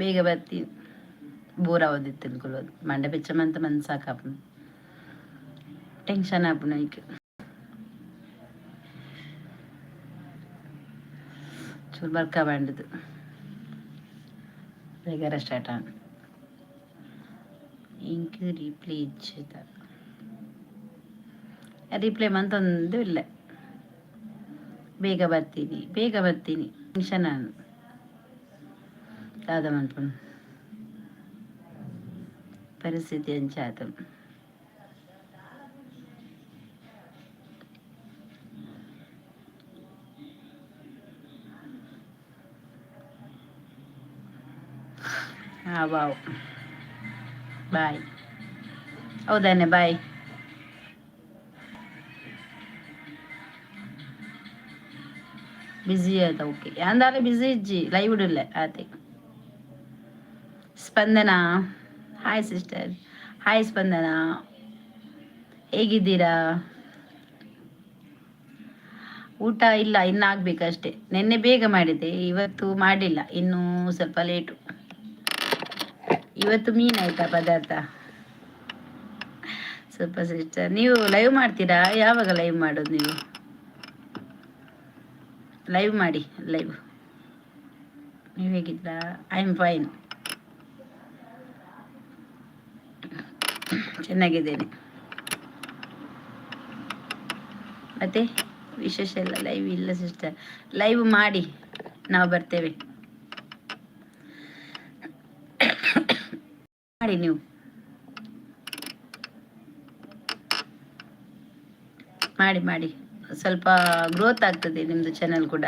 ಬೇಗ ಬರ್ತೀನಿ. ಬೋರ್ ಆವೊಂದಿತ್ತು ಕುಲ್ಲೊಂದು. ಮಂಡೆ ಬೆಚ್ಚ ಮಂತ ಮನ್ಸಾಕಾಪುಂಡು, ಟೆನ್ಷನ್ ಆಪುಂಡು ಐಕ್. ಚೂರು ಬರ್ಕ ಬಂಡದು ಬೇಗ ಸ್ಟಾರ್ಟ್ ಆನ್. ಇಂಕ್ ರಿಪ್ಲೈ ಇಚ್ಚಿದ, ರಿಪ್ಲೈ ಮಂತೊಂದು ಇಲ್ಲ. ಬೇಗ ಬರ್ತೀನಿ, ಬೇಗ ಬರ್ತೀನಿ. ಟೆನ್ಷನ್ ಆನ್ ದಾದ ಮನ್ಪುಂಡು? ಪರಿಸ್ಥಿತಿ ಅಂಚಾತ. ಹಾಂ, ವಾವ್, ಬಾಯ್. ಹೌದಾನೆ? ಬಾಯ್. ಬಿಸಿ ಆಯ್ತಾ? ಓಕೆ. ಅಂದಾಲೆ ಬಿಸಿ ಇಜ್ಜಿ, ಲೈವ್ ಇಲ್ಲ ಆತೆ. ಸ್ಪಂದನಾ, ಹಾಯ್ ಸಿಸ್ಟರ್. ಹಾಯ್ ಸ್ಪಂದನಾ, ಹೇಗಿದ್ದೀರಾ? ಊಟ ಇಲ್ಲ, ಇನ್ನು ಆಗ್ಬೇಕಷ್ಟೆ. ನಿನ್ನೆ ಬೇಗ ಮಾಡಿದ್ದೆ, ಇವತ್ತು ಮಾಡಿಲ್ಲ, ಇನ್ನೂ ಸ್ವಲ್ಪ ಲೇಟು. ಇವತ್ತು ಮೀನಾಯ್ತಾ ಪದಾರ್ಥ? ಸ್ವಲ್ಪ ಸಿಸ್ಟರ್, ನೀವು ಲೈವ್ ಮಾಡ್ತೀರಾ? ಯಾವಾಗ ಲೈವ್ ಮಾಡೋದು ನೀವು? ಲೈವ್ ಮಾಡಿ ಲೈವ್. ನೀವು ಹೇಗಿದ್ದೀರಾ? I am fine, ಚೆನ್ನಾಗಿದ್ದೇನೆ. ಮತ್ತೆ ವಿಶೇಷ ಎಲ್ಲ? ಲೈವ್ ಇಲ್ಲ ಸಿಸ್ಟರ್. ಲೈವ್ ಮಾಡಿ, ನಾವು ಬರ್ತೇವೆ. ಮಾಡಿ ನೀವು, ಮಾಡಿ ಮಾಡಿ. ಸ್ವಲ್ಪ ಗ್ರೋತ್ ಆಗ್ತದೆ ನಿಮ್ಮದು ಚಾನಲ್ ಕೂಡ.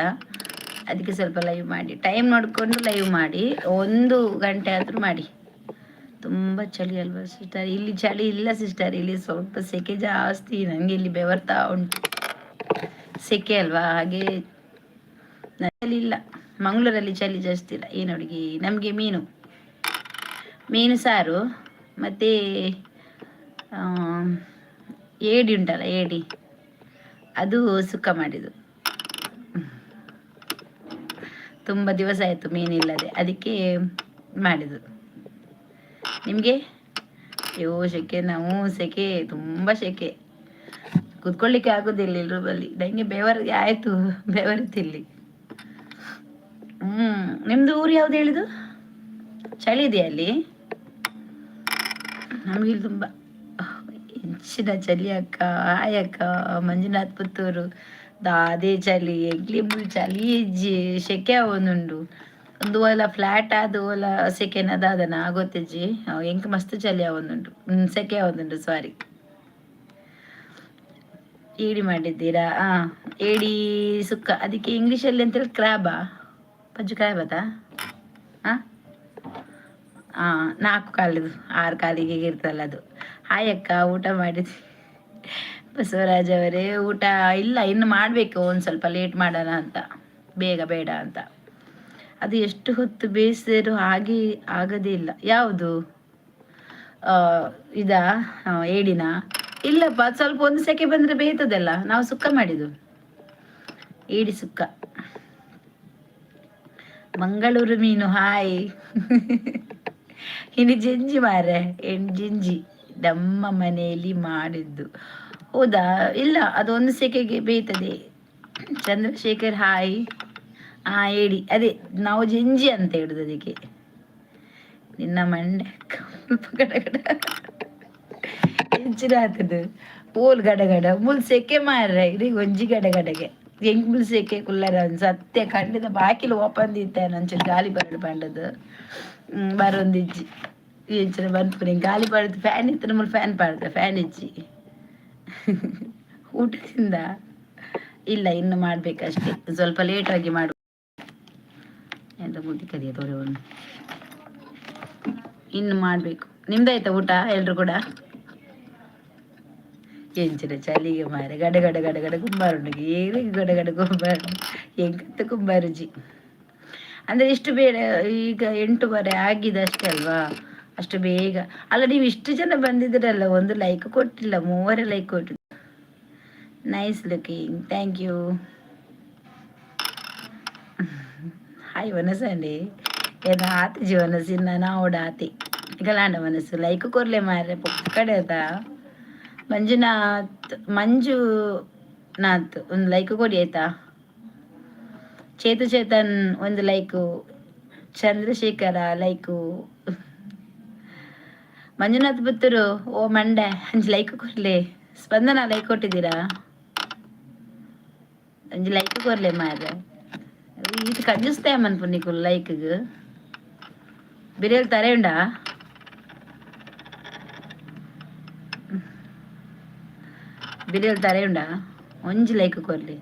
ಅದಕ್ಕೆ ಸ್ವಲ್ಪ ಲೈವ್ ಮಾಡಿ, ಟೈಮ್ ನೋಡಿಕೊಂಡು ಲೈವ್ ಮಾಡಿ. 1 ಗಂಟೆ ಆದರೂ ಮಾಡಿ. ತುಂಬ ಚಳಿ ಅಲ್ವಾ ಸಿಸ್ಟರ್? ಇಲ್ಲಿ ಚಳಿ ಇಲ್ಲ ಸಿಸ್ಟರ್, ಇಲ್ಲಿ ಸ್ವಲ್ಪ ಸೆಕೆ ಜಾಸ್ತಿ. ನನಗೆ ಇಲ್ಲಿ ಬೆವರ್ತಾ ಉಂಟು. ಸೆಕೆ ಅಲ್ವಾ, ಹಾಗೆ ಚಳಿ ಇಲ್ಲ. ಮಂಗಳೂರಲ್ಲಿ ಚಳಿ ಜಾಸ್ತಿ ಇಲ್ಲ. ಏನು ಅಡುಗೆ? ನಮಗೆ ಮೀನು, ಮೀನು ಸಾರು ಮತ್ತು ಏಡಿ ಉಂಟಲ್ಲ, ಏಡಿ, ಅದು ಸುಕ್ಕ ಮಾಡಿದ್ದು. ತುಂಬ ದಿವಸ ಆಯಿತು ಮೀನಿಲ್ಲದೆ, ಅದಕ್ಕೆ ಮಾಡಿದ್ದು. ನಿಮಗೆ? ಅಯ್ಯೋ, ಸೆಕೆ. ನಾವು ಸೆಕೆ, ತುಂಬ ಸೆಕೆ. ಕೂತ್ಕೊಳ್ಳಿಕ್ಕೆ ಆಗೋದಿಲ್ಲ ಇಲ್ಲಿ ರೂಮಲ್ಲಿ. ನನಗೆ ಬೆವರಿಗೆ ಆಯಿತು, ಬೆವರಿತಿಲ್ಲಿ. ನಿಮ್ಮದು ಊರು ಯಾವ್ದು ಹೇಳಿದು? ಚಳಿ ಇದೆಯಾ ಅಲ್ಲಿ? ನಮಗಿಲ್ಲಿ ತುಂಬ ಹೆಚ್ಚಿನ ಚಳಿ ಅಕ್ಕ. ಹಾಯ್ ಅಕ್ಕ, ಮಂಜುನಾಥ್ ಪುತ್ತೂರು. ದಾದೆ ಚಳಿ ಎಂಕ್ಲಿ ಮುಲ್ ಚಳಿ ಇಜ್ಜಿ, ಸೆಕೆ ಆವೊಂದುಂಡು. ಒಂದು ಓಲ ಫ್ಲಾಟ್ ಆದ್ ಓಲ ಸೆಕೆನ ದಾದನ ಗೊತ್ತಿಜ್ಜಿ. ಎಂಕ್ ಮಸ್ತ್ ಚಳಿ ಆವೊಂದುಂಟು, ಸೆಕೆ ಆವೊಂದುಂಟು, ಸಾರಿ. ಏಡಿ ಮಾಡಿದ್ದೀರಾ? ಹಾಂ, ಏಡಿ ಸುಕ್ಕ. ಅದಕ್ಕೆ ಇಂಗ್ಲೀಷಲ್ಲಿ ಅಂತೇಳಿ ಕ್ರ್ಯಾಬಾ? ಪಜ್ಜು ಕ್ರ್ಯಾಬ್ ಅದಾ? ಹಾಂ ಹಾಂ, ನಾಲ್ಕು ಕಾಲಿದು, ಆರು ಕಾಲಿಗೆ ಇರ್ತಲ್ಲ ಅದು. ಹಾಯ್ ಅಕ್ಕ, ಊಟ ಮಾಡಿದ್ವಿ. ಬಸವರಾಜ್ ಅವರೇ, ಊಟ ಇಲ್ಲ, ಇನ್ನು ಮಾಡಬೇಕು. ಒಂದು ಸ್ವಲ್ಪ ಲೇಟ್ ಮಾಡೋಣ ಅಂತ, ಬೇಗ ಬೇಡ ಅಂತ. ಅದು ಎಷ್ಟು ಹೊತ್ತು ಬೇಯಿಸಿದರೂ ಹಾಗೆ ಆಗದೇ ಇಲ್ಲ. ಯಾವುದು ಇದಾ? ಏಡಿನಾ? ಇಲ್ಲಪ್ಪ, ಸ್ವಲ್ಪ ಒಂದು ಸೆಕೆ ಬಂದರೆ ಬೇಯ್ತದಲ್ಲ. ನಾವು ಸುಕ್ಕ ಮಾಡಿದ್ದು, ಏಡಿ ಸುಕ್ಕ. ಮಂಗಳೂರು ಮೀನು. ಹಾಯ್. ಇನ್ನು ಜಿಂಜಿ ಮಾರೆ, ಜಿಂಜಿ ನಮ್ಮ ಮನೆಯಲ್ಲಿ ಮಾಡಿದ್ದು. ಹೌದಾ? ಇಲ್ಲ, ಅದು ಒಂದು ಸೆಕೆಗೆ ಬೇಯ್ತದೆ. ಚಂದ್ರಶೇಖರ್, ಹಾಯ್. ಹಾಂ, ಹೇಳಿ. ಅದೇ ನಾವು ಜಿಂಜಿ ಅಂತ ಹೇಳುದು ಅದಕ್ಕೆ. ನಿನ್ನ ಮಂಡೆ ಗಡಗಡ ಹೆಚ್ಚಿನ ಆತದು ಪೋಲ್ ಗಡಗಡ ಮುಲ್ ಸೆಕೆ ಮಾರ್ರೆ. ಇಡೀ ಒಂಜಿ ಗಡಗಡಗೆ ಹೆಂಗ್ ಮುಲ್ ಸೆಕೆ ಕುಲ್ಲರ. ಸತ್ಯ, ಖಂಡಿತ ಬಾಕಿಲು ಓಪನ್ ಇತ್ತೆ, ಒಂಚೂರು ಗಾಳಿ ಬರಡು ಪಂಡದು ಬರೊಂದಿಜ್ಜಿ. ಎಂಚಿನ ಬಂದ್ಪುನಿ ಗಾಳಿ ಬರದು. ಫ್ಯಾನ್ ಇತ್ತು ಮುಲ್, ಫ್ಯಾನ್ ಪಾಡ್ದೆ, ಫ್ಯಾನ್ ಇಜ್ಜಿ. ಊಟದಿಂದ? ಇಲ್ಲ, ಇನ್ನು ಮಾಡ್ಬೇಕಷ್ಟೇ, ಸ್ವಲ್ಪ ಲೇಟಾಗಿ ಮಾಡು. ಎಂತ ಬುದ್ಧಿ ಕದಿಯ ತೋರೆ. ಇನ್ನು ಮಾಡಬೇಕು. ನಿಮ್ದಾಯ್ತಾ ಊಟ ಎಲ್ರು ಕೂಡ? ಎಂಚಿನ ಚಳಿಗೆ ಮಾರೆ, ಗಡ ಗಡ ಗಡ ಗಡ ಕುಂಬಾರುಂಡು. ಏನು ಗಡ ಗಡ ಕುಂಬಾರು? ಎಂಕತ್ತ ಕುಂಬಾರುಜಿ ಅಂದರೆ ಇಷ್ಟು ಬೇಡ. ಈಗ 8:30 ಆಗಿದೆ ಅಷ್ಟೇ ಅಲ್ವಾ? ಅಷ್ಟು ಬೇಗ ಅಲ್ಲ. ನೀವು ಇಷ್ಟು ಜನ ಬಂದಿದ್ದೀರಲ್ಲ, ಒಂದು ಲೈಕ್ ಕೊಟ್ಟಿಲ್ಲ. ಮೂವರೇ ಲೈಕ್ ಕೊಟ್ಟು. Nice looking, thank you. Hi ವನಸಂಡಿ. ಏನ ಆತಿ ಜೀವನ ಸಿನ್ನ ನಾವು ಆತಿ ಗಲಾಂಡ ಮನಸ್ಸು ಲೈಕ್ ಕೊರ್ಲೆ ಮಾರ್ರೆ ಪೊಕ್ಕಡೆ ಅದ. ಮಂಜುನಾಥ್, ಮಂಜುನಾಥ್ ಒಂದು ಲೈಕ್ ಕೊಡಿ ಆಯ್ತಾ. ಚೇತು ಚೇತನ್ ಒಂದು ಲೈಕು, ಚಂದ್ರಶೇಖರ ಲೈಕು, ಮಂಜುನಾಥ್ ಪುತ್ತೂರು ಓ ಮಂಡೆ ಅಂಜಿ ಲೈಕ್ ಕೊರ್ಲೆ. ಸ್ಪಂದನ ಲೈಕ್ ಕೊಟ್ಟಿದ್ದೀರಾ? ಅಂಜಿ ಲೈಕ್ ಕೊರ್ಲೆ ಮಾರ್ರೆ. ಇದು ಕಂಜುಸ್ತೆ ಮನ್ಪು ನಿಕುಲು ಲೈಕ್ಗ್ ಬಿರಿಯಲ್ ತರೆ ಉಂಡಾ? ಬಿರಿಯಲ್ ತರೆ ಉಂಡಾ? ಒಂಜಿ ಲೈಕ್ ಕೊರ್ಲಿ.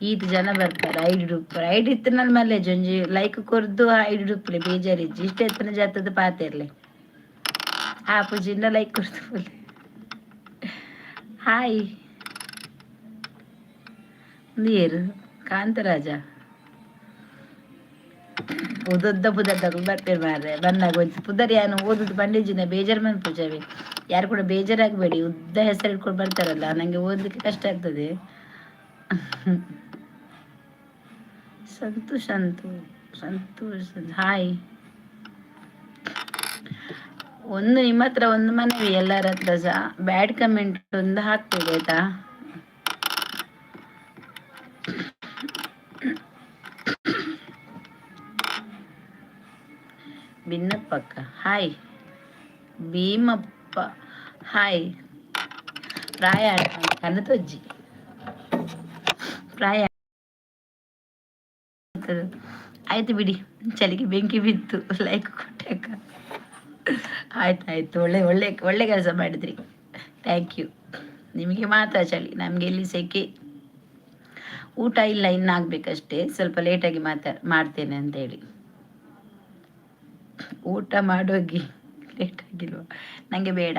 ಈತ್ ಜನ ಬರ್ತಾರೆ ಐಡಿ ರೂಪಾಯಿ ಐಡಿ ಇತ್ತನಲ್ಲಿ ಮಲ್ಲೇಜ್ ಒಂಜಿ ಲೈಕ್ ಕೊರ್ದು ಐಡಿ ರೂಪಾಯಿ ಬೇಜಾರಿಜ್ಜಿ ಇಷ್ಟ ಎತ್ತನ ಜಾತದ ಪಾತೆರ್ಲೆ ಆಪುಜಿಂದ ಲೈಕ್ ಕೊರ್ದು ಪೋಲೆ. ಹಾಯ್ ನೀರು ಕಾಂತರಾಜ ಉದ್ದ ಪುದರ್ ತಗೊಂಡು ಬರ್ಪೇರು ಮಾರ್ರೆ. ಬನ್ನಾಗ ಒಂಜಿ ಪುದರ್ ಯಾನು ಓದುದು ಪಂಡಿಜಿನ ಬೇಜಾರು ಮನ್ಪುಜವೆ. ಯಾರು ಕೂಡ ಬೇಜಾರಾಗಬೇಡಿ. ಉದ್ದ ಹೆಸರು ಇಟ್ಕೊಂಡು ಬರ್ತಾರಲ್ಲ, ನನಗೆ ಓದಲಿಕ್ಕೆ ಕಷ್ಟ ಆಗ್ತದೆ. ಸಂತು ಸಂತು ಸಂತೋಷ್ ಹಾಯ್. ಒಂದು ನಿಮ್ಮ ಹತ್ರ ಒಂದು ಮನವಿ, ಎಲ್ಲರ ಹತ್ರ ಸಹ ಬ್ಯಾಡ್ ಕಮೆಂಟ್ ಒಂದು ಹಾಕ್ಬೇಡಿ ಆಯ್ತಾ. ಭಿನ್ನಪ್ಪಕ್ಕ ಹಾಯ್, ಭೀಮಪ್ಪ ಹಾಯ್. ಪ್ರಾಯ ಕನ್ನತೊಜ್ಜಿ ಪ್ರಾಯ ಆಯ್ತು ಬಿಡಿ, ಚಳಿಗೆ ಬೆಂಕಿ ಬಿತ್ತು. ಲೈಕ್ ಕೊಟ್ಟಾಕ ಆಯ್ತು ಆಯ್ತು, ಒಳ್ಳೆ ಒಳ್ಳೆ ಒಳ್ಳೆ ಕೆಲಸ ಮಾಡಿದ್ರಿ, thank you. ನಿಮಗೆ ಮಾತ್ರ ಚಳಿ, ನಮಗೆ ಇಲ್ಲಿ ಸೆಕೆ. ಊಟ ಇಲ್ಲ, ಇನ್ನಾಗಬೇಕಷ್ಟೇ, ಸ್ವಲ್ಪ ಲೇಟಾಗಿ ಮಾಡ್ತೇನೆ ಅಂತೇಳಿ. ಊಟ ಮಾಡೋಗಿ ಲೇಟ್ ಆಗಿಲ್ವ? ನನಗೆ ಬೇಡ.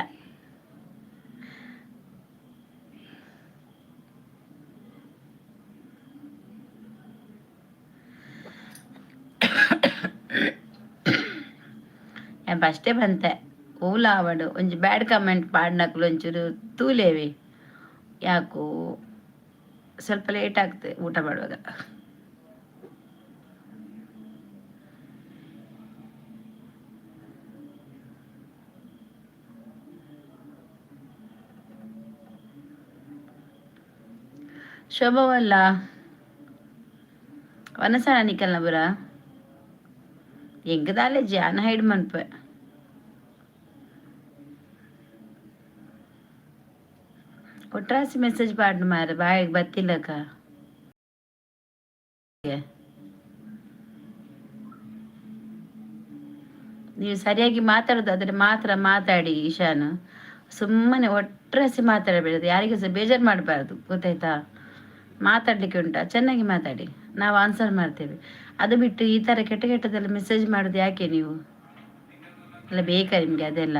ಫಸ್ಟೇ ಬಂತೆ ಓಲ ಆವಡು ಒಂಜಿ ಬ್ಯಾಡ್ ಕಮೆಂಟ್ ಪಾಡ್ನಕ್ಲು ಒಂಚೂರು ತೂಲೇವಿ ಯಾಕೋ. ಸ್ವಲ್ಪ ಲೇಟ್ ಆಗ್ತದೆ ಊಟ ಮಾಡುವಾಗ. ಶೋಭವಲ್ಲ ವನಸಣ ನಿಕಲ್ನ ಬುರ ಎಂಕದಾಲೆ ಜಾನ ಹೈಡ್ ಮನ್ಪೆ. ಒಟ್ರಾಸಿ ಮೆಸೇಜ್ ಪಾಡ್ನು ಮಾರೆ ಬಾಯಿಗೆ ಬತ್ತಿಲ್ಲಕ್ಕ. ನೀವು ಸರಿಯಾಗಿ ಮಾತಾಡೋದಾದರೆ ಮಾತ್ರ ಮಾತಾಡಿ ಈಶಾನ್, ಸುಮ್ಮನೆ ಒಟ್ರಾಸಿ ಮಾತಾಡಬೇಡಿ, ಯಾರಿಗೆ ಸಹ ಬೇಜಾರು ಮಾಡಬಾರ್ದು, ಗೊತ್ತಾಯ್ತಾ? ಮಾತಾಡಲಿಕ್ಕೆ ಉಂಟಾ, ಚೆನ್ನಾಗಿ ಮಾತಾಡಿ, ನಾವು ಆನ್ಸರ್ ಮಾಡ್ತೇವೆ. ಅದು ಬಿಟ್ಟು ಈ ಥರ ಕೆಟ್ಟ ಕೆಟ್ಟದೆಲ್ಲ ಮೆಸೇಜ್ ಮಾಡೋದು ಯಾಕೆ ನೀವು? ಅಲ್ಲ ಬೇಕಾ ನಿಮಗೆ ಅದೆಲ್ಲ?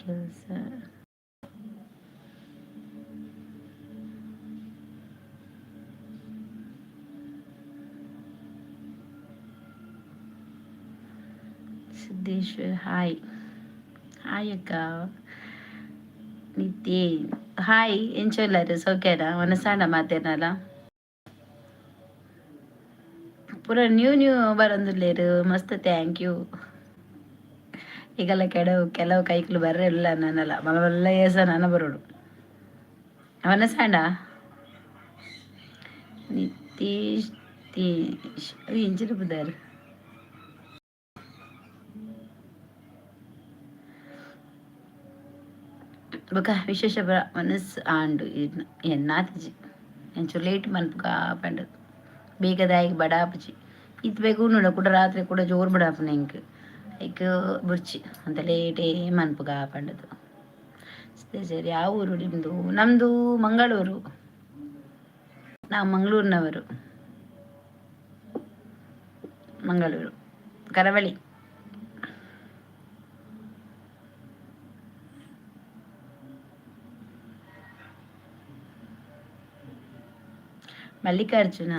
ಕೆಲಸ ಸಿದ್ದೇಶ್ವರ್ ಹಾಯ್, ಹಾಯ್ ಅಕ್ಕ. ನಿತ್ಯ ಹಾಯ್. ಎಂಚೊಲ್ಲಾರು ಸೌಖ್ಯನಾ? ವನಸಾಂಡ ಮಾತೇನಲ್ಲ ಪೂರ ನ್ಯೂ ನ್ಯೂ ಬರೊಂದುಲ್ಲೇರು, ಮಸ್ತ್ thank you. ಈಗೆಲ್ಲ ಕೆಲವು ಕೆಲವು ಕೈಕ್ಲು ಬರ್ರೆ ಇಲ್ಲ ನಾನಲ್ಲ ಮಲ್ಲ ಏಸ ನಾನ ಬರೋಡು. ವನಸಾಂಡ ನಿತೀಶ್ ತೀಶ್ ಎಂಚಿನ ಪುದಾರ್ ಬೊಕ ವಿಶೇಷ ಬರ ಮನಸ್ಸು ಆಂಡು ಎನ್ನಾತಿಜಿ ಎಂಚೂರು ಲೇಟ್ ಮನ್ಪುಗ ಪಂಡದು ಬೇಗ ದಾಯಿಗೆ ಬಡಾಪುಜಿ ಇತ್ತು ಬೇಗ ಉಣ್ಣುಡ ಕೂಡ ರಾತ್ರಿ ಕೂಡ ಜೋರು ಬಡಾಪುನ ಇಂಕ್ ಐಕ್ ಬುರ್ಚಿ ಅಂತ ಲೇಟೇ ಮನ್ಪುಗ ಪಂಡದು. ಸರಿ ಸರಿ, ಯಾವ ಊರು ನಿಮ್ಮದು? ನಮ್ಮದು ಮಂಗಳೂರು, ನಾವು ಮಂಗಳೂರಿನವರು, ಮಂಗಳೂರು ಕರಾವಳಿ. ಮಲ್ಲಿಕಾರ್ಜುನ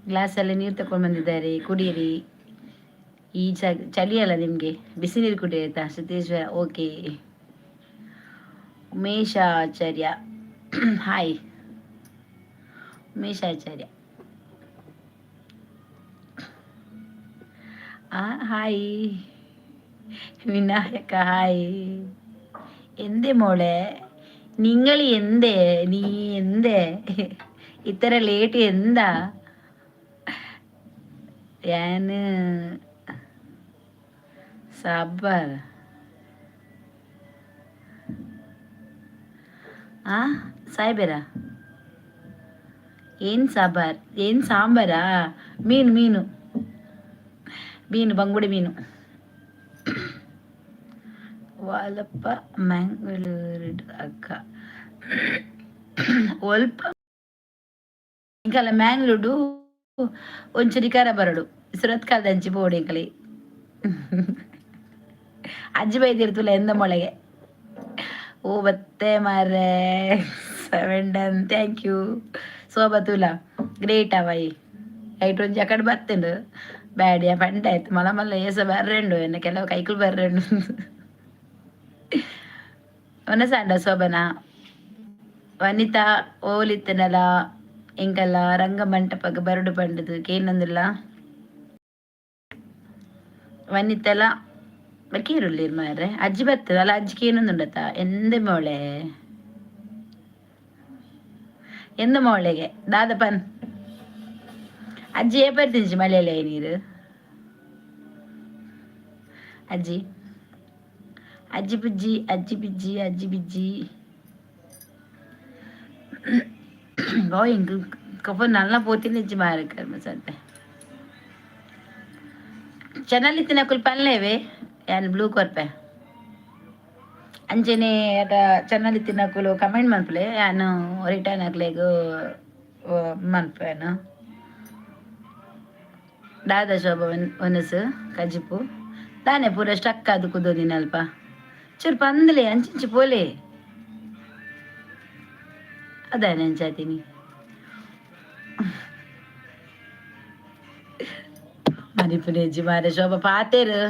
ಗ್ಲಾಸಲ್ಲಿ ನೀರು ತಗೊಂಡು ಬಂದಿದ್ದಾರೆ, ಕುಡಿಯಿರಿ. ಈ ಚಳಿ ಅಲ್ಲ ನಿಮಗೆ, ಬಿಸಿ ನೀರು ಕುಡಿ ಆಯ್ತಾ. Siddeshwara okay. Umeshacharya hi Umesh Acharya. Hi Vinayaka, hi. എന്തേ മോളെ, നിങ്ങൾ എന്തേ, നീ എന്തേ ഇത്ര ലേറ്റ്? എന്താ ഞാൻ സാമ്പാർ. ಆ ಸಾಯ್ಬೇರಾ? ಏನು ಸಾಂಬಾರ್? ಏನು ಸಾಂಬಾರಾ? ಮೀನು, ಮೀನು, ಮೀನು, ಬಂಗುಡೆ ಮೀನು. ವಾಲಪ್ಪ ಮ್ಯಾಂಗ್ಳೂರು ಅಕ್ಕ ಒಲ್ಪ ಇಂಕಲ ಮ್ಯಾಂಗ್ಳೂಡು ಒಂಚೂರು ಕರ ಬರಡು ಸುರತ್ಕಲ್ ದಂಚಿ ಪೋಡು ಇಂಕಲಿ. ಅಜ್ಜಿ ಬೈದಿರ್ತುಲ್ಲ ಎಂದ ಮೊಳಗೆ. ಓ ಬತ್ತೆ ಮಾರ್ರೆ. Seven done, thank you. ಸೋಬತುಲ great away. ಐಟ್ ಒಂಜಿ ಅಕಡೆ ಬತ್ತುಂಡು ಬ್ಯಾಡಿಯ ಪಂಡ ಆಯ್ತು. ಮಲ್ಲ ಮಲ್ಲ ಏಸ ಬರ್ರೆಂಡು ಎನ್ನ ಕೆಲವು ಕೈಕುಲು ಬರ್ರೆಂಡು. ಒನಸಾಂಡ ಶೋಭನಾ ವನಿತಾ ಓಲಿತ್ತನಲ ಎಂಕಲ್ಲ ರಂಗಮಂಟಪಗ್ ಬರಡು ಪಂಡುದು ಕೇನೊಂದುಲ್ಲ. ವನಿತಲ ಕೇರುಲ್ಲೇರ್ ಮಾರ್ರೆ. ಅಜ್ಜಿ ಬರ್ತದ ಅಲ್ಲ? ಅಜ್ಜಿ ಕೇನೊಂದುಂಡತ? ಎಂದೆ ಮೋಳೆ, ಎಂದ ಮೋಳೆಗೆ ದಾದ ಪನ್? ಅಜ್ಜಿ ಏಪರ್ತಿಂಚಿ ಮಲೆಯಲ್ಲ ನೀರು. ಅಜ್ಜಿ, ಅಜ್ಜಿ ಬುಜ್ಜಿ, ಅಜ್ಜಿ ಬಿಜ್ಜಿ, ಅಜ್ಜಿ ಬಿಜ್ಜಿ. ಬಾಯ್ ಇಂಕ್ ಕಫ ನಲ್ಲ ಪೋತಿನಿಜ್ಜಿ ಮಾರೆ ಕರ್ಮ ಸಂತೆ. ಚಾನಲ್ ಇತ್ತಿನಕುಲು ಪನ್ಲೇವೆ, ಯಾನ್ ಬ್ಲೂ ಕೊರ್ಪೆ. ಅಂಚೆನೆ ಅಟ ಚಾನಲ್ ಇತ್ತಿನಕುಲು ಕಮೆಂಟ್ ಮನ್ಪುಲೆ, ಯಾನ್ ರಿಟರ್ನ್ ಅಕ್ಲೆಗ್ ಮನ್ಪುವೆನು. ದಾದ ಶೋಭ ಒನಸು ಕಜಿಪು ದಾನೆ? ಪೂರ ಸ್ಟಕ್ ಆದ್ ಕುದೋದಿನಲ್ಪ. ಚೂರು ಪಂದ್ಲೆ, ಅಂಚಿಂಚಿ ಪೋಲೆ. ಅದಾನೆ ಅಂಚಾತೀನಿ ಮನಿಪುನೆಜ್ಜಿ ಮಾರೆ ಶೋಭ ಪಾತೆರು.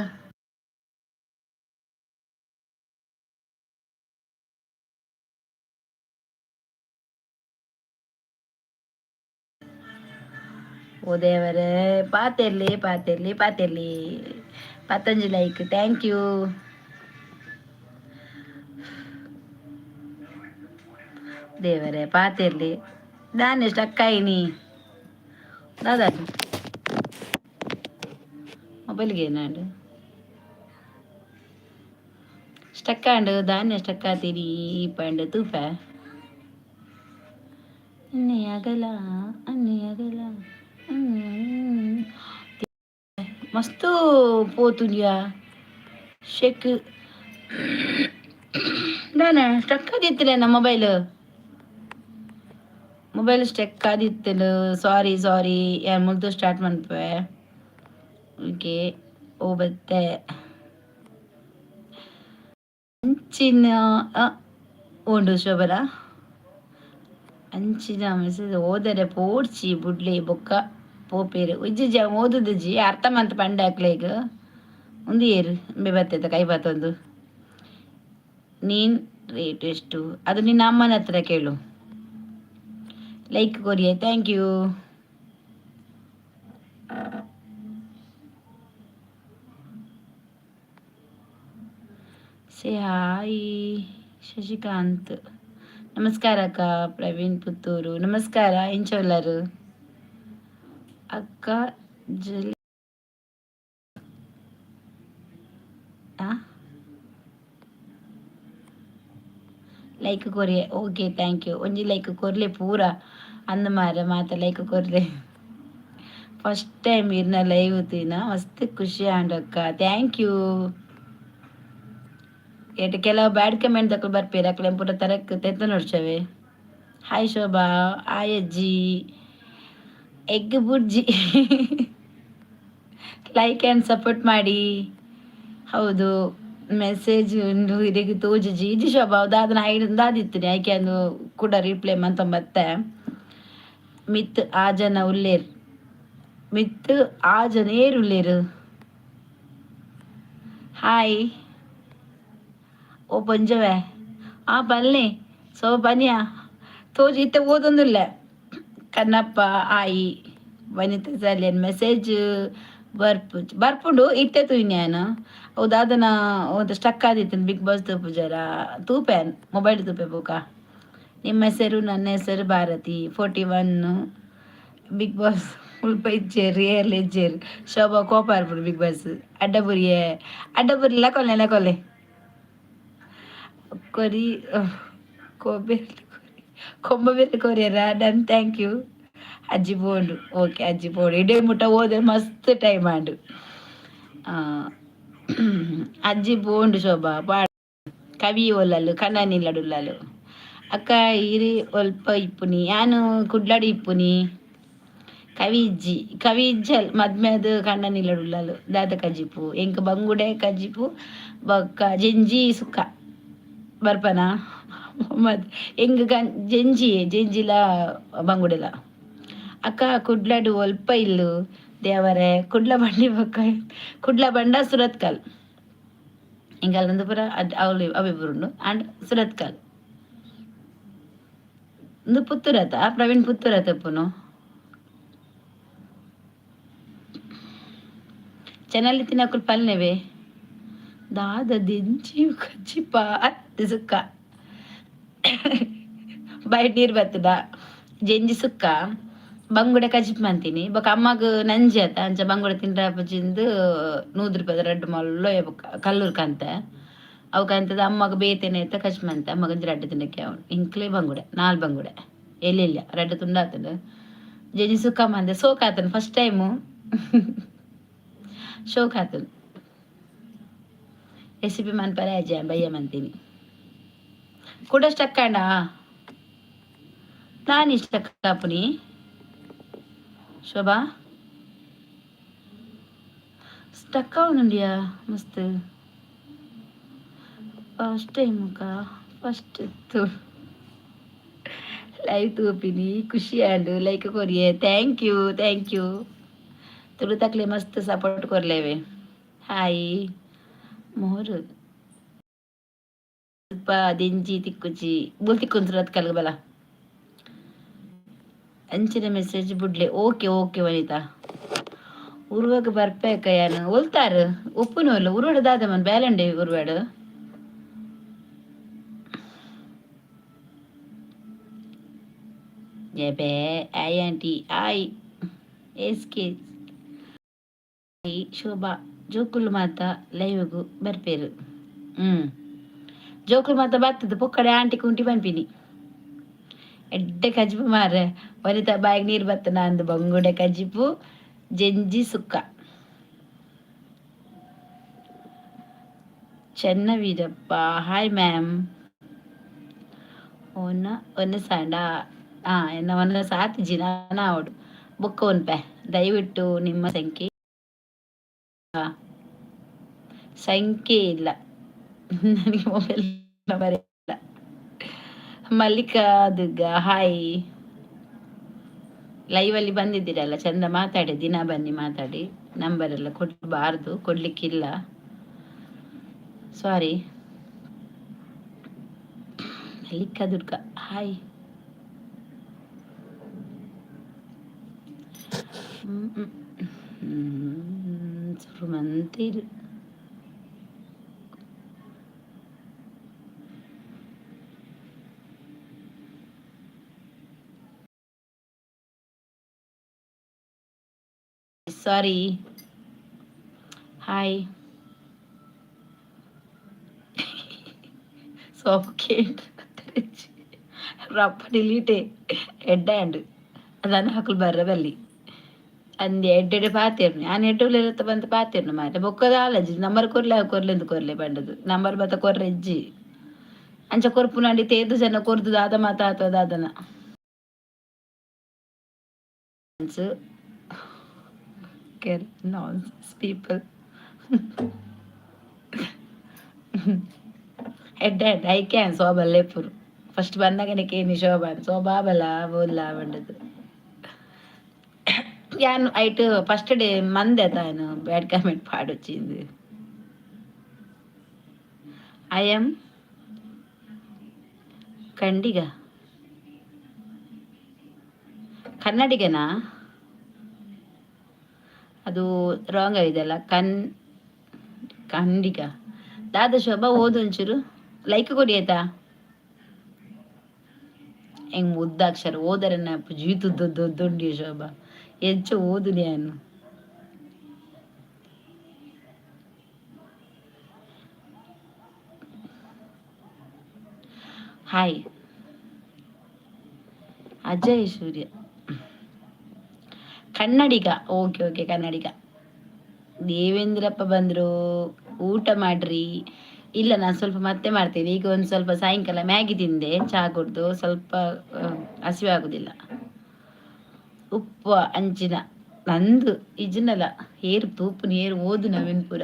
ಓ ದೇವರೇ, ಪಾತೆರ್ಲಿ, ಪಾತೆರ್ಲಿ, ಪಾತೆರ್ಲಿ. ಪತ್ತೊಂಜಿ ಲೈಕ್, thank you. ದೇವರೇ, ಪಾತೆರ್ಲಿ. ದಾನೆ ಸ್ಟಕ್ ಆಯಿನಿ? ದಾದಾ ಮೊಬೈಲ್ಗೆ ಏನಾಂಡು ಸ್ಟಕ್ ಆಂಡು? ದಾನ್ಯ ಸ್ಟಕ್ ಆತೀರಿ ಪಂಡ ತೂಪೆ. ಅನ್ನೆ ಆಗಲ, ಅನ್ನೆ ಆಗಲ. ಮಸ್ತ್ ಪೋತುಂಡ್ಯಾ ಶೆಕ್. ದಾನೆ ಸ್ಟಕ್ ಆದಿತ್ತಿಲ್ಲ ಮೊಬೈಲ್? ಮೊಬೈಲ್ ಸ್ಟಕ್ ಆದಿತ್ತಲು. ಸಾರಿ ಸಾರಿ, ಯಾನ್ ಮುಲ್ತು ಸ್ಟಾರ್ಟ್ ಮನ್ಪುವೆ. ಓಕೆ. ಓ ಬತ್ತೆ ಅಂಚಿನ ಉಂಡು ಶೋಭನ. ಅಂಚಿನ ಮೆಸೇಜ್ ಓದರೆ ಪೋಡ್ಚಿ, ಬುಡ್ಲೆ. ಬೊಕ್ಕ ಪೋಪೇರು ಉಜ್ಜಿ ಓದುದಿಜ್ಜಿ, ಅರ್ಥ ಮಂತ್ ಪಂಡೆ ಅಕ್ಲೆಗ್. ಉಂದು ಏರು ಇಂಬೆ ಬತ್ತೈತ ಕೈ ಬತ್ತೊಂದು. ನೀನ್ ರೇಟ್ ಎಷ್ಟು? ಅದು ನಿನ್ನ ಅಮ್ಮನ ಹತ್ರ ಕೇಳು. ಲೈಕ್ ಕೊರಿಯೆ, thank you. Say hi Shashikant. ನಮಸ್ಕಾರ ಅಕ್ಕ. ಪ್ರವೀಣ್ ಪುತ್ತೂರು, ನಮಸ್ಕಾರ. ಎಂಚ ಅಕ್ಕ? ಜಲ್ ಲೈಕ್ ಕೊರಿಯೆ, ಓಕೆ, thank you. ಒಂಜಿ ಲೈಕ್ ಕೊರ್ಲೆ ಪೂರ ಅಂದ ಮಾರೆ ಮಾತ ಲೈಕ್ ಕೊರ್ಲೆ. ಫಸ್ಟ್ ಟೈಮ್ ಇರ್ನ ಲೈವ್ ತೀನ, ಮಸ್ತ್ ಖುಷಿ ಆಂಡಕ್ಕ, thank you. ಏಟ್ ಕೆಲವು ಬ್ಯಾಡ್ ಕಮೆಂಟ್ ದಕ್ಕಲು ಬರ್ಪೇರು, ಅಕ್ಲೆ ಪೂರ ತರಕ್ ತೆತ್ತ ನೋಡ್ಚವೆ. ಹಾಯ್ ಶೋಭಾ, ಹಾಯ್ ಅಜ್ಜಿ, egg bhurji. Like and support ಮಾಡಿ. ಹೌದು, ಮೆಸೇಜ್ ಉಂಡು ಇರೆಗ್ ತೋಜುಜಿ. ಇಜ್ಜಿ ಶೋಭಾ, ದಾದನ ಹೈಡ್ ದಾದಿತ್ತಿನಿ, ಐಕೆ ಅಂದು ಕೂಡ ರಿಪ್ಲೈ ಮಂತೊಂಬತ್ತೆ. ಮಿತ್ ಆ ಜನ ಉಲ್ಲೇರ್, ಮಿತ್ ಆ ಜನ ಏರ್ ಉಲ್ಲೇರು? ಹಾಯ್. ಓ ಪೊಂಜವೆ, ಆ ಪಲ್ಲೆ. ಸೊ ಪನಿಯಾ ತೋಜಿ ಇತ್ತೆ ಓದೊಂದುಲ್ಲೆ. ಕಣ್ಣಪ್ಪ ಆಯಿ ವನಿತಾ ಸಾಲಿಯನ್ ಮೆಸೇಜ್ ಬರ್ಪು ಬರ್ಪುಂಡು. ಇತ್ತೆ ತೂಯಿನಿ ಯಾನ್. ಅವು ದಾದನ ಒಂದು ಸ್ಟಕ್ ಆದಿತ್ತು. ಬಿಗ್ ಬಾಸ್ ತೂಪುಜರ? ತೂಪೆ, ಮೊಬೈಲ್ ತೂಪೆ. ಬೊಕ ನಿಮ್ಮ ಹೆಸರು? ನನ್ನ ಹೆಸರು ಭಾರತಿ. 41. ಬಿಗ್ ಬಾಸ್ ಮುಲ್ಪ ಇಜ್ಜೆರ್, ಏರ್ಲ ಇಜ್ಜೆರ್. ಶೋಭಾ ಕೋಪ ಇರ್ಪುಂಡು. Big boss ಅಡ್ಡಬುರಿಯೆ, ಅಡ್ಡಬುರಿ. ಲಕೊಲೆ ಲಕೊಲೆ ಕೊರಿ ಕೋಬೆ ಕೊಂಬ ಬೇರೆ ಕೊರಿಯರ. Done, thank you. ಅಜ್ಜಿ ಪೋಂಡು. ಓಕೆ, ಅಜ್ಜಿ ಪೋಂಡು. ಇಡೇ ಮುಟ್ಟ ಹೋದೆ, ಮಸ್ತ್ ಟೈಮ್ ಆಂಡು. ಅಜ್ಜಿ ಪೋಂಡು. ಶೋಭಾ ಪಾಡ್. ಕವಿ ಒಲ್ಲಲು ಕಣ್ಣನಿಲ್ಲಡುಲ್ಲಲು. ಅಕ್ಕ, ಇರಿ ಒಲ್ಪ ಇಪ್ಪುನಿ? ಯಾನು ಕುಡ್ಲಡು ಇಪ್ಪುನಿ. ಕವಿ ಇಜ್ಜಿ, ಕವಿ ಇಜ್ಜಲ್. ಮದ್ಮೆದು ಕಣ್ಣನಿಲ್ಲಡುಲ್ಲಲು. ದಾದ ಕಜಿಪು? ಎಂಕ್ ಬಂಗುಡೆ ಕಜಿಪು ಬೊಕ್ಕ ಜೆಂಜಿ ಸುಕ್ಕ. ಬರ್ಪನಾ? ಮತ್ ಎಂಕ್ ಗನ್ ಜೆಂಜಿ, ಜೆಂಜಿಲ ಬಂಗುಡೆಲ. ಅಕ್ಕ, ಕುಡ್ಲಡು ಒಲ್ಪ ಇಲ್ಲು? ದೇವರೇ, ಕುಡ್ಲ ಬಂಡಿ ಬೊಕ್ಕ ಕುಡ್ಲ ಬಂಡ ಸುರತ್ಕಲ್. ಎಂಕಲ್ನಂದು ಪೂರ ಅದ್ ಅವ್ಲು ಅವೆ ಪೂರ ಆಂಡ್. ಸುರತ್ಕಲ್ ಇಂದು ಪುತ್ತೂರತ. ಪ್ರವೀಣ್ ಪುತ್ತೂರತ ಇಪ್ಪುನು. ಚೆನ್ನಲ್ ಇತ್ತಿನಕುಲು ಪಲ್ನೆವೆ. ದಾದ ದಿಂಚಿ ಕಜಿಪ ಅತ್ತ್ ಸುಕ್ಕ? ಬೈಟ್ ನೀರು ಬತ್ತದ. ಜೆಂಜಿ ಸುಕ್ಕ, ಬಂಗುಡೆ ಕಜಿಪ್ ಮಂತೀನಿ. ಬೊಕ ಅಮ್ಮಗ್ ನಂಜಿ ಆತ, ಅಂಚ ಬಂಗುಡೆ ತಿಂಡ್ರೆ ಆಪುಜಿಂದು 100 ರೂಪಾಯಿದ ರಡ್ಡ್ ಮಲ್ಲ ಬೊಕ್ಕ ಕಲ್ಲೂರು ಕಂತೆ. ಅವು ಕಂತದ ಅಮ್ಮಗ್ ಬೇತೆನೆ ಐತ ಕಜಿಪ್ ಮಂತೆ. ಅಮ್ಮಗ್ ಒಂಜಿ ರಡ್ಡ್ ತಿನ್ನಕ್ಕೆ ಆವು. ಇಂಕ್ಲೆ ಬಂಗುಡೆ, ನಾಲ್ ಬಂಗುಡೆ ಎಲ್ಲಿಲ್ಲ, ರಡ್ಡ್ ತುಂಡಾತುಂಡು. ಜೆಂಜಿ ಸುಕ್ಕ ಮಂದೆ, ಸೋಕ್ ಆತುಂಡು. ಫಸ್ಟ್ ಟೈಮು ಶೋಕ್ ಆತುಂಡು. ರೆಸಿಪಿ ಮನ್ಪರೆ ಆಜ ಬಯ್ಯ ಮಂತೀನಿ. ಕುಡ ಸ್ಟಕ್ ಆಂಡ? ನಾನ್ ಸ್ಟಕ್ ಆಪುನಿ ಶೋಭಾ? ಸ್ಟಕ್ ಆವೊಂದುಂಡಿಯಾ ಮಸ್ತ್. ಫಸ್ಟ್ ಟೈಮ್ ಫಸ್ಟ್ ಲೈವ್ ತೂಪಿನಿ, ಖುಷಿ ಆಂಡ್. ಲೈಕ್ ಕೊರಿಯೆ, thank you, thank you. ತುಳುತಕ್ಲೆ ಮಸ್ತ್ ಸಪೋರ್ಟ್ ಕೊರ್ಲೇವೆ. ಹಾಯ್ ಮೋರು. ಸ್ವಲ್ಪ ದಿಂಜಿ ತಿಕ್ಕುಜಿ, ಬುಲ್ ತಿಕ್ಕುಂತು ಕಲ್ಗ ಬಲ. ಅಂಚಿನ ಮೆಸೇಜ್ ಬುಡ್ಲೆ. ಓಕೆ ಓಕೆ ವನಿತಾ. ಉರ್ವಗ ಬರ್ಪೇಕ ಯಾನು. ಒಲ್ತಾರು ಉಪ್ಪುನೋಲು ಉರ್ವಡ ದಾದ ಮನ್ ಬೇಲಂಡೆ ಉರ್ವಾಡು. ಎಬೆ ಆಯ್ ಆಂಟಿ, ಆಯ್ ಎಸ್ ಕೆ ಶೋಭಾ. ಜೋಕುಲು ಮಾತ ಲೈವ್ಗು ಬರ್ಪೇರು. ಜೋಕುಲು ಮಾತ ಬತ್ತದ ಪೊಕ್ಕಡೆ ಆಂಟಿ ಕುಂಟಿ ಪನ್ಪಿನಿ. ಎಡ್ಡೆ ಕಜಿಪು ಮಾರ್ರೆ. ವನಿತಾ, ಬಾಯಿಗೆ ನೀರು ಬತ್ತನ ಅಂದು. ಬಂಗುಡೆ ಕಜಿಪು, ಜೆಂಜಿ ಸುಕ್ಕ. Chennaveerappa, hi ma'am. ಒನ್ನ ಒನ್ನ ಸಾಂಡ ಎನ್ನ ಒನ್ನ ಸಾತ್ ಜಿನ ಆವಡು. ಬೊಕ್ಕ ಒನ್ಪೆ. ದಯವಿಟ್ಟು ನಿಮ್ಮ ಸಂಖ್ಯೆ. ಸಂಖ್ಯೆ ಇಲ್ಲ ನನಗೆ, ಮೊಬೈಲ್ ನಂಬರ್ ಇಲ್ಲ. ಮಲ್ಲಿಕಾ ದುರ್ಗಾ, ಹಾಯ್. ಲೈವಲ್ಲಿ ಬಂದಿದ್ದೀರಲ್ಲ, ಚಂದ ಮಾತಾಡಿ. ದಿನ ಬನ್ನಿ, ಮಾತಾಡಿ. ನಂಬರ್ ಎಲ್ಲ ಕೊಡಬಾರ್ದು, ಕೊಡ್ಲಿಕ್ಕಿಲ್ಲ, ಸಾರಿ. ಮಲ್ಲಿಕಾ ದುರ್ಗಾ, ಹಾಯ್. ಸುರುಮಂತಿರು. ಸಾರಿ. ಹಾಯ್. ಸೋಫಿಕೇಟ್ ರಪ್ಪ ಡಿಲೀಟೆ. ಎಡ್ಡೆ ಆಂಡ್. ಅದನ್ನು ಹಾಕಲು ಬರ್ರ ಬಲ್ಲಿ ಅಂದೆ. ಎಡ್ಡೆಡೆ ಪಾತೆರ್ನು ಯಾನ್. ಎಡ್ಡೆ ಬಂತ ಪಾತೆರ್ನು ಮಾರೆ. ಬೊಕ್ಕದ ಆಲಜಿ ನಂಬರ್ ಕೊರ್ಲೆ ಕೊರ್ಲೆಂದು ಕೊರ್ಲೆ ಪಂಡದು. ನಂಬರ್ ಬತ್ತ ಕೊರ್ರೆ ಇಜ್ಜಿ. ಅಂಚ ಕೊರ್ಪುನಂಡಿ ತೇದು ಜನ ಕೊರ್ದು ದಾದ ಮಾತ ಆತ ದಾದನ. Nonsense people. ಎಡ್ಡೆ ಎಡ್ಡೆ. I can Shobha ಲೆಪ್ಪುರು. ಫಸ್ಟ್ ಬಂದಾಗನೆ ಕೇನಿ ಶೋಭಾ ಶೋಭಾ ಬಲ ಬೋಲ್ಲ ಪಂಡದು. ಯಾನ್ ಐಟ್ ಫಸ್ಟ್ ಡೇ ಮಂದೆ ತಾನು ಬ್ಯಾಡ್ ಕಾಮೆಂಟ್ ಪಾಡೊಚ್ಚಿಂದು. I am Kandiga. ಕನ್ನಡಿಗನಾ? ಅದು ರಾಂಗ್ ಆಗಿದೆಯಲ್ಲ. ಕನ್ನಡಿಗ ದಾದ ಶೋಭಾ, ಓದು ಒಂಚೂರು. ಲೈಕ್ ಕೊಡಿ ಆಯ್ತಾ? ಹೆಂಗ್ ಉದ್ದಾಕ್ಷರ ಓದರನ್ನ ಜೀತು ದೊಡ್ಡ ಶೋಭಾ, ಹೆಚ್ಚು ಓದು ನಾನು. ಹಾಯ್ ಅಜಯ್ ಸೂರ್ಯ. ಕನ್ನಡಿಗ, ಓಕೆ ಓಕೆ, ಕನ್ನಡಿಗ. ದೇವೇಂದ್ರಪ್ಪ ಬಂದರು. ಊಟ ಮಾಡ್ರಿ. ಇಲ್ಲ, ನಾನು ಸ್ವಲ್ಪ ಮತ್ತೆ ಮಾಡ್ತೇನೆ. ಈಗ ಒಂದು ಸ್ವಲ್ಪ ಸಾಯಂಕಾಲ ಮ್ಯಾಗಿ ತಿಂದೆ, ಚಹಾ ಕುಡ್ದು. ಸ್ವಲ್ಪ ಹಸಿವೆ ಆಗುದಿಲ್ಲ. ಉಪ್ಪು ಅಂಚಿನ ನಂದು ಇಜ್ನಲ ಏರು ತೂಪು ಏರು ಓದು ನವೀನ್ ಪುರ.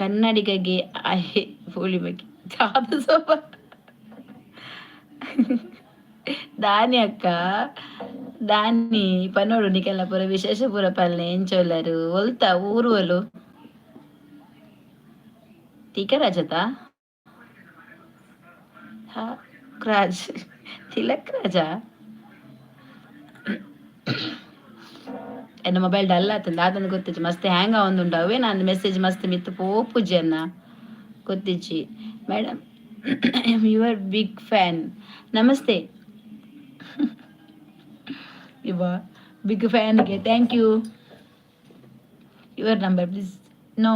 ಕನ್ನಡಿಗಗೆ ಆಯೆ ಪೋಳಿ ಬಗ್ಗೆ ಚಾದ ಸೋಪ ದಾನಿ ಅಕ್ಕ, ದಾನಿ ಪನೋಡು. ನಿಕೆಲ್ಲ ಪೂರ ವಿಶೇಷ ಪೂರ ಪಲ್ಲೆ. ಎಂಚೊಲ್ಲರು? ಒಲ್ತ ಊರು ಒಲು? ಟೀಕರಾಜತ ಹಾ ರಾಜ್, ತಿಲಕ್ ರಾಜ. ಎನ್ನ ಮೊಬೈಲ್ ಡಲ್ ಆತಂದ ಆತಂದು ಗೊತ್ತಿಚ್ಚಿ. ಮಸ್ತ್ ಹ್ಯಾಂಗ್ ಆವೊಂದುಂಡು ಅವೇ. ನಾನು ಮೆಸೇಜ್ ಮಸ್ತ್ ಮಿತ್ತು ಪೋಪುಜಿ ಅನ್ನ, ಗೊತ್ತಿಚ್ಚಿ. Madam, I am your big fan. Namaste. ಇವ big ಫ್ಯಾನ್ಗೆ thank you. Your number please. No,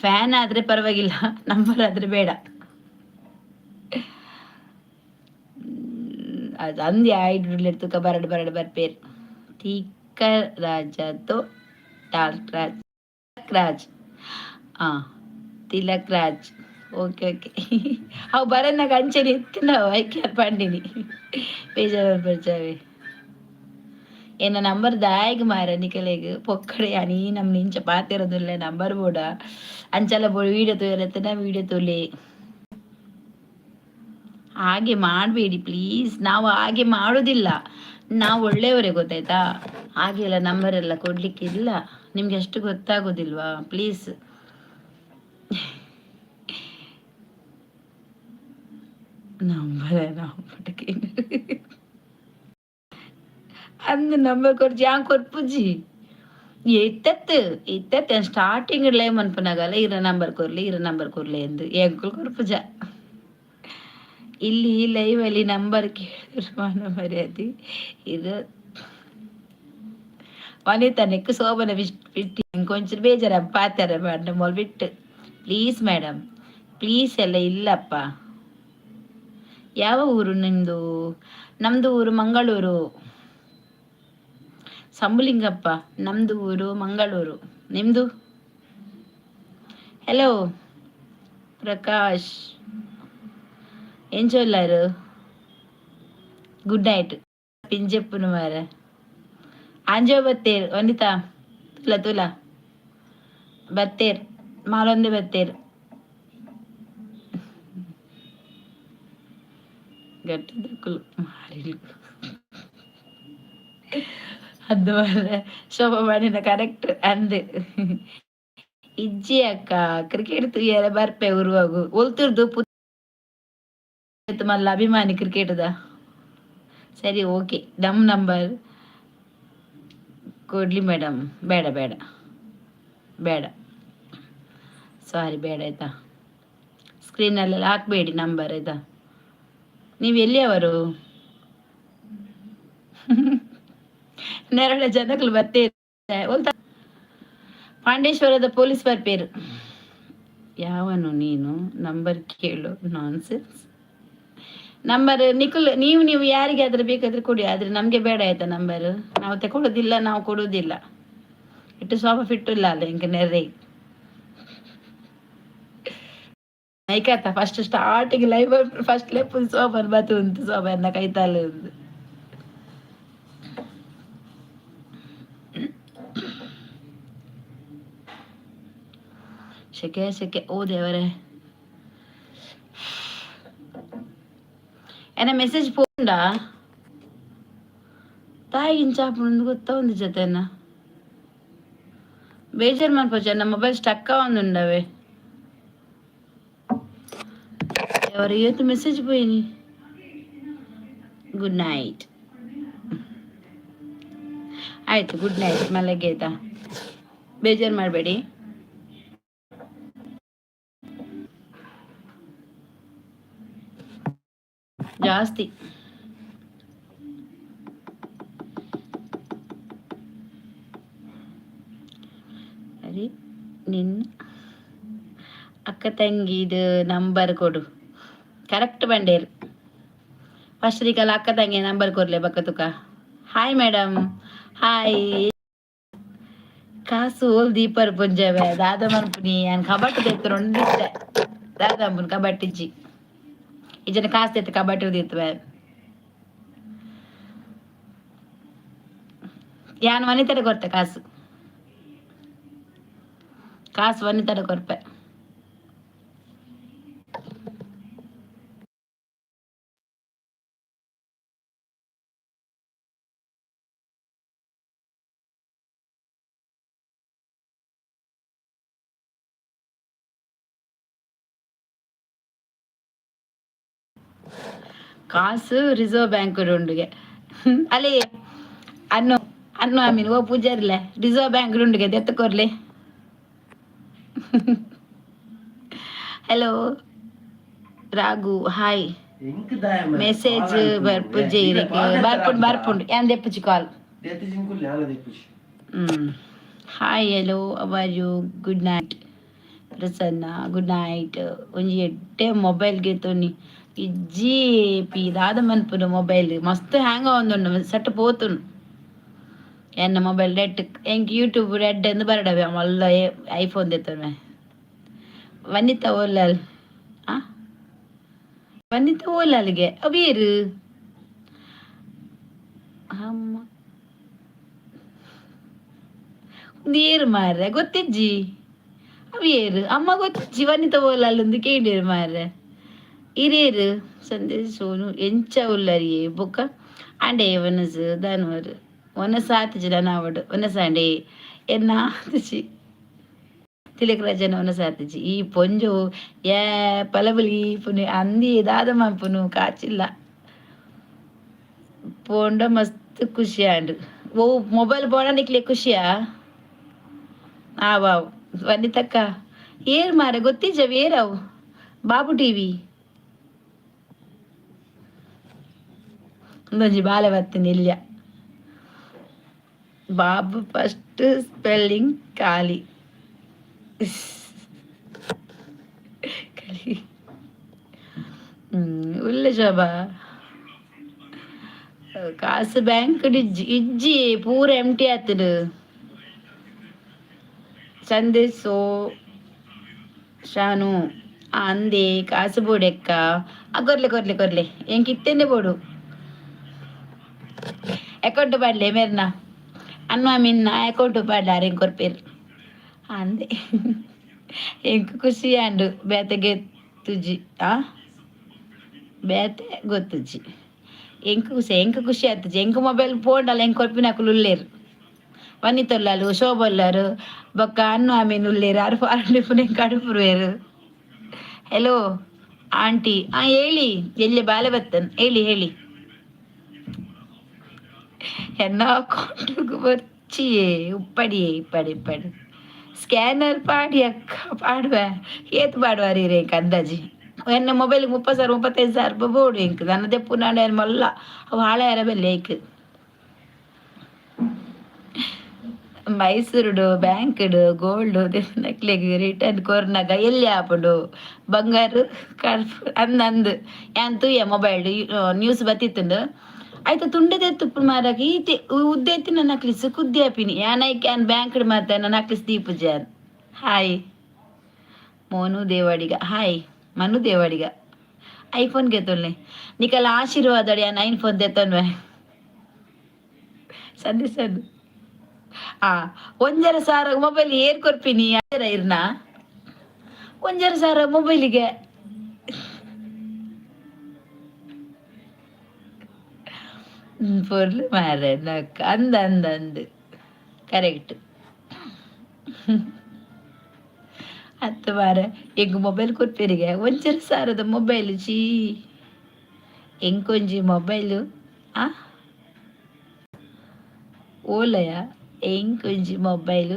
fan ಆದರೆ ಪರವಾಗಿಲ್ಲ, ನಂಬರ್ ಆದರೆ ಬೇಡ. ಅದು ಅಂದಿ ಆಯ್ಡು ತುಕ ಬರಡು ಬರಡು ಬರ್ಪೇರು. ತೀಕ ರಾಜ ತೋ ಟಾಲ್ಕ್ ರಾಜ್ ರಾಜ್. ಹಾಂ, ತಿಲಕ್ ರಾಜ್, ಓಕೆ ಓಕೆ. ಅವು ಬರನ್ನಾಗ ಅಂಚನೆ ಎತ್ತಿನ ಐಕ್ಯ ಪಂಡಿನಿ. ಬೇಜಾರು ಪರಿಚಯವೇ. ಎನ್ನ ನಂಬರ್ ದಾಯಗ್ ಮಾರ ನಿಕಲೆಗ್ ಪೊಕ್ಕಡೆ ಅನಿ ನಮ್ ನಿಂಚ ಪಾತೆರದುಲ್ಲೆ. ನಂಬರ್ ಬೋಡ ಅಂಚಲ ಬೋಡು. ವೀಡಿಯೋ ತೂಯರತ್ತನ ವೀಡಿಯೋ ತೂಲೆ. ಹಾಗೆ ಮಾಡಬೇಡಿ ಪ್ಲೀಸ್. ನಾವು ಹಾಗೆ ಮಾಡೋದಿಲ್ಲ, ನಾವು ಒಳ್ಳೆಯವರೇ, ಗೊತ್ತಾಯ್ತಾ? ಹಾಗೆಲ್ಲ ನಂಬರೆಲ್ಲ ಕೊಡ್ಲಿಕ್ಕಿಲ್ಲ. ನಿಮ್ಗೆ ಅಷ್ಟು ಗೊತ್ತಾಗೋದಿಲ್ವಾ? ಪ್ಲೀಸ್. ನಂಬರ್ ಅಂದು ನಂಬರ್ ಕೊರ್ಜಿ ಯಾನ್ ಕೊರ್ಪುಜಿ. ಇತ್ತತ್ತು ಇತ್ತತ್ತು ಸ್ಟಾರ್ಟಿಂಗ್ ಲೈವ್ ಮನ್ಪುನಾಗಲ್ಲ ಇರ ನಂಬರ್ ಕೊರ್ಲಿ, ಇರ ನಂಬರ್ ಕೊರ್ಲಿ ಎಂದು. ಎಂಕುಲು ಕೊರ್ಪುಜ. ಇಲ್ಲಿ ಲೈವ್ ಅಲ್ಲಿ ನಂಬರ್ ಕೇಳಿದ್ರು ಮಾನ ಮರ್ಯಾದೆ ಇದು. ವನಿತನೆಕ್ ಶೋಭನ ಬಿಟ್ಟು ಕೊಂಚ ಬೇಜಾರ ಪಾತಾರ ಮೇಡಮ್ ಮೊಲ್ ಬಿಟ್ಟು. ಪ್ಲೀಸ್ ಮೇಡಮ್, ಪ್ಲೀಸ್ ಎಲ್ಲ ಇಲ್ಲಪ್ಪ. ಯಾವ ಊರು ನಿಮ್ಮದು? ನಮ್ಮದು ಊರು ಮಂಗಳೂರು. ಸಂಬುಲಿಂಗಪ್ಪ, ನಮ್ಮದು ಊರು ಮಂಗಳೂರು, ನಿಮ್ಮದು? ಹಲೋ ಪ್ರಕಾಶ್, ಏನ್ ಚೊಲ್ಲಾರು? Good night. ಪಿಂಜೆಪ್ಪುನು ಮಾರ ಆಂಜೋ ಬತ್ತೇರ್. ವನಿತಾ, ತುಲ ತುಲ ಬತ್ತೇರ್, ಮಾಲೊಂದೆ ಬತ್ತೇರ್. ಗಟ್ಟಿದಕ್ಕಲು ಮಾರಿಲು ಅದು ಮಾರ್ರೆ. ಶೋಭಾ ಮಾಡಿನ ಕರೆಕ್ಟ್ ಅಂದ್. ಇಜ್ಜಿ ಅಕ್ಕ, ಕ್ರಿಕೆಟ್ ತೂಯರೆ ಬರ್ಪೆ ಉರುವಾಗು. ಒಲ್ತುರ್ದು ಮಲ್ಲ ಅಭಿಮಾನಿ ಕ್ರಿಕೆಟ್ದ. ಸರಿ, ಓಕೆ. ನಮ್ಮ ನಂಬರ್ ಕೊಡ್ಲಿ ಮೇಡಮ್. ಬೇಡ ಬೇಡ ಬೇಡ, ಸಾರಿ, ಬೇಡ ಆಯ್ತಾ? ಸ್ಕ್ರೀನಲ್ಲೆಲ್ಲ ಹಾಕಬೇಡಿ ನಂಬರ್, ಆಯ್ತಾ? ನೀವು ಎಲ್ಲಿಯವರು? ನೆರಳ ಜನಗಳು ಬತ್ತೇ. ಪಾಂಡೇಶ್ವರದ ಪೊಲೀಸ್ ಬರ್ಪೇರು. ಯಾವನು ನೀನು ನಂಬರ್ ಕೇಳು? ನಾನ್ಸೆನ್ಸ್. ನಂಬರ್ ನಿಖುಲ್, ನೀವು ನೀವು ಯಾರಿಗಾದ್ರೂ ಬೇಕಾದ್ರೆ ಕೊಡಿ, ಆದರೆ ನಮಗೆ ಬೇಡ ಆಯ್ತಾ? ನಂಬರ್ ನಾವು ತಗೊಳ್ಳೋದಿಲ್ಲ, ನಾವು ಕೊಡೋದಿಲ್ಲ. ಇಟ್ಟು ಸೋಫಾ ಫಿಟ್ಟು ಇಲ್ಲ ಅಲ್ಲ ಇಂಕ ನೆರ್ರೆ ಐಕಾತ. ಫಸ್ಟ್ ಸ್ಟಾರ್ಟಿಂಗ್ ಲೈವ್ ಫಸ್ಟ್ ಲೆಪ್ಪು ಸೋಬನ್ ಬತ್ತು ಉಂಟು ಸೋಬನ್ನ ಕೈತಾಲು ಉಂಟು. ಸೆಕೆ ಸೆಕೆ, ಓ ದೇವರೇ. ಏನ ಮೆಸೇಜ್ ಪೋಂಡಾ ತಾಯಿ ಇಂಚಾಪುಂಡು ಗೊತ್ತಾ? ಒಂದು ಜೊತೆನ ಬೇಜಾರು ಮನ್ಪೊಚ್ಚ, ನಮ್ಮ ಮೊಬೈಲ್ ಸ್ಟಕ್ ಆವೊಂದುಂಡವೆ. ఎవరు ಏತು ಮೆಸೇಜ್ ಪೋಯಿನಿ? Good night. ಆಯಿತು, ಗುಡ್ ನೈಟ್, ಮಲಗಿ, ಆಯ್ತಾ? ಬೇಜಾರು ಮಾಡಬೇಡಿ. ಜಾಸ್ತಿ. ಸರಿ, ನಿನ್ನ ಅಕ್ಕ ತಂಗಿದು ನಂಬರ್ ಕೊಡು. ಕರೆಕ್ಟ್ ಬಂಡೇರು. ಫಸ್ಟ್ ನಿಕಲ್ ಅಕ್ಕ ತಂಗಿ ನಂಬರ್ ಕೊರ್ಲೆ ಬಕ್ಕ ತುಕ. Hi madam, hi. ಕಾಸು ಓಲ್ ದೀಪರ್ ಪುಂಜವೆ ದಾದ ಮನ್ಪುನಿ? ಯಾನ್ ಕಬಟ್ಟು ದೆತ್ತರೊಂದಿತ್ತೆ. ದಾದ ಅಂಬುನ್ ಕಬಟ್ಟಿಜ್ಜಿ ಇಜ್ಜನ ಕಾಸು ದೆತ್ತ ಕಬಟ್ಟು ದೀತ್ವೆ. ಯಾನ್ ವನಿತಡ ಕೊರ್ತೆ ಕಾಸು. ಕಾಸು ವನಿತಡ ಕೊರ್ಪೆ. ಕಾಸು ರಿಸರ್ವ್ ಬ್ಯಾಂಕ್ ಉಂಡುಗೆ. ಅಲ್ಲಿ ಅನ್ನು ಅನ್ನು ಆಮೀನ್ ಓ ಪೂಜಾರಿಲೆ, ರಿಸರ್ವ್ ಬ್ಯಾಂಕ್ ಉಂಡುಗೆ, ದೆತ್ತ ಕೊರ್ಲೆ. Hello Raghu, hi. ಮೆಸೇಜ್ ಬರ್ಪುಜಿ. ಬರ್ಪುಂಡು, ಬರ್ಪುಂಡು. ಯಾನ್ ದೆಪ್ಪುಜಿ call. Hi, hello, how are you? Good night Prasanna, good night. ಒಂಜಿ ಎಡ್ಡೆ ಮೊಬೈಲ್ ಗೆತೊನಿ. ಇಜ್ಜಿ ಪಿ ದಾದ ಮನ್ಪುನು? ಮೊಬೈಲ್ ಮಸ್ತ್ ಹ್ಯಾಂಗ್ ಆವೊಂದುಂಡು, ಸೆಟ್ ಪೋತುಂಡು ಎನ್ನ ಮೊಬೈಲ್ ರೆಡ್. ಎಂಕ್ ಯೂಟ್ಯೂಬ್ ರೆಡ್ ಎಂದು ಬರಡವೆ. ಮಲ್ಲ ಐಫೋನ್ ದೆತ್ತೊನ್ವೆ. ವನಿತಾ ಓಲಾಲ್, ಆ ವನಿತಾ ಓಲಾಲ್ಗೆ ಅವೇರು ಅಮ್ಮ ಒಂದು ಏರು ಮಾರ್ರೆ, ಗೊತ್ತಿಜ್ಜಿ. ಅವು ಏರು ಅಮ್ಮ ಗೊತ್ತಿಜ್ಜಿ. ವನಿತಾ ಓಲಾಲ್ ಒಂದು ಕೇಂಡೇರು ಮಾರ್ರೆ. ಹಿರಿಯರು ಸಂದೇಶ್ ಸೋನು ಎಂಚ ಉಲ್ಲರಿಯೇ? ಬೊಕ್ಕ ಅಂಡೆ ವನಸು ದಾನವರು ವನಸು ಆತಿಜಿ ನಾವಡು ವನಸ ಅಂಡೆ ಎನ್ನ ಆತಿಜಿ. ತಿಲಕ್ ರಜನ ವನಸು ಆತಿಜಿ. ಈ ಪೊಂಜು ಏ ಪಲಬಲಿ ಪುನಿ ಅಂದಿ ದಾದ ಮನ್ಪುನು? ಕಾಚಿಲ್ಲ ಪೋಂಡ ಮಸ್ತ್ ಖುಷಿ ಆಂಡ್. ಓ ಮೊಬೈಲ್ ಪೋಂಡ ನಿಕ್ಲೆ ಖುಷಿಯಾ? ಆವಾವ್ ವನಿತಕ್ಕ ಏರ್ ಮಾರ ಗೊತ್ತಿಜ್ಜ ಏರವು? ಬಾಬು ಟಿವಿ ಒಂದೊಂಜಿ ಬಾಲೆ ಬತ್ತಿನ ಇಲ್ಯ. ಬಾಬು ಫಸ್ಟ್ ಸ್ಪೆಲ್ಲಿಂಗ್ ಖಾಲಿ ಕಲಿ. ಉಲ್ಲ ಶೋಭಾ. ಕಾಸು ಬ್ಯಾಂಕ್ ಇಜ್ಜಿ, ಇಜ್ಜಿ, ಪೂರ ಎಂಟಿ ಆತುಂಡು. ಸಂದೇಶ್ ಸೋ ಶಾನು ಅಂದೆ ಕಾಸು ಬೋಡೆಕ್ಕ. ಆ ಕೊರ್ಲೆ ಕೊರ್ಲೆ ಕೊರ್ಲೆ, ಎಂಕ್ ಇತ್ತೆನೆ ಬೋಡು. ಅಕೌಂಟ್ ಪಾಡ್ಲೆ ಮೇರ್ನ. ಅನ್ವ ಮಿನ್ನ ಅಕೌಂಟ್ ಪಾಡ್ಲೆ, ಅರೆನ್ ಕೊರ್ಪೇರು ಅಂದೆ. ಎಂಕ್ ಖುಷಿ ಆಂಡು. ಬೇತೆಗೆ ತುಜಿ ಆ ಬೇತೆ ಗೊತ್ತುಜ್ಜಿ. ಎಂಕ್ ಖುಷಿ, ಎಂಕ್ ಖುಷಿ ಆತುಜಿ. ಎಂಕ್ ಮೊಬೈಲ್ ಪೋಂಡಲ ಎಂಕ್ ಕೊರ್ಪಿನಕುಲು ಉಲ್ಲೇರು. ವನಿತೊಲ್ಲಾಲು, ಶೋಭೊಲ್ಲಾರು, ಬೊಕ್ಕ ಅನ್ನು ಆಮೀನ್ ಉಲ್ಲೇರು. ಅರು ಫಾರನ್ ಎಂಕ್ ಅಡುಪುರುವೆರು. ಹೆಲೋ ಆಂಟಿ, ಆ ಹೇಳಿ. ಎಲ್ಲಿ ಬಾಲೆ ಬತ್ತನ್? ಹೇಳಿ ಹೇಳಿ. ಎನ್ನ ಅಕೌಂಟ್ಗ್ ಬೊರ್ಚಿಯೇ ಉಪ್ಪಡಿಯೇ ಇಪ್ಪಡಿ ಇಪ್ಪಡಿ. ಸ್ಕ್ಯಾನರ್ ಪಾಡಿ ಅಕ್ಕ, ಪಾಡುವೆ. ಏತ್ ಪಾಡುವಾರ್ ಇರೆ ಎಂಕ್ ಅಂದಾಜಿ? ಎನ್ನ ಮೊಬೈಲ್ಗೆ 30,000 35,000 ರೂಪಾಯಿ ಬೋಡು ಎಂಕ್. ದಾನ ದೆಪ್ಪುನಾಂಡ ಏನ್ ಮಲ್ಲ ಅವು ಹಾಳಾಯರ ಬೆಲ್ಲ ಎಂಕ್. ಮೈಸೂರುಡು ಬ್ಯಾಂಕ್ಡ್ ಗೋಲ್ಡ್ ನಕ್ಲೆಗ್ ರಿಟರ್ನ್ ಕೊರ್ನಗ ಎಲ್ಲಿ ಆಪುಂಡು ಬಂಗಾರ ಕರ್ಫ್ ಅಂದ್ ಅಂದ್. ಯಾನ್ ತೂಯೆ ಮೊಬೈಲ್ಡ್ ನ್ಯೂಸ್ ಬತ್ತಿತ್ತುಂಡು. ಐತ ತುಂಡೆ ದೆತ್ತುಪ್ಪು ಮಾರಾಗ ಈತೆ ಉದ್ದ ಇತ್ತಿನ ನಕ್ಲಿಸ್ ಕುದ್ದಿ ಆಪಿನಿ. ಯಾನ್ ಐಕ್ ಯಾನ್ ಬ್ಯಾಂಕ್ಡ್ ಮಾತ ನಕ್ಲಿಸ್ ದೀಪುಜಿ ಯಾನ್. Hi Monu Devadiga, hi Manu Devadiga. IPhone ಗೆತೊನ್ಲೆ. ನಿಕಲ ಆಶೀರ್ವಾದ ಯಾನ್ ಐಫೋನ್ ದೆತ್ತೊನ್ವೆ. ಸಂದೇಶ ಆ ಒಂಜರ ಸಾರ ಮೊಬೈಲ್ ಏರ್ ಕೊರ್ಪಿನಿ ಇರ್ನ? ಒಂಜರ ಸಾರ ಮೊಬೈಲಿಗೆ ಪೊರ್ಲು ಮಾರ್ರೆ. ನಕ್ ಅಂದ್ ಅಂದ್ ಅಂದ್, ಕರೆಕ್ಟ್. ಅತ್ತ ಮಾರ್ರೆ, ಎಂಕ್ ಮೊಬೈಲ್ ಕೊರ್ಪೆರಿಗೆ ಒಂಜರೆ ಸಾರದ ಮೊಬೈಲ್? ಚೀ, ಎಂಕೊಂಜಿ ಮೊಬೈಲ್. ಆ ಓಲಯ ಎಂಕೊಂಜಿ ಮೊಬೈಲ್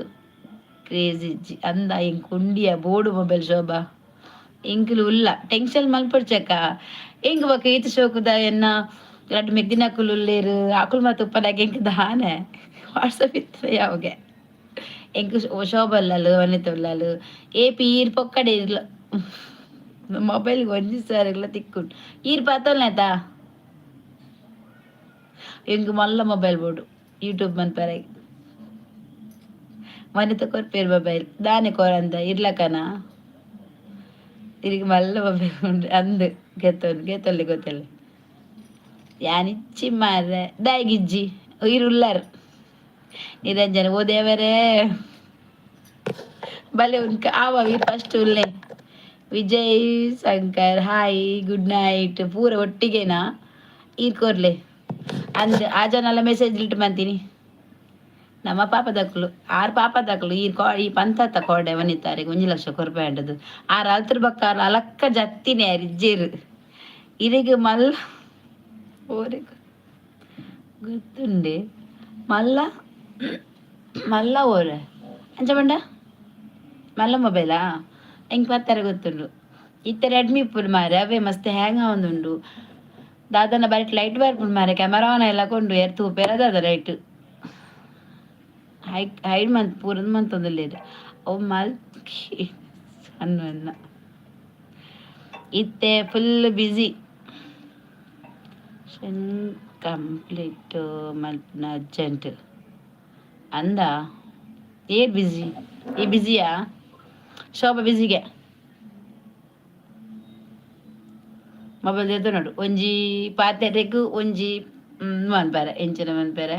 ಕ್ರೇಜ್ ಇಜ್ಜಿ ಅಂದ. ಎಂಕ್ ಉಂಡಿಯ ಬೋಡು ಮೊಬೈಲ್ ಶೋಭಾ. ಎಂಕುಲು ಉಲ್ಲ, ಟೆನ್ಷನ್ ಮಲ್ಪೊಡ್ಚಕ್ಕ. ಎಂಕ್ ಬೊಕ ಈತ್ ಶೋಕುದ ಎನ್ನ ರಡ್ಡ್ ಮೆಗ್ದಿನಕುಲು ಉಲ್ಲೇರು. ಅಕುಲು ಮಾತ ಉಪ್ಪುನಗ ಎಂಕ್ ದಾನೆ ವಾಟ್ಸಪ್ ಇತ್ತು ಯಾವಾಗ. ಎಂಕ್ ಶೋಭಾ ಉಲ್ಲಲು, ವನಿತ ಉಲ್ಲಲು. ಏಪಿ ಈರ್ ಪೊಕ್ಕಡೆ ಇರ್ಲ ಮೊಬೈಲ್ ಒಂಜಿ ಸಾರಿಗ್ಲ ತಿಕ್ಕುಂಡು. ಈರ್ ಪತ್ತೊಲ್ನೇತಾ. ಎಂಕ್ ಮಲ್ಲ ಮೊಬೈಲ್ ಬೋಡು ಯೂಟ್ಯೂಬ್ ಮನ್ಪರೆ. ವನಿತ ಕೊರ್ಪೇರು ಮೊಬೈಲ್. ದಾನೆ ಕೊರಂದ ಇರ್ಲಕನ ಇರಿಗೆ ಮಲ್ಲ ಮೊಬೈಲ್ ಉಂಡು ಅಂದ್. ಗೆತ್ತೊಂದು ಗೆತ್ತೊಲ್ಲೆ ಗೊತ್ತಲ್ಲ. ಯಾನಿಚ್ಚಿ ಮಾರ್ರೆ, ದಾಯಿಗಿಜ್ಜಿ? ಇರು ಉಲ್ಲಾರ್. ನಿರಂಜನ, ಓ ದೇವರೇ, ಬಲೆ ಉನ್ಕ ಆವ. ಫಸ್ಟ್ ಉಲ್ಲೆ. Vijay Shankar, hi, good night. ಪೂರ ಒಟ್ಟಿಗೆನಾ? ಈರ್ ಕೊರ್ಲೆ ಅಂದ್. ಆ ಜನಲ ಮೆಸೇಜ್ ಡಿಲೀಟ್ ಮಂತೀನಿ. ನಮ್ಮ ಪಾಪದಕ್ಕಲು ಆರ್ ಪಾಪದಕ್ಕಲು. ಈ ಕೋ ಈ ಪಂತತ್ತ ಕೋಡೆ ವನಿತಾರಿಗೆ 1 ಲಕ್ಷ ಕೊರ್ಪೆ ಅಂಡದು. ಆರ್ ಅಲ್ತರ ಬಕ್ಕ ಅಲಕ್ಕ ಜತ್ತಿನೇ ಆರ್ ಇಜ್ಜೇರು. ಇರೆಗ್ ಮಲ್ಲ ಓರೆ ಗೊತ್ತುಂಡೆ. ಮಲ್ಲ ಮಲ್ಲ ಓರೆ ಅಂಚ ಪಂಡ ಮಲ್ಲ ಮೊಬೈಲಾ? ಎಂಕ್ ಪತ್ತರ ಗೊತ್ತುಂಡು. ಇತ್ತೆ ರೆಡ್ಮಿ ಇಪ್ಪುಂಡು ಮಾರೆ, ಅವೇ ಮಸ್ತ್ ಹ್ಯಾಂಗ್ ಆವೊಂದುಂಡು. ದಾದನ ಬರಿಟ್ ಲೈಟ್ ಬರ್ಪುಂಡು ಮಾರೆ. ಕ್ಯಾಮರಾ ಆನ್ ಎಲ್ಲ ಕೊಂಡು ಏರ್ ತೂಪೆರ ದಾದ. ಲೈಟ್ ಹೈ ಹೈಡ್ ಮಂತ್ ಪೂರ ಮಂತೊಂದುಲ್ಲೆರ್. ಅವು ಮಲ್ಕಿ ಅನ್ನ. ಇತ್ತೆ ಫುಲ್ ಬ್ಯುಸಿ. ಕಂಪ್ಲೀಟ್ ಮಲ್ಪುನ ಅರ್ಜೆಂಟ್ ಅಂದ. ಏರ್ ಬ್ಯುಸಿ? ಈ ಬ್ಯುಸಿಯಾ? ಶೋಭಾ ಬ್ಯುಸಿಗೆ ಮೊಬೈಲ್ ನೋಡು. ಒಂಜಿ ಪಾತೆರೆಗ್ ಒಂಜಿ ಮನ್ಪೆರೆ, ಎಂಚಿನ ಮನ್ಪೆರೆ,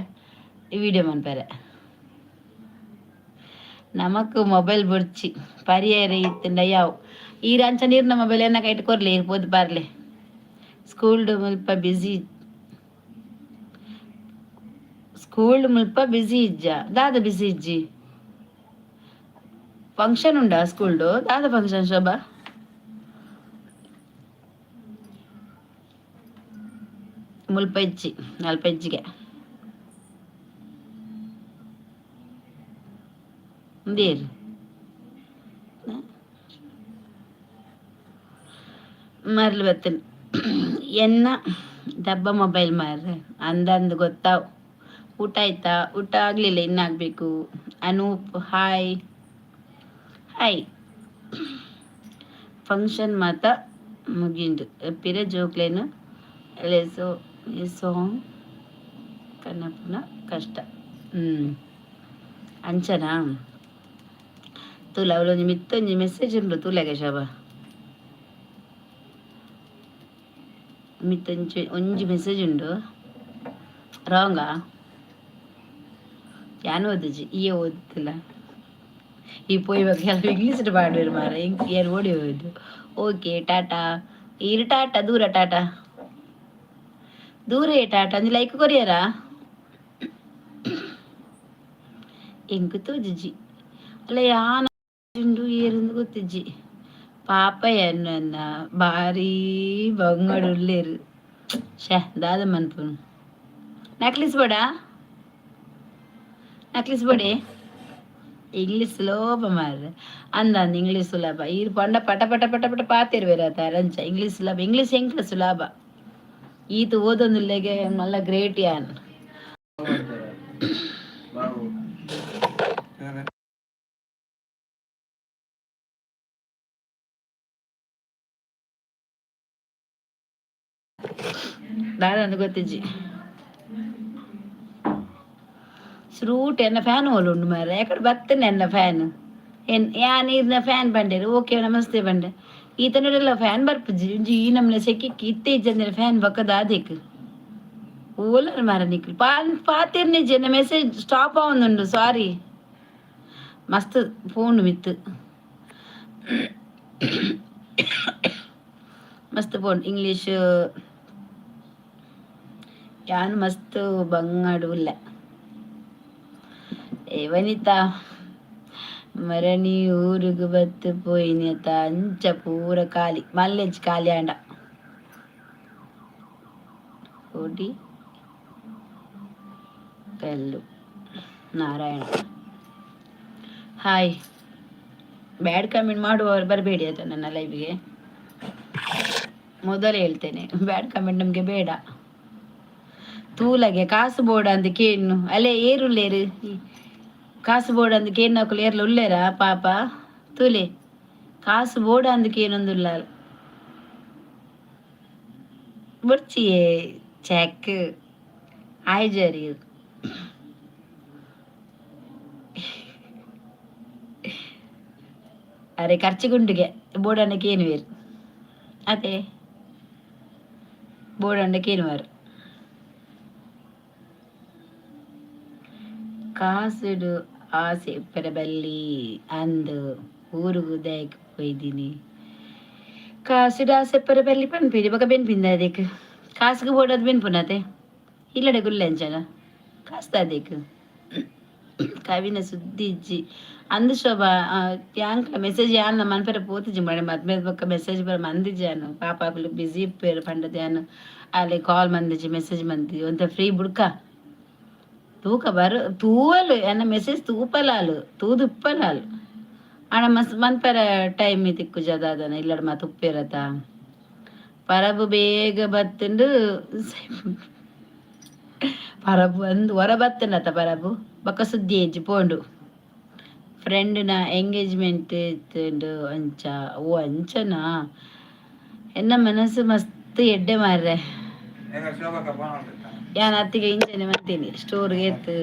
ವಿಡಿಯೋ ಮನ್ಪೆರೆ. ನಮಕ್ ಮೊಬೈಲ್ ಬೊಡ್ಚಿ, ಪರಿಯರೆ ಇತ್ತಂಡ ಯಾವು. ಈರ್ ಅಂಚ ನೀರ್ನ ಮೊಬೈಲ್ ಎನ್ನ ಕೈಟ್ ಕೊರ್ಲೆ, ಈರ್ ಪೋದು ಬರ್ಲೆ. ಸ್ಕೂಲ್ಡ್ ಮುಲ್ಪ ಬ್ಯುಸಿ, ಸ್ಕೂಲ್ ಮುಲ್ಪ ಬ್ಯುಸಿ ಇಜ್ಜ? ದಾದ ಬ್ಯುಸಿ ಇಜ್ಜಿ? ಫಂಕ್ಷನ್ ಉಂಡಾ ಸ್ಕೂಲ್ಡು? ದಾದ ಫಂಕ್ಷನ್ ಶೋಭಾ? ಮುಲ್ಪ ಇಜ್ಜಿ, ಅಲ್ಪ ಇಜ್ಜಿಗೆ. ಉಂದೇರು ಮರ್ಲು ಬತ್ತನ್. ಎನ್ನ ಡಬ್ಬ ಮೊಬೈಲ್ ಮಾರ್ರೆ ಅಂದಂದು ಗೊತ್ತಾವ್. ಊಟ ಆಯ್ತಾ? ಊಟ ಆಗಲಿಲ್ಲ, ಇನ್ನಾಗಬೇಕು. Anoop, hi hi. ಫಂಕ್ಷನ್ ಮಾತ ಮುಗಿಂಡು. ಪಿರ ಜೋಕ್ಲೇನು ಲೇಸೋ ಸಾಂಗ್ ಕನ್ನಪುನ ಕಷ್ಟ. ಹ್ಞೂ, ಅಂಚನಾ? ತೂಲ, ಅವಳೊಂಜಿ ಮಿತ್ತೊಂಜಿ ಮೆಸೇಜ್ ಉಂಡು ತೂಲೆಗೆ ಶೋಭಾ. ಮಿತ್ತೊಂಜಿ ಒಂಜಿ ಮೆಸೇಜ್ ಉಂಡು. ರಾಂಗಾ? ಯಾನ್ ಓದುಜಿ, ಈಯೆ ಓದ್ತಿಲ್ಲ. ಈ ಪೋಯಿ ಕೆಲವು ಇಂಗ್ಲೀಷ್ ಪಾಡುವೆರ್ ಮಾರ. ಎಂಕ್ ಏರ್ ಓಡಿ ಹೋಯ್ದು. ಓಕೆ, ಟಾಟಾ. ಈರ್ ಟಾಟಾ, ದೂರ ಟಾಟಾ, ದೂರ ಟಾಟಾ. ಒಂಜಿ ಲೈಕ್ ಕೊರಿಯರಾ? ಎಂಕ್ ತೋಜುಜಿ. ಅಲ್ಲ, ಯಾನ್ ಉಂಡು ಏರುಂದು ಗೊತ್ತಿಜ್ಜಿ. ಪಾಪ ಎನ್ನ ಬಾರಿ ಬಂಗಡ್ ಉಲ್ಲೇರು. ಶೇ, ದಾದ ಮನ್ಪುನು? Necklace ಬೋಡ, necklace ಬೋಡೆ. ಇಂಗ್ಲೀಷ್ ಸುಲಭ ಮಾರ್ರೆ. ಅಂದ ಅಂದ್, ಇಂಗ್ಲೀಷ್ ಸುಲಭ. ಈರ್ ಪಂಡ ಪಟ ಪಟ ಪಟ ಪಟ ಪಾತೆರ್ವೆರ್ ಅತ ಅಂಚ. ಇಂಗ್ಲೀಷ್ ಸುಲಭ, ಇಂಗ್ಲೀಷ್ ಎಂಕ್ಲ ಸುಲಭ. ಈತ್ ಓದೊಂದುಲ್ಲೆಗೆ ಮಲ್ಲ ಗ್ರೇಟ್ ಯಾನ್. ಬಾಬು. ದಾದಂದ್ ಗೊತ್ತಿಜ್ಜಿ. ಸುರೂಟ್ ಎನ್ನ ಫ್ಯಾನ್ ಓಲುಂಡು ಮಾರ್ರೆ? ಎಕಡೆ ಬತ್ತನೆ ಎನ್ನ ಫ್ಯಾನ್? ಎನ್ ಯಾನ್ ಈರ್ನ ಫ್ಯಾನ್ ಬಂಡೇರು. ಓಕೆ, ನಮಸ್ತೆ ಬಂಡೆ. ಈತನಡೆಲ್ಲ ಫ್ಯಾನ್ ಬರ್ಪುಜಿ. ಒಂಜಿ ಈ ನಮ್ನೆ ಸೆಕಿಕ್ ಇತ್ತೆ ಇಜ್ಜಂದಿನ ಫ್ಯಾನ್ ಬೊಕ್ಕ ದಾದೆಕ್ ಓಲರ್ ಮಾರ ನಿಕ್ಲು ಪಾತೆರ್ನಿಜ್ಜಿ. ಎನ್ನ ಮೆಸೇಜ್ ಸ್ಟಾಪ್ ಆವೊಂದುಂಡು, ಸಾರಿ. ಮಸ್ತ್ ಫೋನ್ ಮಿತ್ತು, ಮಸ್ತ್ ಫೋನ್. ಇಂಗ್ಲೀಷ್ ಯಾನ್ ಮಸ್ತ್ ಬಂಗಾಡು ಉಲ್ಲೆ. ಏ ವನಿತಾ, ಮರಣಿ ಊರುಗು ಬತ್ತು ಪೋಯಿನಿ ಅತ್ತ. ಅಂಚ ಪೂರ ಖಾಲಿ ಮಲ್ಲೆಜ್ ಖಾಲಿ ಆಂಡ. ಕೋಡಿ ಕಲ್ಲು ನಾರಾಯಣ, ಹಾಯ್. ಬ್ಯಾಡ್ ಕಮೆಂಟ್ ಮಾಡುವವರು ಬರಬೇಡಿ ಆಯ್ತಾ ನನ್ನ ಲೈವ್ಗೆ. ಮೊದಲೇ ಹೇಳ್ತೇನೆ, ಬ್ಯಾಡ್ ಕಮೆಂಟ್ ನಮಗೆ ಬೇಡ. ತೂಲಗೆ ಕಾಸು ಬೋರ್ಡ್ ಅಂದಕ್ಕೆ ಏನು ಅಲ್ಲೇ ಏರುಲ್ಲೇರು. ಕಾಸು ಬೋರ್ಡ್ ಅಂದಕ್ಕೆ ಏನು ನಕಲು ಏರ್ಲ ಉಲ್ಲೇರಾ ಪಾಪ. ತೂಲೆ, ಕಾಸು ಬೋರ್ಡ್ ಅಂದಕ್ಕೆ ಏನೊಂದುಲ್ಲ ಬೊಡ್ಚಿಯೇ. ಚೆಕ್ ಆಯ್ಜರಿ. ಅರೆ ಖರ್ಚಿಗುಂಡಿಗೆ ಬೋರ್ಡ್ ಏನು ಬೇರು ಅದೇ ಬೋರ್ಡ್ ಕೇನುವಾರು. ಕಾಸುಡು ಆಸೆ ಇಪ್ಪರೆ ಬಲ್ಲಿ ಅಂದು ಊರುಗು ದಾಯಕ್ ಪೋಯ್ದಿನಿ. ಕಾಸುಡು ಆಸೆ ಇಪ್ಪರೆ ಬಲ್ಲಿ ಪನ್ಪಿನಿ ಬೊಕ ಬೆನ್ಪಿಂದ ಅದಕ್ಕೆ. ಕಾಸುಗು ಬೋಡಾದ್ ಬೆನ್ಪುನತೆ ಇಲ್ಲಡೆ ಗುಲ್ಲೆ ಅಂಚನ ಕಾಸ್ದ ಅದಕ್ಕೆ. ಕವಿನ ಸುದ್ದಿ ಇಜ್ಜಿ ಅಂದು ಶೋಭಾ. ಯಾಂಕ್ಲ ಮೆಸೇಜ್ ಯಾನ್ ಮನ್ಪೆರೆ ಪೋತಿಜಿ ಮಡೆ. ಮದ್ಮೆದ ಬೊಕ್ಕ ಮೆಸೇಜ್ ಬರ ಮಂದಿಜಾನು. ಪಾಪ ಅಕುಲು ಬ್ಯುಸಿ ಇಪ್ಪೆರ್ ಪಂಡದ ಯಾನ್ ಅಲ್ಲಿ ಕಾಲ್ ಮಂದಿಜಿ, ಮೆಸೇಜ್ ಮಂದಿ. ಒಂತೆ ಫ್ರೀ ಬುಡ್ಕ ತೂಕ ಬರು ತೂವಲು. ಎನ್ನ ಮೆಸೇಜ್ ತೂಪಲಾಲು, ತೂದು ಇಪ್ಪಲಾಲು. ಆಣ ಮಸ್ ಮನ್ಪೆರೆ ಟೈಮ್ ತಿಕ್ಕುಜ ದಾದನ. ಇಲ್ಲಡ ಮಾತ ಉಪ್ಪೇರತ. ಪರಬು ಬೇಗ ಬತ್ತುಂಡು. ಪರಬು ಅಂದು ಹೊರ ಬತ್ತುಂಡತ ಪರಬು ಬೊಕ್ಕ ಸುದ್ದಿ ಇಜ್ಜಿ, ಪೋಂಡು. ಫ್ರೆಂಡ್ನ ಎಂಗೇಜ್ಮೆಂಟ್ ಇತ್ತುಂಡು ಅಂಚ. ಓ, ಅಂಚನಾ? ಎನ್ನ ಮನಸ್ಸು ಮಸ್ತ್ ಎಡ್ಡೆ ಮಾರ್ರೆ. ಯಾನ್ ಅತ್ತಿಗೆ ಇಂಚನೆ ಮಂತೀನಿ ಸ್ಟೋರ್ಗೆ ಎತ್ತು.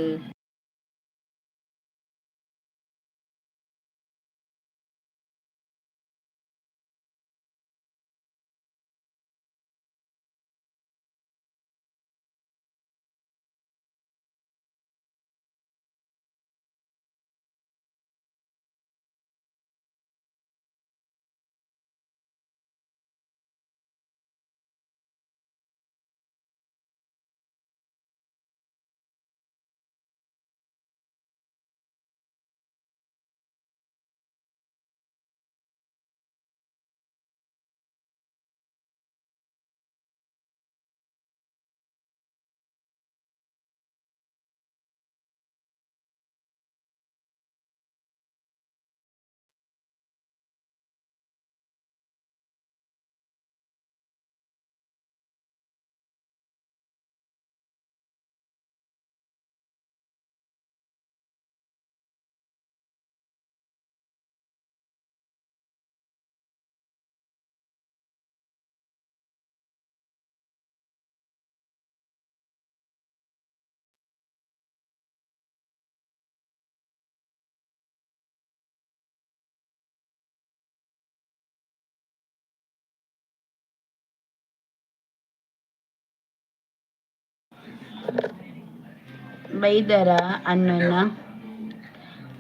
ಬೈದರ ಅಣ್ಣನ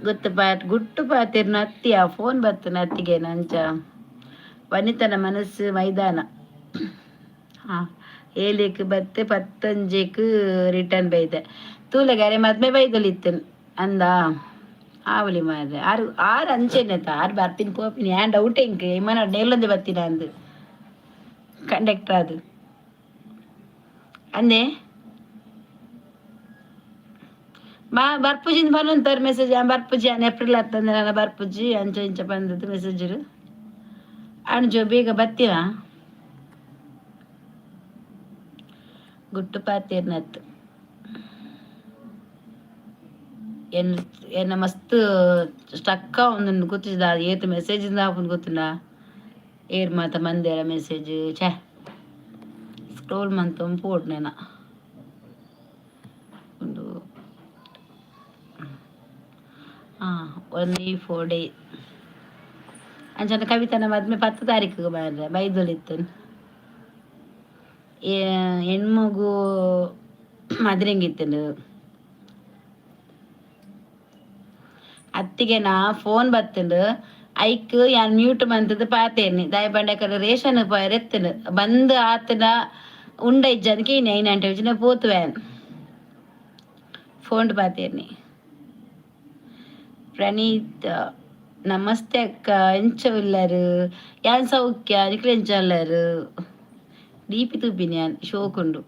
ಗೊತ್ತು ಪಾ ಗುಟ್ಟು ಪಾತಿರ್ನ ಅತ್ತಿ. ಆ ಫೋನ್ ಬತ್ತನ ಅತ್ತಿಗೆ ನಂಚ. ವನಿತನ ಮನಸ್ಸು ಮೈದಾನ. ಹಾಂ, ಏಳಿಕ್ ಬತ್ತೆ, ಪತ್ತಂಜೆಕ್ ರಿಟರ್ನ್ ಬೈದೆ. ತೂಲೆಗಾರೆ ಮದ್ಮೆ ಬೈದೊಲಿತ್ತನ್ ಅಂದ ಆವಲಿ ಮಾರ್ರೆ. ಆರು ಆರು ಅಂಚೆನೆತ ಆರು ಬರ್ಪಿನ ಪೋಪಿನಿ ಯಾನ್ ಡೌಟ್ ಎಂಕ್. ಇಮ್ಮನ ನೇರ್ಲೊಂದೆ ಬತ್ತಿನ ಅಂದು ಕಂಡಕ್ಟರ್ ಅದು ಅಂದೆ. ಬಾ ಬರ್ಪುಜಿಂದ ಪನೊಂತಾರ ಮೆಸೇಜ್. ಬರ್ಪುಜಿ ಅನ್ ಏಪ್ರಿಲ್ ಹತ್ತಂದ್ರೆ ನಾನು ಬರ್ಪುಜಿ ಅಂಚ ಇಂಚ ಬಂದದ್ದು ಮೆಸೇಜ್. ಅಣ್ಜೋ ಬೇಗ ಬತ್ತೀರಾ. ಗುಟ್ಟು ಪಾತೇರ್ನತ್ತು. ಎನ್ನ ಎನ್ನ ಮಸ್ತ್ ಸ್ಟಕ್ ಒಂದೊಂದು ಗೊತ್ತಿದ. ಏತ್ ಮೆಸೇಜ್ ಆಪುಂಡು ಗೊತ್ತುಂಡ? ಏರ್ ಮಾತ ಮಂದೇರ ಮೆಸೇಜ್. ಛೇ, ಸ್ಕ್ರೋಲ್ ಮಂತೊಂದು ಪೋಡು ನೆನ ಉಂಡು. ಹಾಂ, ಒನ್ಲಿ 4 ಡೇ ಅಂಚನೆ ಕವಿತನ ಮದ್ಮೆ 10 ತಾರೀಕಿಗೆ ಮಾರ್ರೆ ಬೈದೊಲಿತ್ತು. ಹೆಣ್ಮಗು ಮದ್ರೆಂಗಿತ್ತುಂಡು. ಅತ್ತಿಗೆ ನಾ ಫೋನ್ ಬತ್ತುಂಡು. ಐಕ್ ಯಾನ್ ಮ್ಯೂಟ್ ಮಂತುದು ಪಾತೇರ್ನಿ. ದಾಯ ಪಂಡ ರೇಷನ್ ಪೋಯೆರೆ ಎತ್ತುಂಡು. ಬಂದ್ ಆತನ ಉಂಡ ಇಜ್ಜಂದ್ ಕೇನಿ. ಐನಂಟೆ ವಿಜಿನ ಪೋತುವೆ. ಫೋನ್ ಪಾತೇರ್ನಿ. ಪ್ರಣೀತ್, ನಮಸ್ತೆ ಅಕ್ಕ, ಎಂಚ ಉಲ್ಲರು? ಯಾನ್ ಸೌಖ್ಯ, ನಿಕ್ಲು ಎಂಚ ಉಲ್ಲರು? ಡಿಪಿ ತೂಪಿನಿ ಯಾನ್, ಶೋಕುಂಡು.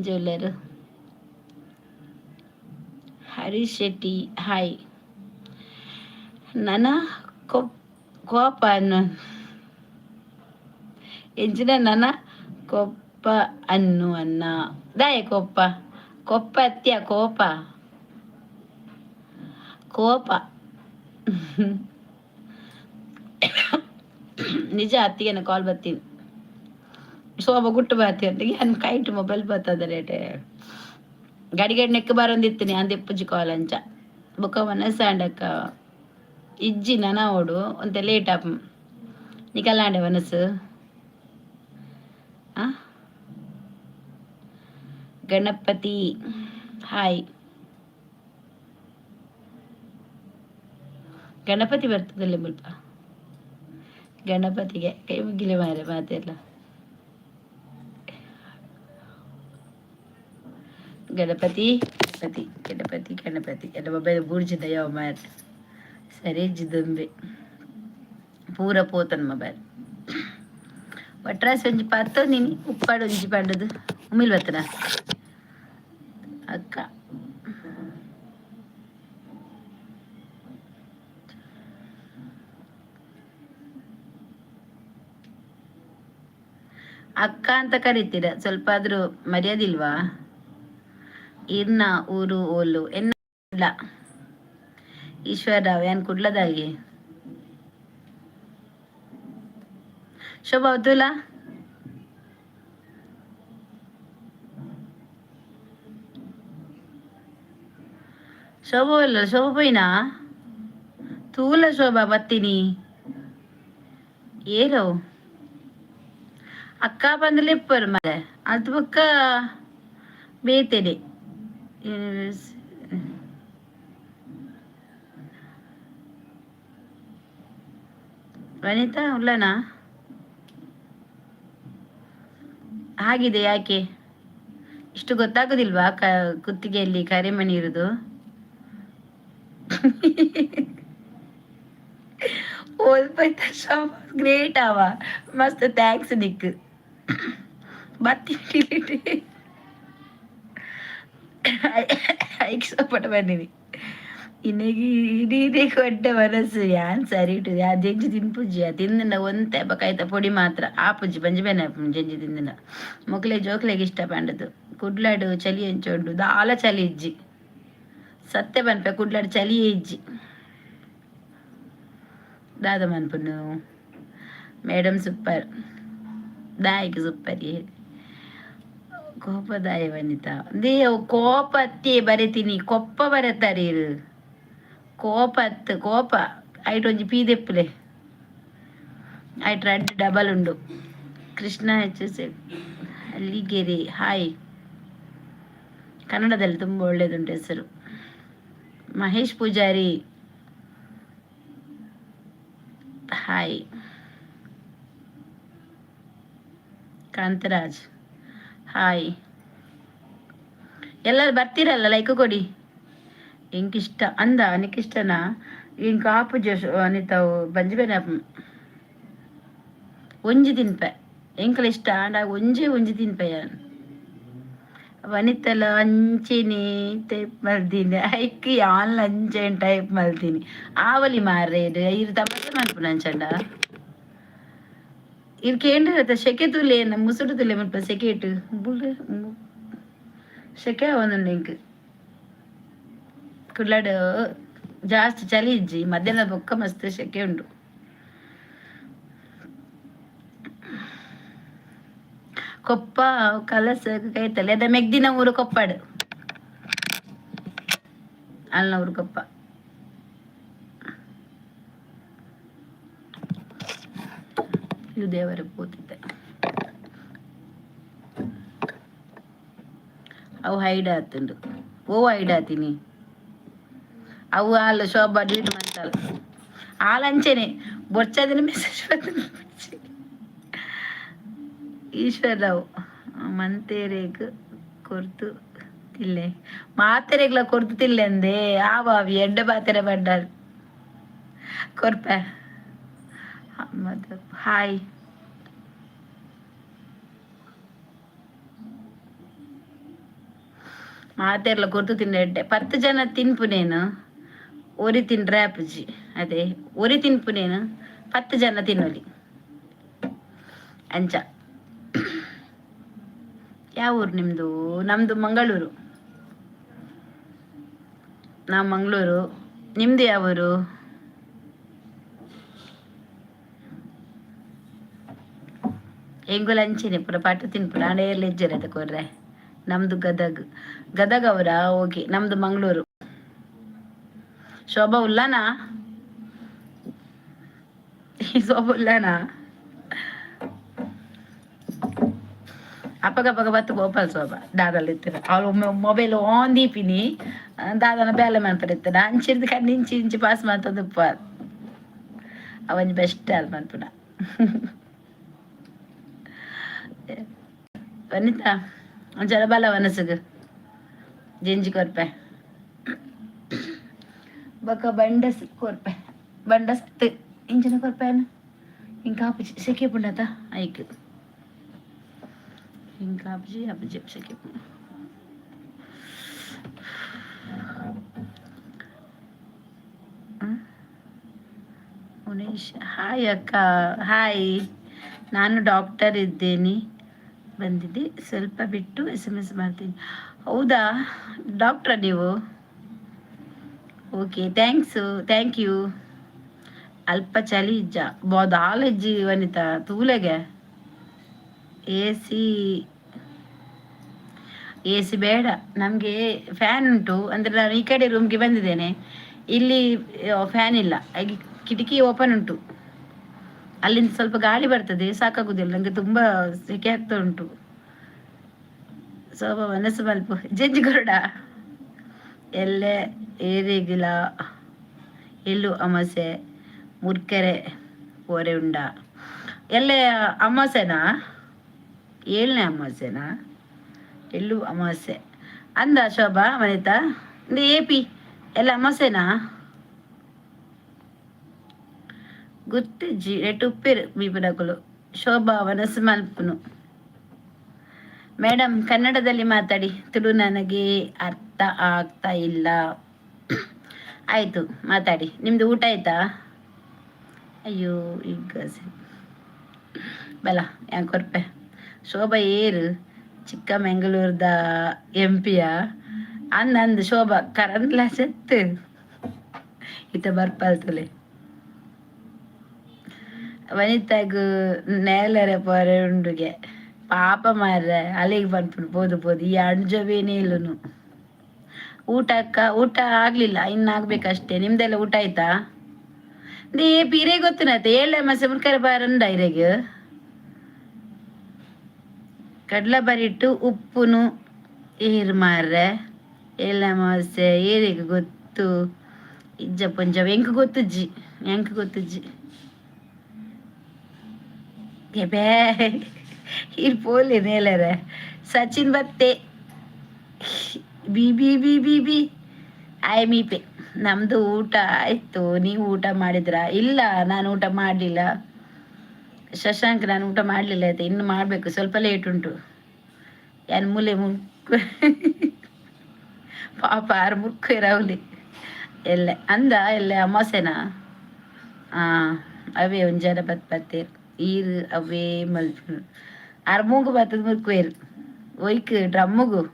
ಎಂಚ ಉಲ್ಲೆರ್? ಹರೀಶ್ ಶೆಟ್ಟಿ, ಹಾಯ್. ನನ ಕೋಪ ಅನ್ನು ಎಂಚಿನ? ನನ ಕೊಪ್ಪ ಅನ್ನು ಅನ್ನ ದಾಯ ಕೊಪ್ಪ ಕೊಪ್ಪ ಅತ್ಯ ಕೋಪ ಕೋಪ. ನಿಜ ಅತ್ತಿಗೆನ ಕಾಲ್ ಬರ್ತೀನಿ. ಸೋಬ ಗುಟ್ಟು ಬಾತಿ ಅಂತ ಯಾನ್ ಕೈಟ್ ಮೊಬೈಲ್ ಬರ್ತದ ರೇಟೆ ಗಡಿ ಗಡಿ ನೆಕ್ ಬರೊಂದಿತ್ತಿನಿ ಅಂದೆಪ್ಪುಜಿ ಕಾಲ್ ಅಂಚ. ಬೊಕ ವನಸ್ ಆಂಡಕ್ಕ ಇಜ್ಜಿ ನನ ಓಡು ಒಂತೆ ಲೇಟ್ ಆಪ್ ನಿಕಲ್ಲಾಂಡೆ ವನಸ್. ಆ ಗಣಪತಿ, ಹಾಯ್. ಗಣಪತಿ ಬರ್ತದಲ್ಲ ಮುಲ್ಪ. ಗಣಪತಿಗೆ ಕೈ ಮುಗಿಲೆ ಮಾರೆ ಮಾತೆಲ್ಲ. ಗಣಪತಿ ಗಣಪತಿ ಗಣಪತಿ ಗಣಪತಿ ಎಲ್ಲ. ಮೊಬೈಲ್ ಬೂರ್ಜಿದ ಯಾವ ಮಾರೆ ಸರಿ ಜಿದುಂಬೆ ಪೂರ ಪೋತನ್ ಮೊಬೈಲ್. ಒಟ್ರಾಸಿ ಒಂಜಿ ಪತ್ತೊಂದಿನಿ ಉಪ್ಪಾಡು ಒಂಜಿ ಪಂಡದು ಉಮಿಲ್ ಬತ್ತನ ಅಕ್ಕ. ಅಕ್ಕ ಅಂತ ಕರಿತೀರ, ಸ್ವಲ್ಪ ಆದ್ರೂ ಮರ್ಯಾದಿಲ್ವಾ? ಇರ್ನ ಊರು ಓಲು? ಎನ್ನ ಕುಡ್ಲ. ಈಶ್ವರ ರಾವ್, ಏನ್ ಕುಡ್ಲದಾಗಿ. ಶೋಭಾ ತೂಲ. ಶೋಭಾ ಇಲ್ಲ, ಶೋಭಾ ಪೋಯಿನಾ? ತೂಲ ಶೋಭಾ ಬತ್ತೀನಿ. ಏರೋ ಅಕ್ಕ ಬಂದಲೆ ಇಪ್ಪರು ಮರೆ ಅದು ಬೊಕ್ಕ ಬೇತೆನೆ. ವನಿತಾ ಉಲ್ಲನಾ? ಆಗಿದೆ ಯಾಕೆ ಇಷ್ಟು ಗೊತ್ತಾಗೋದಿಲ್ವಾ? ಕ ಕುತ್ತಿಗೆಯಲ್ಲಿ ಕರೆಮಣಿ ಇರುದು. ಗ್ರೇಟ್ ಅವ. ಮಸ್ತ್ thanks Nick ಬತ್ತಿ ಐಕ್ ಬಂದಿನಿ. ಇನ್ನೆಗೆ ಇಡೀ ಕೊಡ್ಡೆ ಮನಸ್ಸು ಯಾನ್ ಸರಿ ಇಟ್ಟು ಯಾ ಜಂಜಿ ತಿನ್ಪುಜಿ. ತಿಂದಿನ ಒಂತೆ ಬೊಕ ಪೊಡಿ ಮಾತ್ರ ಆಪುಜಿ. ಬಂಜಿ ಬೇನೆ ಜಂಜಿ ತಿಂದಿನ. ಮೊಕ್ಲೆ ಜೋಕ್ಲೆಗ್ ಇಷ್ಟ ಪಂಡದು. ಕುಡ್ಲಡ್ ಚಳಿ ಎಂಚ ಉಂಡು? ದಾಲ ಚಳಿ ಇಜ್ಜಿ. ಸತ್ಯ ಪನ್ಪೆ, ಕುಡ್ಲಡ್ ಚಳಿಯೇ ಇಜ್ಜಿ. ದಾದ ಮನ್ಪುನು? Madam super. ದಾಯಿಗೆ ಸೂಪರ್? ಕೋಪದಾಯ ವನಿತಾ they ಕೋಪತ್ತೆ ಬರೆತೀನಿ. ಕೊಪ್ಪ ಬರೆತಾರೆ. ಕೋಪತ್ ಕೋಪ ಐಟ್ ಒಂಜಿ ಪೀದೆಪ್ಪುಲೆ. ಐಟ್ ರಡ್ಡ್ ಡಬಲ್ ಉಂಡು. ಕೃಷ್ಣ ಎಚ್ ಎಸ್ ಅಲ್ಲಿಗೆರೆ, ಹಾಯ್. ಕನ್ನಡದಲ್ಲಿ ತುಂಬ ಒಳ್ಳೇದುಂಟು ಹೆಸರು. ಮಹೇಶ್ ಪೂಜಾರಿ, ಹಾಯ್. ಕಾಂತರಾಜ್, ಹಾಯ್. ಎಲ್ಲರೂ ಬರ್ತೀರಲ್ಲ, ಲೈಕ್ ಕೊಡಿ. ಎಂಕಿಷ್ಟ ಅಂದ ನಿಕ್ಕಿಷ್ಟನಾ? ಇಂಕ ಆಪುಜಿ ಅನಿತಾವು ಬಂಜಿ ಬೇನೆ ಒಂಜಿ ತಿನ್ಪೆ. ಎಂಕಲ ಇಷ್ಟ ಆಂಡ ಒಂಜಿ ಒಂಜಿ ತಿನ್ಪೆ ಯಾನ್. ವನಿತಲ ಅಂಚೆನೆ ಟೈಪ್ ಮಲ್ದಿನಿ. ಐಕ್ ಯಾನ್ಲ ಅಂಚೆನೆ ಟೈಪ್ ಮಲ್ತೀನಿ. ಆವಲಿ ಮಾರ್ರೆ, ಇರು ತಮಾಷೆ ಮನ್ಪುನ ಅಂಚಂಡ. ಇರ್ ಕೇಂದ್ರ ಸೆಕೆ ತೂಲೆ, ಮುಸುಡು ತೂಲೆ ಮಲ್ಪ ಸೆಕೆಟ್ ಬುಲ್ ಸೆಕೆ ಆವೊಂದುಂಡು ಎಂಕ್. ಕುಡ್ಲಡ್ ಜಾಸ್ತಿ ಚಳಿ ಇಜ್ಜಿ. ಮಧ್ಯಾಹ್ನ ಬೊಕ್ಕ ಮಸ್ತ್ ಸೆಕೆ ಉಂಡು. ಕೊಪ್ಪ ಕಲಸ ಕೈತಲೆ ಅದ ಮೆಗ್ದಿನ ಊರು ಕೊಪ್ಪಾಡು. ಅಲ್ನ ಊರು ಕೊಪ್ಪ. ಇದು ದೇವರ ಪೋತಿದ್ದೆ. ಅವು ಹೈಡ್ ಆತುಂಡು. ಓ ಹೈಡ್ ಆತೀನಿ. ಅವು ಅಲ್ಲ ಶೋಭಾ ಡಿಲೀಟ್ ಮಂತಾಲ. ಆಲ್ ಅಂಚೆನೆ ಬೊರ್ಚದಿನ ಮೆಸೇಜ್ ಬರ್ತದೆ. ಈಶ್ವರರಾವ್ ಮಂತೇರೆಗ್ ಕೊರ್ತು ತಿಲ್ಲೆ. ಮಾತೆರೆಗ್ಲ ಕೊರ್ತು ತಿಲ್ಲೆಂದೆ. ಆವಾವಿ ಎಡ್ಡೆ ಪಾತೆರ ಪಂಡಾರ್ ಕೊರ್ಪೆ. ಹಾಯ್. ಮಾತೆರ್ಲ ಕೊರ್ತು ತಿಂಡ ಎಡ್ಡೆ. 10 ಜನ ತಿನ್ಪುನೇನು ಒರಿ ತಿಂಡ್ರೆ ಆಪುಜಿ. ಅದೇ ಒರಿ ತಿನ್ಪುನೇನು 10 ಜನ ತಿನ್ನೊಲಿ ಅಂಚ. ಯಾವ ಊರು ನಿಮ್ಮದು? ನಮ್ಮದು ಮಂಗಳೂರು. ನಾವು ಮಂಗಳೂರು. ನಿಮ್ಮದು ಯಾವ ಊರು? ಎಂಗುಲ ಅಂಚೆನೆ ಪೂರ ಪಟ್ಟು ತಿನ್ಪುನ ಆಂಡ ಏರ್ಲ ಇಜ್ಜೆರ್ ಅತ ಕೊರ್ರೆ. ನಮ್ದು ಗದಗ್. ಗದಗ್ ಅವರಾ? ಓಕೆ, ನಮ್ದು ಮಂಗಳೂರು. ಶೋಭಾ ಉಲ್ಲಾನಾ? ಶೋಭಾ ಉಲ್ಲಾನಾ? ಅಪಗ ಅಪಗ ಬತ್ತು ಗೋಪಾಲ್ ಶೋಭಾ ದಾದಲ್ ಇತ್ತಿನ ಅವಳು ಮೊಬೈಲ್ ಆನ್ ದೀಪಿನಿ ದಾದನ ಬೇಲೆ ಮನ್ಪುನ ಅಂಚಿರ್ದು ಕಣ್ಣು ಇಂಚಿ ಇಂಚಿ ಪಾಸ್ ಮಂತೊಂದು ಉಪ್ಪ ಅವಂಜಿ ಬೆಸ್ಟ್ ಅಲ್ ಮನ್ಪುನ. ವನಿತಾ ಒಂಚರ ಬಲ ಮನಸ್ಸುಗು ಜಿಂಜಿ ಕೊರ್ಪೆ ಬೊಕ ಬಂಡಸ್ ಕೊರ್ಪೆ ಬಂಡಸ್ ಇಂಚಿನ ಕೊರ್ಪೆನ ಇಂಕ ಆಪುಜಿ ಸೆಕೆ ಪುಂಡತ ಐಕ್ ಇಂಕ ಆಪುಜಿ ಆಪುಜಿ ಸೆಕೆ ಪುಂಡು. ಉನೇಶ್ ಹಾಯ್ ಅಕ್ಕ. ಹಾಯ್, ನಾನು ಡಾಕ್ಟರ್ ಇದ್ದೇನೆ, ಬಂದಿದ್ದೆ, ಸ್ವಲ್ಪ ಬಿಟ್ಟು SMS ಮಾಡ್ತೀನಿ. ಹೌದಾ, ಡಾಕ್ಟ್ರಾ ನೀವು? Okay, thanks, thank you. ಅಲ್ಪ ಚಳಿ ಇಜ್ಜ ದಾಲ ಇಜ್ಜಿ ವನಿತಾ ತೂಲೆಗೆ. ಎ ಸಿ ಬೇಡ ನಮಗೆ, ಫ್ಯಾನ್ ಉಂಟು. ಅಂದರೆ ನಾನು ಈ ಕಡೆ ರೂಮ್ಗೆ ಬಂದಿದ್ದೇನೆ, ಇಲ್ಲಿ ಫ್ಯಾನ್ ಇಲ್ಲ. ಹಾಗೆ ಕಿಟಕಿ ಓಪನ್ ಉಂಟು, ಅಲ್ಲಿಂದ ಸ್ವಲ್ಪ ಗಾಳಿ ಬರ್ತದೆ, ಸಾಕಾಗುದಿಲ್ಲ ನನಗೆ, ತುಂಬ ಸೆಕೆ ಆಗ್ತಾ ಉಂಟು. ಸೋಬ ಮನಸ್ಸು ಮಲ್ಪ ಜಂಜಿ ಗರುಡ ಎಲ್ಲೆ ಏರಿಗಿಲ ಎಲ್ಲು ಅಮಾಸೆ ಮುರ್ಕೆರೆ ಪೋರೆ ಉಂಡ ಎಲ್ಲೆ ಅಮಾಸೆನಾ? ಏಳನೇ ಅಮಾಸೆನಾ? ಎಲ್ಲು ಅಮಾಸೆ ಅಂದ ಶೋಭಾ ವನಿತಾ ಇಂದು ಎ ಪಿ ಎಲ್ಲ ಅಮಾಸೆನಾ? ಗುತ್ತಿಜ್ಜಿ ನೆಟ್ ಉಪ್ಪೇರು ಮೀಪುನಕುಲು. ಶೋಭಾ ಮನಸ್ಸು ಮಲ್ಪುನು. ಮೇಡಮ್ ಕನ್ನಡದಲ್ಲಿ ಮಾತಾಡಿ, ತುಳು ನನಗೆ ಅರ್ಥ ಆಗ್ತಾ ಇಲ್ಲ. ಆಯಿತು, ಮಾತಾಡಿ. ನಿಮ್ಮದು ಊಟ ಆಯ್ತಾ? ಅಯ್ಯೋ ಈಗ ಬಲ ಯಾನ್ ಕೊರ್ಪೆ. ಶೋಭಾ ಏರು ಚಿಕ್ಕಮಂಗಳೂರ್ದ ಎಂ ಪಿಯ ಅಂದ ಅಂದ್ ಶೋಭಾ ಕರಂದ್ಲ ಸೆತ್ತು ಇತ್ತ ಬರ್ಪಲ್ತುಲೆ. ವನಿತಾಗ್ ನೇಲರೆ ಪೋರೆ ಉಂಡುಗೆ ಪಾಪ ಮಾರ್ರೆ ಅಲ್ಲಿಗೆ ಪನ್ಪುಂಡು ಪೋದು ಪೋದು ಈ ಅಣ್ಜವೇನೇ ಇಲ್ಲನು. ಊಟ ಅಕ್ಕ? ಊಟ ಆಗ್ಲಿಲ್ಲ, ಇನ್ನು ಆಗ್ಬೇಕಷ್ಟೇ. ನಿಮ್ದೆಲ್ಲ ಊಟ ಆಯ್ತಾ? They ಪೀರೆ ಗೊತ್ತುನತ್ತೆ ಏಳೆ ಮಸೆ ಮುರ್ಕರೆ ಬಾರಂಡ ಇರೆಗ್ ಕಡಲೆ ಬರಿಟ್ಟು ಉಪ್ಪುನು ಏರು ಮಾರ್ರೆ. ಏಳನೇ ಅಮಾವಾಸ್ಯೆ ಏರಿಗೆ ಗೊತ್ತು ಇಜ್ಜ ಪೊಂಜ? ಎಂಕ್ ಗೊತ್ತುಜ್ಜಿ, ಎಂಕ್ ಗೊತ್ತುಜ್ಜಿ. ಬೇ ಇರ್ ಪೋಲೆ ನೇಲರೆ. ಸಚಿನ್ ಬತ್ತೆ B B B B B I ಮೀಪೆ. ನಮ್ಮದು ಊಟ ಆಯಿತು, ನೀವು ಊಟ ಮಾಡಿದ್ರಾ? ಇಲ್ಲ, ನಾನು ಊಟ ಮಾಡಲಿಲ್ಲ ಶಶಾಂಕ್, ನಾನು ಊಟ ಮಾಡಲಿಲ್ಲ ಆಯ್ತಾ, ಇನ್ನು ಮಾಡಬೇಕು, ಸ್ವಲ್ಪ ಲೇಟ್ ಉಂಟು. ಯಾನ್ ಮೂಲೆ ಮುರ್ಕು ಪಾಪ ಆರು ಮುರ್ಕು ಇರವಲಿ ಎಲ್ಲ ಅಂದ ಎಲ್ಲ ಅಮಾಸೆನಾ? ಹಾಂ, ಅವೇ ಒಂಜನ ಬತ್ ಬತ್ತೇರ್ ಈರ್ ಅವೇ ಮಲ್ಪುನು ಆರ್ ಮೂಗು ಬತ್ತದ ಮುರ್ಕುವೇರು ಒಯ್ಕ್ ಡ್ರಮ್ಮುಗು.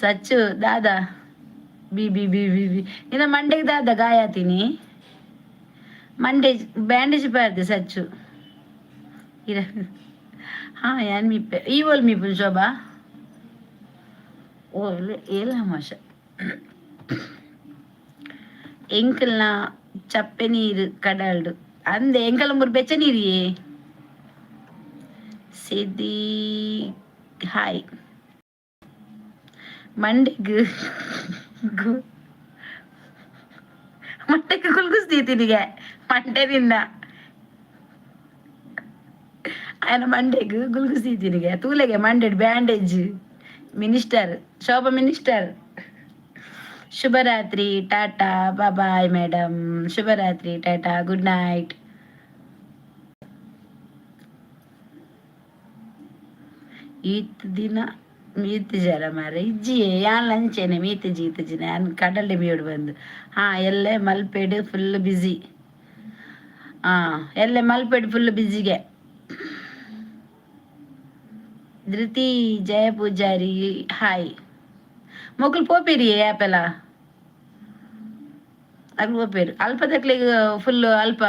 ಸಚ್ಚು ದಾದಾ B B B B B ನಿನ್ನ ಮಂಡೆಗೆ ದಾದಾ ಗಾಯ ಆತೀನಿ? ಮಂಡೇಜ್ ಬ್ಯಾಂಡೇಜ್ ಪಾಡ್ದೆ ಸಚ್ಚು ಇರ. ಹಾಂ, ಯಾನ್ ಮೀಪೆ ಈ ಓಲ್ ಮೀಪುನ್ ಶೋಭಾ? ಓ ಏಲ ಅಮಾಷ ಎಂಕಲ್ನ ಚಪ್ಪೆ ನೀರು ಕಡಲ್ಡು ಅಂದೆ ಎಂಕಲ್ ಮೂರು ಬೆಚ್ಚ ನೀರಿಯೇ. ಸಿದ್ದಿ ಹಾಯ್. ಮಂಡೆಗ್ ಮಂಡೆಗೆ ಕುಲ್ಗುಸ್ತೀತಿನಿಗೆ ಮಂಡೆ ನಿನ್ನ ఆయన ಮಂಡೆಗ್ ಗುಲ್ಗುಸ್ತೀತಿನಿಗೆ ತೂಲೆಗೆ ಮಂಡೆಡ್ ಬ್ಯಾಂಡೇಜ್. ಮಿನಿಸ್ಟರ್ ಶೋಭಾ ಮಿನಿಸ್ಟರ್ ಶುಭರಾತ್ರಿ, ಟಾಟಾ ಬಾಯ್ ಮೇಡಮ್. ಶುಭರಾತ್ರಿ, ಟಾಟಾ, ಗುಡ್ ನೈಟ್. ಈತ್ ದಿನ ಮೀತ್ ಜರ ಮಾರೆ. ಇಜ್ಜಿಯೇ, ಯಾನ್ ಲಂಚೇನೆ ಮೀತ್ ಜೀತಜಿನ. ಯಾನ್ ಕಡಲ್ಡೆ ಮೀಯೋಡು ಬಂದು. ಹಾಂ, ಎಲ್ಲೆ ಮಲ್ಪೆಡ್ ಫುಲ್ ಬ್ಯುಸಿ. ಹಾಂ, ಎಲ್ಲೆ ಮಲ್ಪೆಡ್ ಫುಲ್ ಬ್ಯುಸಿಗೆ. ಧೃತಿ ಜಯ ಪೂಜಾರಿ, ಹಾಯ್. ಮೊಕುಲು ಪೋಪೇರಿ ಆಪೆಲ, ಅಕ್ಲು ಪೋಪೇರು. ಅಲ್ಪದಕ್ಲೆಗ್ ಫುಲ್ ಅಲ್ಪ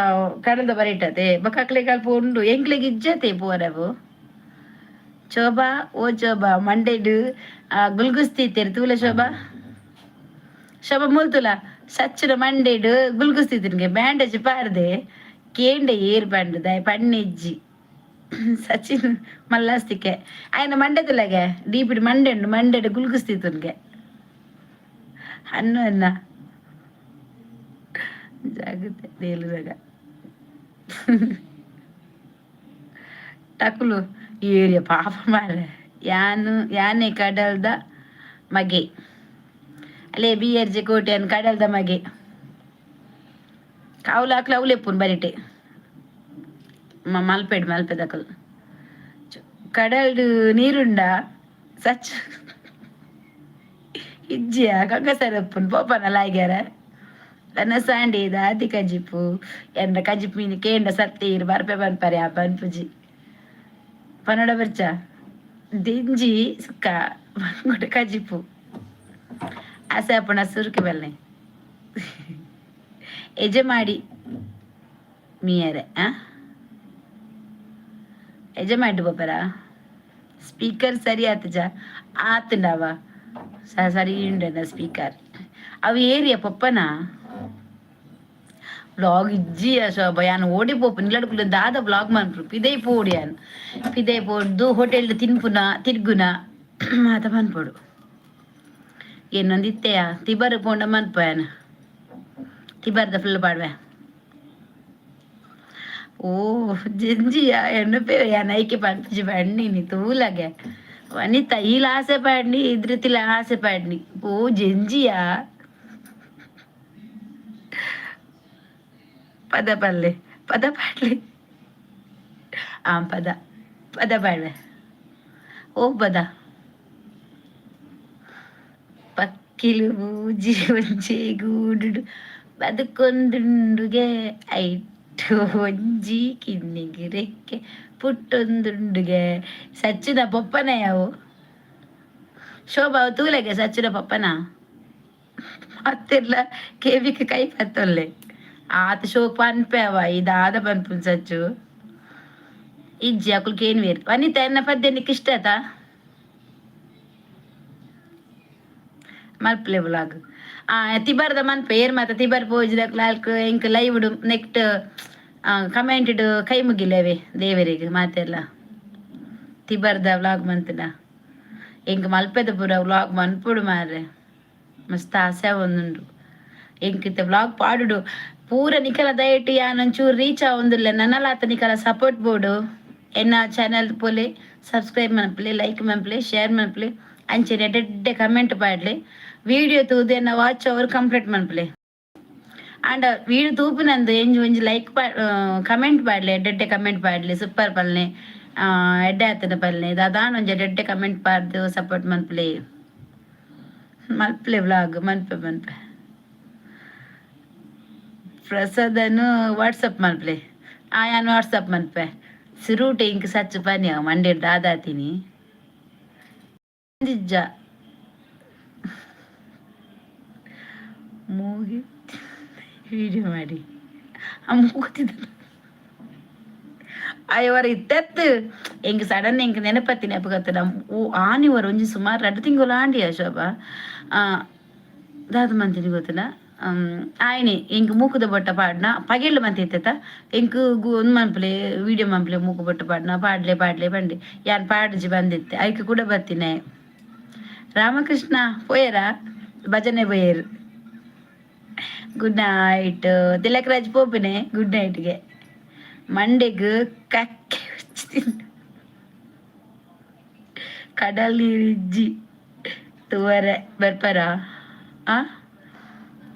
ಕಡಲ್ದ ಬರಿಟತೆ. ಬೊಕ್ಕ ಅಕ್ಲೆಗ್ ಅಲ್ಪ ಉಂಡು, ಎಂಕ್ಲೆಗ್ ಇಜ್ಜತೆ ಪೋರವು. ಶೋಭಾ, ಓ ಶೋಭಾ, ಮಂಡೆಡ್ ಗುಲ್ಗುಸ್ತಿತ್ತೇರು ತೂಲ ಶೋಭಾ. ಶೋಭಾ, ಮೂಲ್ತುಲ. ಸಚ್ಚಿನ ಮಂಡೆಡ್ ಗುಲ್ಗುಸ್ತಿತ್ತಿನ್ಗೆ ಬ್ಯಾಂಡೇಜ್ ಪಾರ್ದೆ. ಕೇಂಡೆ ಏರ್ ಪಂಡ್ ದಾಯ ಪಣ್ಣಿಜ್ಜಿ. ಸಚಿನ್ ಮಲ್ಲಾಸ್ತಿಕೆ ಆಯ್ನ ಮಂಡೆ ತುಲಗೆ ಡೀಪಿಡ್ ಮಂಡೆ ಉಂಡು, ಮಂಡೆಡ್ ಗುಲ್ಗುಸ್ತಿತ್ತುನ್ಗೆ. ಅನ್ನು ಅನ್ನ ಜಾಗ್ರತೆ ನೇಲುದಾಗ ಟಕುಲು ಏರಿಯ ಪಾಪ ಮಾರೆ. ಯಾನು ಯಾನೆ ಕಡಲ್ದ ಮಗೆ ಅಲ್ಲೇ. ಬಿ ಆರ್ ಜೆ ಕೋಟೆ ಕಡಲ್ದ ಮಗೆ. ಕಾವುಲು ಹಾಕ್ಲ ಅವ್ಲೆಪ್ಪುನ್ ಬರಿಟೆ. ಮಲ್ಪೆಡ್ ಮಲ್ಪೆದಕುಲು. ಕಡಲ್ಡ್ ನೀರುಂಡ ಸಚ್ ಇಜ್ಜಿಯ ಕಂಗಸರ ಉಪ್ಪುನ್ ಪೋಪನ ಲಾಗ್ಯಾರ. ಕನಸಾಂಡಿ ದಾದಿ ಕಜಿಪು ಎಂದ ಕಜಿಪು ಮೀನು ಕೇಂಡ ಸತ್ತೀರು ಬರ್ಪೆ ಬನ್ಪರೆ. ಆ ಬನ್ಪುಜಿ ಪನಡ ಬರ್ಚ ದಿಂಜಿ ಸುಕ್ಕ ಬಂಗುಡೆ ಕಜಿಪು ಆಸೆ ಅಪ್ಪಣ ಸುರುಕೆ ಬಲ್ಲೆ ಯಜಮಾಡಿ ಮೀಯರೆ. ಆ ಯಜಮಾಡಿ ಪೋಪರ. ಸ್ಪೀಕರ್ ಸರಿ ಆತಜ ಆತಂಡವ ಸರಿ ಉಂಡ ಸ್ಪೀಕರ್. ಅವು ಏರಿಯ ಪೊಪ್ಪನ ವ್ಲಾಗ್ ಇಜ್ಜಿ ಶೋಭ. ಯಾನ್ ಓಡಿ ಪೋಪು ನಿಲ್ಲಡ್ಕುಲು ದಾದ ವ್ಲಾಗ್ ಮನ್ಪು. ಪಿದೈ ಪೋಡು, ಯಾನ್ ಪಿದೈ ಪೋಡ್ದು ಹೋಟೆಲ್ ತಿನ್ಪುನ ತಿರ್ಗುನ ಮಾತ ಮನ್ಪೊಡು. ಏನೊಂದು ಇತ್ತೆಯ ತಿಬರ್ ಪೋಂಡ ಮನ್ಪು. ಯಾನ್ ತಿಬರ್ದ ಫುಲ್ ಪಾಡ್ವೆ. ಓ ಜಿಂಜಿಯ ಎಣ್ಣೆ ಯಾನ್ ಐಕೆ ಪನ್ಪುಜಿ ಬಣ್ಣಿನಿ ತೂಲಗೆ. ವನಿತಾ ಈಲ ಆಸೆ ಪಾಡ್ನಿ, ಇದ್ರತಿಲ ಆಸೆ ಪಾಡ್ನಿ. ಓ ಜೆಂಜಿಯ ಪದ ಪಲ್ಲೆ, ಪದ ಪಾಡ್ಲಿ. ಆ ಪದ ಪದ ಪಾಡ್ವೆ. ಓ ಪದ ಪಕ್ಕಿಲು ಬೂಜಿ ಒಂಜಿ ಗೂಡು ಬದುಕೊಂದುಂಡುಗೆ, ಐಟ್ ಒಂಜಿ ಕಿನ್ನಿಗ್ ರೆಕ್ಕೆ ಪುಟ್ಟೊಂದುಂಡುಗೆ. ಸಚ್ಚಿನ ಪೊಪ್ಪನ ಯಾವು ಶೋಭಾ ತೂಲೆಗೆ. ಸಚ್ಚಿನ ಪಪ್ಪನ ಮತ್ತೆಲ್ಲ ಕೆವಿಕ್ ಕೈ ಪತ್ತೊಲ್ಲೆ. ಆತ ಶೋಕ್ ಪನ್ಪೆ ಅವ ಇದಾದ ಪನ್ಪುನ್ ಸಚ್ಚು. ಇಜ್ಜಿ, ಅಕುಲು ಕೇನ್ವೇರ್. ವನಿತಾ, ಎನ್ನ ಪದ್ಯ ನಿಕ್ ಇಷ್ಟ ಆತಾ? ಮಲ್ಪಲೆ ವ್ಲಾಗ್. ಆ ತಿಬರ್ದ ಮನ್ಪೆ. ಏರ್ ಮಾತ ತಿಬರ್ ಪೋಜಿದಕ್ಲು ಅಲ್ಕ್ ಎಂಕ್ ಲೈವ್ಡ್ ನೆಕ್ಟ್ ಕಮೆಂಟ್ಡ್ ಕೈ ಮುಗಿಲೇವೆ ದೇವರಿಗೆ ಮಾತೆಲ್ಲ. ತಿಬರ್ದ ವ್ಲಾಗ್ ಮಂತುಂಡ ಎಂಕ್ ಮಲ್ಪೆದ ಪೂರ ವ್ಲಾಗ್ ಮನ್ಪೊಡು ಮಾರ್ರೆ. ಮಸ್ತ್ ಆಸೆ ಒಂದುಂಡು ಎಂಕ್ ಇತ್ತೆ ವ್ಲಾಗ್ ಪಾಡುಡು ಪೂರ. ನಿಕಲ ದಯಟ್ ಯಾನ್ ಒಂಚೂರು ರೀಚ್ ಆವೊಂದುಲ್ಲೆ. ನನಲಾತ ನಿಕಲ ಸಪೋರ್ಟ್ ಬೋಡು. ಎನ್ನ ಚಾನೆಲ್ ಪೋಲೆ, ಸಬ್ಸ್ಕ್ರೈಬ್ ಮನ್ಪುಲೆ, ಲೈಕ್ ಮನ್ಪುಲೆ, ಶೇರ್ ಮನ್ಪುಲೆ, ಅಂಚನೆ ಎಡ್ಡೆ ಕಮೆಂಟ್ ಪಾಡ್ಲೆ. ವಿಡಿಯೋ ತೂದು ಎನ್ನ ವಾಚ್ ಅವರ್ ಕಂಪ್ಲೀಟ್ ಮನ್ಪುಲೆ. ಆಂಡ ವೀಡಿಯೋ ತೂಪಿನಂದು ಎಂಜಿ ಒಂಜಿ ಲೈಕ್ ಪಾ ಕಮೆಂಟ್ ಪಾಡ್ಲೆ, ಎಡ್ಡೆ ಕಮೆಂಟ್ ಪಾಡ್ಲೆ. ಸೂಪರ್ ಪಲ್ನೆ, ಎಡ್ಡೆ ಆತನ ಪಲ್ನೆ, ದಾದಾನ ಒಂಜಿ ಎಡ್ಡೆ ಕಮೆಂಟ್ ಪಾಡ್ದು ಸಪೋರ್ಟ್ ಮನ್ಪುಲೆ. ಮಲ್ಪಲೆ ವ್ಲಾಗ್ ಮನ್ಪೆ ಮನ್ಪೆ. ಪ್ರಸಾದನು ವಾಟ್ಸಪ್ ಮನ್ಪಲೆ. ಆ ಯಾನ್ ವಾಟ್ಸಪ್ ಮನ್ಪೆ. ಸುರೂಟೆ ಇಂಕ್ ಸಚ್ಚು ಪನ್ಯ ಮಂಡೆಡ್ ದಾದಾತೀನಿ ಇಜ್ಜ. ಮೂಗಿ ವಿಡಿಯೋ ಮಾಡಿ. ಆ ಮೂಗುತ್ತಿದ್ದ ಅಯ್ಯವರ ಇತ್ತೆತ್ತು ಎಂಕ್ ಸಡನ್ ಎಂಕ್ ನೆನಪತ್ತಿ ನೆಪಗತ್ತ. ಓ ಆನಿವರ್ ಒಂಜಿ ಸುಮಾರು 2 ತಿಂಗಳು ಆಂಡಿಯ ಶೋಭಾ. ದಾದ ಮಂತಿನಿ ಗೊತ್ತಲ್ಲ. ಆಯ್ನೆ ಎಂಕ್ ಮೂಕುದ ಬೊಟ್ಟ ಪಾಡ್ನ ಪಗೆಲ್ ಮಂತಿತ್ತ. ಎಂಕ್ ಒಂದ್ ಮನ್ಪುಲೆ, ವಿಡಿಯೋ ಮನ್ಪುಲೆ, ಮೂಕು ಬೊಟ್ಟ ಪಾಡ್ನ ಪಾಡ್ಲೆ ಪಾಡ್ಲೆ ಪಂಡೆ. ಯಾನ್ ಪಾಡ್ಜಿ ಬಂದಿತ್ತೆ. ಐಕ್ ಕೂಡ ಬತ್ತಿನ. ರಾಮಕೃಷ್ಣ ಪೋಯರಾ? ಭಜನೆ ಪೋಯೇರು. ಗುಡ್ ನೈಟ್ ತಿಲಕ್ ರಾಜ್ ಪೋಪಿನೆ ಗುಡ್ ನೈಟ್ಗೆ. ಮಂಡೆಗ್ ಕಕ್ಕೆ ತಿಂದು ಕಡಲ್ ನೀರಿಜ್ಜಿ ತೂವರೆ ಬರ್ಪರ? ಆ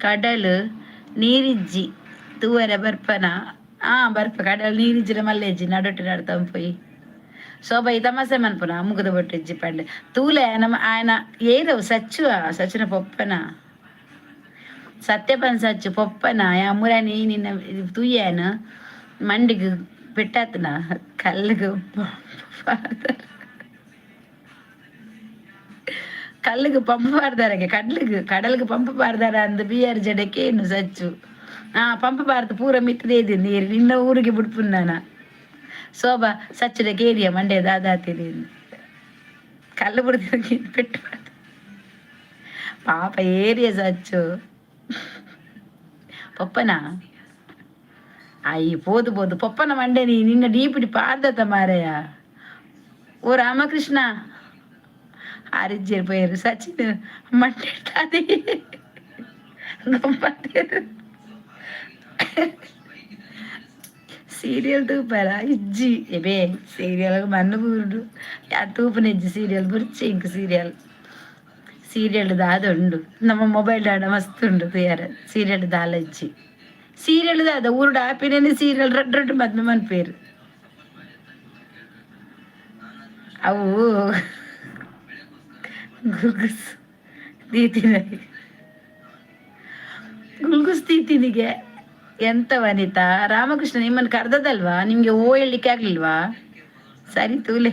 ಕಡಲ್ ನೀರಿಜ್ಜಿ ತೂವರೆ ಬರ್ಪನ? ಆ ಬರ್ಪ. ಕಡಲ್ ನೀರಿಜ್ಜಿರ ಮಲ್ಲೆಜ್ಜಿ ನಡುಟು ನಡ್ತಂಪೋಯಿ. ಶೋಭಾ, ಈ ತಮಾಸೆ ಮನ್ಪುನ ಅಮ್ಮುಗದ ಬೊಟ್ಟು ಇಜ್ಜಿ ಪಂಡೆ. ತೂಲೆ, ನಮ್ಮ ಆಯನ ಏರವು ಸಚ್ಚು, ಸಚಿನ ಪೊಪ್ಪನ ಸತ್ಯಪನ್ ಸಚ್ಚು ಪೊಪ್ಪನ ಅಮ್ಮುರಾನಿ ನಿನ್ನ ತೂಯಾನ ಮಂಡಿಗೆ ಪೆಟ್ಟಾತನ. ಕಲ್ಲಿಗೆ ಕಲ್ಲಿಗೆ ಪಂಪ್ ಪಾಡ್ದಾರಗೆ, ಕಡ್ಲಿಗೆ ಕಡಲ್ಗೆ ಪಂಪ್ ಪಾಡ್ದಾರ ಅಂದ್ ಬಿಆರ್ ಜಡಕ್ಕೆ ಏನು ಸಚ್ಚು. ಆ ಪಂಪ್ ಬಾರ್ದು ಪೂರ ಮಿತ್ತದೇ ನೀರು ನಿನ್ನ ಊರಿಗೆ ಬಿಡ್ಪುನ್ನಾನ. ಶೋಭಾ, ಸಚ್ಚುದ ಕೇರಿಯ ಮಂಡೆ ದಾದಾತಿರಿ. ಕಲ್ಲು ಬಿಡ್ತೀನಿ ಪೆಟ್ಟು. ಪಾಪ ಏರಿಯ ಸಚ್ಚು ಪೊಪ್ಪನ. ಅಯ್ಯ, ಪೋದು ಪೋದು ಪೊಪ್ಪನ ಮಂಡೆ ನೀ ನಿನ್ನ ಡೀಪಿಡಿ ಪಾರ್ದತ ಮಾರಯ್ಯ. ಓ ರಾಮಕೃಷ್ಣ, ಆರಿಜ್ಜೇರು ಪೋಯರು. ಸಚಿನ್ ಮಂಡೆ ಅದೇ ಗಮ್ಮತ್ತೇರು. ಸೀರಿಯಲ್ ತೂಪರ? ಇಜ್ಜಿ ಎಬೇ, ಸೀರಿಯಲ್ ಮಣ್ಣು ಬೂರುಡು. ಯಾ ತೂಪುನ ಇಜ್ಜಿ ಸೀರಿಯಲ್ ಬುರ್ಚಿ. ಇಂಕ್ ಸೀರಿಯಲ್ ಸೀರಿಯಲ್ ದಾದ ಉಂಡು? ನಮ್ಮ ಮೊಬೈಲ್ ದಾಡ ಮಸ್ತ್ ಉಂಡು ತೂಯರ. ಸೀರಿಯಲ್ ದಾಲ ಇಜ್ಜಿ. ಸೀರಿಯಲ್ ದಾದ ಊರುಡು ಆಪಿನೇನೆ ಸೀರಿಯಲ್. ರಡ್ಡ್ ರಡ್ಡ್ ಮದ್ಮೆ ಮನ್ಪೇರು ಅವು. ಗುಲ್ಗುಸ್ ದೀತಿನ, ಗುಲ್ಗುಸ್ ದೀತಿನಿಗೆ ಎಂತ? ವನಿತಾ, ರಾಮಕೃಷ್ಣ ನಿಮ್ಮನ್ನು ಕರ್ದದಲ್ವಾ? ನಿಮ್ಗೆ ಓ ಹೇಳಲಿಕ್ಕೆ ಆಗ್ಲಿಲ್ವಾ? ಸರಿ, ತೂಲೆ.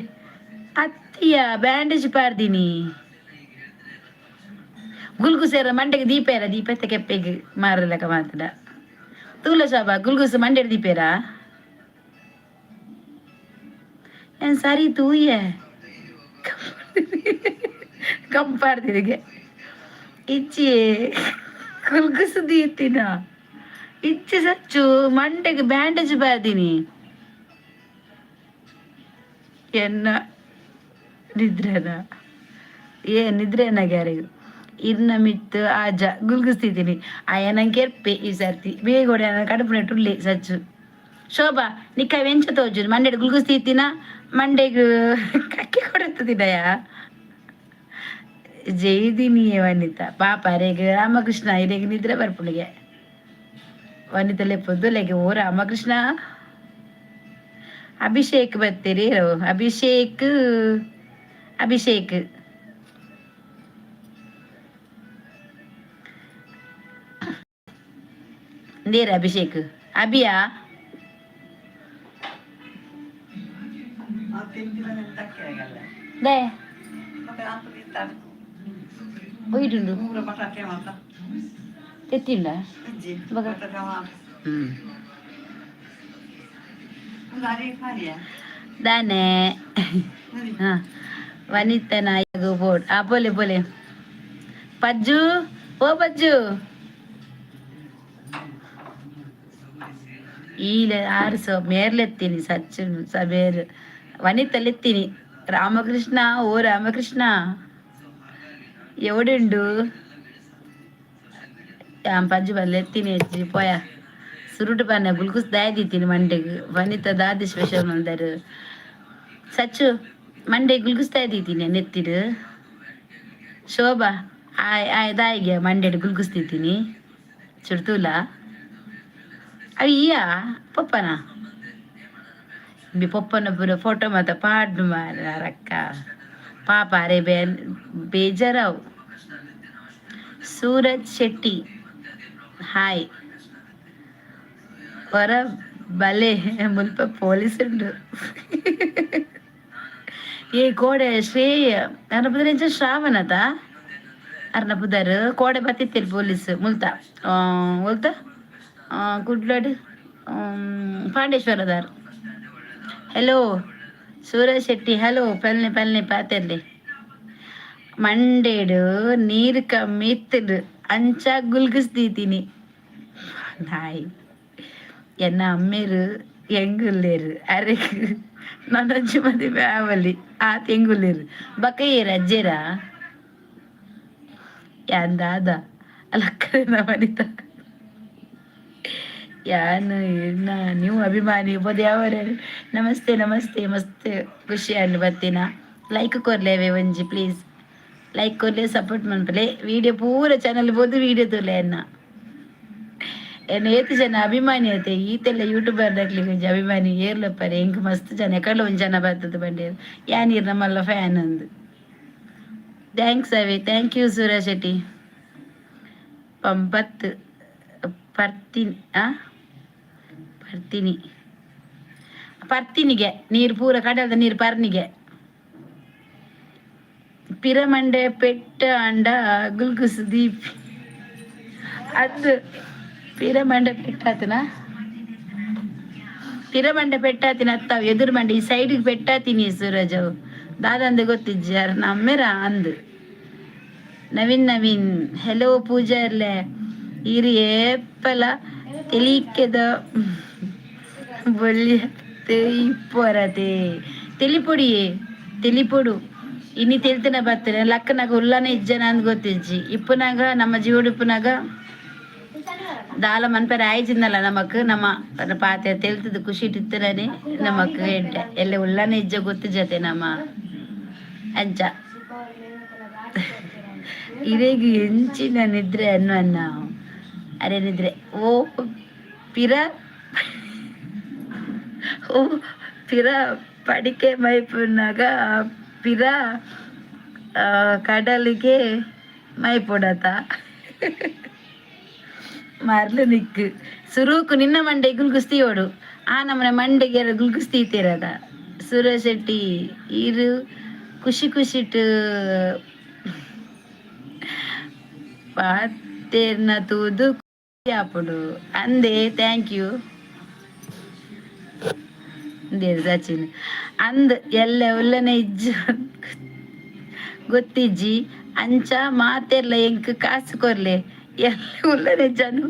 ಅತ್ತಿಯ ಬ್ಯಾಂಡೇಜ್ ಪಾರ್ದಿನಿ. ಗುಲ್ಗುಸೇರ ಮಂಡೆಗೆ ದೀಪೇರ ದೀಪತ್ತ ಕೆಪ್ಪೆಗೆ ಮಾರಲಕ ಮಾತಡ. ತೂಲ ಶೋಭಾ, ಗುಲ್ಗುಸ್ ಮಂಡೆಡ್ ದೀಪೇರ ಏನ್? ಸರಿ, ತೂಯೆ ಕಂಪಾಡ್ದಿರಿಗೆ ಇಚ್ಚಿ ಗುಲ್ಗುಸು ದೀತಿನ ಇಚ್ಚಿ ಸಚ್ಚು, ಮಂಡೆಗೆ ಬ್ಯಾಂಡೇಜ್ ಬಾರ್ದಿನಿ. ಎನ್ನ ನಿದ್ರೆನ ಏ ನಿದ್ರೆನ ಗ್ಯಾರಿಗು ಇರ್ನ ಮಿತ್ತು ಆಜ ಗುಲ್ಗುಸ್ತಿದ್ದೀನಿ. ಆಯ ನಂಗೆ ಕೆರ್ಪೆ. ಈ ಸರ್ತಿ ಬೇಗ ಕಡುಪುನೆ ಉಳ್ಳಿ ಸಚ್ಚು. ಶೋಭಾ, ನಿಕ್ಕ ವೆಂಚ ತೋಜು? ಮಂಡೆಡ್ ಗುಲ್ಗುಸ್ತಿತ್ತಿನ, ಮಂಡೆಗ್ ಕಕ್ಕೆ ಕೊಡುತ್ತದಿನಯ? ಜೈದಿನಿ ವನಿತಾ. ಪಾಪ ಅರೆಗ್ ರಾಮಕೃಷ್ಣ ಇರೆಗ್ ನಿದ್ರೆ ಬರ್ಪುಣಿಗೆ. ವನಿತಾ ಲೆಪ್ಪೊಂದು ಲೆಗೆ. ಓ ರಾಮಕೃಷ್ಣ, ಅಭಿಷೇಕ್ ಬರ್ತೀರಿ? ಅಭಿಷೇಕ್, ಅಭಿಷೇಕ್ ಇಂದೇರ ಅಭಿಷೇಕ್ ಅಭಿಯಾ. ದೇ ಹೋಯ್ಟುಂಡು ತೆತ್ತಿಂಡ. ಹ್ಮ್ ದಾನೆ. ಹಾ, ವನಿತಾ ನಾಯಕ ಬೋರ್ಡ್. ಆ ಬೋಲೆ ಬೋಲೆ ಪಜ್ಜು, ಓ ಪಜ್ಜು. ಈಲೆ ಆರು ಮೇರ್ಲೆತ್ತೀನಿ ಸಚ್ಚು ಸಬೇರ್ ವನಿತಲೆತ್ತೀನಿ. ರಾಮಕೃಷ್ಣ, ಓ ರಾಮಕೃಷ್ಣ, ಎವಡುಂಡು? ಪಜ್ಜು ಬಲ್ಲೆತ್ತೀನಿ ಅಜ್ಜಿ ಪೋಯ. ಸುರುಟು ಪನ್ನ ಗುಲ್ಕುಸ್ ದಾಯದಿತ್ತೀನಿ ಮಂಡೆಗ್. ವನಿತಾ ದಾದಿ ಸ್ಪೆಷಲ್ ಮಂದರು? ಸಚ್ಚು, ಮಂಡೆ ಗುಲ್ಗುಸ್ ದಾಯದಿತ್ತೀನಿ ನೆತ್ತಿಡು. ಶೋಭಾ, ಆಯ್ ಆಯ್ ದಾಯಿಗೆ ಮಂಡೆಡ್ ಗುಲ್ಗುಸ್ತಿದ್ದೀನಿ ಚುಡ್ತೂಲ. ಅವು ಈಯ ಪೊಪ್ಪನ ಬಿ ಪೊಪ್ಪನ ಪೂರ ಫೋಟೋ ಮಾತ ಪಾಡ್ಡು ಮಾರಕ್ಕ. ಪಾಪ ಅರೆ ಬೇ ಬೇಜಾರವು. ಸೂರಜ್ ಶೆಟ್ಟಿ ಹಾಯ್. ಹೊರ ಬಲೆ, ಮುಲ್ಪ ಪೊಲೀಸ್ ಉಂಡು. ಏ ಕೋಡೆ ಶ್ರೇಯ ಅರ್ನ ಪುದರ್ ಎಂಚ? ಶ್ರಾವಣದ ಅರ್ನ ಪುದರ್. ಕೋಡೆ ಬತ್ತಿತ್ತೇರಿ ಪೊಲೀಸ್ ಮುಲ್ತ ಒಲ್ತ ಕುಡ್ಲಡ್ ಪಾಂಡೇಶ್ವರದಾರ್. Hello Suraj Shetty, hello. ಪಲ್ನೆ ಪಲ್ನೆ ಪಾತೆರ್ಲೆ. ಮಂಡೇಡು ನೀರು ಕಮ್ಮಿ ಇತ್ತುಂಡು, ಅಂಚ ಗುಲ್ಗಿಸ್ದೀತೀನಿ ನಾಯಿ. ಎನ್ನ ಅಮ್ಮೇರು ಎಂಗುಲ್ಲೇರು? ಅರೆಗ್ ನನೊಂಜಿ ಮದಿಮೆ ಆವಲಿ ಆತ್ ಎಂಗುಲ್ಲೇರು ಬಕ ಏರ್ ಅಜ್ಜೇರ ಯಾನ್ ದಾದ ಅಲಕ್ಕನ ವನಿತಾ. ಯಾನ್ ಇನ್ನ ನೀವು ಅಭಿಮಾನಿ ಬೋದ್ ಯಾವರೆ. ನಮಸ್ತೆ ನಮಸ್ತೆ, ಮಸ್ತ್ ಖುಷಿ ಆಂಡ್ ಬತ್ತಿನ. ಲೈಕ್ ಕೊರ್ಲೇವೆ ಒಂಜಿ, ಪ್ಲೀಸ್ ಲೈಕ್ ಕೊರ್ಲೆ, ಸಪೋರ್ಟ್ ಮನ್ಪಲೆ. ವಿಡಿಯೋ ಪೂರ ಚಾನಲ್ ಬೋದು ವಿಡಿಯೋ ತೂಲೆ ಅನ್ನ. ಎನ್ನ ಏತ್ ಜನ ಅಭಿಮಾನಿ ಐತೆ. ಈತೆಲ್ಲ ಯೂಟ್ಯೂಬರ್ ದಕ್ಲೆಗ್ ಒಂಜಿ ಅಭಿಮಾನಿ ಏರ್ಲಪ್ಪರೆ. ಎಂಕ್ ಮಸ್ತ್ ಜನ ಎಕಡ್ಲ ಒಂಜಿ ಜನ ಬರ್ತದೆ ಬಂಡೇರು ಯಾನ್ ಇರ್ನ ಮಲ್ಲ ಫ್ಯಾನ್ ಅಂದು. Thanks away, thank you Suraj Shetty. ಪಂಪತ್ ಪರ್ತಿನಿ, ಆ ಪರ್ತಿನಿ, ಪರ್ತಿನಿಗೆ ನೀರು ಪೂರ ಕಡಲ್ದ ನೀರು ಪರ್ನಿಗೆ. ಪಿರಮಂಡೆ ಪೆಟ್ಟ ಅಂಡ ಗುಲ್ಗುಸ್ ದೀಪ್ ಅದು ಪಿರಮಂಡೆ ಪೆಟ್ಟಾತನ. ಪಿರಮಂಡೆ ಪೆಟ್ಟಾತಿನ ಅತ್ತಾವ್ ಎದುರು ಮಂಡೆ ಈ ಸೈಡಿಗೆ ಪೆಟ್ಟಾತೀನಿ. ಸೂರಜ್ ಅವು ದಾದಂದೆ ಗೊತ್ತಿಜ್ಜಿ ಯಾರು ನಮ್ಮೆರ ಅಂದು. ನವೀನ್, ನವೀನ್ ಹೆಲೋ. ಪೂಜಾ ಇರ್ಲೆ ಇರು ಏಪಲ ತೆಲಿಕೆದ ಬೊಳ್ಳಿ ಇಪ್ಪರತೆ. ತೆಲಿಪೊಡಿ ತೆಲಿಪೊಡು ಇನಿ ತೆಲ್ತನ ಬರ್ತೇನೆ. ಲಕ್ಕನಾಗ ಉಲ್ಲನೆ ಇಜ್ಜನ ಅಂದ್ ಗೊತ್ತಿಜ್ಜಿ. ಇಪ್ಪುನಾಗ ನಮ್ಮ ಜೀವಡ್ ಇಪ್ಪುನಾಗ ದಾಲ ಮನ್ಪೆರೆ ಆಯ್ಚಿಂದಲ್ಲ ನಮಕ್. ನಮ್ಮ ಪಾತೆ ತೆಲ್ತದ ಖುಷಿ ಇತ್ತನೇ ನಮಕ್. ಎಡ್ಡೆ ಎಲ್ಲ ಉಲ್ಲನೆ ಇಜ್ಜ ಗೊತ್ತಿಜತೆ ನಮ್ಮ ಅಂಚ. ಇರೆಗ್ ಎಂಚಿನ ನಿದ್ರೆ ಅನ್ನು ಅನ್ನ ಅರೆ ನಿದ್ರೆ. ಓ ಪಿರ, ಓ ಪಿರ ಪಡಿಕೆ ಮೈಪುನಾಗ ಪಿರ ಕಡಲಿಗೆ ಮೈಪೊಡತ ಮರ್ಲು ನಿಕ್ಕು. ಸುರುಕು ನಿನ್ನ ಮಂಡೆ ಗುಲ್ಗುಸ್ತಿಯೋಡು, ಆ ನಮ್ಮನೆ ಮಂಡೆಗೆ ಗುಲ್ಗುಸ್ತಿ ತೀರದ. ಸುರೇಶ್ ಶೆಟ್ಟಿ ಇರು ಖುಷಿ ಖುಷಿಟ್ ಪಾತೆರ್ನ ತೂದು ಆಪುಂಡು ಅಂದೆ. Thank you ಅಂದೇರು Sachin. ಅಂದ್ ಎಲ್ಲ ಉಲ್ಲನೆ ಇಜ್ಜ ಗೊತ್ತಿಜ್ಜಿ. ಅಂಚ ಮಾತೆರ್ಲ ಎಂಕ್ ಕಾಸು ಕೊರ್ಲೆ. ಎಲ್ಲ ಉಲ್ಲನೆ ಜನ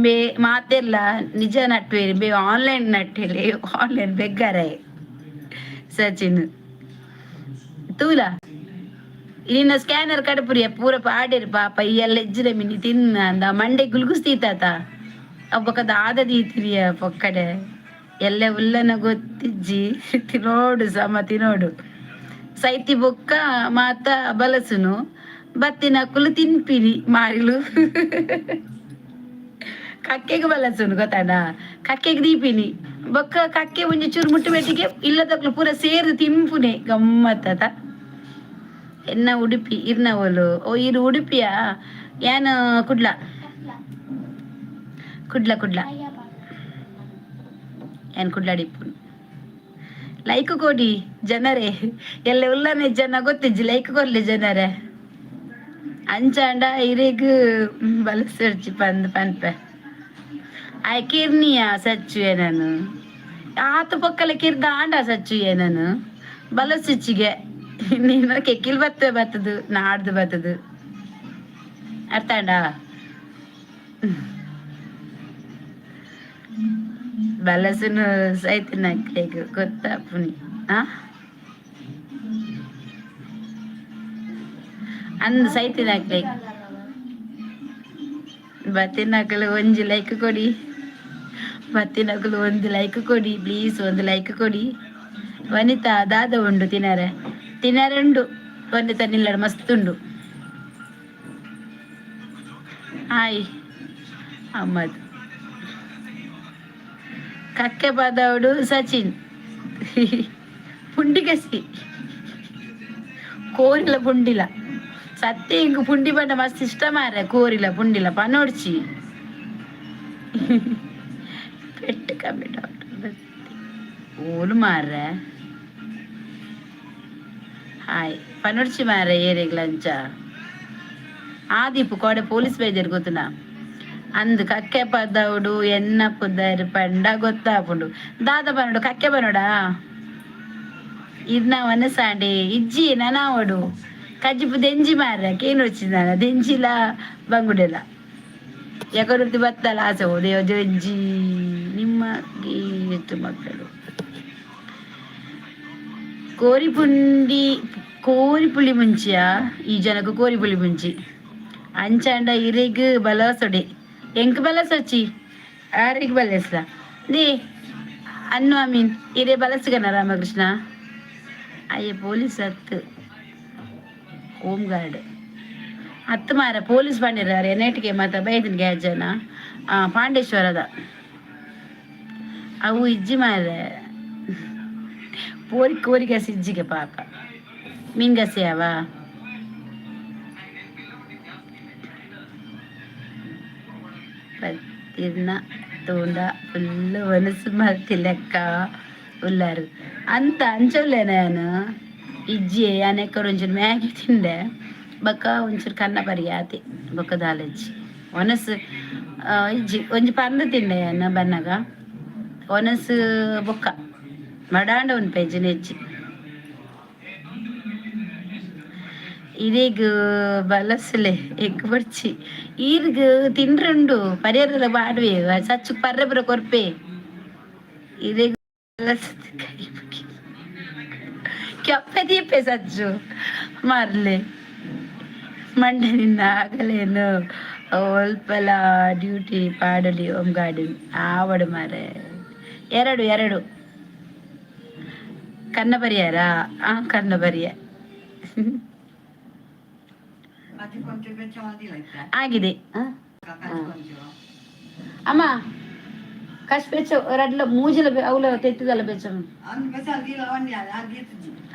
ಬೇ ಮಾತೆರ್ಲ ನಿಜ ನಟ್ವೇರಿ ಬೇ ಆನ್ಲೈನ್ ನಟ್ಟೇಲಿ. ಆನ್ಲೈನ್ ಬೆಗ್ಗಾರೆ ಸಚಿನ್ ತೂಲ. ನಿನ್ನ ಸ್ಕ್ಯಾನರ್ ಕಡಪುರಿಯ ಪೂರ ಪಾಡೇರು ಪಾಪ. ಈ ಎಲ್ಲ ಎಜ್ಜಿರ ಮಿನಿ ತಿನ್ನ ಅಂದ ಮಂಡೆ ಗುಲ್ಗುಸ್ತೀತಾತ ಅಬ್ಬಕ ದಾದ ದೀತಿರಿಯ ಪೊಕ್ಕಡೆ. ಎಲ್ಲ ಉಲ್ಲನ ಗೊತ್ತಿಜ್ಜಿ. ತಿನೋಡು ಸಮ ತಿನೋಡು. ಸೈತಿ ಬೊಕ್ಕ ಮಾತ ಬಲಸುನು ಬತ್ತಿನಕುಲು ತಿನ್ಪಿನಿ ಮಾರಿಲು. ಕಕ್ಕೆಗೆ ಬಲಸುನು ಗೊತ್ತಾಡ. ಕಕ್ಕೆಗೆ ದೀಪಿನಿ ಬೊಕ್ಕ ಕಕ್ಕೆ ಒಂಜಿ ಚೂರು ಮುಟ್ಟು ಬೆಟ್ಟಿಗೆ ಇಲ್ಲದಕ್ಲು ಪೂರ ಸೇರ್ದು ತಿನ್ಪುನೆ. ಗಮ್ಮತ್ತದ. ಎನ್ನ ಉಡುಪಿ ಇರ್ನವಲು. ಓ ಇರು ಉಡುಪಿಯಾ? ಯಾನ್ ಕುಡ್ಲ, ಕುಡ್ಲ, ಕುಡ್ಲ. ಯಾನ್ ಕುಡ್ಲಾಡಿಪ್ಪುನು. ಲೈಕ್ ಕೊಡಿ ಜನರೇ. ಎಲ್ಲ ಉಲ್ಲನೆ ಜನ ಗೊತ್ತಿಜ್ಜಿ. ಲೈಕ್ ಕೊರ್ಲಿ ಜನರೇ. ಅಂಚಾಂಡ ಇರೆಗ್ ಬಲಸರ್ಚಿ ಪಂದ್ ಪನ್ಪೆ. ಆಯ್ ಕಿರ್ನಿಯ ಸಚ್ಚುವೆ ನಾನು ಆತ ಪೊಕ್ಕಲ ಕಿರ್ದ ಆಂಡ ಸಚ್ಚುವೆ ನಾನು ಬಲಸುಚ್ಚಿಗೆ. ನೀನು ಕೆಕ್ಕಿಲ್ ಬರ್ತದೆ ಬರ್ತದು ನಾಡ್ದು ಬರ್ತದು. ಅರ್ಥ ಆಂಡ? ಬಲಸುನು ಸೈತಿನ ಗೊತ್ತಾಪುನಿ. ಆ ಅಂದ್ ಸೈತಿನ ಬತ್ತಿನಕಲು ಒಂಜಿ ಲೈಕ್ ಕೊಡಿ. ಬತ್ತಿನಕಲು ಒಂದು ಲೈಕ್ ಕೊಡಿ ಪ್ಲೀಸ್. ಒಂದು ಲೈಕ್ ಕೊಡಿ. ವನಿತಾ ದಾದ ಉಂಡು ತಿನರೆ? ತಿನರೆ ಉಂಡು ವನಿತಾ ನಿಲ್ಲಡ ಮಸ್ತ್ ಉಂಡು. ಹಾಯ್ ಅಮ್ಮದ್ ಕಕ್ಕೆ ಪದವಡು ಸಚಿನ್ ಪುಂಡಿಗಸಿ ಕೋರಿಲ ಪುಂಡಿಲ. ಸತ್ಯ ಇಂಗ್ ಪುಂಡಿ ಪಂಡ ಮಸ್ತ್ ಇಷ್ಟ ಮಾರೆ. ಕೋರಿಲ ಪುಂಡಿಲ ಪನೋಡ್ಚಿ. ಪೆಟ್ಟು ಕಮ್ಮಿ ಡಾಕ್ಟರ್ ಓಲು ಮಾರ್ರೆ. ಹಾಯ್ ಪನೋಡ್ಚಿ ಮಾರ್ರೆ. ಏರಿಗ್ಲಂಚ ಆದಿಪ್ಪು ಕೋಡೆ ಪೊಲೀಸ್ ಬೈದೆರ್ ಗೊತ್ತುನಾ ಅಂದ್. ಕಕ್ಕೆ ಪದವುಡು ಎನ್ನ ಪುದರ್ ಪಂಡ ಗೊತ್ತಾಪುಂಡು. ದಾದ ಪನೋಡು? ಕಕ್ಕೆ ಪನೋಡಾ? ಇರ್ನ ವನಸಾಂಡೆ ಇಜ್ಜಿ ನನಾವಡು ಕಜ್ಜಿಪು ದೆಂಜಿ ಮಾರ್ರೆ. ಕೇನೊಚ್ಚಿದಾನ ದೆಂಜಿಲ ಬಂಗುಡೆಲ ಎಕಡುರ್ತಿ ಬತ್ತಲ ಆಸೆ ಓದೇವ ದೆಂಜಿ. ನಿಮಗೆ ಎಷ್ಟು ಮಕ್ಕಳು? ಕೋರಿ ಪುಂಡಿ ಕೋರಿ ಪುಳಿ ಮುಂಚಿಯ ಈ ಜನకు ಕೋರಿ ಪುಳಿ ಮುಂಚಿ. ಅಂಚಾಂಡ ಇರೆಗ್ ಬಲಸೊಡೆ ಎಂಕ್ ಬಲಸೊಚ್ಚಿ ಆರೆಗ್ ಬಲಸ್ಲ they ಅನ್ನು ಅಮೀನ್ ಇರೆ ಬಲಸುಗನ ರಾಮಕೃಷ್ಣ. ಅಯ್ಯ ಪೊಲೀಸ್ ಅತ್ತು ಹೋಮ್ ಗಾರ್ಡ್ ಹತ್ತು ಮಾರ. ಪೊಲೀಸ್ ಬಂದಿದ್ದಾರೆ ಎನ್ಐಟಿಗೆ ಮಾತ ಬೈದಿನ ಜನ. ಪಾಂಡೇಶ್ವರದ ಅವು ಇಜ್ಜಿ ಮಾರೆ. ಪೋರಿ ಕೋರಿಗಸಿ ಇಜ್ಜಿಗೆ ಪಾಪ. ಮೀನ್ಗಸಿ ಅವ ಪತ್ತಿರ್ನ ತೂಂಡ ಫುಲ್ ಒನಸು ಮಲ್ತಿ ಲೆಕ್ಕ ಉಲ್ಲಾರು ಅಂತ ಅಂಚೊಲ್ಲೆ ನಾನು ಇಜ್ಜಿ. ಅನೆಕ್ಕರ್ ಒಂಚೂರು ಮ್ಯಾಗಿ ತಿಂದೆ. ಬೊಕ್ಕ ಒಂಚೂರು ಕನ್ನ ಪರಿ ಆತೆ. ಬೊಕ್ಕ ದಾಲಜ್ಜಿ ಒನಸು ಇಜ್ಜಿ. ಒಂಜಿ ಪಂದ್ ತಿಂಡೆ ಯಾನ್ ಬನ್ನಗ. ಒನಸು ಬೊಕ್ಕ ಮಡಾಂಡ ಉನ್ಪೆಜ್ಜಿ ನೆಜ್ಜಿ. ಇರೆಗ್ ಬಲಸುಲೆ ಎಗ್ ಬೊಡ್ಚಿ. ಈರ್ಗ್ ತಿಂಡ್ರುಂಡು ಪರಿಯರ ಪಾಡುವೆ. ಸಚ್ಚು ಪರ್ರೆ ಪೂರ ಕೊರ್ಪೆ ಇರೆಗ್. ಕೈ ಕೆಪ್ಪೆ ದೀಪೆ ಸಜ್ಜು ಮಾರ್ಲೆ. ಮಂಡೆ ನಿನ್ನ ಆಗಲೇನು ಒಲ್ಪಲ ಡ್ಯೂಟಿ ಪಾಡಲಿ. ಹೋಮ್ ಗಾರ್ಡನ್ ಆವಡು ಮಾರೆ. ಎರಡು ಎರಡು ಕನ್ನ ಬರಿಯಾರ. ಆ ಕನ್ನ ಬರಿಯ ಆಗಿದೆ. ಅಮ್ಮ ಕಶ್ ಬೆಚ್ಚ ರಡ್ಲ ಮೂಜಿಲ ಅವಲ ತೆತ್ತಿದಲ್ಲ ಬೆಚ್ಚ.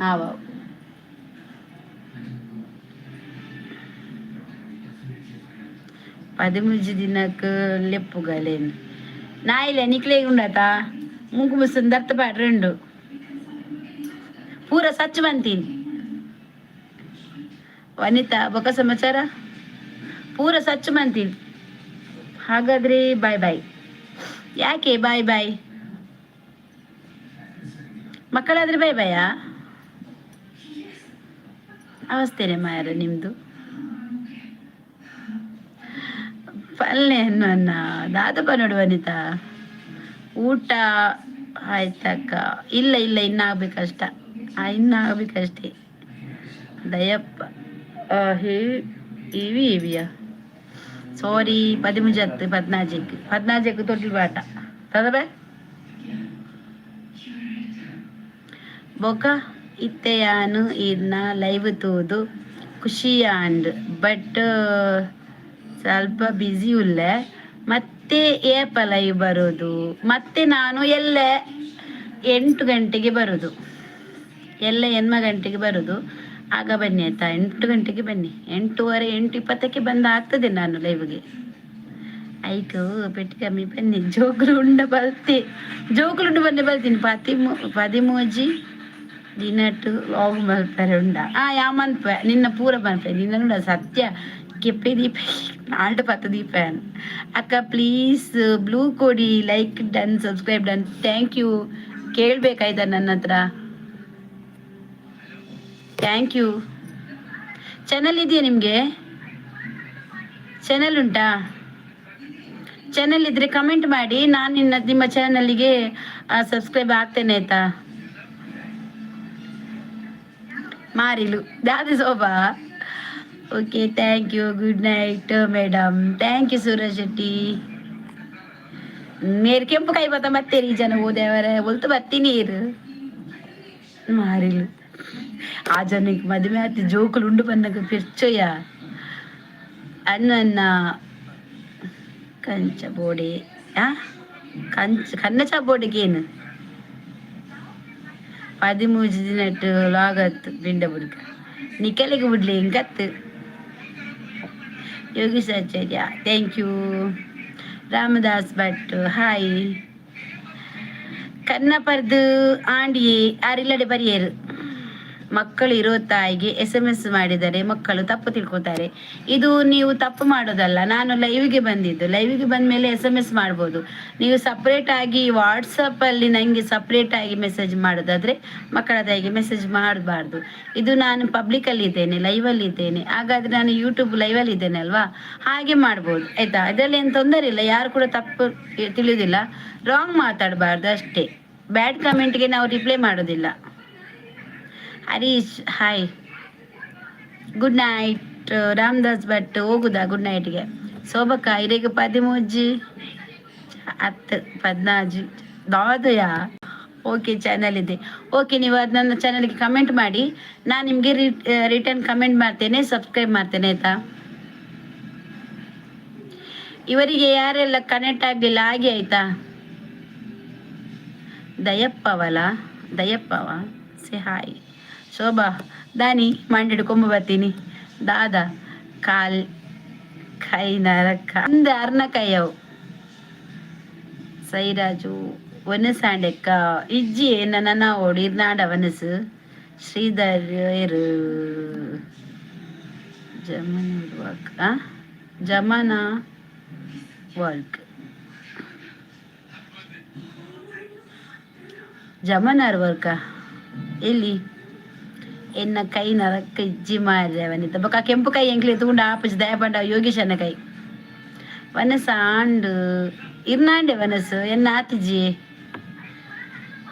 ಆವ ಪದಿಮೂಜಿ ದಿನಕ್ಕೆ ಲೆಪ್ಪುಗಲೇನು ನಾಯಿಲೆ ನಿಕ್ಲೆ ಉಂಡಾತ. ಮೂಗು ಮುಸುನ್ ದರ್ತ ಪಾಡ್ರೆ ಪೂರ ಸಚ್ಚು ಬಂತೀನಿ. ವನಿತಾ, ಬೊಕ ಸಮಾಚಾರ? ಪೂರ ಸಚ್ಚು ಮಂತೀನಿ. ಹಾಗಾದ್ರೆ ಬಾಯ್ ಬಾಯ್. ಯಾಕೆ ಬಾಯ್ ಬಾಯ್? ಮಕ್ಕಳಾದ್ರೆ ಬಾಯ್ ಬಾಯಾ? ಅವಸ್ಥೆನೆ ಮಾರ ನಿಮ್ಮದು. ಪಲ್ಲೆ ಅನ್ನ ದಾದಪ್ಪ ನೋಡು. ವನಿತಾ, ಊಟ ಆಯ್ತಕ್ಕ? ಇಲ್ಲ ಇಲ್ಲ, ಇನ್ನಾಗಬೇಕಷ್ಟ, ಇನ್ನಾಗಬೇಕಷ್ಟೇ. ದಯಪ್ಪ ಹೇ ಇವಿ ಇವಿಯಾ. ಸಾರಿ, ಪದಿಮೂಜತ್ತು ಪದ್ನಾಜೆಕ್ ಪದ್ನಾಜೆಕ್ ತೊಟ್ಟಿಲ್ ಬಾಟ ತದಬೆ. ಬೊಕ ಇತ್ತೆಯಾನು ಈರ್ನ ಲೈವ್ ತೂದು ಖುಷಿಯಾಂಡ್. ಬಟ್ ಸ್ವಲ್ಪ ಬ್ಯುಸಿ ಉಲ್ಲೆ. ಮತ್ತೆ ಏಪ ಲೈವ್ ಬರೋದು? ಮತ್ತೆ ನಾನು ಎಲ್ಲ 8 ಗಂಟೆಗೆ ಬರೋದು. ಎಲ್ಲ ಎನ್ಮ ಗಂಟೆಗೆ ಬರೋದು. ಆಗ ಬನ್ನಿ ಆಯ್ತಾ? 8 ಗಂಟೆಗೆ ಬನ್ನಿ. 8:30, 8:20ಕ್ಕೆ ಬಂದು ಆಗ್ತದೆ ನಾನು ಲೈವ್ಗೆ. ಐಕು ಪೆಟ್ಟು ಕಮ್ಮಿ ಬನ್ನಿ. ಜೋಕುಲು ಉಂಡ ಬಲ್ತಿ, ಜೋಕುಲುಂಡು ಬನ್ನಿ ಬಲ್ತೀನಿ. ಪದಿಮೂಜಿ ದಿನಟ್ಟು ಲಾಗ್ ಮಲ್ಪರೆ ಉಂಡ. ಆ ಯಾ ಮನ್ಪೆ ನಿನ್ನ ಪೂರ ಮನ್ಪೆ ನಿನ್ನ ನೋಡ. ಸತ್ಯ ಕೆಪ್ಪೆ ದೀಪ ನಾಲ್ಕು ಪತ್ತು ದೀಪ. ಅಕ್ಕ ಪ್ಲೀಸ್ ಬ್ಲೂ ಕೊಡಿ. Like done, subscribe done, thank you. ಕೇಳಬೇಕಾಯ್ತಾ ನನ್ನ ಹತ್ರ? Thank you. Channel ಇದೆಯಾ ನಿಮಗೆ? ಚಾನಲ್ ಉಂಟಾ? ಚಾನಲ್ ಇದ್ದರೆ ಕಮೆಂಟ್ ಮಾಡಿ. ನಾನು ನಿಮ್ಮ ಚಾನಲ್ಲಿಗೆ ಸಬ್ಸ್ಕ್ರೈಬ್ ಆಗ್ತೇನೆ ಆಯ್ತಾ? ಮಾರಿಲು ದಾದಿ Shobha. Okay, thank you. Good night madam. Thank you Suraj Shetty. ನೀರು ಕೆಂಪು ಕೈ ಬತ್ತ ಮತ್ತೆ ಈ ಜನ ಓದೇವರೆ ಒಲ್ತು ಬತ್ತಿ ನೀರು ಮಾರಿಲು. ಆ ಜನಕ್ಕೆ ಮದುವೆ ಆತಿ ಜೋಕುಲು ಉಂಡು ಬಂದಾಗ ಪಿರ್ಚೊಯ್ಯ ಅನ್ನ ಕಂಚ ಬೋಡಿ. ಆ ಕಂಚ ಕನ್ನಚ ಬೋಡಿಗೇನು ಪದಿಮೂಜಿ ದಿನಟ್ಟು ಲಾಗತ್ತು ಬಿಂಡ ಬುಡ್ಕ ನಿಕಲಿಗೆ ಬಿಡ್ಲಿ ಹಿಂಗತ್ತು. Yogesh Acharya, thank you. Ramadas Bhat, hi. ಕನ್ನ ಪರ್ದು ಆಂಡಿಯೇ ಆರಿಲ್ಲಡೆ ಬರಿಯರು. ಮಕ್ಕಳು ಇರೋ ತಾಯಿಗೆ ಎಸ್ ಎಮ್ ಎಸ್ ಮಾಡಿದರೆ ಮಕ್ಕಳು ತಪ್ಪು ತಿಳ್ಕೊತಾರೆ. ಇದು ನೀವು ತಪ್ಪು ಮಾಡೋದಲ್ಲ. ನಾನು ಲೈವ್ಗೆ ಬಂದಿದ್ದು. ಲೈವ್ಗೆ ಬಂದ ಮೇಲೆ ಎಸ್ ಎಮ್ ಎಸ್ ಮಾಡ್ಬೋದು. ನೀವು ಸಪ್ರೇಟಾಗಿ ವಾಟ್ಸಪ್ಪಲ್ಲಿ ನನಗೆ ಸಪ್ರೇಟಾಗಿ ಮೆಸೇಜ್ ಮಾಡೋದಾದರೆ ಮಕ್ಕಳ ತಾಯಿಗೆ ಮೆಸೇಜ್ ಮಾಡಬಾರ್ದು. ಇದು ನಾನು ಪಬ್ಲಿಕಲ್ಲಿ ಇದ್ದೇನೆ, ಲೈವಲ್ಲಿ ಇದ್ದೇನೆ. ಹಾಗಾದರೆ ನಾನು ಯೂಟ್ಯೂಬ್ ಲೈವಲ್ಲಿ ಇದ್ದೇನೆ ಅಲ್ವಾ? ಹಾಗೆ ಮಾಡ್ಬೋದು ಆಯಿತಾ? ಇದರಲ್ಲಿ ಏನು ತೊಂದರೆ ಇಲ್ಲ. ಯಾರು ಕೂಡ ತಪ್ಪು ತಿಳಿಯೋದಿಲ್ಲ. ರಾಂಗ್ ಮಾತಾಡಬಾರ್ದು ಅಷ್ಟೇ. ಬ್ಯಾಡ್ ಕಮೆಂಟ್ಗೆ ನಾವು ರಿಪ್ಲೈ ಮಾಡೋದಿಲ್ಲ. Harish, hi, good night. Ramadas Bhat, ಹೋಗುದಾ ಗುಡ್ ನೈಟ್ಗೆ? ಶೋಭಕ್ಕ, ಇರೆಗ್ ಪದಿಮೂಜಿ ಹತ್ತು ಪದ್ನಾಜಿ ದಾದಯಾ. ಓಕೆ, ಚಾನಲ್ ಇದೆ. ಓಕೆ, ನೀವು ಅದು ನನ್ನ ಚಾನಲ್ಗೆ ಕಮೆಂಟ್ ಮಾಡಿ. ನಾನು ನಿಮಗೆ ರಿಟರ್ನ್ ಕಮೆಂಟ್ ಮಾಡ್ತೇನೆ, ಸಬ್ಸ್ಕ್ರೈಬ್ ಮಾಡ್ತೇನೆ ಆಯಿತಾ? ಇವರಿಗೆ ಯಾರೆಲ್ಲ ಕನೆಕ್ಟ್ ಆಗಲಿಲ್ಲ ಹಾಗೆ ಆಯ್ತಾ? ದಯಪ್ಪವಲ್ಲ, ದಯಪ್ಪವ ಸೆ ಹಾಯ್. ಶೋಭಾ ದಾನಿ ಮಂಡಿಡು ಕೊಂಬು ಬರ್ತೀನಿ. ದಾದಾ ಕಾಲ್ ಕೈ ನರಕ ಅಂದ ಅರ್ನ ಕೈಯವು. ಸೈರಾಜು ವನಸಾಂಡೆಕ್ಕ ಇಜ್ಜಿ ನನ್ನ ಓಡಿ ಇರ್ನಾಡ ವನಸು. ಶ್ರೀಧರ್ ಏರು ಜಮನ ವರ್ಕ್, ಆ ಜಮನ ವರ್ಕ್, ಜಮನಾರ್ ವರ್ಕ ಎಲ್ಲಿ? ಎನ್ನ ಕೈ ನರಕ್ಕ ಇಜ್ಜಿ ಮಾರ್ರೆ ವನಿತ. ಬೊಕ ಕೆಂಪು ಕೈ ಎಂಕ್ಲೆ ತೂಂಡ ಆಪುಜಿ, ದಯಪಂಡ ಯೋಗೀಶನ ಕೈ. ವನಸ ಆಂಡ್ ಇರ್ನಾಂಡೆ ವನಸು ಎನ್ನ ಆತಿಜಿ.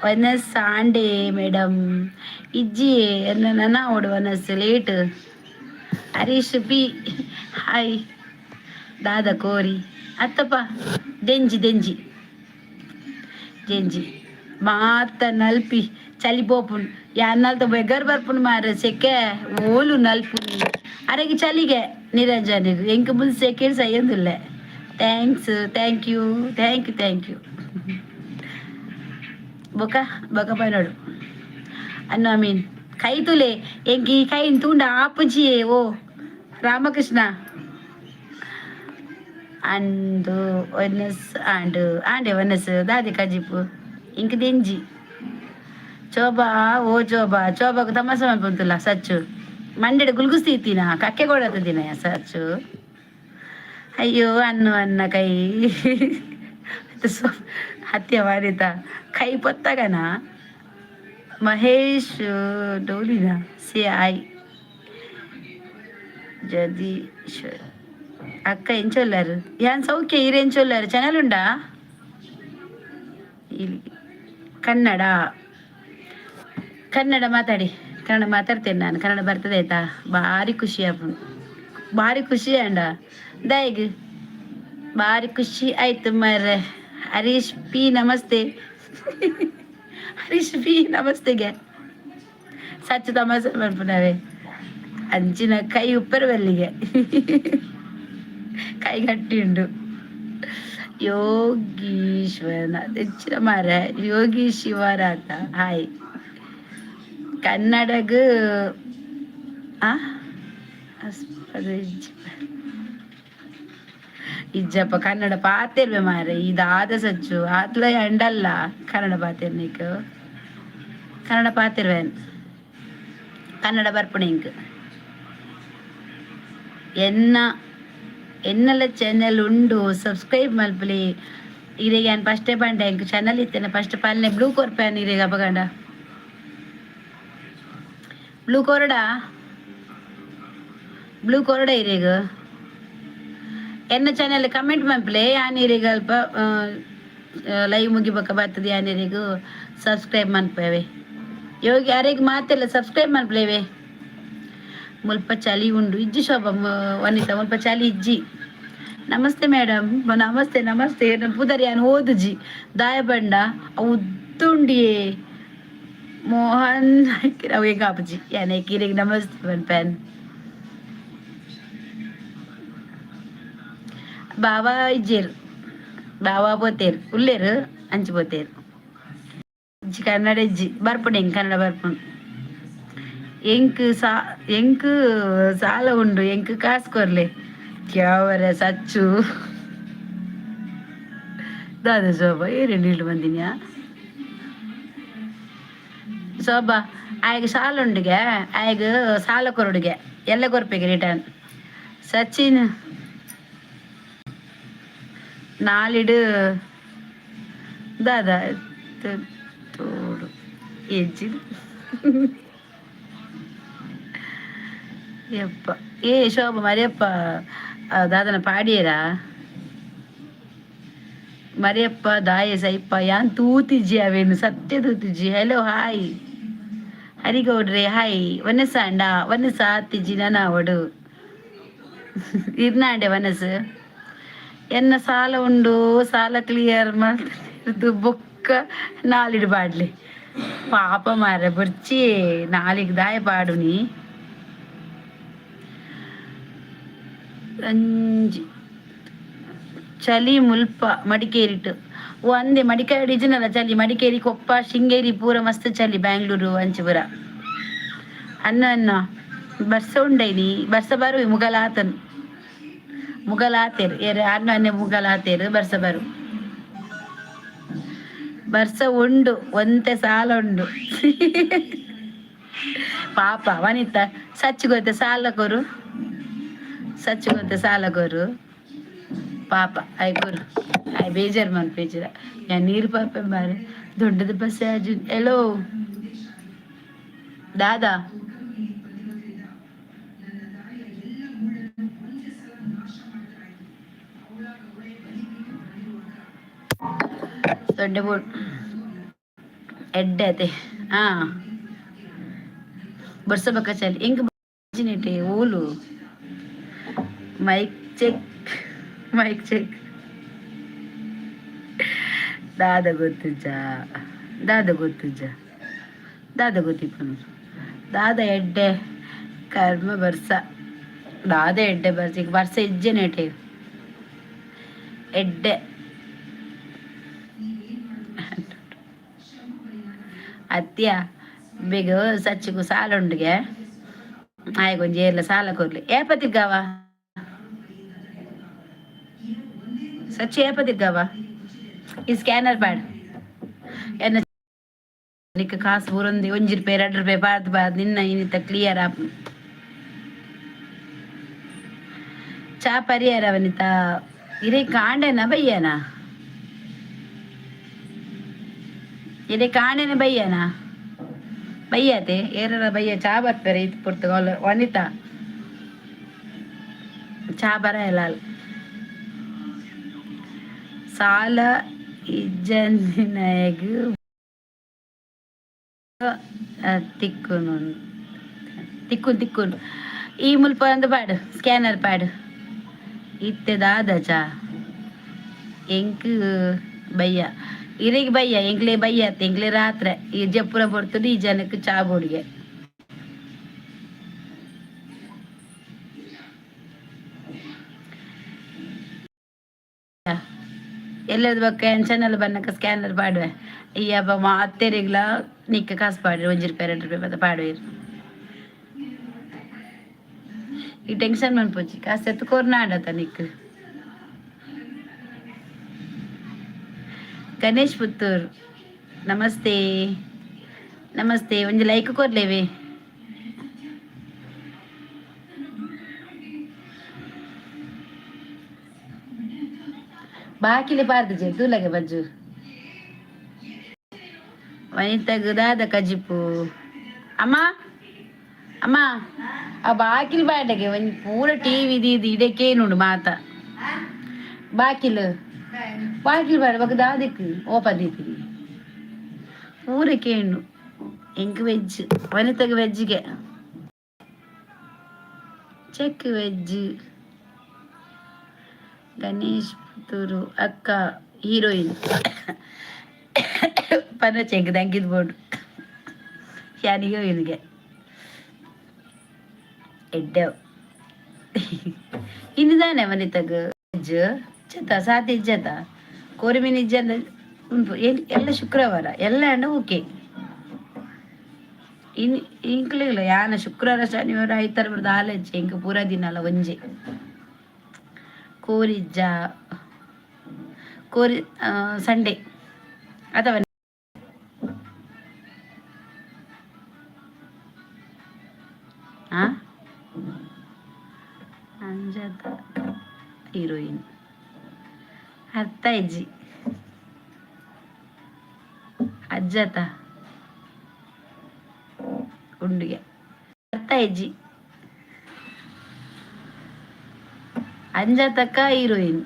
ವನಸ್ ಆಂಡೆ ಮೇಡಮ್ ಇಜ್ಜಿ ಎನ್ನ ನನ ಓಡು ವನಸ್ ಲೇಟ್. Harish P high. ದಾದ ಕೋರಿ ಅತ್ತಪ್ಪ ದೆಂಜಿ ದೆಂಜಿ ದೆಂಜಿ ಮಾತ ನಲ್ಪಿ ಚಲಿ ಪೋಪುಂಡು. ಯಾನ್ ನಲ್ತ ಬೆಗರ್ ಬರ್ಪುಂಡು ಮಾರ್ರೆ. ಸೆಕೆ ಓಲು ನಲ್ಪುನಿ ಅರೆಗೆ ಚಲಿಗೆ ನಿರಂಜನಿಗ್ ಎಂಕ್ ಮುಲ್ ಸೆಕೆ ಸಯ್ಯೊಂದುಲ್ಲೆ. Thanks, thank you, thank you, thank you. ಬೊಕ ಬೊಕ ಪನೊಡು ಅನ್ನು ಅಮೀನ್ ಕೈ ತುಲೆ. ಎಂಕ್ ಈ ಕೈನ್ ತೂಂಡ ಆಪುಜಿಯೇ. ಓ ರಾಮಕೃಷ್ಣ ಅಂದು ಒನಸ್ ಆಂಡ್ ಆಂಡೆ ಒನಸ್ ದಾದೆ ಕಜಿಪು ಇಂಕ್ ದೆಂಜಿ. ಚೋಬಾ, ಓ ಚೋಬಾ, ಚೋಬಾకు ತಮಾಷೆ ಮಲ್ಪೊಂತುಲ್ಲ. ಸಚ್ಚು ಮಂಡೆಡ್ ಗುಲ್ಗುಸ್ತಿ ಇತ್ತಿನ ಕಕ್ಕೆ ಕೊಡತ್ತದಿನ ಸಚ್ಚು. ಅಯ್ಯೋ ಅನ್ನು ಅನ್ನ ಕೈ ಹತ್ಯೆ ಮಾಡಿದ ಕೈ ಪೊತ್ತಗನ. ಮಹೇಶ್ ಡೋಲಿನ ಸಿ I. Jagadish ಅಕ್ಕ ಎಂಚೊಲ್ಲಾರು? ಯಾನ್ ಸೌಖ್ಯ, ಈರ್ ಎಂಚೊಲ್ಲಾರು? ಚಾನಲ್ ಉಂಡಾ? ಇಲ್ಲಿ ಕನ್ನಡ, ಕನ್ನಡ ಮಾತಾಡಿ. ಕನ್ನಡ ಮಾತಾಡ್ತೇನೆ ನಾನು, ಕನ್ನಡ ಬರ್ತದೆ ಆಯ್ತಾ? ಭಾರಿ ಖುಷಿ ಆಪುಂಡು, ಭಾರಿ ಖುಷಿ ಅಂಡ ದಾಯಿಗ್ ಭಾರಿ ಖುಷಿ ಆಯ್ತು ಮಾರ್ರೆ. ಹರೀಶ್ ಪಿ ನಮಸ್ತೆ, ಹರೀಶ್ ಪಿ ನಮಸ್ತೆಗೆ. ಸಚ್ಚ ತಮಾಷೆ ಮಲ್ಪುನವೇ. ಅಂಚಿನ ಕೈ ಉಪ್ಪರ ಬಲ್ಲಿಗೆ ಕೈ ಗಟ್ಟಿ ಉಂಡು. ಯೋಗೀಶ್ವರನ ಹೆಚ್ಚಿನ ಮಾರ. ಯೋಗಿ ಶಿವರಾತ ಹಾಯ್. ಕನ್ನಡಗ್ ಆ ಇಜ್ಜಪ್ಪ, ಕನ್ನಡ ಪಾತೆರ್ವೆ ಮಾರೆ. ಇದಾದ ಸಚ್ಚು ಆತ್ಲ ಅಂಡಲ್ಲ ಕನ್ನಡ ಪಾತೆರ್ನಿಕ್. ಕನ್ನಡ ಪಾತೆರ್ವೆ, ಕನ್ನಡ ಬರ್ಪುಣೆ ಇಂಕ್. ಎನ್ನ ಎನ್ನಲ ಚಾನೆಲ್ ಉಂಡು, ಸಬ್ಸ್ಕ್ರೈಬ್ ಮಲ್ಪಲಿ. ಇರೆಗ್ ಯಾನ್ ಫಸ್ಟೇ ಪಂಡೆ, ಎಂಕ್ ಚಾನಲ್ ಇತ್ತೇನೆ ಫಸ್ಟ್ ಪಲ್ನೆ. ಬ್ಲೂ ಕೊರ್ಪೇನ್ ಇರೆಗ್ ಅಪಗಂಡ. ಬ್ಲೂ ಕೊರಡ, ಬ್ಲೂ ಕೊರಡ ಇರೆಗ್. ಎನ್ನ ಚಾನೆಲ್ ಕಮೆಂಟ್ ಮಲ್ಪಲೆ. ಯಾನ್ ಇರೆಗ್ ಅಲ್ಪ ಲೈವ್ ಮುಗಿಬೊಕ ಬರ್ತದೆ. ಯಾನ್ ಇರೆಗ್ ಸಬ್ಸ್ಕ್ರೈಬ್ ಮನ್ಪೇವೆ. ಯೋಗಿ ಅರೆಗ್ ಮಾತೆಲ್ಲ ಸಬ್ಸ್ಕ್ರೈಬ್ ಮನ್ಪಲೇವೆ. ಮುಲ್ಪ ಚಳಿ ಉಂಡು ಇಜ್ಜಿ ಶೋಭ ವನಿತಾ, ಮುಲ್ಪ ಚಳಿ ಇಜ್ಜಿ. ನಮಸ್ತೆ ಮೇಡಮ್, ನಮಸ್ತೆ ನಮಸ್ತೆ. ನನ್ನ ಪುದರ್ ಯಾನ್ ಓದುಜಿ ದಾಯ ಬಂಡ ಉದ್ದುಂಡಿಯೇ. ಮೋಹನ್ ಅವು ಎಂಕ್ ಯಾನ್ ಇರೆಗ್ ನಮಸ್ತೆ ಪನ್ಪೇನ್. ಬಾವಾ ಇಜ್ಜೇರು, ಬಾವಾ ಪೋತೇರು ಉಲ್ಲೇರು ಅಂಚಿ ಪೋತೇರು. ಇಜ್ಜಿ ಕನ್ನಡ ಇಜ್ಜಿ, ಬರ್ಪುಂಡು ಎಂಕ್ ಕನ್ನಡ ಬರ್ಪುಂಡು. ಎಂಕ್ ಸಾ ಎಂಕ್ ಸಾಲ ಉಂಡು, ಎಂಕ್ ಕಾಸು ಕೊರ್ಲೆ ಕ್ಯಾವರ ಸಚ್ಚು. ದಾದ ಶೋಭಾ ಏರು ನೀಳು ಬಂದಿನ್ಯಾ? ಶೋಭಾ ಆಯ್ಗ ಸಾಲ ಉಂಡುಗೆ, ಆಯ್ಗ ಸಾಲ ಕೊರಡುಗೆ ಎಲ್ಲ ಕೊರ್ಪೆಗೆ ರಿಟರ್ನ್. ಸಚಿನ್ ನಾಲಿಡು ದಾದ ತೋಡು ಎಜ್ಜಿ ಯಪ್ಪ. ಏ ಶೋಭ ಮರಿಯಪ್ಪ ದಾದನ ಪಾಡಿಯರಾ ಮರಿಯಪ್ಪ ದಾಯ ಸೈಪ ಯಾನ್ ತೂತಿಜ್ಜಿ ಅವೇನು ಸತ್ಯ ತೂತಿಜ್ಜಿ. ಹಲೋ ಹಾಯ್ ಹರಿಗೌಡ್ರೆ ಹಾಯ್. ವನಸ ಅಂಡ ವನಸ ಆತಿಜ್ಜಿ ನನ ಅವಡು ಇರ್ನಾಂಡೆ ವನಸು. ಎನ್ನ ಸಾಲ ಉಂಡು, ಸಾಲ ಕ್ಲಿಯರ್ ಮಲ್ತು ಬೊಕ್ಕ ನಾಲಿಡು ಬಾಡ್ಲಿ. ಪಾಪ ಮಾರ ಬೊರ್ಚಿ ನಾಲಿಗೆ ದಾಯ ಪಾಡುನಿ. ರಂಜಿ ಚಳಿ ಮುಲ್ಪ ಮಡಿಕೇರಿಟ್. ಓ ಅಂದೆ, ಮಡಿಕೇರಿ ಇಜ್ಜಿನಲ್ಲ ಚಳಿ. ಮಡಿಕೇರಿ, ಕೊಪ್ಪ, ಶೃಂಗೇರಿ ಪೂರ ಮಸ್ತ್ ಚಳಿ. ಬ್ಯಾಂಗ್ಳೂರು ಅಂಚಿ ಪೂರ. ಅನ್ನ ಅನ್ನ ಬರ್ಸ ಉಂಡೈನಿ, ಬರ್ಸ ಬರು. ಮುಗಲಾತನ್ ಮುಗಲಾತೇರು ಏರು ಅನ್ನ ಅನ್ನೆ ಮುಗಲಾತೇರು. ಬರ್ಸ ಬರು, ಬರ್ಸ ಉಂಡು, ಒಂತೆ ಸಾಲ ಉಂಡು. ಪಾಪ ವನಿತ, ಸಚ್ಚಿಗೊತ್ತೆ ಸಾಲ ಕೊರು, ಸಚ್ಚಿಗೊತ್ತೆ ಸಾಲ ಕೊರು. ಪಾಪ ಆಯ್ ಕೊರು. ಆಯ್ ಬೇಜಾರು ಮನ್ಪೇಜರ. ಯಾ ನೀರು ಪಾಪೆ ಬಾರೆ ದೊಡ್ಡದ ಬಸ್ ಎಲ್ಲೋ ದಾದಾ. ದೊಡ್ಡ ಬೋಟ್ ಎಡ್ಡೆ ಅತೆ. ಹಾ, ಬರ್ಸ ಬಕ್ಕ ಚಲಿ ಎಂಕ್ ನೆಟೆ ಓಲು. Mic check, mic check. ದಾದ ಗೊತ್ತುಜ, ದಾದ ಗೊತ್ತುಜ, ದಾದ ಗೊತ್ತಿಪ್ಪನು. ದಾದ ಎಡ್ಡೆ ಕರ್ಮ ಬರ್ಸ, ದಾದ ಎಡ್ಡೆ ಬರ್ಸ. ಈಗ ಬರ್ಸ ಇಜ್ಜೆ ನೆಟೆ ಎಡ್ಡೆ. ಅತ್ಯ ಬೇಗ ಸಚ್ಚಿಗು ಸಾಲ ಉಂಡುಗೆ. ಆಯ್ಕೊಂಜಿ ಒಂಜಿ ಏರ್ಲ ಸಾಲ ಕೊರ್ಲಿ. ಏಪ ತಿರ್ಗಾವ ಸಚ್ಚು? ಏಪ ತಿರ್ಗಾವ? ಈ ಸ್ಕ್ಯಾನರ್ ಪ್ಯಾಡ್ ಎನ್ನ ನಿಕ್ಕ ಕಾಸು ಬೂರೊಂದು 1 ರೂಪಾಯಿ 2 ರೂಪಾಯಿ ಬಾರ್ದು ಬಾರ್ದು ನಿನ್ನ ಇನ್ನಿತ ಕ್ಲಿಯರ್ ಆಪ್. ಚಾ ಪರಿಯಾರ ವನಿತಾ? ಇರೇ ಕಾಂಡೆನ ಬಯ್ಯನ? ಇರೇ ಕಾಂಡೆನ ಬಯ್ಯನ? ಬಯ್ಯತೆ ಏರರ ಬಯ್ಯ ಚಾ ಬರ್ತಾರೆ ಇದು ಪುರ್ತು. ವನಿತಾ ಚಾ ಬರ ಇಲ್ಲ. ಸಾಲ ಇಜ್ಜಂದಿನಾಯಗ್ ತಿಕ್ಕುನು ತಿಕ್ಕುನು ತಿಕ್ಕುನು. ಈ ಮುಲ್ಪ ಒಂದು ಪಾಡು, ಸ್ಕ್ಯಾನರ್ ಪಾಡು. ಇತ್ತೆ ದಾದ ಚಾ ಎಂಕ್ ಬಯ್ಯ? ಇರೆಗ್ ಬಯ್ಯ, ಎಂಕ್ಲೆ ಬಯ್ಯ, ಎಂಕ್ಲೆ ರಾತ್ರೆ. ಈ ಜಪ್ಪುರ ಪೊರ್ತುಡು ಈ ಜನಕ್ಕೆ ಚಾ ಬೋಡಿಗೆ. ಎಲ್ಲದ ಬೊಕ್ಕ ಚಾನಲ್ ಬನ್ನಕ ಸ್ಕ್ಯಾನರ್ ಪಾಡುವೆ. ಈ ಅಬ್ಬ ಮಾತೆರೆಗ್ಲ ನಿಕ್ಕ ಕಾಸು ಪಾಡ್ರಿ, 1 ರೂಪಾಯಿ 2 ರೂಪಾಯಿ ಪದ ಪಾಡುವೆರ್. ಈ ಟೆನ್ಷನ್ ಮನ್ಪೊಚ್ಚಿ, ಕಾಸು ಎತ್ತು ಕೊರ್ನಾಡತ ನಿಕ್. ಗಣೇಶ್ ಪುತ್ತೂರ್, ನಮಸ್ತೆ ನಮಸ್ತೆ. ಒಂಜಿ ಲೈಕ್ ಕೊರ್ಲೇವೆ. ಬಾಕಿಲಿ ಪಾರ್ದಿಜೆ ತೂಲಗೆ ಬಜ್ಜು. ವನಿತಗ್ ದಾದ ಕಜಿಪು? ಅಮ್ಮ ಅಮ್ಮ, ಆ ಬಾಕಿಲ್ ಬಾಟಗೆ ಒಂಜಿ ಪೂರ ಟಿವಿ ದೀದ್ ಇಡಕೇನುಂಡು ಮಾತ. ಬಾಕಿಲ್ ಬಾಕಿಲ್ ಬಾಡ ಬೊಕ ದಾದಕ್ ಓಪನ್ ದೀತಿನಿ ಪೂರ ಕೇಂಡು. ಎಂಕ್ ವೆಜ್, ವನಿತಗ್ ವೆಜ್ಗೆ ಚೆಕ್ ವೆಜ್. ಗಣೇಶ್ ಪುತ್ತೂರು ಅಕ್ಕ ಹೀರೋಯಿನ್ ಪನ ಚೆಂಕ್ ದಂಕಿದ್ ಬೋರ್ಡ್ ಯಾನ್ ಹೀರೋಯಿನ್ಗೆ ಎಡ್ಡೆ. ಇನ್ನಿದಾನೆ ವನಿತಗ್ ವೆಜ್ ಇಜ್ಜತ ಸಾಧ್ಯ ಇಜ್ಜತ. ಕೋರಿ ಮೀನು ಇಜ್ಜಂದ ಉಂಟು ಎಲ್ಲ ಶುಕ್ರವಾರ ಎಲ್ಲ ಅಂಡ ಓಕೆ. ಇನ್ ಇಂಕ್ಲಿಲ್ಲ ಯಾನ ಶುಕ್ರವಾರ ಶನಿವಾರ ಐತಾರ ಬರ್ದು ಆಲಚ್ಚೆ. ಇಂಕ ಪೂರ ದಿನ ಅಲ್ಲ ಒಂಜೆ ಕೋರಿಜ್ಜ ಕೋರಿ ಸಂಡೇ ಅಥವಾ ಆ ಅಂಜದ ಹೀರೋಯಿನ್ ಅರ್ಥ ಇಜ್ಜಿ. ಅಜ್ಜತ ಉಂಡುಗೆ ಅರ್ಥ ಇಜ್ಜಿ. ಅಂಜತಕ್ಕ ಹೀರೋಯಿನ್.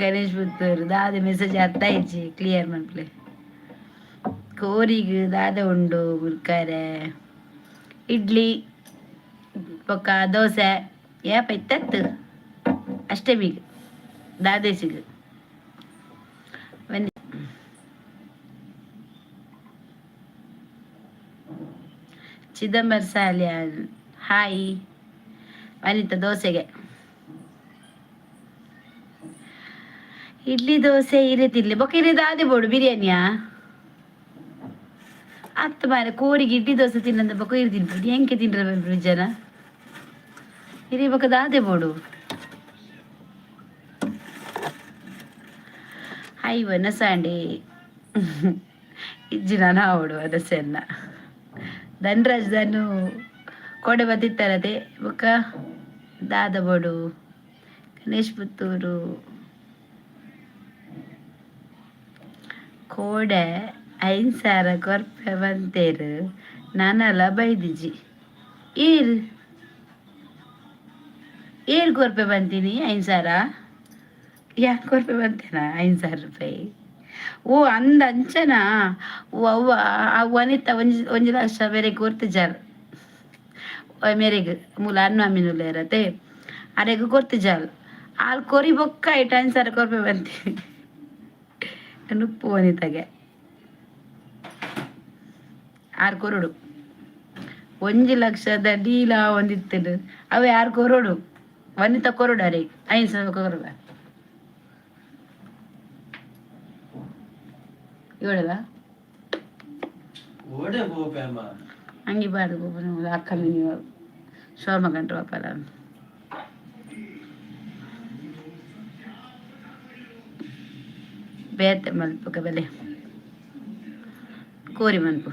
ಗಣೇಶ್ ಪುತ್ತೂರು ದಾದ ಮೆಸೇಜ್ ಅರ್ಥ ಇಜ್ಜಿ, ಕ್ಲಿಯರ್ ಮನ್ಪುಲೆ. ಕೋರಿಗ್ ದಾದ ಉಂಡು ಗುರ್ಕಾರೆ? ಇಡ್ಲಿ ಬೊಕ್ಕ ದೋಸೆ ಏಪ ಇತ್ತತ್ತು ಅಷ್ಟಮಿಗ್ ದಾದೇಸಿಗ್. ಚಿದಂಬರ್ ಸಾಲ್ಯಾನ್ ಹಾಯ್. ವನಿತ ದೋಸೆಗೆ. ಇಡ್ಲಿ ದೋಸೆ ಇರೆ ತಿನ್ಲಿ ಬೊಕ್ಕ ಇರೆ ದಾದೆ ಬೋಡು ಬಿರಿಯಾನಿಯಾ? ಅತ್ತ ಮಾರೆ, ಕೋರಿಗೆ ಇಡ್ಲಿ ದೋಸೆ ತಿನ್ನಂದ ಬೊಕ್ಕ ಇರು ತಿನ್ಪುಡಿ ಎಂಕೆ ತಿನ್ರ ಜನ ಇರಿ ಬೊಕ್ಕ ದಾದೆ ಬೋಡು? ಹಾಯ್ ವನಸಾಂಡಿ. ಇಜ್ಜಿ, ನಾನು ಆವಡು ವನಸೆನ್ನ. ಧನ್ರಾಜ್ ಧನು ಕೋಡೆ ಬತ್ತಿತ್ತಾರತೆ. ಬೊಕ್ಕ ದಾದ ಬೋಡು? ಗಣೇಶ್ ಪುತ್ತೂರು ಕೋಡೆ 5000 ಕೊರ್ಪೆ ಬಂತೇರು, ನಾನಲ ಬೈದಿಜಿ. ಏರು ಏರು ಕೊರ್ಪೆ ಬಂತೀನಿ 5000? ಯಾಕೆ ಕೊರ್ಪೆ ಬಂತೇನಾ 5000 ರೂಪಾಯಿ? ಓ, ಅಂದ ಅಂಚನಾ? ಓ ಅವ್ವ, ಆ ವನಿತ ಒಂಜಿ ಒಂಜಿ ಲಕ್ಷ ಬೇರೆ ಕೊರ್ತಿಜಾರ್ ಮೇರೆಗ್. ಮೂಲ ಅನ್ನ ಅಮ್ಮಿನುಲ್ಲೇರತೆ, ಅರೆಗ್ ಕೊರ್ತಿಜಾಲ್. ಆಲ್ ಕೊರಿ ಬೊಕ್ಕ ಐಟ್ 5000 ಕೊರ್ಪೆ ಬಂತೀನಿ. ನುಪ್ಪು ವನಿತಗೆ ಆರು ಕೊರಡು. 1 ಲಕ್ಷದ ಡೀಲ ಒಂದಿತ್ತದು. ಅವು ಯಾರು ಕೊರಡು? ವನಿತ ಕೊರಡು ಅರೆ 5000 ಕೊರಡು. ಇವಳಲ್ಲ. ಓಡೆ ಪೋಪೆ ಅಮ್ಮ. ಅಂಗಿ ಬಾಡು ಅಕ್ಕ, ನೀವು ಶೋರ್ಮ ಕಂಟ್ರು ಅಪ್ಪಲ. ಬೇತೆ ಮಲ್ಪುಕ ಬೆಲೆ ಕೋರಿ ಮನ್ಪು.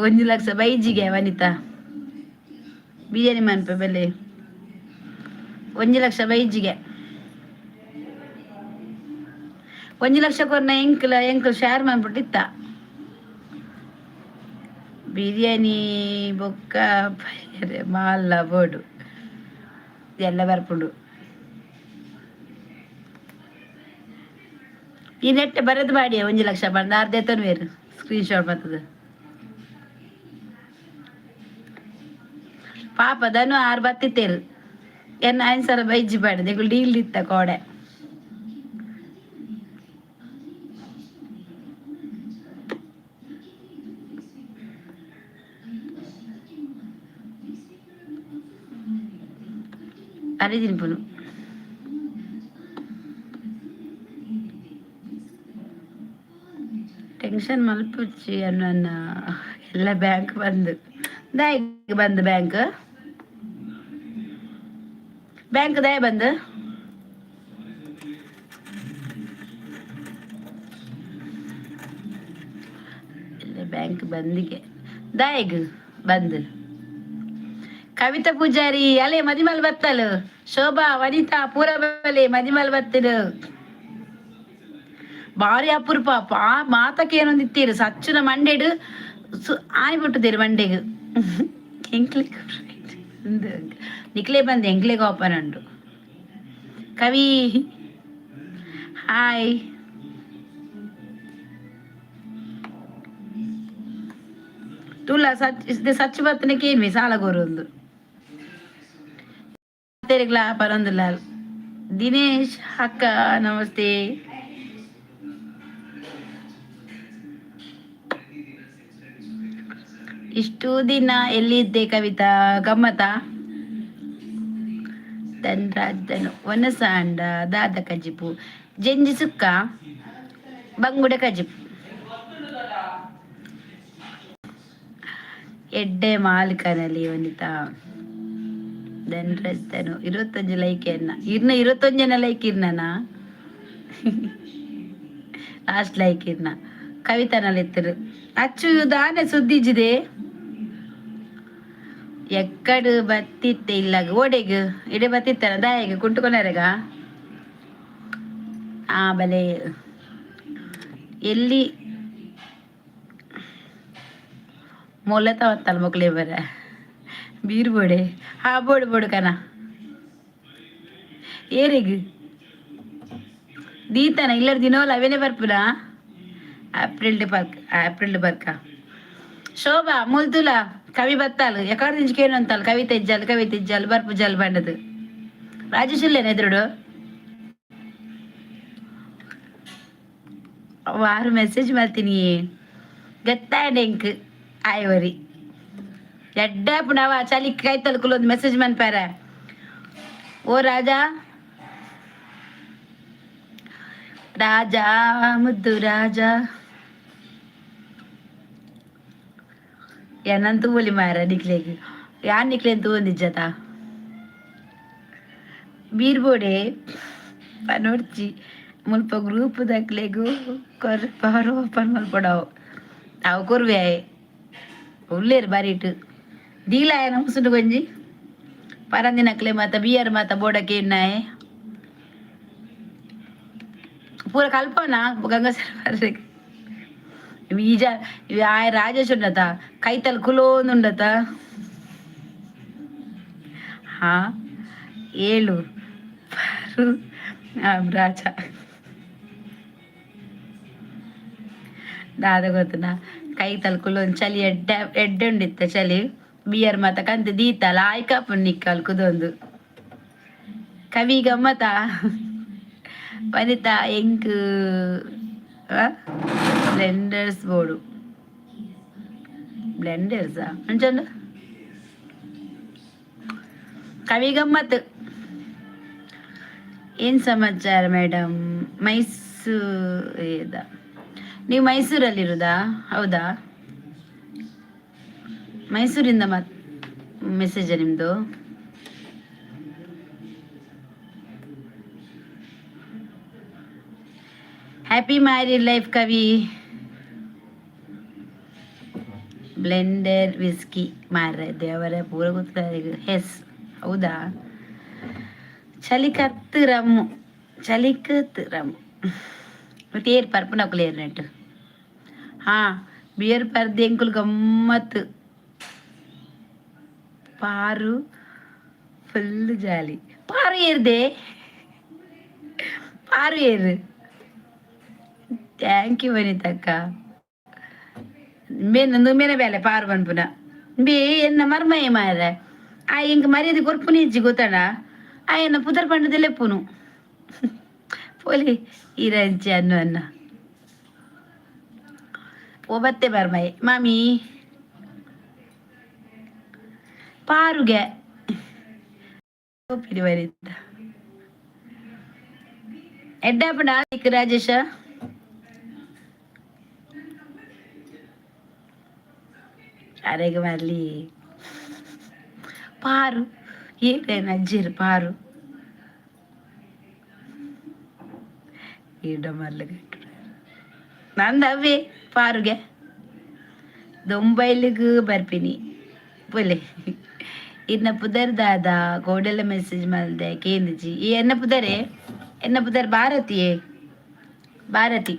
1 ಲಕ್ಷ ಬೈಜಿಗೆ ವನಿತಾ ಬಿರಿಯಾನಿ ಮನ್ಪು ಬೆಲೆ. 1 ಲಕ್ಷ ಬೈಜಿಗೆ. 1 ಲಕ್ಷ ಕೊರ್ನ ಎಂಕ್ಲ ಎಂಕ್ಲ ಶೇರ್ ಮಾಡ್ಬಿಟ್ಟಿತ್ತ ಬಿರಿಯಾನಿ ಬೊಕ್ಕ ಮಾಲ್ಲ ಬೋಡು ಎಲ್ಲ ಬರ್ಪುಂಡು. ಈ ನೆಟ್ ಬರೆದು ಮಾಡಿ 1 ಲಕ್ಷ ಬಂದ ಅರ್ಧ ಬೇರು ಸ್ಕ್ರೀನ್ ಶಾಟ್ ಬರ್ತದೆ. ಪಾಪ ಧನು ಆರು ಬತ್ತಿತ್ತೇರು ಎನ್ನ 5000 ಬೈಜಿ ಬೇಡ. ಡೀಲ್ ಇತ್ತ ಕೋಡೆ. ಅರೆ ತಿನ್ಪುನು. ಟೆನ್ಷನ್ ಮಲ್ಪುಚ್ಚಿ ಅನ್ನ. ಎಲ್ಲ ಬ್ಯಾಂಕ್ ಬಂದು ದಾಯ ಬಂದು ಬ್ಯಾಂಕ್ ಬ್ಯಾಂಕ್ ದಾಯ ಬಂದು. ಎಲ್ಲ ಬ್ಯಾಂಕ್ ಬಂದಿಗೆ ದಾಯಗ್ ಬಂದು. ಕವಿತಾ ಪೂಜಾರಿ ಅಲೆ ಮದಿಮಲ್ ಬತ್ತಲು. ಶೋಭಾ, ವನಿತಾ ಪೂರ ಬಲೆ ಮದಿಮಲ್ ಬತ್ತಲು. ಭಾರಿ ಅಪರೂಪ. ಆ ಮಾತಕ್ಕೆ ಏನೊಂದು ಇತ್ತೀರು ಸಚ್ಚುನ ಮಂಡೆಡು ಆನಿ ಬಿಟ್ಟುದೇರು ಮಂಡೆಗ್. ಎಂಕ್ಲೆ ನಿಕ್ಲೆ ಬಂದು ಎಂಕ್ಲೆಗ್ ಓಪನ್ ಉಂಡು. ಕವಿ ಹಾಯ್. ತುಲ್ಲ ಸಚ್ ಸಚ್ಚು ಬತ್ತನಕ್ಕೆ ಏನ್ವಿ ಸಾಲ ಗೋರೊಂದು ತೆರೆಗ್ಲಾ ಪರೊಂದುಲ್ಲ. ದಿನೇಶ್ ಅಕ್ಕ ನಮಸ್ತೆ. ಇಷ್ಟು ದಿನ ಎಲ್ಲಿದ್ದೆ ಕವಿತಾ? ಗಮ್ಮತ ಧನ್ರಾಜ್ ವನಸಾಂಡ ದಾದ ಕಜಿಪು? ಜಂಜಿ ಸುಕ್ಕ, ಬಂಗುಡೆ ಕಜಿಪು. ಎಡ್ಡೆ ಮಾಲೀಕನಲ್ಲಿ ವನಿತಾ. ಧನ್ರಾಜ್ ಧನು 25 ಲೈಕ್ ಎನ್ನ ಇರ್ನ. 21 ಜನ ಲೈಕ್ ಇರ್ನಾ? ಲಾಸ್ಟ್ ಲೈಕ್ ಇರ್ನ. ಕವಿತನಲ್ಲಿ ಅಚ್ಚು ದಾನೆ ಸುದ್ದಿಜ್ಜಿದೆ. ಎಕ್ಕಡು ಬತ್ತಿತ್ತೆ ಇಲ್ಲಾಗ ಓಡೆಗ್ ಇಡೆ ಬತ್ತಿತ್ತನ ದಾಯಗ ಕುಂಟುಕೊನರೆಗ. ಆ ಬಲೆ ಎಲ್ಲಿ ಮೊಲೆ ತವತ್ತಲ್ಲ ಮೊಕ್ಲೆ ಬರ ಬೀರ್ ಬೋಡೆ. ಹಾ, ಬೋಡು ಬೋಡು ಕನ ಏರಿಗ್ ದೀತನ ಇಲ್ಲರ ದಿನೋಲ ಅವೇನೆ ಬರ್ಪುನ. ಏಪ್ರಿಲ್ ಬರ್ಕ, ಏಪ್ರಿಲ್ ಬರ್ಕ. ಶೋಭಾ ಮುಲ್ತುಲ ಕವಿ ಬತ್ತಾಲು. ಎಕಡೆ నుంచి ಅಂತಾಳು ಕವಿತೆ ಇಜ್ಜಾಲು, ಕವಿತೆ ಇಜ್ಜಾಲು, ಬರ್ಪು ಜಲ್ ಬಂಡದು. ರಾಜೇಶ್ ಇಲ್ಲೇನ ಎದುರುಡು? ವಾರು ಮೆಸೇಜ್ ಮಾಡ್ತೀನಿ ಗೊತ್ತಾಂಡ್ ಎಂಕ್ ಆಯ್ವರಿ ಎಡ್ಡೆ ಪುಣವ ಚಲಿ ಕೈತಲ್ ಕುಲೊಂದು ಮೆಸೇಜ್ ಮನ್ಪಾರ. ಓ ರಾಜಾ. ರಾಜ ಮುದ್ದು ರಾಜ. ಎನ್ನನ್ ತೂವೊಲಿ ಮಾರ ನಿಕ್ಲೆಗ್, ಯಾನ್ ನಿಕ್ಲೆನ್ ತೂವೊಂದಿಜ್ಜತ. ಬೀರ್ ಬೋಡೆ ಪನೊಡ್ಚಿ, ಮುಲ್ಪ ಗ್ರೂಪ್ ದಕ್ಲೆಗ್ ಕೊರ್ ಪವರ್ ಓಪನ್ ಮಲ್ಪೊಡವು. ಅವು ಕೊರ್ವೆ ಆಯೆ ಉಲ್ಲೇರು ಬರಿಟ್ ದೀಲಾಯನ ಮುಸುಂಡು ಒಂಜಿ ಪರಂದಿನಕ್ಲೆ ಮಾತ ಬಿಯರ್ ಮಾತ ಬೋಡಕ್ಕೆ ಇನ್ನಾಯೆ ಪೂರ ಕಲ್ಪನಾ ಗಂಗಾಸರ ಬರ್ರೆಗ್. ಈಜ ಆಯ ರಾಜೇಶ್ ಉಂಡತ, ಕೈತಲ್ ಕುಲೋಂದುಂಡತ. ಹಾ, ಏಳು ಪಾರು ರಾಜ ದಾದ ಗೊತ್ತುನಾ? ಕೈತಲ್ ಕುಲೋಂದು ಚಲಿ ಎಡ್ಡೆ ಎಡ್ಡೆ ಉಂಡಿತ್ತ. ಚಲಿ ಬಿಯರ್ ಮಾತ ಕಂತ್ ದೀತಲ್ಲ, ಆಯ್ಕಾಪುಂಡು ನಿಕ್ಕಲ್ ಕುದೊಂದು. ಕವಿ ಗಮ್ಮತ. ವನಿತಾ, ಎಂಕ್ ಬ್ಲೆಂಡರ್ಸ್ ಬೋಡು. ಬ್ಲೆಂಡರ್ಸಾ ಅಂಚಂಡು. ಕವಿ ಗಮ್ಮತ್. ಏನು ಸಮಾಚಾರ ಮೇಡಮ್? ಮೈಸೂರು, ನೀವು ಮೈಸೂರಲ್ಲಿರುವುದಾ? ಹೌದಾ? ಮೈಸೂರಿಂದ ಮತ್ ಮೆಸೇಜ ನಿಮ್ಮದು? ಹ್ಯಾಪಿ ಮ್ಯಾರಿಡ್ ಲೈಫ್ ಕವಿ. ಬ್ಲೆಂಡರ್ ವಿಸ್ಕಿ ಮಾರ್ರೆ ದೇವರೇ, ಪೂರ ಗೊತ್ತಾಗ ಹೆಸ್. ಹೌದಾ? ಚಲಿಕತ್ತು ರಮ್ಮು, ಚಲಿಕತ್ತು ರಮ್ಮು. ಮತ್ತೆ ಏರ್ ಪರ್ಪುನಕುಲು ಏರ್ ನೆಟ್ಟು? ಹಾಂ, ಬಿಯರ್ ಪರ್ದು ಎಂಕುಲು ಗಮ್ಮತ್ತು. ಪಾರು ಫುಲ್ ಜಾಲಿ. ಪಾರು ಏರ್ದೆ, ಪಾರು ಏರು. Thank you ವನಿತಕ್ಕ. ಮೇನ ಮೇನ ಬೇಲೆ ಪಾರು ಪನ್ಪುನ ಬೇ ಎನ್ನ ಮರ್ಮಯ ಮಾರ್ರೆ. ಆ ಎಂಕ್ ಮರ್ಯಾದೆ ಕೊರ್ಪುನಿ ಇಜ್ಜಿ ಗೊತ್ತಣ. ಆ ಎನ್ನ ಪುದರ್ ಪಂಡದಲ್ಲೇ ಪುನು ಪೋಲಿ ಈರಂಚಿ ಅನ್ನು ಅನ್ನ ಓ ಬತ್ತೆ ಬರ್ಮಯ್ ಮಾಮಿ ಪಾರುಗೆ ಪಿರಿ ಬರಿತ ಎಡ್ಡಾಪುಂಡ ರಾಜೇಶ. ಅರೆಗೆ ಬರ್ಲಿ. ಪಾರು ಏನೇನು ಅಜ್ಜಿರು ಪಾರು ಈಡ ಮಲ್ಲು ಗಟ್ಟು ನಂದು ಅವೇ ಪಾರುಗೆ ದೊಂಬೈಲಿಗ್ ಬರ್ಪಿನಿ ಪೊಲೆ. ಇನ್ನ ಪುದರ್ ದಾದ? ಕೋಡೆಲ್ಲ ಮೆಸೇಜ್ ಮಲ್ದೆ ಕೇಂದಿಜಿ. ಈ ಎನ್ನ ಪುದರೇ? ಎನ್ನ ಪುದರ್ ಭಾರತಿಯೇ, ಭಾರತಿ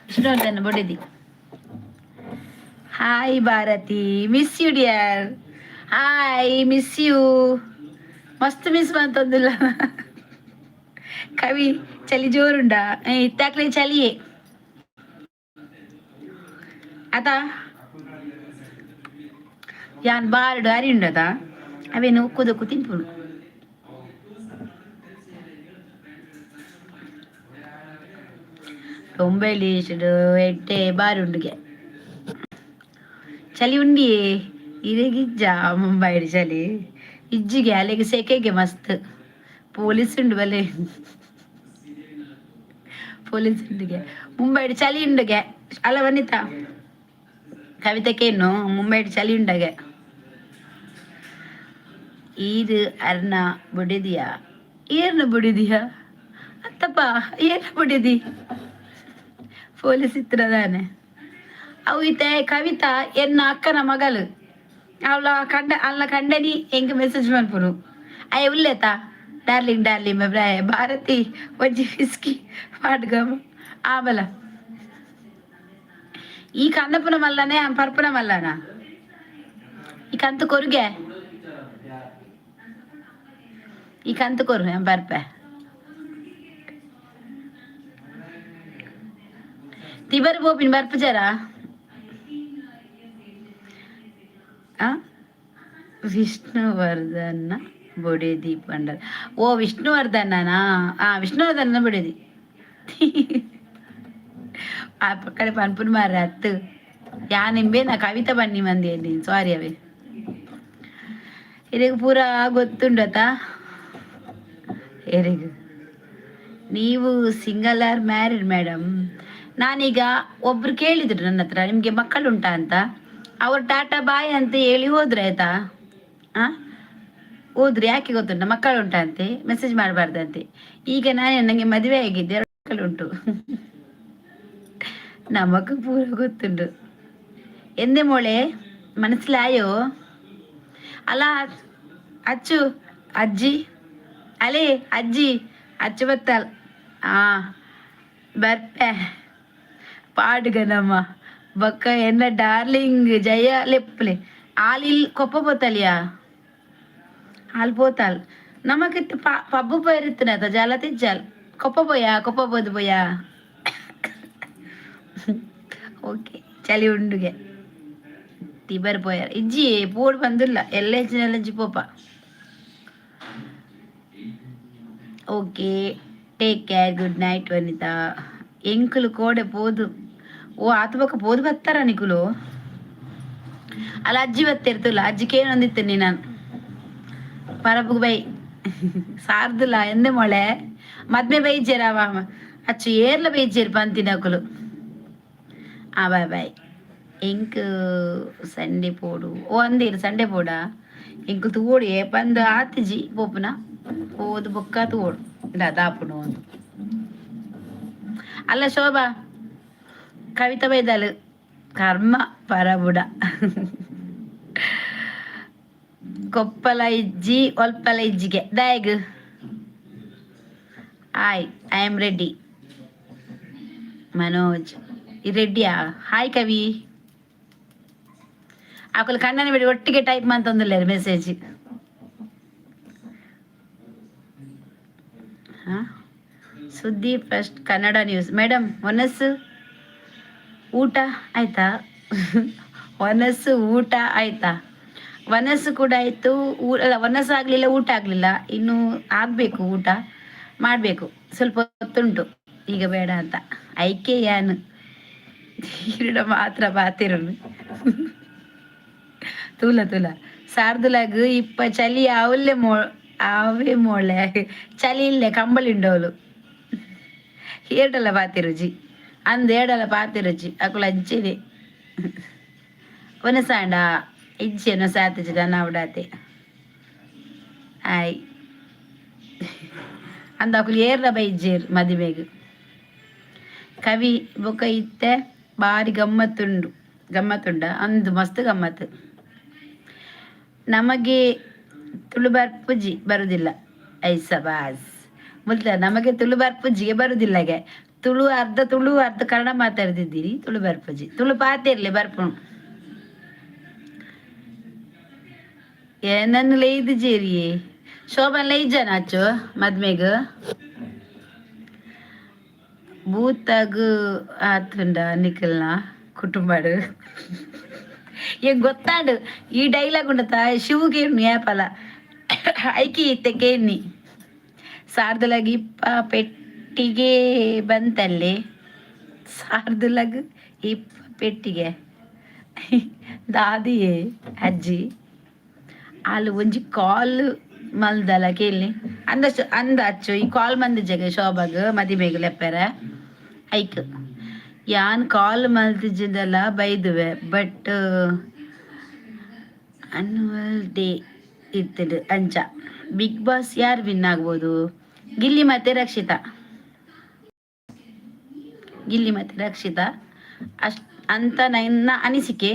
ವಿಷ್ಣುವರ್ಧನ್ ಬೊಡೆದಿ. Hi Bharathi, miss you dear. Hi, miss you. ಮಸ್ತ್ ಮಿಸ್ ಮಂತೊಂದಿಲ್ಲ. ಕವಿ, ಚಲಿ ಜೋರುಂಡಾ? ಇತ್ತಾಕ್ಲೆ ಚಲಿಯೇ ಅತ. ಯಾನ್ ಬಾರ್ಡ್ ಅರಿ ಉಂಡದ, ಅವೇನು ಉಕ್ಕುದಕ್ಕು ತಿನ್ಪುನು. ಟೊಂಬೆಲೀಶುಡು ಎಡ್ಡೆ ಬಾರಿ ಉಂಡುಗೆ. ಚಲಿ ಉಂಡಿಯೇ ಇರೆಗಿಜ್ಜ? ಮುಂಬೈಡ್ ಚಲಿ ಇಜ್ಜಿಗೆ, ಅಲ್ಲಿಗೆ ಸೆಕೆಗೆ ಮಸ್ತ್. ಪೊಲೀಸ್ ಉಂಡು ಬಲೆ, ಪೊಲೀಸ್ ಉಂಡುಗೆ. ಮುಂಬೈಡ್ ಚಲಿ ಉಂಡುಗೆ ಅಲ್ಲ ವನಿತಾ? ಕವಿತಕ್ಕೇನು ಮುಂಬೈಡ್ ಚಲಿ ಉಂಡಗೆ. ಈರು ಅರ್ನ ಬುಡಿದಿಯಾ? ಏರ್ನ ಬುಡಿದಿಯಾ? ಅತ್ತಪ್ಪ, ಏರ್ನ ಬುಡಿದಿ? ಪೊಲೀಸ್ ಇತ್ರದಾನೆ ಅವು. ಇತ್ತೆ ಕವಿತಾ ಎನ್ನ ಅಕ್ಕನ ಮಗಲು. ಅವಳ ಕಂಡ ಅಲ್ಲ ಕಂಡನಿ ಎಂಕ್ ಮೆಸೇಜ್ ಮನ್ಪುನು. ಅಯ್ಯ ಉಲ್ಲೇತಾ ಡಾರ್ಲಿಂಗ್ ಡಾರ್ಲಿಂಗ್ ಅಭಿಪ್ರಾಯ. ಭಾರತಿ ಒಂಜಿ ವಿಸ್ಕಿ ಪಾಡ್ಗಮ ಆಬಲ. ಈ ಕಂದಪುನ ಮಲ್ಲನೆ ಪರ್ಪುನ ಮಲ್ಲನ ಈ ಕಂತು ಕೊರುಗೆ, ಈ ಕಂತು ಕೊರು ಬರ್ಪೆ. ತಿಬರ್ ಬೋಪಿನ ಬರ್ಪುಜಾರ? ಆ ವಿಷ್ಣುವರ್ಧನ ಬೊಡೆದಿ ಪಂಡರ್. ಓ ವಿಷ್ಣುವರ್ಧನನಾ? ಆ ವಿಷ್ಣುವರ್ಧನ ಬೊಡೆದಿ ಆ ಕಡೆ ಪನ್ಪುನ ಮಾರ್ರೆ. ಅತ್ತು ಯಾನ್ ಇಂಬೆ ನಾ ಕವಿತಾ ಬನ್ನಿ ಮಂದಿ ಸಾರಿ. ಅವೇ ಇರೆಗ್ ಪೂರ ಗೊತ್ತುಂಡತ ಎರೆಗ್? ನೀವು ಸಿಂಗಲ್ ಆರ್ ಮ್ಯಾರಿಡ್ ಮೇಡಮ್? ನಾನೀಗ ಒಬ್ರು ಕೇಳಿದ್ರು ನನ್ನ ಹತ್ರ, ನಿಮಗೆ ಮಕ್ಕಳುಂಟಾ ಅಂತ. ಅವರು ಟಾಟಾ ಬಾಯ್ ಅಂತ ಹೇಳಿ ಹೋದ್ರೆ, ಆಯ್ತಾ? ಆ ಹೋದ್ರು. ಯಾಕೆ ಗೊತ್ತುಂಟ? ಮಕ್ಕಳುಂಟಾ ಅಂತೆ, ಮೆಸೇಜ್ ಮಾಡಬಾರ್ದಂತೆ. ಈಗ ನಾನು, ನನಗೆ ಮದುವೆ ಆಗಿದ್ದೆ, ಎರಡು ಮಕ್ಕಳುಂಟು. ನಮಗೂ ಪೂರ ಗೊತ್ತುಂಟು. ಎಂದೆ ಮೋಳೆ, മനസ്സിലായോ? ಅಲ್ಲ ಅಚ್ಚು, ಅಜ್ಜಿ ಅಲೇ, ಅಜ್ಜಿ ಅಚ್ಚು ಬತ್ತಲ್. ಆ ಬರ್ಪೆ ಪಾಡುಗನಮ್ಮ ಬೊಕ್ಕ ಎನ್ನ ಡಾರ್ಲಿಂಗ್ ಜಯ ಲೆಪ್ಪಲೆ. ಆಲ್ ಇಲ್ ಕೊಪ್ಪ ಪೋತಲಿಯಾ? ಆಲ್ ಪೋತಾಲ್. ನಮಕಿತ್ತು ಪಬ್ಬು ಪೋಯಿರುತ್ತಿನ ಜಾಲ ತಿಜ್ಜಾಲ್. ಕೊಪ್ಪ ಪೋಯಾ? ಕೊಪ್ಪ ಪೋದು ಪೋಯಾ? ಓಕೆ, ಚಳಿ ಉಂಡುಗೆ ತಿಬರ್ ಪೋಯಾರ. ಇಜ್ಜಿ, ಪೋಡು ಬಂದಿಲ್ಲ. ಎಲ್ಲ ಹೆಚ್ಚಿನ ಪೋಪ. Okay, take care, good night Vanitha. ಎಂಕುಲು ಕೋಡೆ ಪೋದು, ಓ ಆತ ಬೊಕ ಪೋದು ಬತ್ತಾರ ನಿಕುಲು? ಅಲ್ಲ, ಅಜ್ಜಿ ಬತ್ತಿರ್ತಲ್ಲ, ಅಜ್ಜಿ ಕೇನೊಂದಿತ್ತೇನೆ ನಾನು. ಪರಬುಗ್ ಬೈ ಸಾರ್ದುಲ. ಎಂದೆ ಮೊಳೆ, ಮದ್ಮೆ ಬೈಜೇರವ? ಅಚ್ಚು ಏರ್ಲ ಬೈಜೇರು ಪಂತಿನಕುಲು. ಆ ಬಾಯ್ ಬಾಯ್. ಎಂಕ್ ಸಂಡೆ ಪೋಡು. ಓ ಅಂದೇರು ಸಂಡೆ ಪೋಡಾ? ಎಂಕ್ ತೂವೊಡು ಏಪಂದು ಆತಿಜಿ ಪೋಪುನ. ಪೋದು ಬೊಕ್ಕ ತೂವೊಡು ದಾಪುನು ಒಂದು. ಅಲ್ಲ ಶೋಭಾ, ಕವಿತಾ ಬೈದಾಲು. ಕರ್ಮ ಪರಬುಡ. ಕೊಪ್ಪಲ ಇಜ್ಜಿ, ಒಲ್ಪಲ ಇಜ್ಜಿಗೆ ದಾಯಗ್. Hi, I am ready. Manoj ಈ ರೆಡ್ಡಿಯಾ? ಹಾಯ್ ಕವಿ. ಅಕುಲು ಕಣ್ಣನ ಬಿಡಿ ಒಟ್ಟಿಗೆ ಟೈಪ್ ಮಂತೊಂದುಲ್ಲೆರ್ ಮೆಸೇಜ್. ಸುದ್ದಿ ಫಸ್ಟ್ ಕನ್ನಡ ನ್ಯೂಸ್ ಮೇಡಮ್. ಒನಸ್ಸು ಊಟ ಆಯ್ತಾ? ಒನಸ್ಸು ಊಟ ಆಯ್ತಾ? ವನಸ್ಸು ಕೂಡ ಆಯಿತು. ಅಲ್ಲ, ವನಸ್ಸು ಆಗಲಿಲ್ಲ, ಊಟ ಆಗಲಿಲ್ಲ. ಇನ್ನು ಆಗಬೇಕು, ಊಟ ಮಾಡಬೇಕು. ಸ್ವಲ್ಪ ಹೊತ್ತುಂಟು, ಈಗ ಬೇಡ ಅಂತ. ಐಕೆ ಯಾನು ಈರುಡ ಮಾತ್ರ ಬಾತಿರುನು. ತೂಲ ತೂಲ ಸಾರ್ದುಲಾಗ್ ಇಪ್ಪ ಚಳಿ ಅವಲ್ಲೇ ಮೋ ಅವೇ ಮೋಳೆ. ಚಳಿ ಇಲ್ಲೇ ಕಂಬಳಿ ಉಂಡವಳು. ಏಡಲ್ಲ ಪಾತಿರುಜಿ ಅಂದ್, ಏಡಲ್ಲ ಪಾತಿರುಜಿ. ಅಕುಲು ಅಂಚೆನೆ. ಒನಸಾಂಡ ಇಜ್ಜಿ ಒನಸಾತಿಜಿ ದನ ಉಡಾತೆ. ಆಯ್ ಅಂದ ಅಕುಲು ಏರ್ಲ ಬೈಜೇರ್ ಮದಿಮೆಗ್. ಕವಿ ಬೊಕ ಇತ್ತೆ ಬಾರಿ ಗಮ್ಮತ್ತುಂಡು. ಗಮ್ಮತ್ತುಂಡ ಅಂದು, ಮಸ್ತ್ ಗಮ್ಮತ್ತು. ನಮಗೆ ತುಳು ಬರ್ಪುಜಿ, ಬರುದಿಲ್ಲ. ಐಸ ಬಾಸ್ ಮುಲ್ತ ನಮಗೆ ತುಳು ಬರ್ಪುಜಿಗೆ ಬರುದಿಲ್ಲಗೆ. ತುಳು ಅರ್ಧ ತುಳು ಅರ್ಧ ಕನ್ನಡ ಮಾತಾಡ್ತಿದ್ದೀರಿ. ತುಳು ಬರ್ಪುಜಿ, ತುಳು ಪಾತಿರ್ಲಿ ಬರ್ಪುನು. ಏನನ್ನು ಲೈದು ಜೇರಿಯೇ? ಶೋಭನ್ ಲೈಜನ ಅಚ್ಚು ಮದ್ಮೆಗ್? ಭೂತಗ್ ಆತುಂಡ ನಿಖಲ್ನ ಕುಟುಂಬಡು? ಏನ್ ಗೊತ್ತಾಂಡು ಈ ಡೈಲಾಗ್ ಉಂಡತ? ಶಿವುಗೆ ಏಪಲ ಐಕಿ ಇತ್ತೆ ಕೇನ್ನಿ. ಸಾರ್ದಲಾಗಿ ಇಪ್ಪ ಪೆಟ್ಟಿಗೆ ಬಂತಲ್ಲಿ. ಸಾರ್ದುಲಗ್ ಇಪ್ಪ ಪೆಟ್ಟಿಗೆ ದಾದಿಯೇ ಅಜ್ಜಿ? ಅಲ್ಲಿ ಒಂಜಿ ಕಾಲ್ ಮಲ್ದಲ್ಲ ಕೇಳಿ. ಅಂದಷ್ಟು ಅಂದ ಅಚ್ಚು, ಈ ಕಾಲ್ ಮಂದಿ ಜಗ ಶೋಭಾಗ್ ಮದಿಮೆಗ್ ಲೆಪ್ಪೆರೆ ಐಕ್ ಯಾನ್ ಕಾಲ್ ಮಲ್ತಿಜ್ಜಿಂದಲ್ಲ ಬೈದುವೆ. ಬಟ್ ಆನ್ಯುವಲ್ ಡೇ ಇರ್ತದೆ ಅಂಚ. ಬಿಗ್ ಬಾಸ್ ಯಾರು ವಿನ್ ಆಗ್ಬೋದು? ಗಿಲ್ಲಿ ಮತ್ತೆ ರಕ್ಷಿತಾ. ಗಿಲ್ಲಿ ಮತ್ತೆ ರಕ್ಷಿತಾ ಅಷ್ಟ್ ಅಂತ ನನ್ನ ಅನಿಸಿಕೆ.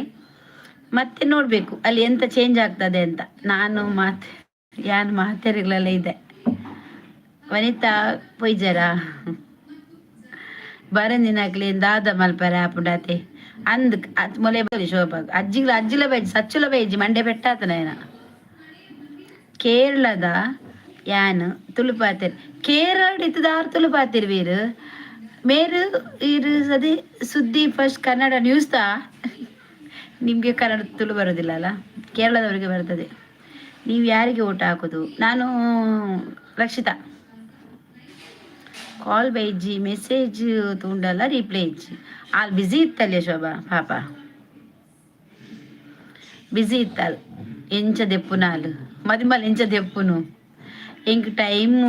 ಮತ್ತೆ ನೋಡಬೇಕು ಅಲ್ಲಿ ಎಂತ ಚೇಂಜ್ ಆಗ್ತದೆ ಅಂತ. ನಾನು ಮಾತು ಯಾನ್ ಮಾತೆರೆಗ್ಲೆಲ್ಲ ಇದೆ. ವನಿತಾ ಪೊಯ್ಜರ ಬರಂದಿನಕ್ಲೆ ದಾದ ಮಲ್ಪರೆ ಆಪುಂಡಾತೆ ಅಂದ್ ಅತ್ ಮೊಲೆ ಬಲಿ ಶೋಭಾ. ಅಜ್ಜಿಗ್ಲ ಅಜ್ಜಿಲ ಬೈಜಿ, ಸಚ್ಚುಲ ಬೈಜಿ, ಮಂಡೆ ಪೆಟ್ಟಾತನ ಏನ. ಕೇರಳದ ಯಾನ್, ತುಳು ಪಾತೆರ್. ಕೇರಳ ಇತ್ತದಾರ್ ತುಳು ಪಾತೆರ್ ವೀರ್ ಮೇರು ಇರು ಸದಿ. ಸುದ್ದಿ ಫಸ್ಟ್ ಕನ್ನಡ ನ್ಯೂಸ್ ತಾ. ನಿಮಗೆ ಕನ್ನಡ ತುಳು ಬರೋದಿಲ್ಲ ಅಲ್ಲ? ಕೇರಳದವರಿಗೆ ಬರ್ತದೆ. ನೀವು ಯಾರಿಗೆ ಓಟ್ ಹಾಕೋದು? ನಾನು ರಕ್ಷಿತಾ. ಕಾಲ್ ಬೈಜಿ, ಮೆಸೇಜ್ ತೂಂಡಲ್ಲ ರಿಪ್ಲೈ ಇಜ್ಜಿ. ಆಲ್ ಬ್ಯುಸಿ ಇತ್ತಲ್ಲ ಶೋಭಾ, ಪಾಪ ಬ್ಯುಸಿ ಇತ್ತಲ್. ಎಂಚ ದೆಪ್ಪುನಾಲ್ ಮದಿಮಲ್, ಎಂಚ ದೆಪ್ಪುನು? ಎಂಕ್ ಟೈಮು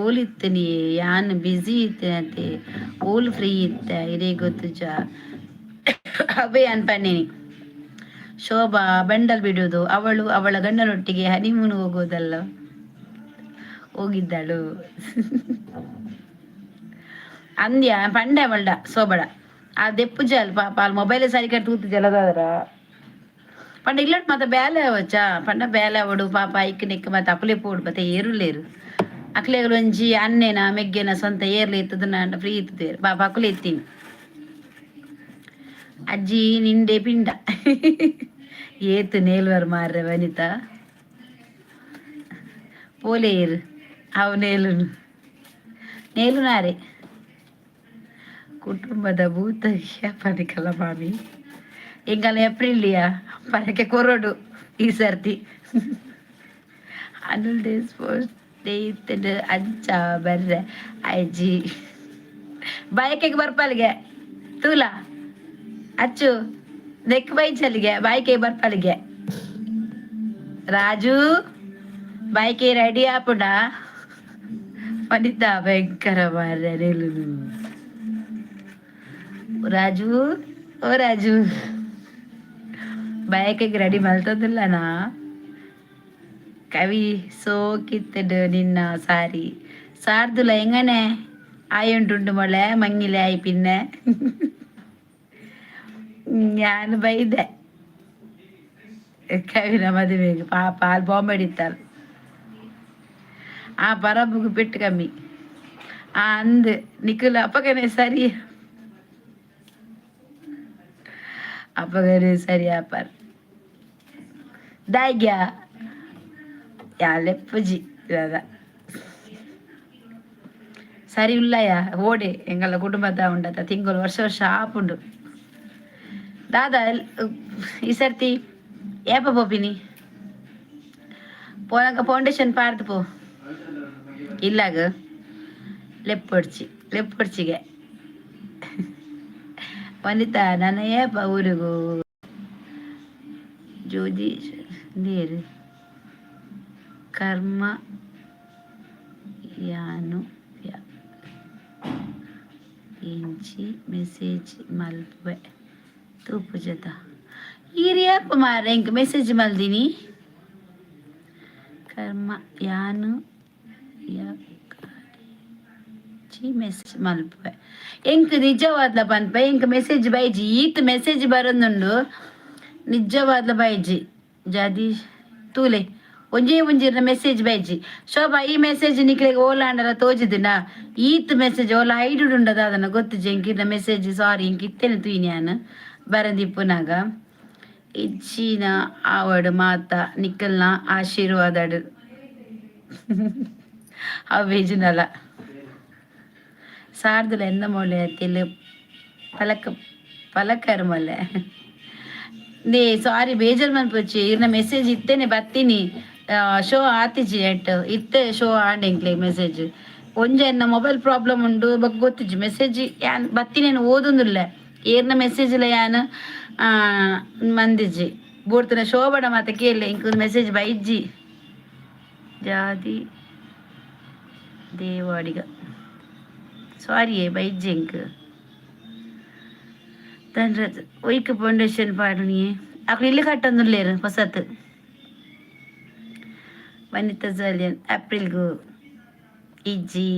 ಓಲಿತ್ತನಿ, ಯಾನ್ ಬ್ಯುಸಿ ಇತ್ತೇನತೆ, ಓಲ್ ಫ್ರೀ ಇತ್ತ ಇರೇ ಗೊತ್ತುಜ. ಅವೇ ಅನ್ಪನ್ನೇನಿ. ಶೋಭಾ ಬಂಡಲ್ ಬಿಡುವುದು, ಅವಳು ಅವಳ ಗಂಡನೊಟ್ಟಿಗೆ ಹನಿಮೂನ್ ಹೋಗೋದಲ್ಲ, ಹೋಗಿದ್ದಳು. ಅಂದ್ಯ ಪಂಡೆ ಅವಳ್ಡ ಸೋಬಡ ಆ ದೆಪ್ಪು ಜಾಲ್ ಪಾಪ ಅಲ್ಲಿ ಮೊಬೈಲ್ ಸರಿ ಕಟ್ಟು ತೂತು ಜಲದಾದ್ರ ಪಂಡ ಇಲ್ಲಟ್ ಮತ್ತೆ ಬೇಲೆ ಅವಚ್ಚ ಪಂಡ ಬೇಲೆ ಅವಡು ಪಾಪ ಐಕ್ ನೆಕ್ ಮತ್ತೆ ಅಕುಲೆ ಪೋಡು ಮತ್ತೆ ಏರುಲೇರು. ಅಕ್ಲೆಗ್ ಒಂಜಿ ಅನ್ನೆನ ಮೆಗ್ಗೆನ ಸ್ವಂತ ಏರ್ಲೆ ಇತ್ತದ ಫ್ರೀ ಇತ್ತದ ಪಾಪ ಅಕುಲೆ ಇತ್ತೀನಿ. ಅಜ್ಜಿ ನಿಂಡೆ ಪಿಂಡ ಏತು ನೇಲ್ವರ್ ಮಾರ್ರೆ ವನಿತಾ ಪೋಲೇರು ಅವು ನೇಲುನು ನೇಲುನಾರೆ ಕುಟುಂಬದ ಭೂತ ಪನಿಕಲ್ಲ ಮಾಮಿ. ಎಂಕಲ್ಲ ಏಪ್ರಿಲಿಯಾ ಪರಕೆ ಕೊರಡು ಈ ಸರ್ತಿ. ಅನುಲ್ ಡೇ ಸ್ಪೋರ್ಟ್ಸ್ ಡೇ ಇತ್ತಂಡು ಅಂಚ ಬರ್ರೆ ಅಜ್ಜಿ ಬಯಕೆಗೆ ಬರ್ಪಲ್ಗೆ ತೂಲ ಅಚ್ಚು ನೆಕ್ ಬೈಚಲಿಗೆ ಬಾಯ್ಕೆ ಬರ್ಪಲಿಗೆ. ರಾಜು ಬಾಯ್ಕೆ ರೆಡಿ ಆಪುಂಡ? ವನಿತಾ ಭಯಂಕರ ಮಾರ್ರೆ ನಿಲ್ಲುನು. ರಾಜು, ಓ ರಾಜು, ಬಯಕೆಗೆ ರೆಡಿ ಮಲ್ತದಿಲ್ಲನಾ? ಕವಿ ಸೋಕಿತ್ತಡು ನಿನ್ನ ಸಾರಿ ಸಾರ್ದುಲ ಎಂಗನೆ ಆಯುಂಟುಂಡು ಮೊಳೆ ಮಂಗಿಲೆ ಆಯ್ ಪಿನ್ನೆ. ನಾನು ಬೈದೆ ಕವಿನ ಮದುವೆಗೆ. ಪಾಪ ಅಲ್ಲಿ ಬಾಂಬೆ ಹಿಡಿತಾರ. ಆ ಪರಬುಗು ಪೆಟ್ಟು ಕಮ್ಮಿ. ಆ ಅಂದ್ ನಿಖಿಲ್ ಅಪ್ಪಗನೆ ಸರಿ, ಅಪ್ಪಗನೆ ಸರಿ ಆಪರ್ ದಾಯ್ಗ್ಯಾ ಯಾಲೆಪ್ಪುಜಿ ದಾದ ಸರಿ ಉಲ್ಲಯ ಓಡೆ ಎಂಗಲ್ಲ ಕುಟುಂಬದ ಉಂಡತ ತಿಂಗಳು ವರ್ಷ ವರ್ಷ ಆಪುಂಡು. ದಾದಾ ಈ ಸರ್ತಿ ಏಪ ಪೋಪಿನಿ? ಪೋನಗ ಫೌಂಡೇಶನ್ ಪಾಡ್ದು ಪೋ ಇಲ್ಲಾಗ ಲೆಪ್ಪೊಡ್ಚಿ ಲೆಪ್ಪೊಡ್ಚಿಗೆ. ವನಿತಾ ನನ್ನ ಏಪ ಊರಿಗೂ? ಜ್ಯೋತಿ ನೀರು ಕರ್ಮ ಯಾನು ಇಂಚಿ ಮೆಸೇಜ್ ಮಲ್ಪುವೆ ತೂಪುಜತ ಈರಿಯಪ್ಪ ಮಾರ ಇಂಕ್ ಮೆಸೇಜ್ ಮಲ್ದಿನಿ. ಕರ್ಮ ಯಾನು ಮೆಸೇಜ್ ಮಲ್ಪುವೆ ಎಂಕ್ ನಿಜವಾದ್ಲ ಪನ್ಪ ಎಂಕ್ ಮೆಸೇಜ್ ಬೈಜಿ. ಈತ್ ಮೆಸೇಜ್ ಬರೊಂದುಂಡು, ನಿಜವಾದ್ಲ ಬೈಜಿ. ಜದೀಶ್ ತೂಲೆ ಒಂಜೇ ಒಂಜಿರ್ನ ಮೆಸೇಜ್ ಬೈಜಿ. ಶೋಭಾ ಈ ಮೆಸೇಜ್ ನಿಕ್ಲೆಗ್ ಓಲಾಂಡಲ ತೋಜಿದಿನ? ಈತ್ ಮೆಸೇಜ್ ಓಲ ಹೈಡ್ ಉಂಡದ ಅದನ್ನ ಗೊತ್ತುಜಿ ಎಂಕಿರ್ನ ಮೆಸೇಜ್. ಸಾರಿ, ಇಂಕ್ ಇತ್ತೇನೆ ತೂಯಿನಿ ಯಾನ್ ಬರಂದಿಪ್ಪುನಾಗ. ಇಚ್ಚಿನ ಆವಡ್ ಮಾತ ನಿಕ್ಕಲ್ನ ಆಶೀರ್ವಾದಡು ಅವೇಜಿನಲ ಸಾರ್ದುಲ ಎಂದ ಮೊಳೆ ತೆಲು ಪಲಕ ಪಲಕರ್ ಮೊಲೆ ನೇ. ಸಾರಿ, ಬೇಜಾರ್ ಮನ್ಪೊಚ್ಚಿ. ಇರ್ನ ಮೆಸೇಜ್ ಇತ್ತೇನೆ ಬತ್ತೀನಿ, ಶೋ ಆತಿಜಿ ನೆಟ್ ಇತ್ತೆ ಶೋ ಆಂಡ್ ಎಂಕ್ಲೆ ಮೆಸೇಜ್. ಒಂಜೆ ಎನ್ನ ಮೊಬೈಲ್ ಪ್ರಾಬ್ಲಮ್ ಉಂಡು ಬೊಕ್ಕ ಗೊತ್ತಿಜ್ಜಿ. ಮೆಸೇಜ್ ಯಾನ್ ಬತ್ತಿನೇನು ಓದೊಂದುಲ್ಲೆ, ಏರ್ನ ಮೆಸೇಜ್ ಯಾನ್ ಮಂದಿಜ್ಜಿ ಬೋಡ್ತನ. ಶೋಭಡ ಮಾತ ಕೇಳಿ ಇಂಕ್ ಮೆಸೇಜ್ ಬೈಜ್ಜಿ. ಜಾದಿ ದೇವಾಡಿಗ ಸಾರಿ ಬೈಜ್ಜಿ ಇಂಕ್. ಧನ್ರಾಜ್ ಒಯ್ಕ್ ಫೌಂಡೇಶನ್ ಪಾಡುನಿ? ಅಕ್ಲು ಇಲ್ಲಿ ಕಟ್ಟೊಂದುಲ್ಲೇರು ಹೊಸತ್. ವನಿತಾ ಜಲಿಯನ್ ಏಪ್ರಿಲ್ಗು ಇಜ್ಜಿ.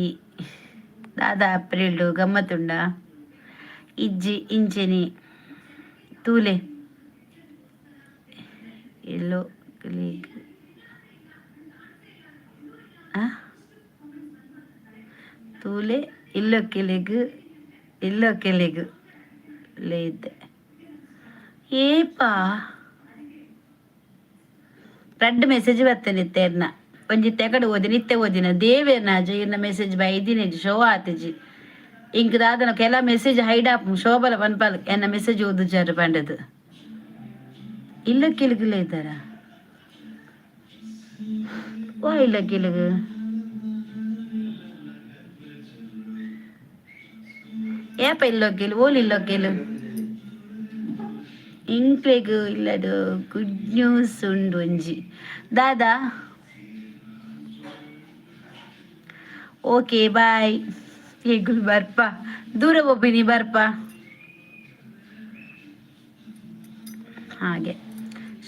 ದಾದಾ ಏಪ್ರಿಲ್ಡು ಗಮ್ಮತ್ತುಂಡ? ಇಜ್ಜಿ ಇಂಚೆನಿ ತೂಲೆ ಎಲ್ಲೋ ಕ್ಲಿಕ್ ಆ ತೂಲೆ ಇಲ್ಲೋ ಕೆಲೆಗ್ ಇಲ್ಲೋ ಕೆಲೆಗ್ ಲೇದ್ದೆ ಏಪಾ ರಡ್ಡ್ ಮೆಸೇಜ್ ಬತ್ತನೆ ಇತ್ತೆರ್ನ. ಒಂಜಿ ತೆಗಡು ಓದಿನ ಇತ್ತೆ ಓದಿನ ದೇವೇರ್ನ ಇರ್ನ ಮೆಸೇಜ್ ಬೈದಿನ ಶೋ ಆತಿಜಿ ಇಂಕ್ ದಾದನ. ಕೆಲ ಮೆಸೇಜ್ ಹೈಡ್ ಆಪ್ ಶೋಬಲ ಪನ್ಪಲ್ ಎನ್ನ ಮೆಸೇಜ್ ಓದುಜಾರು ಪಂಡದು. ಇಲ್ಲ ಕಿಲುಗುಲ ಇದ್ದಾರ ವಾ ಇಲ್ಲ ಕಿಲುಗು ಏಪ ಇಲ್ಲೋ ಕೆಲು ಓಲ್ ಇಲ್ಲೋ ಕೆಲು. ಇಂಕ್ಲೆಗ್ ಇಲ್ಲಡು ಗುಡ್ ನ್ಯೂಸ್ ಉಂಡು ಒಂಜಿ ದಾದಾ. Okay bye. ಎಂಕುಲು ಬರ್ಪ, ದೂರ ಒಬ್ಬಿನಿ ಬರ್ಪ. ಹಾಗೆ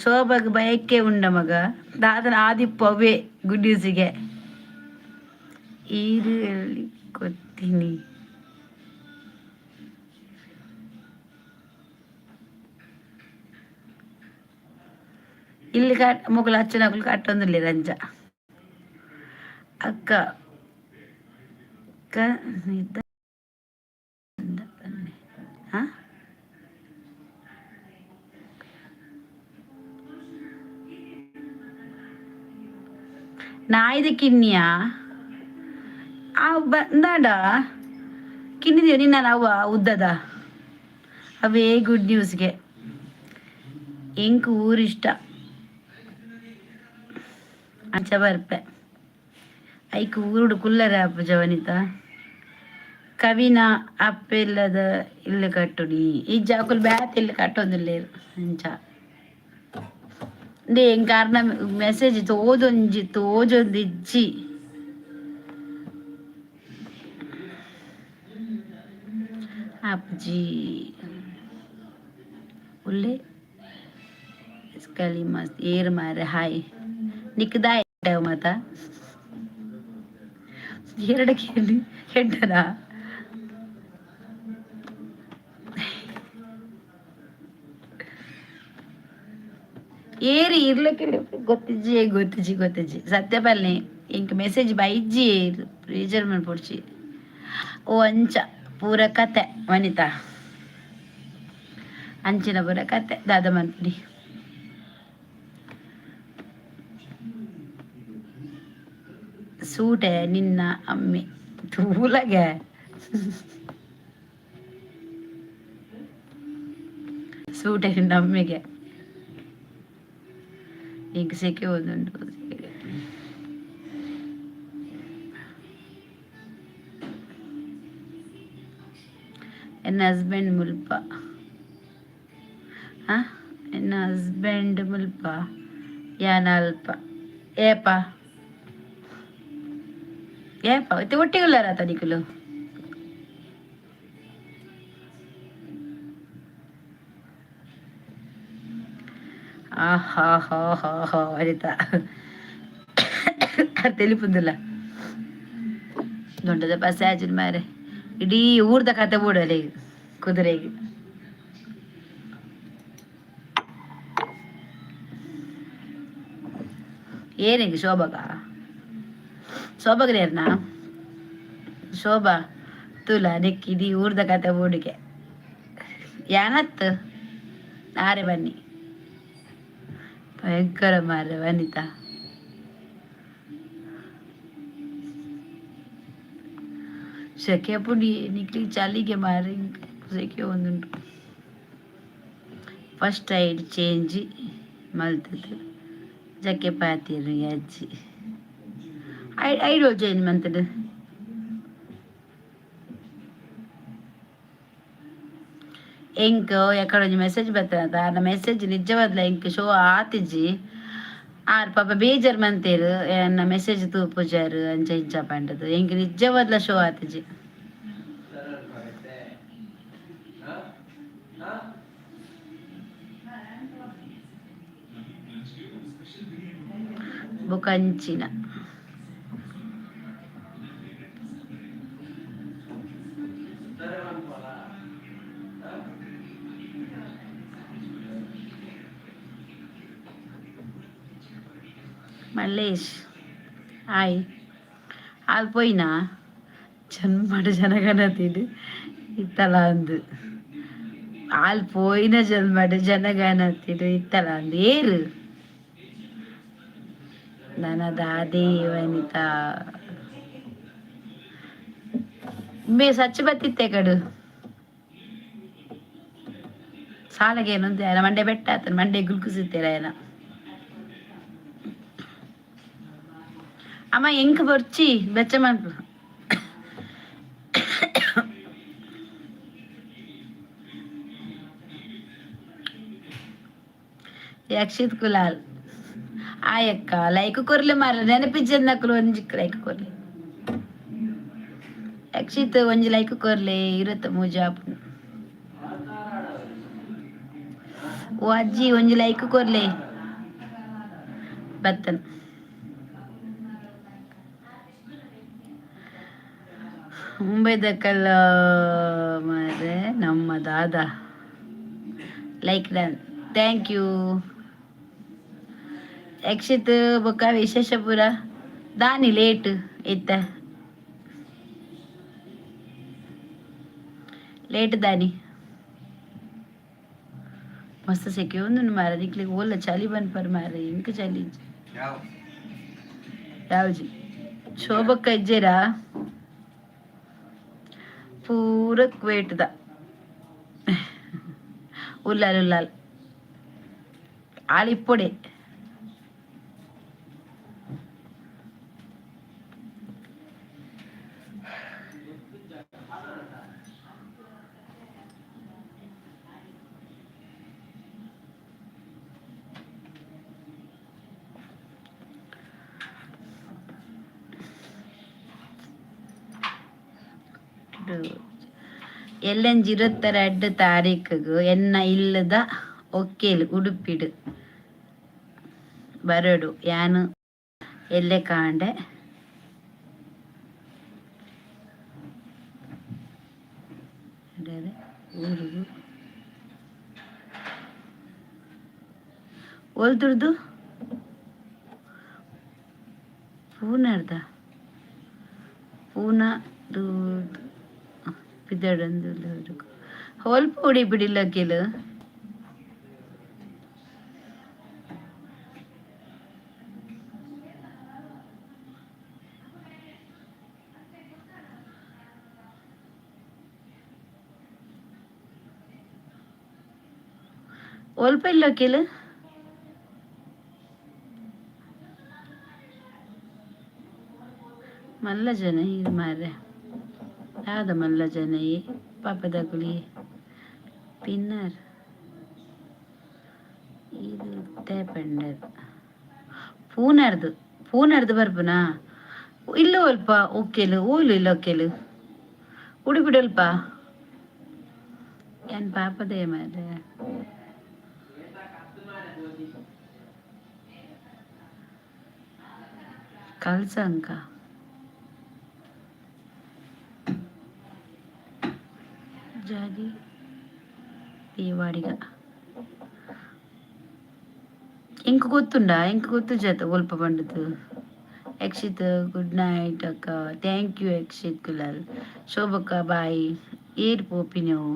ಶೋಭಾಗ್ ಬಯಕೆ ಉಂಡ ಮಗ ದಾದನ ಆದಿಪ್ಪು ಅವೇ ಗುಡ್ ನ್ಯೂಸಿಗೆ ಈರು ಎಲ್ಲಿ ಕೊತ್ತೀನಿ. ಇಲ್ಲಿ ಕಾಟ್ ಮೊಗಲು ಅಚ್ಚನಗುಲು ಕಟ್ಟೊಂದಿಲ್ಲ ರಂಜ ಅಕ್ಕ ಅಕ್ಕ ನಿದ್ದ ಹಾ. ನಾಯ್ದ ಕಿನ್ನಿಯಾ ಆ ಬಂದಾಡ ಕಿನ್ನಿದೀವ ನಿನ್ನ ಅವ್ವ ಉದ್ದದ ಅವೇ ಗುಡ್ ನ್ಯೂಸ್ಗೆ. ಎಂಕ್ ಊರಿಷ್ಟ ಅಂಚ ಬರ್ಪೆ. ಐಕ್ ಊರುಡು ಕುಲ್ಲರೆ ಅಪ್ಪುಜ ವನಿತಾ. ಕವಿನ ಅಪ್ಪೆಲ್ಲದ ಇಲ್ಲು ಕಟ್ಟುನಿ ಈ ಜಾಕುಲು ಬ್ಯಾತ್ ಇಲ್ಲು ಕಟ್ಟೊಂದಿಲ್ಲೇರು ಅಂಚ. ಇಂದೇ ಎಂಕ್ ಆರ್ನ ಮೆಸೇಜ್ ತೋಜೊಂಜಿ ತೋಜೊಂದಿಜ್ಜಿ. ಅಪ್ಜಿ ಉಲ್ಲೆ ಕಲಿ ಮಸ್ತ್ ಏರ್ ಮಾರೆ. ಹಾಯ್ ನಿಕ್ದಾಯ ಮಾತ ಎರಡು ಕೇಳಿ ಹೆಡ್ಡನಾ. ಏರಿ ಇರ್ಲಕ್ಕೆ ಗೊತ್ತಿಜ್ಜಿ ಗೊತ್ತಿಜ್ಜಿ ಗೊತ್ತಿಜ್ಜಿ ಸತ್ಯ ಪಲ್ಲೆ. ಇಂಕ್ ಮೆಸೇಜ್ ಬೈಜ್ಜಿ ಬೇಜಾರ್ ಮನ್ಪೊಡ್ಚಿ. ಓ ಅಂಚ ಪೂರ ಕತೆ ವನಿತಾ, ಅಂಚಿನ ಪೂರ ಕತೆ ದಾದ ಮನ್ಪುನಿ. ಸೂಟೆ ನಿನ್ನ ಅಮ್ಮೆ ತೂಲಗೆ ಸೂಟೆ ನಿನ್ನ ಅಮ್ಮೆಗೆ. ಇಂಕ್ ಸೆಕೆ ಒಂದುಂಡು. ಎನ್ನ ಹಸ್ಬೆಂಡ್ ಮುಲ್ಪ, ಆ ಎನ್ನ ಹಸ್ಬೆಂಡ್ ಮುಲ್ಪ ಯಾನ ಅಲ್ಪ ಏಪ ಏಪ ಇತ್ತೆ ಒಟ್ಟಿಗೆ ಉಲ್ಲಾರ ನಿಕುಲು. ಆಹಾ ಹಾ ಹಾ ಹಾ ವನಿತಾ ತೆಲಿಪುಂದಿಲ್ಲ ದೊಡ್ಡದ ಪಸಾಜಿನ ಮಾರೆ. ಇಡೀ ಊರ್ದ ಕತೆ ಬೋಡಲೆ ಕುದುರೆಗೆ. ಏನಿಗೆ ಶೋಭಗ ಶೋಭಗ್ರೇರ್ನ ಶೋಭಾ ತುಲ ನೆಕ್ ಇಡೀ ಊರ್ದ ಕತೆ ಬೋಡಿಗೆ ಯಾನತ್ತು ಆರೆ ಬನ್ನಿ. ಭಯಂಕರ ಮಾರ್ರೆ ವನಿತಾ. ಸೆಕೆ ಪುಡಿ ನಿಕ್ಲಿಗೆ ಚಳಿಗೆ ಮಾರೆ ಸೆಕೆ ಒಂದುಂಟು. ಫಸ್ಟ್ ಐಡ್ ಚೇಂಜ್ ಮಲ್ತದ್ದು ಜಕ್ಕೆ ಪಾತಿರು ಅಜ್ಜಿ I ಐಡ್ ಚೇಂಜ್ ಮಂತದ್ದು. ಎಂಕ್ ಎಕಡೆ ಒಂಜಿ ಮೆಸೇಜ್ ಬರ್ತದ ಆರ್ನ ಮೆಸೇಜ್ ನಿಜವಾದ್ಲ ಎಂಕ್ ಶೋ ಆತಿಜಿ. ಆರ್ ಪಾಪ ಬೇಜಾರ್ ಮಂತೇರು ಎನ್ನ ಮೆಸೇಜ್ ತೂಪುಜಾರು ಅಂಚ ಇಂಚ ಪಂಡದು. ಎಂಕ್ ನಿಜವಾದ್ಲ ಶೋ ಆತಿಜಿ. ಬೊಕ ಅಂಚಿನ ಮಲ್ಲೇಶ್ ಹಾಯ್. ಆಲ್ ಪೋಯಿನಾ ಜನ್ಮಡ್ ಜನಗಣತಿಡ್ ಇತ್ತಲ ಅಂದ್. ಆಲ್ ಪೋಯಿನ ಜನ್ಮಡ್ ಜನಗಣತಿಡ್ ಇತ್ತಲ ಅಂದ್. ಏರು ನನ್ನ ದಾದಿ ವನಿತಾ ಬೇ ಸಚ್ಚ ಬತ್ತಿತ್ತೆ ಕಡು ಸಾಲಗೇನು ಅಂತ ಮಂಡೆ ಬೆಟ್ಟ ಆತನ ಮಂಡೆ ಗುಲ್ಕುಸಿತ್ತೇರ ಏನ. ಅಮ್ಮ ಎಂಕ್ ಬೊರ್ಚಿ ಬೆಚ್ಚ ಮನ್ಪು. ಯಕ್ಷಿತ್ ಕುಲಾಲ್ ಆಯಕ್ಕ ಲೈಕ್ ಕೊರ್ಲೆ ಮಾರ ನೆನಪಿಜ್ಜನ್ನಕುಲು ಒಂಜಿ ಲೈಕ್ ಕೊರ್ಲೆ. ಯಕ್ಷಿತ್ ಒಂಜಿ ಲೈಕ್ ಕೊರ್ಲೆ ಇರತ್ತ ಮೂಜಿ ಆಪುಂಡು. ಓ ಅಜ್ಜಿ, ಒಂಜಿ ಲೈಕ್ ಕೊರ್ಲೆ. ಬತ್ತನ್ ಮುಂಬೈದ ಕಲ್ಲ ಮಾರೆ ನಮ್ಮ ದಾದಾ. Like done, thank you Yakshith. ಬೊಕ್ಕ ವಿಶೇಷ ಪೂರ ದಾನಿ ಲೇಟ್ ಇತ್ತ? ಲೇಟ್ ದಾನಿ? ಮಸ್ತ್ ಸೆಕೆ ಒಂದುಂಡು ಮಾರೆ. ನಿಕ್ಲೆಗ್ ಓಲ್ಲ ಚಳಿ ಬನ್ಪರ್ ಮಾರೆ, ಎಂಕ್ ಚಳಿ ಇಜ್ಜಿ. ಯಾವ್ಜಿ ಶೋಭಕ್ಕ ಇಜ್ಜೇರಾ? ಪೂರ ಕುವೇಟ್ದ ಉಲ್ಲಾಲ್ ಉಲ್ಲಾಲ್ ಆಳಿಪ್ಪೊಡೆ. ಎಲ್ಲೆಂಜಿ 22 ತಾರೀಖುಗು ಎನ್ನ ಇಲ್ಲದ ಒಕ್ಕೆಲ್ ಉಡುಪಿಡು ಬರಡು. ಯಾನು ಎಲ್ಲೆ ಕಾಂಡೆ ಊರುಗು ಓಲ್ತುರ್ದು ಪೂನಾರ್ದ ಪೂನಾ ದೂದು ಪಿದಡೊಂದು ಒಲ್ಪ ಉಡಿಪಿಡ್ ಇಲ್ಲಕ್ಕೆಲ್. ಒಲ್ಪ ಇಲ್ಲಕ್ಕೆಲ್? ಮಲ್ಲ ಜನ ಈರ್ ಮಾರ್ರೆ. ದಾದ ಮಲ್ಲ ಜನ ಈ ಪಾಪದಕುಲು ಪಿನ್ನರ್ ಇದು ಪಂಡರ್ ಪೂನರ್ದು ಪೂನರ್ದು ಬರ್ಪುನಾ? ಇಲ್ಲ ಒಲ್ಪ ಒಕ್ಕೆಲು ಓಲು ಇಲ್ಲ ಒಕ್ಕೆಲು ಉಡುಪಿಡ್ ಒಲ್ಪ? ಏನ್ ಪಾಪದೇ ಮಾರ್ರೆ. ಕಲ್ಸಂಕ ಜಾದಿ ದೇವಾಡಿಗ ಎಂಕ್ ಗೊತ್ತುಂಡಾ? ಎಂಕ್ ಗೊತ್ತುಜಾತ ಒಲ್ಪ ಪಂಡುದು. ಯಕ್ಷಿತ್ ಗುಡ್ ನೈಟ್ ಅಕ್ಕ. Thank you Yakshith Kulal. ಶೋಭಕ್ಕ ಬಾಯ್. ಏರ್ ಪೋಪಿನವು?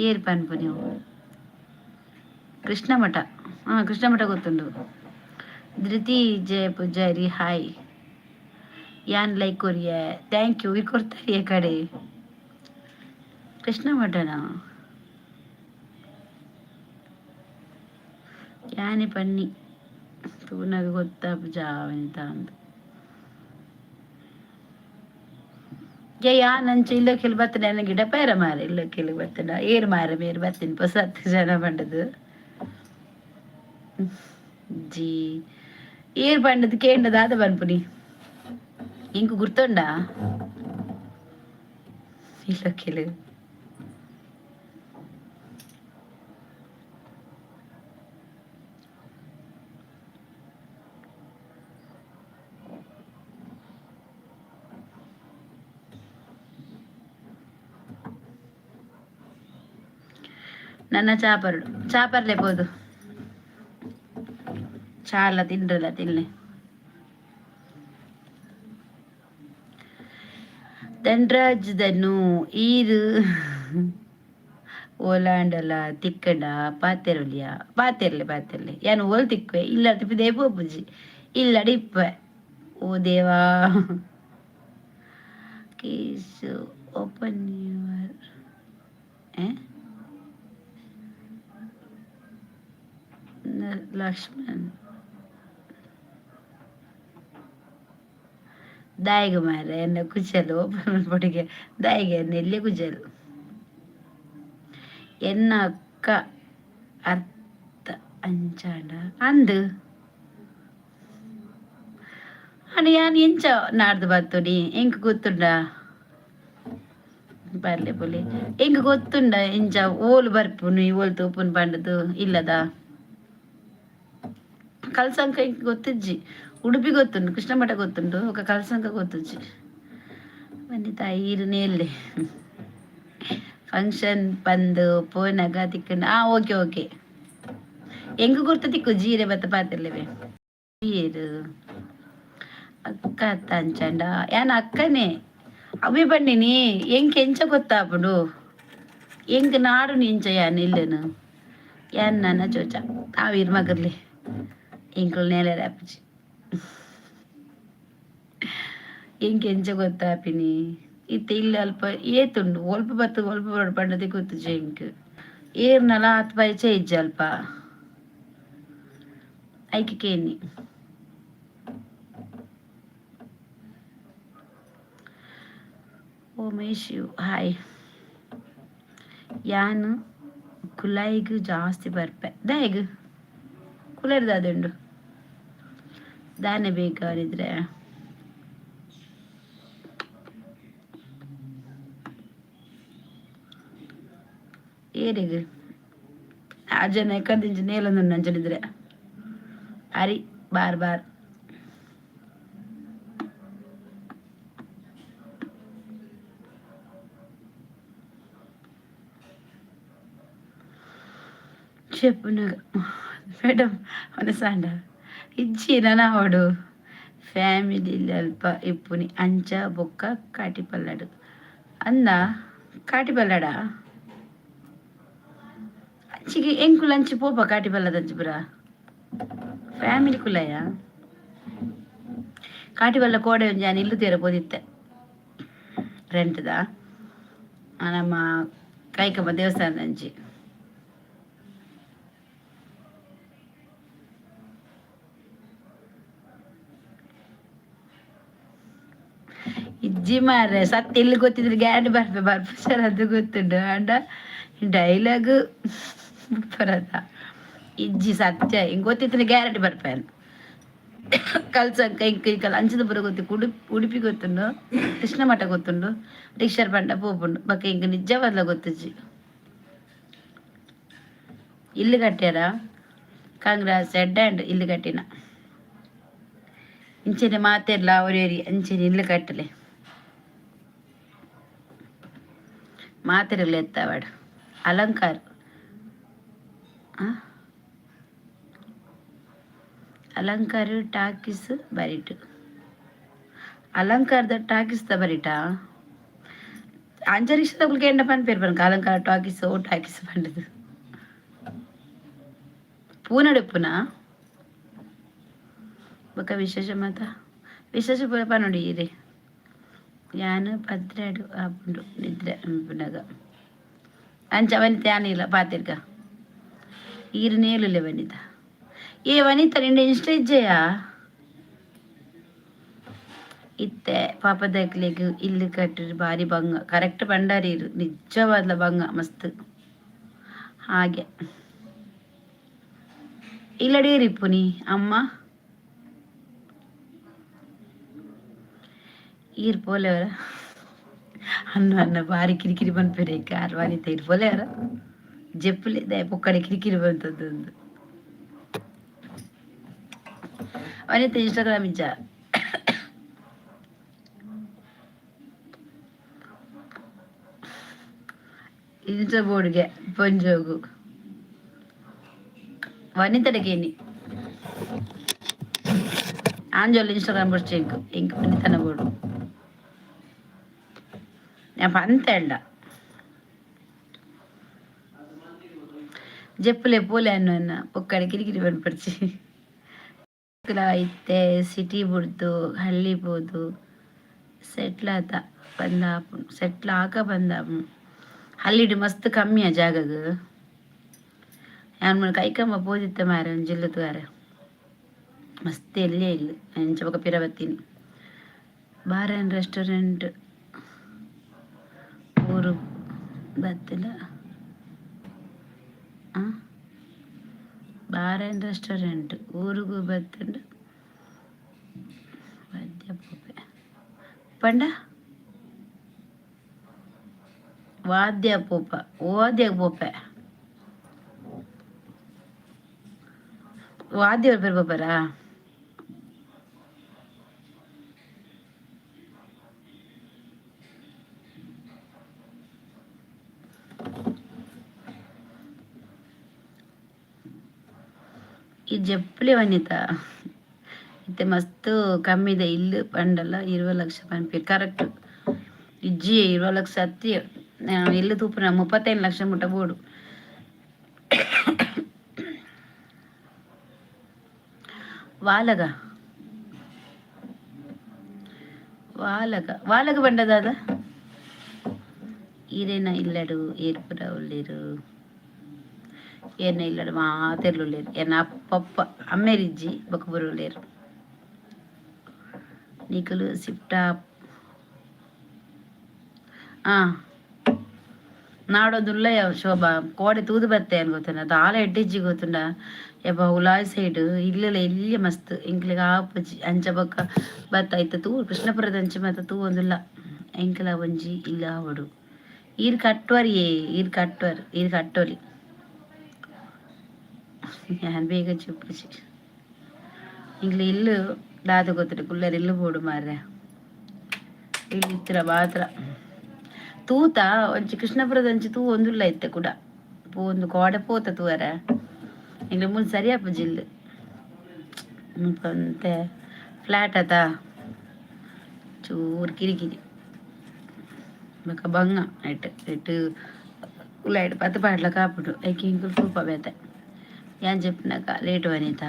ಏರ್ ಪನ್ಪುನವು? ಕೃಷ್ಣಮಠ. ಹಾಂ, ಕೃಷ್ಣಮಠ ಗೊತ್ತುಂಡು. ಧೃತಿ ಜಯ ಪೂಜಾರಿ ಹಾಯ್. ಯಾನ್ ಲೈಕ್ ಕೊರಿಯೆ, thank you. ಈ ಕೊಡ್ತಾರೆ ಕಡೆ. ಕೃಷ್ಣ ಮಠನ ಯಾನೆ ಪನ್ನಿ ತೂನಗ ಗೊತ್ತಾಪುಜ ಅವೆಂತ ಅಂದ್. ಯಾನ್ ಅಂಚ ಇಲ್ಲ ಕೆಲ್ ಬತ್ತನೆ ಎನ್ನ ಗಿಡ ಪೇರ ಮಾರೆ. ಇಲ್ಲ ಕೆಲ್ ಬತ್ತನ ಏರ್ ಮಾರೆ ಮೇರ್ ಬತ್ತಿನ ಪೊಸತ್ ಜನ ಪಂಡದು ಜಿ ಏರ್ ಪಂಡದು ಕೇಂಡ ದಾದ ಪನ್ಪುನಿ? ಇಂಕ್ ಗುರ್ತುಂಡಾ ಇಲ್ಲ ಕೆಲು? ನನ್ನ ಚಾಪರ್ಡು ಚಾಪರ್ಲೆ ಪೋದು ಚಾಲ ತಿನ್ರಲ್ಲ ತಿನ್ಲೆ. ಧನ್ರಾಜ್ ದನ್ನು ಈರು ಓಲಾಂಡಲ ತಿಕ್ಕಡ ಪಾತೆರೊಲಿಯ? ಪಾತೆರ್ಲೆ ಪಾತೆರ್ಲೆ. ಯಾನ್ ಓಲ್ ತಿಕ್ಕುವೆ? ಇಲ್ಲ ತಿಪ್ಪಿದೇ ಪೋಪುಜಿ, ಇಲ್ಲಡೆ ಇಪ್ಪೆ. ಓ ದೇವಾ. ಕೇಸ್ ಓಪನ್ your Lakshman ದಾಯಿಗ ಮಾರೆ ಎನ್ನ ಕುಚಲ್ ಓಪನ್ ಮಲ್ಪೊಡಿಗೆ ದಾಯಿಗೆ ಎನ್ನ ಎಲ್ಯ ಕುಚಲ್. ಎನ್ನ ಅಕ್ಕ ಅರ್ಥ ಅಂಚಾಂಡ ಅಂದ್. ಅಂಡ ಯಾನ್ ಎಂಚ ನಾಡ್ದು ಬತ್ತುನಿ ಎಂಕ್ ಗೊತ್ತುಂಡ? ಬರ್ಲೆ ಪೊಲಿ, ಎಂಕ್ ಗೊತ್ತುಂಡ ಎಂಚ ಓಲು ಬರ್ಪುನು, ಓಲು ತೂಪುನು ಪಂಡದು ಇಲ್ಲದ? ಕಲ್ಸಂಕ ಎಂಕ್ ಗೊತ್ತಿಜ್ಜಿ. ಉಡುಪಿ ಗೊತ್ತುಂಡು, ಕೃಷ್ಣಮಠ ಗೊತ್ತುಂಡು, ఒక ಕಲ್ಸಂಕ ಗೊತ್ತುಜ್ಜಿ. ವನಿತಾ ಈರು ನೇಲ್ಲೆ ಫಂಕ್ಷನ್ ಪಂದು ಪೋನಗ ತಿಕ್ಕಂಡ. ಆ, ಓಕೆ ಓಕೆ, ಎಂಕ್ ಗುರ್ತ ತಿಕ್ಕು ಜೀರೆ ಬತ್ತ ಪಾತಿರ್ಲೆವೆ. ಏರು ಅಕ್ಕ ಅಂಚಂಡ? ಯಾನ್ ಅಕ್ಕನೇ ಅವಿ ಬನ್ನಿನಿ. ಎಂಕ್ ಎಂಚ ಗೊತ್ತಾಪುಂಡು? ಎಂಕ್ ನಾಡು ಎಂಚ ಯಾನ್ ಇಲ್ಲೆನು? ಯಾನ್ ನನ್ನ ಚೋಚ ಆವೀರ್ ಮಗರ್ಲಿ ಎಂಕುಲು ನೇಲೆ ಆಪುಜಿ. ಎಂಕ್ ಎಂಚ ಗೊತ್ತಾಪಿನಿ? ಇತ್ತೆ ಇಲ್ಲ ಅಲ್ಪ ಏತುಂಡು, ಒಲ್ಪ ಬತ್ತು ಒಲ್ಪ ಬರೋಡು ಪಂಡದೆ ಗೊತ್ತುಜಿ ಎಂಕ್. ಏರ್ನಲ ಆತ್ ಪರಿಚಯ ಇಜ್ಜಿ ಅಲ್ಪ, ಐಕೆ ಕೇನಿ. ಓ ಶಿವ್ ಹಾಯ್. ಯಾನ್ ಕುಲಾಯಿಗ್ ಜಾಸ್ತಿ ಬರ್ಪೆ. ದಾಯೆಗ್? ಕುಲರ್ದ ದಾದುಂಡು? ದಾನೆ ಬೇಕಾರಿದ್ರೆ ಏರಿಗ್ ಆ ಜನ ಎಕ್ಕದಿಂಚ ನೇಲೊಂದುಂಡು ಅಂಚನಿದ್ರೆ ಅರಿ ಬಾರ್ ಬಾರ್. చెప్పునగ ಮೇಡಮ್ ಸಾಂಡ ಇಜ್ಜಿ ನನ ಅವಡು ಫ್ಯಾಮಿಲಿ ಅಲ್ಪ ಇಪ್ಪುನಿ ಅಂಚ. ಬೊಕ್ಕ ಕಾಟಿಪಲ್ಲಡು ಅಂದ, ಕಾಟಿಪಲ್ಲಡ ಅಂಚಿಗೆ ಎಂಕುಲು ಅಂಚಿ ಪೋಪ. ಕಾಟಿಪಲ್ಲದಂಚಿ ಪುರ ಫ್ಯಾಮಿಲಿ ಕುಲಯ. ಕಾಟಿಪಲ್ಲ ಕೋಡೆ ಒಂಜಿ ಯಾನ್ ಇಲ್ಲು ತೇರ ಪೋದಿತ್ತೆ ರೆಂಟ್ದ, ನಮ್ಮ ಕೈಕಂಬ ದೇವಸ್ಥಾನದ ಅಂಚಿ. ಇಜ್ಜಿ ಮಾರ್ರೆ, ಸತ್ಯ ಇಲ್ಲಿ ಗೊತ್ತಿದ್ರೆ ಗ್ಯಾರಂಟಿ ಬರ್ಪೆ. ಬರ್ಪೆ ಸರ್, ಅದು ಗೊತ್ತುಂಡು. ಅಂಡ ಡೈಲಾಗ್ ಬರದ ಇಜ್ಜಿ ಸತ್ಯ. ಹಿಂಗೆ ಗೊತ್ತಿದ್ರೆ ಗ್ಯಾರಂಟಿ ಬರ್ಪೆ. ಕಲ್ಸಂಕ ಇಂಕ ಇಂಕಲ್ ಅಂಚದ ಪೂರ ಗೊತ್ತಿ. ಉಡುಪಿ ಉಡುಪಿ ಗೊತ್ತುಂಡು, ಕೃಷ್ಣ ಮಠ ಗೊತ್ತುಂಡು, ರಿಕ್ಷರ್ ಪಂಡ ಪೋಪುಂಡು. ಬೊಕ್ಕ ಇಂಕ್ ನಿಜವಾದ್ಲ ಗೊತ್ತುಜ್ಜಿ. ಇಲ್ಲು ಕಟ್ಟ್ಯಾರ? ಕಾಂಗ್ರೆಸ್ ಎಡ್ಡೆ ಅಂಡ್ ಇಲ್ಲು ಕಟ್ಟಿನ. ಇಂಚನೆ ಮಾತೆರ್ಲ ಒರಿಯರಿ ಅಂಚನೆ ಇಲ್ಲು ಕಟ್ಟಲೆ. ಮಾತೆರೆಗ್ಲ ಎತ್ತಾವಡ್. ಅಲಂಕಾರ, ಅಲಂಕಾರ ಟಾಕೀಸ್ ಬರಿಟ್, ಅಲಂಕಾರದ ಟಾಕೀಸ್ ದ ಬರಿಟ. ಅಂಚ ರಿಕ್ಷಾದಕುಲು ಕೇಂಡ ಪನ್ಪೇರು ಪನ್ಕ, ಅಲಂಕಾರ ಟಾಕೀಸ್ ಓ ಟಾಕೀಸ್ ಪಂಡದು. ಪೂನಡ್ ಉಪ್ಪುನ ಬೊಕ ವಿಶೇಷ ಮಾತ? ವಿಶೇಷ ಪೂರ ಪನೊಡಿ ಈರೆ. ಯಾನ್ 12 ಆಪುಂಡು ನಿದ್ರೆ ಪುನಗ. ಅಂಚ ವನಿತ ಯಾನಿಲ್ಲ ಪಾತೆರ್ಗ. ಈರ್ ನೇಲುಲೆ ವನಿತ. ಏ ವನಿತ, ನಿಂಡ ಇನ್ಸ್ಟ ಇಜ್ಜೆಯಾ? ಇತ್ತೆ ಪಾಪದಕ್ಲೆಗ್ ಇಲ್ಲು ಕಟ್ಟಿರ್ ಬಾರಿ ಬಂಗ. ಕರೆಕ್ಟ್ ಪಂಡಾರೀರು, ನಿಜವಾದ್ಲ ಬಂಗ ಮಸ್ತ್. ಹಾಗೆ ಇಲ್ಲಡೇರಿಪ್ಪುನಿ ಅಮ್ಮ? ಈರ್ ಪೋಲೆವರ ಅನ್ನ ಅನ್ನ ಬಾರಿ ಕಿರಿಕಿರಿ ಪನ್ಪೆರೆ ಕಾರ್. ವನಿತ ಈರ್ ಪೋಲೆವರ ಜೆಪ್ಪುಲೆ ದಾಯೆ ಪೊಕ್ಕಡೆ ಕಿರಿಕಿರಿ ಬಂತದ್ದು. ವನಿತ ಇನ್ಸ್ಟಾಗ್ರಾಮ್ ಇಜ್ಜ? ಇನ್ಸ್ಟಾ ಬೋರ್ಡ್ಗೆ ಪೊಂಜೋಗು ವನಿತಡಗೇನಿ ಆಂಜೋಲ್ ಇನ್ಸ್ಟಾಗ್ರಾಮ್ ಬೊಡ್ಚಿ ಎಂಕ್. ಎಂಕ್ ವನಿತನ ಬೋರ್ಡು ഞാൻ ಪಂತೆಂಡ ಜೆಪ್ಪುಲೆ ಪೋಲೆ ಅನ್ನ ಪೊಕ್ಕಡೆ ಕಿರಿಕಿರಿ ಪನ್ಪರ್ಚಿ. ಇತ್ತೆ ಸಿಟಿ ಬುಡ್ದು ಹಳ್ಳಿ ಪೋದು ಸೆಟ್ಲ್ ಆತ ಬಂದಾಪುಂಡು, ಸೆಟ್ಲ್ ಆಕ ಬಂದಾಪುಂಡು. ಹಳ್ಳಿಡ್ ಮಸ್ತ್ ಕಮ್ಮಿಯ ಜಾಗಗ್. ಯಾನ್ ಮುಲ್ಪ ಕೈಕಂಬ ಪೋದಿತ್ತೆ ಮಾರೆ ಒಂಜಿ ಇಲ್ಲು ತೂವರೆ. ಮಸ್ತ್ ಎಲ್ಯ ಇಲ್ಲು. ಅಂಚ ಬೊಕ ಪಿರ ಬತ್ತೀನಿ. ಬಾರ್ ಆ್ಯಂಡ್ ರೆಸ್ಟೋರೆಂಟ್ ಊರು ಬತ್ತಿಲ್ಲ. ಬಾರ್ ಆ್ಯಂಡ್ ರೆಸ್ಟೋರೆಂಟ್ ಊರುಗು ಬತ್ತುಂಡು. ಪಂಡ ವಾದ್ಯ ಪೋಪ, ವಾದ್ಯ ಪೋಪೆ, ವಾದ್ಯ ಬರ್ಬೋಪರಾ? ಈ ಜಪ್ಪುಲೆ ವನಿತಾ, ಇತ್ತೆ ಮಸ್ತ್ ಕಮ್ಮಿದ ಇಲ್ಲು ಪಂಡಲ 20 ಲಕ್ಷ ಪನ್ಪೆರ್. ಕರೆಕ್ಟ್ ಇಜ್ಜಿ, 20 ಲಕ್ಷ ಅತ್ತಿ. ಇಲ್ಲು ತೂಪುನ 35 ಲಕ್ಷ ಮುಟ್ಟ ಬೋಡು. ವಾಲಗ, ವಾಲಗ, ವಾಲಗ ಪಂಡ ದಾದ? ಈರೇನ ಇಲ್ಲಡು ಏರ್ಪುರ ಉಲ್ಲೆರು? ಏರ್ನ ಇಲ್ಲಡು ಮಾತೆರ್ಲು ಉಲ್ಲೆರ್. ಎನ್ನ ಅಪ್ಪಪ್ಪ ಅಮ್ಮೆರಿಜ್ಜಿ, ಬೊಕ ಪೂರ ಉಲ್ಲೆರ್. ನಿಕುಲು ಸಿಫ್ಟಾ? ಆ ನಾಡೊಂದುಲ್ಲ ಶೋಭಾ. ಕೋಡೆ ತೂದು ಬತ್ತೆ ಅನ್ ಗೊತ್ತುಂಡ? ದಾಲ ಎಡ್ಡೆಜ್ಜಿ ಗೊತ್ತುಂಡ? ಯಬ್ಬ, ಉಲಾಯ್ ಸೈಡ್ ಇಲ್ಲೆಲ್ಲ ಎಲ್ಯ ಮಸ್ತ್, ಎಂಕ್ಲೆಗ್ ಆಪುಜಿ. ಅಂಚ ಬೊಕ್ಕ ಬತ್ತ. ಇತ್ತೆ ತೂ ಕೃಷ್ಣಪುರದ ಅಂಚ ಮಾತ ತೂವೊಂದುಲ್ಲ. ಎಂಕಲ ಒಂಜಿ ಇಲ್ಲ ಆವೊಡು. ಈರ್ ಕಟ್ಟುವರ್ ಯೇ, ಈರ್ ಕಟ್ಟುವರ್, ಈರ್ ಕಟ್ಟೋಲಿ. ಯಾನ್ ಬೇಗ ಜೆಪ್ಪುಜಿ. ಎಂಕ್ಲೆ ಇಲ್ಲು ದಾದ ಗೊತ್ತುಂಡು? ಕುಲ್ಲರೆ ಇಲ್ಲು ಬೋಡು ಮಾರ್ರೆ. ಇಲ್ಲು ಇತ್ತಿರ ಮಾತ್ರ ತೂತ ಒಂಜಿ ಕೃಷ್ಣಪುರದ ಅಂಚಿ ತೂ ಒಂದುಲ್ಲ. ಇತ್ತೆ ಕೂಡ ಪೋಂದು ಕೋಡೆ ಪೋತ ತೂವರೆ. ಎಂಕ್ಲೆ ಮೂಲು ಸರಿ ಆಪುಜಿ ಇಲ್ಲು. ಮುಲ್ಪ ಒಂತೆ ಫ್ಲಾಟ್ ಅತ, ಚೂರು ಕಿರಿಕಿರಿ ಬೊಕ ಬಂಗ. ಐಟ್ ಐಟ್ ಉಲಾಯಿಡ್ ಪತ್ತ್ ಪಾಡ್ಲ ಕಾಪುಂಡು. ಐಕ್ ಎಂಕುಲು ತೂಪ ಬೇತೆ. ಯಾನ್ ಜೆಪ್ಪುನಗ ಲೇಟ್ ವನಿತ.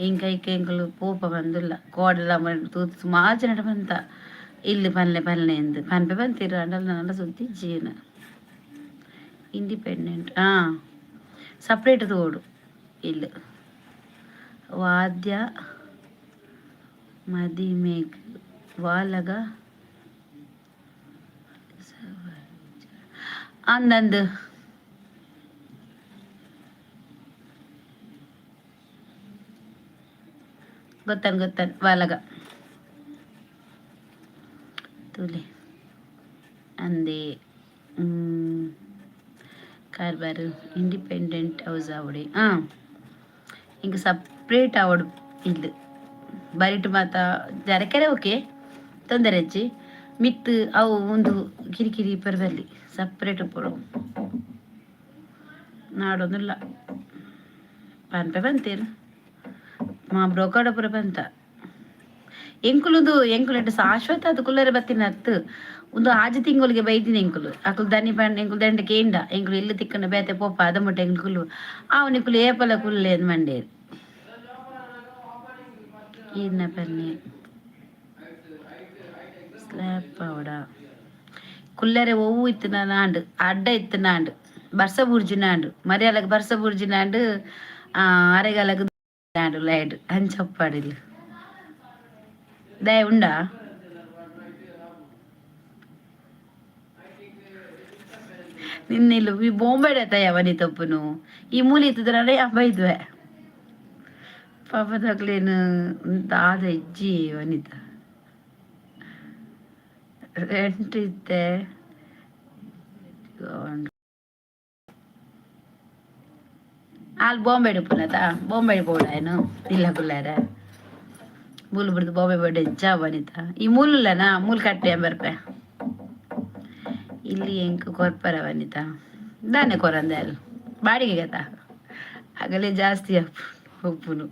ಎಂಕ್ ಐಕ್ ಎಂಕುಲು ಪೋಪ ಬಂದುಲ್ಲ. ಕೋಡೆಲ ತೂತು ಸುಮಾರು ಜನಟ ಬಂತ, ಇಲ್ಲು ಪನ್ಲೆ ಪನ್ಲೆ ಇಂದ್ ಪನ್ಪೆ ಪಂತೀರು. ಅಂಡಲ ನನಲ ಸುದ್ದಿ ಇಜ್ಜಿ. ಇಂಡಿಪೆಂಡೆಂಟ್ ಸಪ್ರೇಟ್ ತೂವೊಡು ಇಲ್ಲು. ವಾದ್ಯ ಮದಿಮೆಗ್ ವಾಲಗ ಅಂದಂದು ಗೊತ್ತನ್ ಗೊತ್ತನ್ ವಾಲಗ ತೂಲೆ ಅಂದೆ. ಕಾರ್ಬಾರ್ ಇಂಡಿಪೆಂಡೆಂಟ್ ಹೌಸ್ ಆವಡೆ. ಇಂಕ ಸಪ್ರೇಟ್ ಆವೊಡು ಇಲ್ಲು. ಬರಿಟ್ ಮಾತ ಜರಕೆರೆ ಓಕೆ, ತೊಂದರೆ ಇಜ್ಜಿ. ಮಿತ್ತ್ ಅವು ಉಂದು ಕಿರಿಕಿರಿ ಇಪ್ಪರೆ ಬಲ್ಲಿ, ಸಪ್ರೇಟ್ ಉಪ್ಪೊಡು. ನಾಡೊಂದುಲ್ಲ, ಪನ್ಪೆ ಪಂತೇರು ಮಾ ಬ್ರೋಕರ್ಡ ಪೂರ ಪಂತ. ಎಂಕುಲುಂದು ಎಂಕುಲೆಟ್ ಶಾಶ್ವತ ಅದು ಕುಲ್ಲರೆ ಬತ್ತಿನ ಅತ್ತು. ಒಂದು 6 ತಿಂಗಳಿಗೆ ಬೈದಿನಿ ಎಂಕುಲು. ಅಕುಲು ದನಿ ಪಂಡ ಎಂಕುಲು ದಂಡ ಕೇಂಡ. ಎಂಕುಲು ಇಲ್ಲು ತಿಕ್ಕಂಡ ಬೇತೆ ಪೋಪ, ಅದ ಮುಟ್ಟ ಎಂಕುಲು ಅವು ನಿಕುಲು ಏಪಲ ಕುಲ್ಲೆ ಮಂಡೇರು. ಈರ್ನ ಪನ್ನೆ ಸ್ಲ್ಯಾಪ್ ಆವಡ. ಕುಲ್ಲರೆ ಒವ್ವು ಇತ್ತಿನ ನಾಂಡು, ಅಡ್ಡ ಇತ್ತಿನಾಂಡು, ಬರ್ಸ ಬುರ್ಜಿನಾಂಡು, ಮರ್ಯಾಲಗ್ ಬರ್ಸ ಬುರ್ಜಿನಾಂಡು, ಅರೆಗಾಲಗ್ ನಾಂಡು ಲೈಟ್ ಅಂಚಪ್ಪಾಡಿಲ್ ದಯ ಉಂಡಾ? ನಿನ್ನೆಲ್ಲು ಈ ಬೊಂಬೆಡ್ ಅವನಿ ತಪ್ಪುನು. ಈ ಮೂಲಿ ಇತ್ತದಲ್ಲ ಬೈದ್ವೆ ಪಾಪದಕ್ಲೇನು ದಾದ ಇಜ್ಜಿ ವನಿತ. ರೆಂಟ್ ಇತ್ತೆ. ಅಲ್ಲಿ ಬಾಂಬೆ ಉಪ್ಪುನತ, ಬಾಂಬೆ ಪೋಡ ಏನು ಇಲ್ಲ ಕುಲ್ಲಾರ. ಮೂಲು ಬಿಡ್ದು ಬಾಂಬೆ ಬೋಡ ಎಂಚ ವನಿತ? ಈ ಮೂಲುಲ್ಲನಾ? ಮೂಲು ಕಟ್ಟೆ ಬರ್ಪೆ. ಇಲ್ಲಿ ಎಂಕ್ ಕೊರ್ಪರ ವನಿತಾ? ದಾನೆ ಕೊರಂದೆ? ಅಲ್ಲಿ ಬಾಡಿಗೆ ಗತ, ಅಗಲೇ ಜಾಸ್ತಿ ಉಪ್ಪುನು.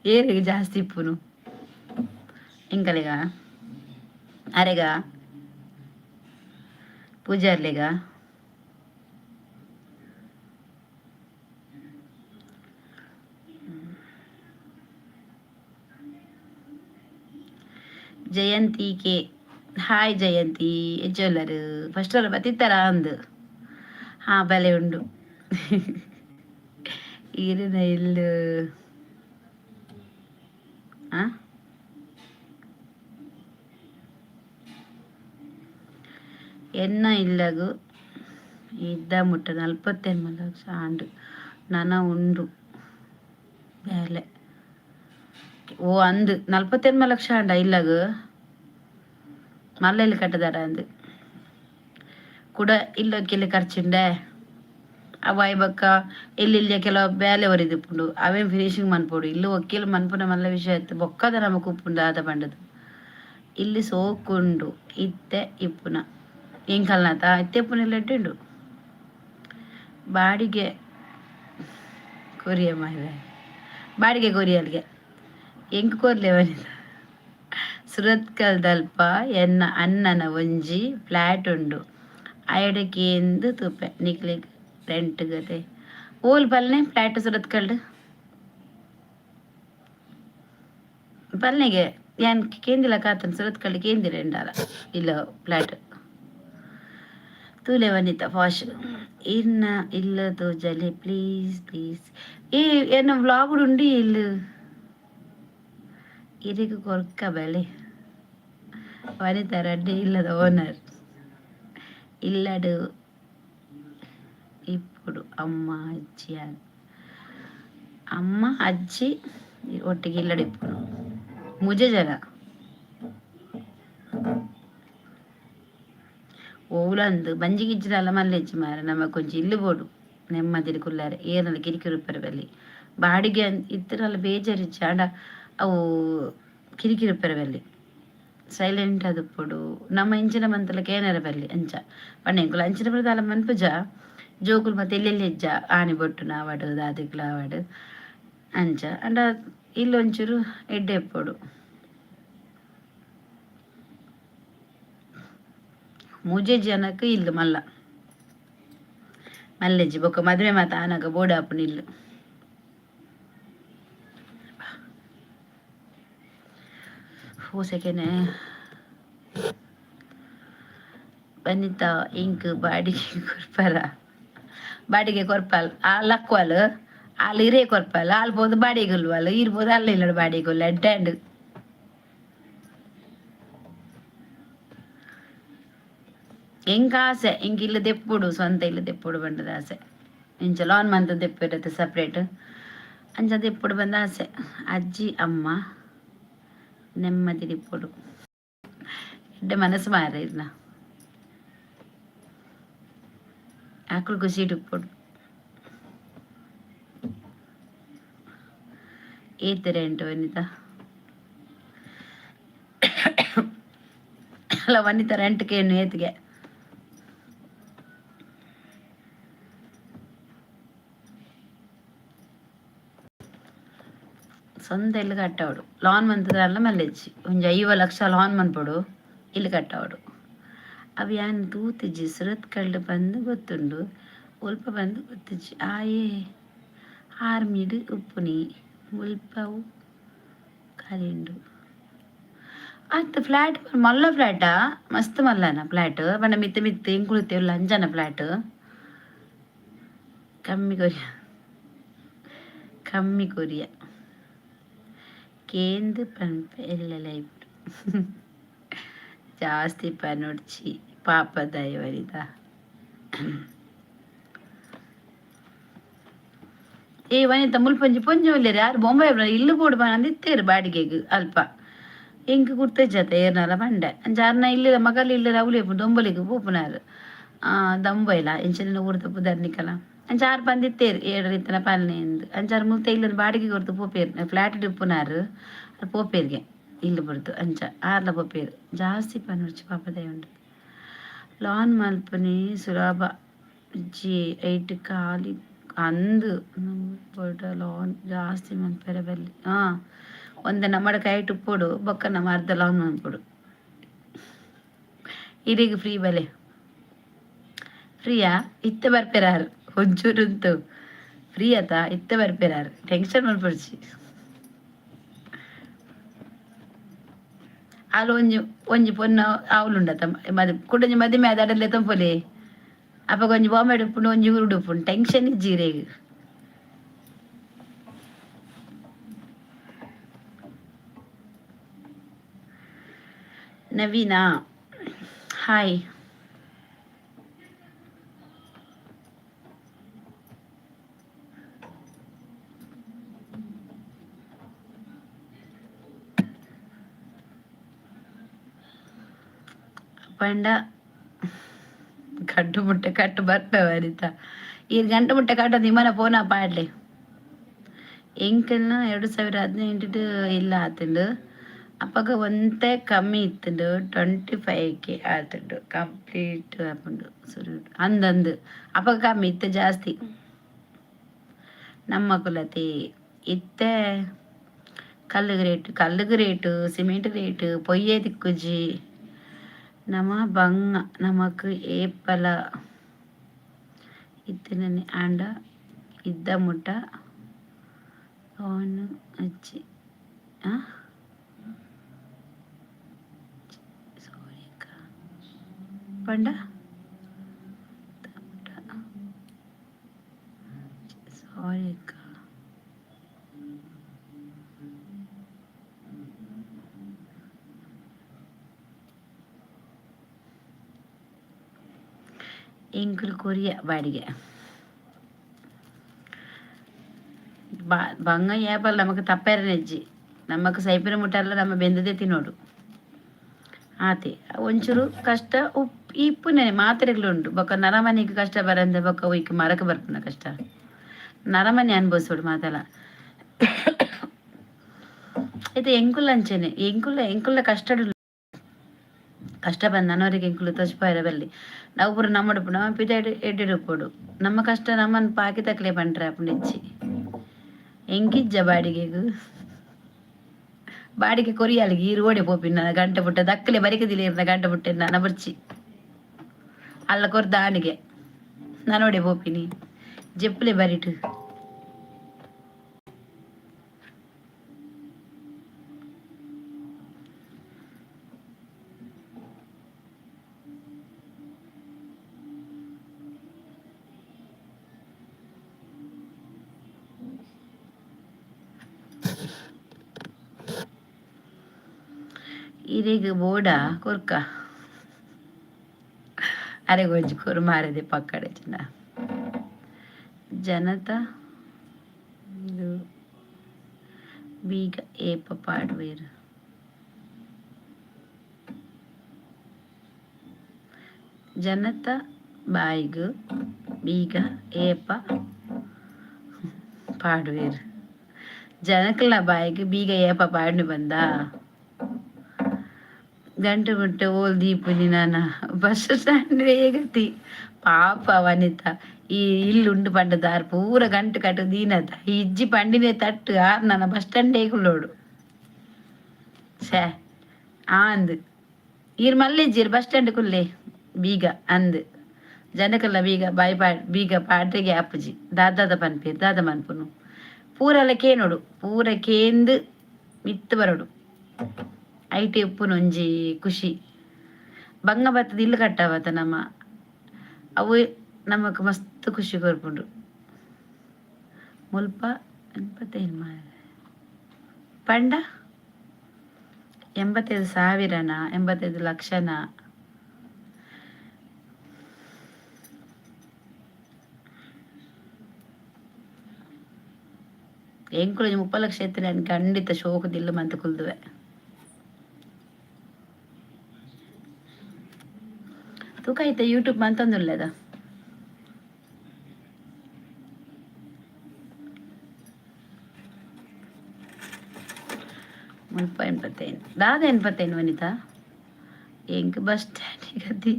ಏರಿಗೆ ಜಾಸ್ತಿ ಇಪ್ಪುನು? ಎಂಕಲೆಗ, ಅರೆಗ, ಪೂಜಾರ್ಲೆಗ. ಜಯಂತಿ ಕೆ, ಹಾಯ್ ಜಯಂತಿ. ಎಜ್ಜೊಲ್ಲರು? ಫಸ್ಟ್ ಅಲ್ಲ ಬತ್ತಿತ್ತಾರ ಅಂದು. ಹಾ, ಬಲೆ ಉಂಡು. ಈರಿನ ಇಲ್ಲು ಆ ಎನ್ನ ಇಲ್ಲಗು ಇದ್ದ ಮುಟ್ಟ 49 ಲಕ್ಷ ಆಂಡ್. ನನ ಉಂಡು ಬೇಲೆ. ಓ ಅಂದ್ 49 ಲಕ್ಷ ಅಂಡ ಇಲ್ಲಗ್. ಮಲ್ಲ ಇಲ್ಲಿ ಕಟ್ಟದಾರ ಅಂದ್. ಕುಡ ಇಲ್ಲೊಕ್ಕಿಲ್ಲಿ ಖರ್ಚುಂಡೆ. ಅವಾಯ್ ಬಕ್ಕ ಎಲ್ಲಿ ಕೆಲವು ಬೇಲೆ ಒರಿದಿಪ್ಪುಂಡು, ಅವೇನ್ ಫಿನಿಶಿಂಗ್ ಮನ್ಪೊಡು. ಇಲ್ಲು ಒಕ್ಕಿಲ್ ಮನ್ಪುನ ಮಲ್ಲ ವಿಷಯ ಇತ್ತು. ಬೊಕ್ಕದ ನಮಕ್ ಉಪ್ಪುಂಡು ದಾದ ಪಂಡದು. ಇಲ್ಲಿ ಸೋಕುಂಡು ಇತ್ತೆ ಇಪ್ಪುನ. ಎಂಕಲ್ನಾತ ಇತ್ತೆ ಇಪ್ಪುನ ಇಲ್ಲ ಉಂಡು. ಬಾಡಿಗೆ ಕೊರಿಯ ಮಾರೆ, ಬಾಡಿಗೆ ಕೊರಿಯಲ್ಗೆ ಎಂಕ್ ಕೊರ್ಲೆ ವನಿತ. ಸುರತ್ಕಲ್ದಲ್ಪ ಎನ್ನ ಅಣ್ಣನ ಒಂಜಿ ಫ್ಲಾಟ್ ಉಂಡು, ಅಯಡ ಕೇಂದ್ ತೂಪೆ ನಿಕ್ಲೆಗ್ ರೆಂಟ್ ಗತೆ. ಓಲ್ ಪಲ್ನೆ ಫ್ಲಾಟ್ ಸುರತ್ಕಲ್ಡ್ ಪಲ್ನೆಗೆ? ಯಾನ್ ಕೇಂದಿಲ್ಲ ಕಾತನ್. ಸುರತ್ಕಲ್ಡ್ ಕೇಂದಿಲ್ಲ ಎಂಡಾಲ ಇಲ್ಲ ಫ್ಲಾಟ್. ತೂಲೆ ವನಿತ ಫಾಶ್ ಇರ್ನ ಇಲ್ಲ ತೋಜಲೆ, ಪ್ಲೀಸ್ ಪ್ಲೀಸ್. ಏ ಎನ್ನ ವ್ಲಾಗ್ ಉಂಡು ಇಲ್ಲು. ಇರಿಗ್ ಕೊರ್ಕ ಬಲೆ. ವನಿತಾ ರಡ್ಡೆ ಇಲ್ಲದ ಓನರ್. ಇಲ್ಲಡು ಇಪ್ಪುಡು ಅಮ್ಮ ಅಜ್ಜಿ. ಅಮ್ಮ ಅಜ್ಜಿ ಒಟ್ಟಿಗೆ ಇಲ್ಲಡು ಇಪ್ಪುಡು. ಮುಜೆ ಜನ ಓಲಂದು ಬಂಜಿಗಿಜ್ಜಿನಲ್ಲ ಮಲ್ಲೆಜ್ಜಿ ಮಾರ. ನಮಕ್ ಒಂಜಿ ಇಲ್ಲು ಬೋಡು ನೆಮ್ಮದಿಡ್ ಕುಲ್ಲಾರೆ. ಏರ್ನಲ ಕಿರಿಕಿರಿ ಉಪ್ಪೆರೆ ಬಲ್ಲಿ. ಬಾಡಿಗೆ ಇತ್ತಿನಲ್ಲ ಬೇಜಾರಿಜ್ಜಿ, ಆಂಡ ಅವು ಕಿರಿಕಿರಿ ಉಪ್ಪೆರೆ ಬಲ್ಲಿ. ಸೈಲೆಂಟ್ ಆದುಪ್ಪೊಡು. ನಮ್ಮ ಇಂಚಿನ ಮಂತಲ ಕೇನರೆ ಬಲ್ಲಿ. ಅಂಚ ಪಂಡ ಎಂಕುಲು ಅಂಚಿನ ಪೂರ ದಾಲ ಮನ್ಪುಜ. ಜೋಕುಲು ಮತ್ತೆ ಎಲ್ಲೆಲ್ಲಿ ಹೆಜ್ಜ ಆಣಿ ಬೊಟ್ಟುನ ಆವಡ್, ದಾದೆಗ್ಲ ಆವಡ್ ಅಂಚ. ಅಂಡ ಇಲ್ಲೊಂಚೂರು ಎಡ್ಡೆ ಇಪ್ಪೊಡು. ಮೂಜೆ ಜನಕ್ಕೆ ಇಲ್ಲು ಮಲ್ಲ ಮಲ್ಲೆಜ್ಜಿ. ಬೊಕ್ಕ ಮದುವೆ ಮಾತ ಆನಗ ಬೋಡಾಪುನ ಇಲ್ಲು. ಸೆಕೆನೆ ವನಿತಾ, ಇಂಕ್ ಬಾಡಿಗೆ ಕೊರ್ಪರ? ಬಾಡಿಗೆ ಕೊರ್ಪಲ್. ಆ ಲಕ್ವಲ್ ಆಲ್ ಇರೇ ಕೊರ್ಪಲ್. ಆಲ್ ಪೋದು ಬಾಡಿಗೆ ಉಲ್ವಲ್, ಇರ್ಬೋದು ಅಲ್ಲ ಇಲ್ಲ ಬಾಡಿಗೆ ಉಲ್ಲ. ಎಡ್ಡೆ. ಎಂಕ್ ಆಸೆ, ಎಂಕ್ ಇಲ್ಲು ದೆಪ್ಪುಡು, ಸ್ವಂತ ಇಲ್ಲು ದೆಪ್ಪುಡು ಪಂಡದ ಆಸೆ. ಇಂಚ ಲಾನ್ ಮಂತ್ ದೆಪ್ಪಿರತ್ತೆ ಸಪ್ರೇಟ್, ಅಂಚ ದೆಪ್ಪುಡು ಬಂದ ಆಸೆ. ಅಜ್ಜಿ ಅಮ್ಮ ನೆಮ್ಮದಿಡಿಪ್ಪೊಡು. ಎಡ್ಡೆ ಮನಸ್ಸು ಮಾರ ಇರ್ನ. ಆಕಳು ಖುಷಿ ಇಪ್ಪೊಡು. ಏತ್ ರೆಂಟ್ ವನಿತಾ? ಅಲ್ಲ ವನಿತಾ, ರೆಂಟ್ ಕೇನು ಏತ್ಗೆ? ಸ್ವಂತ ಇಲ್ಲು ಕಟ್ಟವಡು. ಲಾನ್ ಮಂತದಲ್ಲ ಮಲ್ಲೆಜ್ಜಿ. ಒಂಜಿ 50 ಲಕ್ಷ ಲಾನ್ ಮನ್ಪೊಡು, ಇಲ್ಲು ಕಟ್ಟವಡು. ಅವು ಯಾನ್ ತೂತಿಜ್ಜಿ. ಸುರತ್ಕಲ್ಡ್ ಬಂದು ಗೊತ್ತುಂಡು, ಒಲ್ಪ ಬಂದು ಗೊತ್ತಿಜ್ಜಿ. ಆಯೆ ಆರ್ಮಿಡ್ ಉಪ್ಪುನಿ. ಮುಲ್ಪವು ಖಾಲಿ ಉಂಡು ಅತ್. ಫ್ಲಾಟ್ ಮಲ್ಲ ಫ್ಲಾಟಾ? ಮಸ್ತ್ ಮಲ್ಲನ ಫ್ಲಾಟ್ ಪಂಡ ಮಿತ್ತ ಮಿತ್ತ ಎಂಕುಲು ಉಲ್ಲ ಅಂಚನ ಫ್ಲಾಟ್? ಕಮ್ಮಿ ಕೊರಿಯ, ಕಮ್ಮಿ ಕೊರಿಯ. ಕೇಂದ್ ಪನ್ಪೆ ಎಲ್ಲ ಲೈಫ್. ಜಾಸ್ತಿ ಪನೊಡ್ಚಿ ಪಾಪ ದಯವರಿದ. ಏ ವನಿತ, ಮುಲ್ಪೊಂಜಿ ಪೊಂಜಿ ಉಲ್ಲೆರ್. ಯಾರು ಬೊಂಬೈ ಇಲ್ಲು ಬೋಡು ಪನಂದ್ ಇತ್ತೇರು ಬಾಡಿಗೆಗ್ ಅಲ್ಪ. ಎಂಕ್ ಗುರ್ತಜ್ಜತ ಏರ್ನಲ ಪಂಡೆ. ಅಂಚ ಅರ್ನ ಇಲ್ಲದ ಮಗಲ್ ಇಲ್ಲದ ಅವ್ಲು ದೊಂಬಲಿಗ್ ಪೋಪುನಾರ್ ದಂಬೈಲ ಇಂಚಿನ ಊರ್ದ ಪುದರ್ ನಿಕಲ. ಅಂಚ ಆರ್ ಪಂದಿತ್ತೇರು ಏಳ್ ಇತ್ತನ ಪಲ್ನೆ ಇಂದ್. ಅಂಚ ಆರ್ ಮುಲ್ತ ಇಲ್ಲದ ಬಾಡಿಗೆ ಕೊರ್ದು ಪೋಪೇರು. ಫ್ಲಾಟ್ ಇಪ್ಪುನಾರ್ ಆರ್ ಪೋಪೇರ್ಗೆ ಇಲ್ಲು ಬುಡ್ದು. ಅಂಚ ಆರ್ಲ ಪೋಪೇರು. ಜಾಸ್ತಿ ಪನೊಡ್ಚಿ ಪಾಪದಯ ಉಂಡು. ಲಾನ್ ಮಲ್ಪುನಿ ಸುಲಭ ಜಿ ಐಟ್ ಖಾಲಿ ಅಂದ್ ಲಾನ್ ಜಾಸ್ತಿ ಮನ್ಪೆರೆ ಬಲ್ಲಿ. ಹಾ, ಒಂದೆ ನಮ್ಮಡ ಕೈಟ್ ಉಪ್ಪೊಡು, ಬೊಕ್ಕ ನಮ್ಮ ಅರ್ಧ ಲಾನ್ ಮನ್ಪೊಡು. ಇರೆಗ್ ಫ್ರೀ ಬಲೆ. ಫ್ರೀಯಾ? ಇತ್ತೆ ಬರ್ಪೆರಾರು. ಒಂಚೂರುಂತು ಫ್ರೀ ಆತ. ಇತ್ತೆ ಬರ್ಪೆರಾರು, ಟೆನ್ಷನ್ ಮನ್ಪೊಡ್ಚಿ. ಆಲ್ ಒಂಜಿ ಒಂಜಿ ಪೊನ್ನ ಆವ್ಲುಂಡತ ಮದಿ ಕುಡೊಂಜಿ ಮದಿಮೆ ಆದ್ ಅಡಲೆ ತಂಪೊಲೆ. ಅಪಗ ಒಂಜಿ ಬಾಂಬೆ ಉಪ್ಪುಂಡು, ಒಂಜಿ ಊರುಡು ಉಪ್ಪುಂಡು. ಟೆನ್ಷನ್ ಇಜ್ಜಿ ಇರೆಗ್. ನವೀನಾ, ಹಾಯ್. ಪಂಡ ಕಟ್ಟು ಮುಟ್ಟೆ ಕಟ್ಟು ಬರ್ಪೆ ವನಿತ. ಈ ಗಂಟು ಮುಟ್ಟೆ ಕಟ್ಟ ನಿಮ್ಮನ ಫೋನ ಪಾಡ್ಲೆ. ಎಂಕಲ್ನ 2018ಡ್ ಇಲ್ಲ ಆತುಂಡು. ಅಪಗ ಒಂತೆ ಕಮ್ಮಿ ಇತ್ತುಂಡು, 25K ಆತುಂಡು ಕಂಪ್ಲೀಟ್ ಆಪುಂಡು ಸುರು. ಅಂದಂದು ಅಪಗ ಕಮ್ಮಿ ಇತ್ತೆ ಜಾಸ್ತಿ. ನಮ್ಮ ಕುಲತೆ ಇತ್ತೆ ಕಲ್ಲುಗ್ ರೇಟ್, ಕಲ್ಲುಗ್ ರೇಟ್, ಸಿಮೆಂಟ್ ರೇಟ್, ಪೊಯ್ಯೆ ತಿಕ್ಕುಜಿ. ನಮ ಬಂಗ ನಮಕ್ ಏಪಲ ಇತ್ತಿನನೆ ಆಂಡ ಇದ್ದ ಮುಟ್ಟ ಅವನು ಅಜ್ಜಿ. ಸಾರಿ ಅಕ್ಕ. ಪಂಡ ಸಾರಿ ಅಕ್ಕ. ಎಂಕುಲು ಕೊರಿಯ ಬಾಡಿಗೆ ಬಂಗ ಏಪಲ್ ನಮಕ್ ತಪ್ಪೆರನೆಜ್ಜಿ. ನಮಕ್ ಸೈಪಿನ ಮುಟ್ಟಲ್ಲ ನಮ್ಮ ಬೆಂದದೇ ತಿನ್ನೋಡು ಆತೆ. ಒಂಚೂರು ಕಷ್ಟ ಉಪ್ ಇಪ್ಪುನೆ ಮಾತ್ರೆಗಳು ಉಂಡು. ಬೊಕ್ಕ ನರಮನಿಗೆ ಕಷ್ಟ ಬರಂದೆ ಬೊಕ್ಕ ಒಯ್ಕ್ ಮರಕ್ ಬರ್ಪುನ ಕಷ್ಟ ನರಮನಿ ಅನುಭವಿಸೋಡು ಮಾತಲ್ಲ. ಇತ್ತೆ ಎಂಕುಲ ಅಂಚೆನೆ, ಎಂಕುಲ ಎಂಕುಲ ಕಷ್ಟ ಕಷ್ಟ ಬಂದ ನನವರಿಗೆ ಎಂಕುಲು ತೋಜಿಪಾಯೆರೆ ಬಲ್ಲಿ. ನಾವು ಪೂರ ನಮ್ಮಡುಪು ನಮ್ಮ ಪಿದಾಯ್ಡ್ ಎಡ್ಡೆಡುಪ್ಪೊಡು. ನಮ್ಮ ಕಷ್ಟ ನಮ್ಮನ್ ಪಾಕಿ ತಕ್ಲೆ ಪಂಡ್ರೆ ಆಪುಂಡು. ಎಂಕಿಜ್ಜ ಬಾಡಿಗೆಗ್ ಬಾಡಿಗೆ ಕೊರಿಯಾಲಿಗೆ ಈರು ಓಡೆ ಪೋಪಿನ ಗಂಟೆ ಪುಟ್ಟ ದಕ್ಕಲೆ ಬರಿಕ ದಿಲೇರ್ನ ಗಂಟೆ ಪುಟ್ಟೆ ನನ್ನ ಬರ್ಚಿ ಅಲ್ಲ ಕೊರ್ದ ಆಣಿಗೆ ನಾನೋಡೆ ಪೋಪಿನಿ ಜೆಪ್ಪುಲೆ ಬರಿಟು. ಇರೆಗ್ ಬೋಡ ಕೊರ್ಕ ಅರೆಗ್ ಒಂಜಿ ಕೊರು ಮಾರದೆ ಪಕ್ಕಡೆ ಚಿನ್ನ ಜನತ ಇದು ಬೀಗ ಏಪ ಪಾಡುವೆರ್. ಜನತ ಬಾಯಿಗ್ ಬೀಗ ಏಪ ಪಾಡುವೆರ್. ಜನಕ್ಲ ಬಾಯಿಗ್ ಬೀಗ ಏಪ ಪಾಡ್ನು ಬಂದ ಗಂಟೆ ಮುಟ್ಟೆ ಓಲ್ ದೀಪುನಿ ನಾನ ಬಸ್ ಸ್ಟ್ಯಾಂಡ್ ಗತಿ. ಪಾಪ ವನಿತಾ, ಈ ಇಲ್ಲು ಉಂಡು ಪಂಡ ದಾರ್ ಪೂರ ಗಂಟು ಕಟ್ಟು ದೀನದ ಈ ಇಜ್ಜಿ ಪಂಡಿನೇ ತಟ್ಟು ಆರ್ ನನ್ನ ಬಸ್ ಸ್ಟ್ಯಾಂಡ್ ಕುಳ್ಳೋಡು. ಛೇ ಆಂದ್ ಈರ್ ಮಲ್ಲೆಜ್ಜಿರ್ ಬಸ್ ಸ್ಟ್ಯಾಂಡ್ ಕುಲ್ಲೆ ಬೀಗ ಅಂದ್. ಜನಕಲ್ಲ ಬೀಗ ಬಾಯಿ ಪಾ ಬೀಗ ಪಾಡ್ರೆಗೆ ಆಪುಜಿ. ದಾದಾದ ಪನ್ಪೇರ್ ದಾದ ಮನ್ಪುನು ಪೂರಲ ಕೇನೋಡು, ಪೂರ ಕೇಂದ್ ಮಿತ್ತ್ ಬರೋಡು. ಐಟೆ ಉಪ್ಪುನ ಒಂಜಿ ಖುಷಿ. ಬಂಗ ಬತ್ತದ ಇಲ್ಲು ಕಟ್ಟಾವತ ನಮ್ಮ ಅವು ನಮಕ್ ಮಸ್ತ್ ಖುಷಿ ಕೊರ್ಪುಂಡು. ಮುಲ್ಪ 85 ಪಂಡ 85 ಸಾವಿರನ 85 ಲಕ್ಷನ? ಎಂಕುಲು 30 ಲಕ್ಷ ಇತ್ತನೆ ಖಂಡಿತ ಶೋಕುದಿಲ್ಲ ಮಂತ ಕುಲ್ದುವೆ. ತೂಕ ಐತೆ ಯೂಟ್ಯೂಬ್ ಮಂತೊಂದುಲ್ಲೆದ. ಮುಲ್ಪ 85 ದಾದ 85 ವನಿತಾ? ಎಂಕ್ ಬಸ್ ಸ್ಟ್ಯಾಂಡ್ ಗತಿ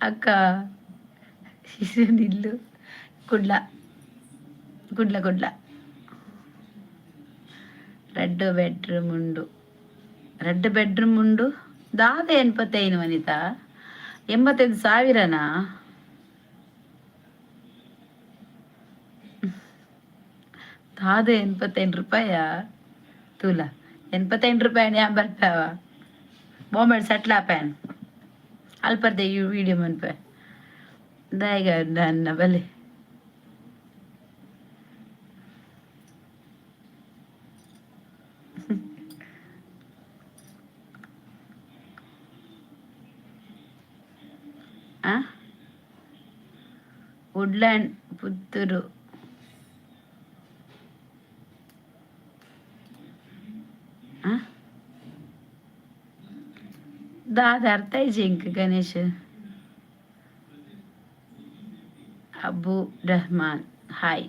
ಅಕ್ಕ. ಇಲ್ಲು ಕುಡ್ಲ ಕುಡ್ಲ ಕುಡ್ಲ. ರಡ್ಡ್ ಬೆಡ್ರೂಮ್ ಉಂಡು, ರಡ್ಡ್ ಬೆಡ್ರೂಮ್ ಉಂಡು. ದಾದ 85 ವನಿತಾ? 85 ಸಾವಿರನಾ? ದಾದ 85 ರೂಪಾಯ? ತೂಲ, 85 ರೂಪಾಯಿ ಯಾನ್ ಬರ್ಪಾವ? ಬಾಂಬೆ ಸೆಟ್ಲ್ ಆಪೇನ್ ಅಲ್ಪರ್ದೆ ಈ ವಿಡಿಯೋ ಮನ್ಪೆ. ದಾಯೆಗ ನನ್ನ ಬಲೆ ಆ ವುಡ್ಲ್ಯಾಂಡ್ ಪುತ್ತೂರು. ಆ ದಾದ ಅರ್ಥ ಇಜ್ಜಿ ಗಣೇಶ್. ಅಬು ರೆಹಮಾನ್ ಹಾಯ್.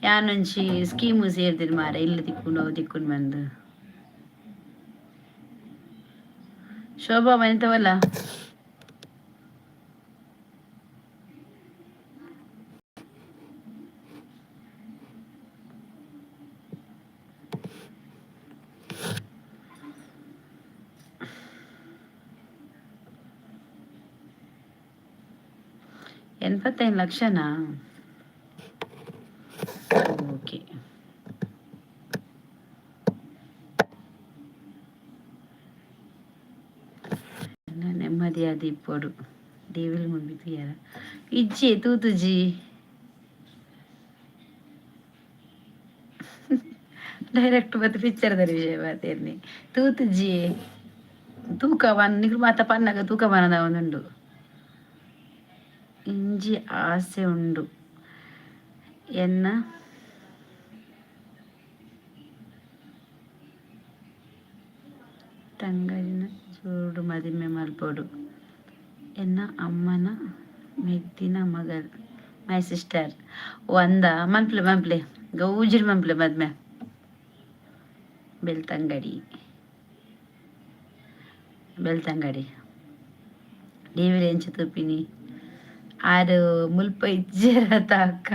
ಯಾನೊಂಜಿ ಸ್ಕೀಮು ಸೇರ್ದಿರ್ ಮಾರೆ ಇಲ್ಲ ದಿಕ್ಕುಂಡು ಅವು ದಿಕ್ಕುಂಡು ಬಂದು. ಶೋಭಾ ವನಿತವಲ್ಲ. 85 ಲಕ್ಷನಾ? ಓಕೆ. ನೆಮ್ಮದಿಯಾದ ಇಪ್ಪೊಡು ದೇವಿಲ್ ಮುಂಬಿತಿಯರ ಇಜ್ಜಿ ತೂತುಜಿ. ಡೈರೆಕ್ಟ್ ಬತ್ತು ಪಿಕ್ಚರ್ದ ವಿಷಯ ಮಾತೇರ್ನಿ ತೂತುಜಿ. ತೂಕ ವನ್ ನಿಕ್ಲು ಮಾತ ಪನ್ನಗ ತೂಕ ಬನದ ಒಂದುಂಡು. ಇಂಜಿ ಆಸೆ ಉಂಡು ಎನ್ನ ತಂಗಡಿನ ಜೋಡು ಮದಿಮೆ ಮಲ್ಪೊಡು. ಎನ್ನ ಅಮ್ಮನ ಮೆಗ್ದಿನ ಮಗಲ್, my sister. ಒಂದ ಮನ್ಪ್ಲೆ ಮನ್ಪ್ಲೆ ಗೌಜಿಡ್ ಮನ್ಪ್ಲೆ ಮದ್ಮೆ. ಬೆಳ್ತಂಗಡಿ ಬೆಳ್ತಂಗಡಿ ದೇವಿಲ ಎಂಚ ತೂಪಿನಿ ಆರು ಮುಲ್ಪ ಇಜ್ಜೆರತ ಅಕ್ಕ.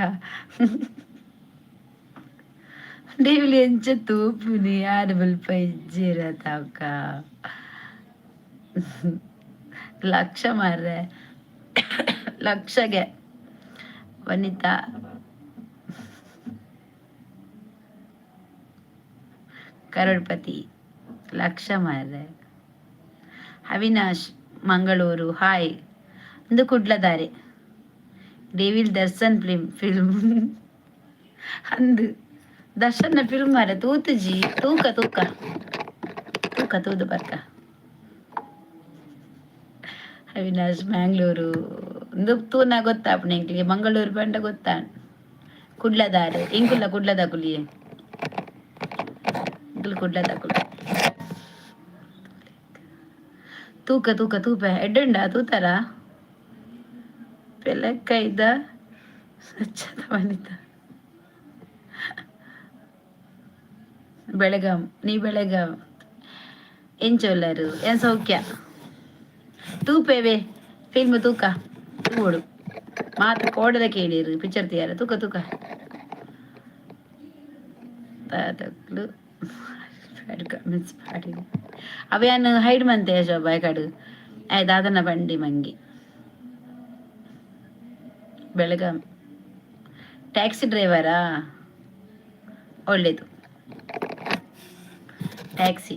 ದೇವಿಲ ಎಂಚ ತೂಪಿನಿ ಆರು ಮುಲ್ಪ ಇಜ್ಜೆರತ ಅಕ್ಕ. ಲಕ್ಷ ಮಾರ್ರೆ, ಲಕ್ಷಗೆ. ವನಿತಾ ಕರೋಡ್ಪತಿ ಲಕ್ಷ ಮಾರ್ರೆ. ಅವಿನಾಶ್ ಮಂಗಳೂರು ಹಾಯ್. ಒಂದು ಕುಡ್ಲದಾರೆ. ಡೇವಿಲ್ ದರ್ಶನ್ ಫಿಲ್ಮ್ ಫಿಲ್ಮ್ ಅಂದು ದರ್ಶನ್ನ ಫಿಲ್ಮ್ ಮಾರೆ. ತೂತುಜಿ. ತೂಕ ತೂಕ ತೂಕ ತೂದು ಬರ್ಕ. ಅವಿನಾಶ್ ಮ್ಯಾಂಗ್ಳೂರು ಇಂದು ತೂನ ಗೊತ್ತಾಪುಂಡು ಎಂಕ್ಲೆಗ್. ಮಂಗಳೂರು ಪಂಡ ಗೊತ್ತಾ ಕುಡ್ಲದಾರೆ. ಎಂಕುಲ್ಲ ಕುಡ್ಲದಕುಲಿಯೇ, ಎಂಕುಲು ಕುಡ್ಲದಕುಲು. ತೂಕ ತೂಕ ತೂಪೆ. ಎಡ್ಡುಂಡ ತೂತಾರ? ಪೆಲಕ್ಕೈದ ಸ್ವಚ್ಛತ ವನಿತಾ. ಬೆಳಗಾಂ ನೀ ಬೆಳಗಾಂ. ಎಂಚ ಉಲ್ಲರು? ಏನ್ ಸೌಖ್ಯ? ತೂಪೇವೆ ಫಿಲ್ಮ್ ತೂಕ ತೂವೊಡು. ಮಾತ ಕೋಡದ ಕೇಳಿರು ಪಿಕ್ಚರ್ తీಯಾರ. ತೂಕ ತೂಕ ತಾತಕ್ಲು ಕಮೆಂಟ್ಸ್ ಪಾಡಿ ಅವ್ಯಾನ್ ಹೈಡ್ ಮಂತೆ ಶೋಭಾ ಕಡು ಆಯ್ ದಾದನ ಬಂಡಿ ಮಂಗಿ. ಬೆಳಗಾಂ ಟ್ಯಾಕ್ಸಿ ಡ್ರೈವರಾ? ಒಳ್ಳೇದು ಟ್ಯಾಕ್ಸಿ.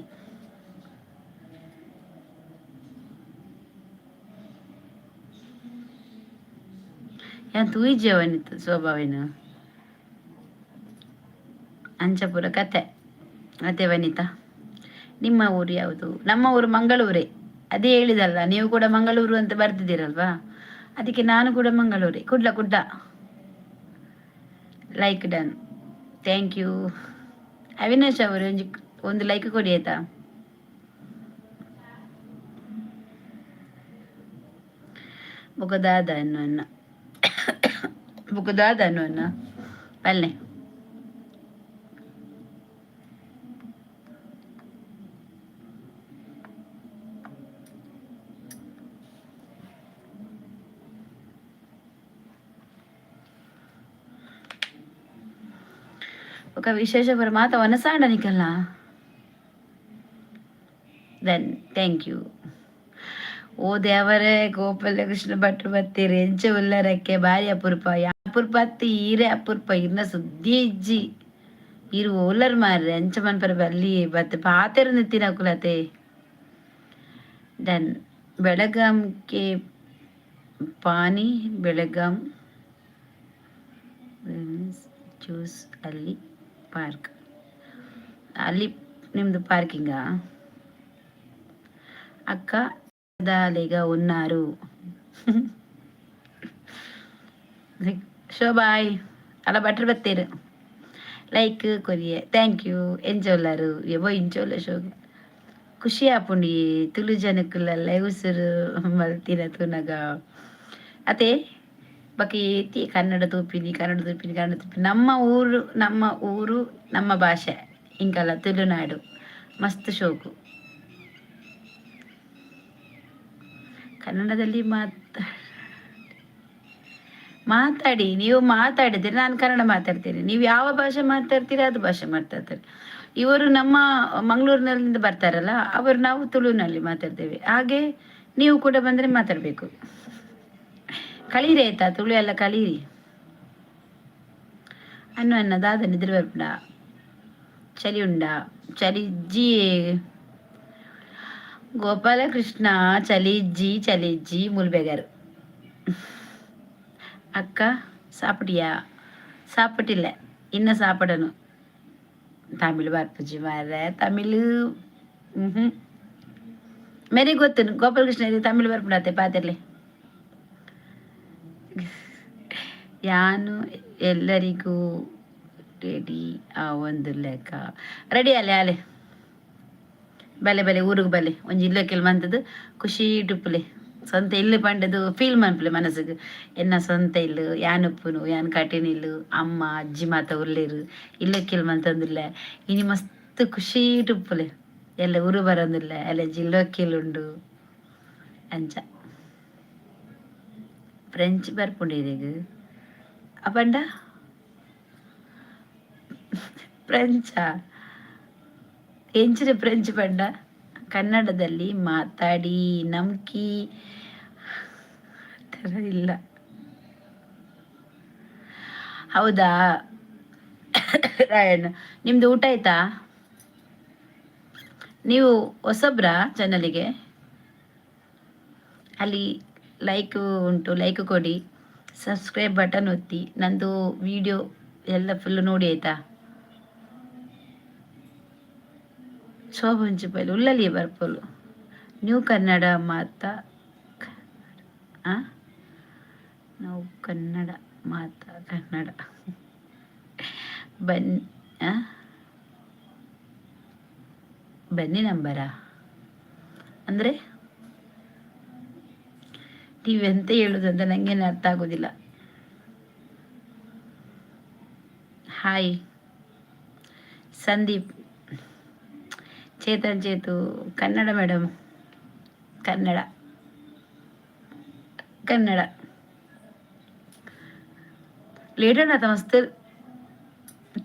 ಯಾನ್ ತೂಯಿಜೆ ವನಿತ ಶೋಭಾವೇನು ಅಂಚಪುರ ಕತೆ ಅದೇ. ವನಿತಾ, ನಿಮ್ಮ ಊರು ಯಾವುದು? ನಮ್ಮ ಊರು ಮಂಗಳೂರೇ. ಅದೇ ಹೇಳಿದಲ್ಲ, ನೀವು ಕೂಡ ಮಂಗಳೂರು ಅಂತ ಬರ್ತಿದ್ದೀರಲ್ವಾ, ಅದಕ್ಕೆ ನಾನು ಕೂಡ ಮಂಗಳೂರೇ. Kudla Kudla. Like done, thank you. Avinash ಅವರು ಒಂಜಿ ಒಂದು ಲೈಕ್ ಕೊಡಿ ಆಯ್ತಾ? ಬೊಕದಾದ ಅನ್ನು ಅನ್ನ ಬೊಕದಾದ ಅನ್ನು ಅನ್ನ ಪಲ್ಲೆ. ఒక ವಿಶೇಷ ಪರ ಮಾತ ವನಸಾಂಡ ನಿಕಲ್ಲ. Then thank you. ಓ ದೇವರೇ, ಗೋಪಾಲ ಕೃಷ್ಣ ಭಟ್ರು ಬತ್ತೀರಿ. ಎಂಚ ಉಲ್ಲರಕ್ಕೆ? ಬಾರಿ ಅಪರೂಪ. ಅಪರೂಪ ಅತ್ತಿ ಈರೆ ಅಪರೂಪ. ಇರ್ನ ಸುದ್ದಿ ಇಜ್ಜಿ. ಇರು ಓಲರ್ ಮಾರ್ರೆ. ಅಂಚ ಮನ್ಪರ ಬಲ್ಲಿ ಬತ್ತೆ ಪಾತೆರ ನಿತ್ತಿನಕುಲತೆ. ಡನ್. ಬೆಳಗಾಂಗೆ ಪಾನಿ ಬೆಳಗಾಂ ಜ್ಯೂಸ್ ಅಲ್ಲಿ ಪಾರ್ಕ್ ಅಲ್ಲಿ ನಿಮ್ಮದು ಪಾರ್ಕಿಂಗಾ అక్క? దాలిగా ఉన్నారు. శోభాయ్ అలా బట్టలు బత్తేరు. ಲೈಕ್ ಕೊರಿಯೆ, thank you. ಎಂಚೊಲ್ಲರು ಎಬೋ ಇಂಚೊಲ್ಲ ಶೋಕು ಖುಷಿ ಆಪುಂಡು ಈ ತುಳು ಜನಕ್ಕುಲ ಲೈವ್ ಸುರು ಮಲ್ತಿನ ತೂನಗ ಅತೆ. ಬೊಕ ಏತಿ ಕನ್ನಡ ತೂಪಿನಿ, ಕನ್ನಡ ತೂಪಿನಿ, ಕನ್ನಡ ತೂಪಿನಿ. ನಮ್ಮ ಊರು, ನಮ್ಮ ಊರು, ನಮ್ಮ ಭಾಷೆ ಇಂಕಲ್ಲ ತುಳುನಾಡು ಮಸ್ತ್ ಶೋಕು. ಕನ್ನಡದಲ್ಲಿ ಮಾತಾಡಿ. ನೀವು ಮಾತಾಡಿದರೆ ನಾನು ಕನ್ನಡ ಮಾತಾಡ್ತೇನೆ. ನೀವು ಯಾವ ಭಾಷೆ ಮಾತಾಡ್ತೀರಾ, ಅದು ಭಾಷೆ ಮಾತಾಡ್ತಾರೆ ಇವರು. ನಮ್ಮ ಮಂಗಳೂರಿನಲ್ಲಿಂದ ಬರ್ತಾರಲ್ಲ ಅವರು, ನಾವು ತುಳುವಿನಲ್ಲಿ ಮಾತಾಡ್ತೇವೆ. ಹಾಗೆ ನೀವು ಕೂಡ ಬಂದರೆ ಮಾತಾಡಬೇಕು. ಕಲೀರಿ ಆಯ್ತಾ? ತುಳು ಎಲ್ಲ ಕಲೀರಿ. ಅನ್ನು ಅನ್ನ ದಾದ ನಿದ್ರೆ ಬರ್ಪುಂಡ? ಚಳಿ ಉಂಡಾ? ಚಳಿ ಇಜ್ಜಿ ಗೋಪಾಲಕೃಷ್ಣ, ಚಳಿ ಇಜ್ಜಿ, ಚಳಿ ಇಜ್ಜಿ ಮುಲ್ಬೆಗರು. ಅಕ್ಕ, சாப்பிட்டியா? சாப்பிட்டில்ல, இன்னும் சாப்பிடணும். ತಮಿಳು ಬರ್ಪುಜಿ ಮಾರ್ರೆ, ತಮಿಳು. ಹ್ಞೂ, ಮೆರಿ ಗೊತ್ತು ಗೋಪಾಲಕೃಷ್ಣ, ತಮಿಳು ಬರ್ಪುಂಡತ್ತೆ ಪಾತಿರ್ಲಿ. ಯಾನು ಎಲ್ಲರಿಗೂ ರೆಡಿ. ಆ ಒಂದು ಲೆಕ್ಕ ರೆಡಿ. ಅಲೆ ಅಲೆ, ಬಲೆ ಬಲೆ, ಊರಿಗೆ ಬಲೆ. ಒಂಜಿ ಇಲ್ಲಕ್ಕೆಲ್ ಮಂತದ್ದು ಖುಷಿ ಇಟ್ಟುಪ್ಪುಲೆ. ಸ್ವಂತ ಇಲ್ಲು ಪಂಡದು ಫೀಲ್ ಮನ್ಪುಲೆ ಮನಸ್ಸಿಗೆ. ಎನ್ನ ಸ್ವಂತ ಇಲ್ಲು, ಯಾನ್ ಉಪ್ಪುನು, ಯಾನ್ ಕಟ್ಟಿನ ಇಲ್ಲು, ಅಮ್ಮ ಅಜ್ಜಿ ಮಾತ ಉಲ್ಲೇರು, ಇಲ್ಲಕ್ಕೆಲ್ ಮಂತಂದಿಲ್ಲ. ಇನಿ ಮಸ್ತ್ ಖುಷಿ ಇಟ್ಟುಪ್ಪುಲೆ. ಎಲ್ಲ ಊರು ಬರೋದಿಲ್ಲ ಎಲ್ಲ ಜಿಲ್ಲಕ್ಕೆಲ್ ಉಂಡು ಅಂಚ. ಫ್ರೆಂಚ್ ಬರ್ಪುಂಡು ಇರೆಗ್ ಅಪಂಡ ಫ್ರೆಂಚಾ? ಎಂಚಿನ ಫ್ರೆಂಚ್ ಪಂಡ? ಕನ್ನಡದಲ್ಲಿ ಮಾತಾಡಿ, ನಂಬಿಕೆ ಥರ ಇಲ್ಲ. ಹೌದಾ ರಾಯಣ್ಣ? ನಿಮ್ದು ಊಟ ಆಯ್ತಾ? ನೀವು ಹೊಸಬ್ರಾ ಚಾನಲಿಗೆ? ಅಲ್ಲಿ ಲೈಕ್ ಉಂಟು, ಲೈಕ್ ಕೊಡಿ, ಸಬ್ಸ್ಕ್ರೈಬ್ ಬಟನ್ ಒತ್ತಿ, ನಂದು ವಿಡಿಯೋ ಎಲ್ಲ ಫುಲ್ ನೋಡಿ ಆಯ್ತಾ? ಶೋಭಂಚಿ ಪೈಲು ಉಲ್ಲಲಿ ಬರ್ಪೋಲು. ನ್ಯೂ ಕನ್ನಡ ಮಾತಾ ಆ ನಾವು ಕನ್ನಡ ಮಾತಾ ಕನ್ನಡ ಬನ್ನಿ. ಬನ್ನಿ ನಂಬರಾ ಅಂದರೆ ನೀವೆಂತ ಹೇಳುದಂತ ನನಗೇನು ಅರ್ಥ ಆಗೋದಿಲ್ಲ. Hi Sandeep, Chetan, Chethu. Kannada madam, Kannada, Kannada. Late ಆತ, ಮಸ್ತ್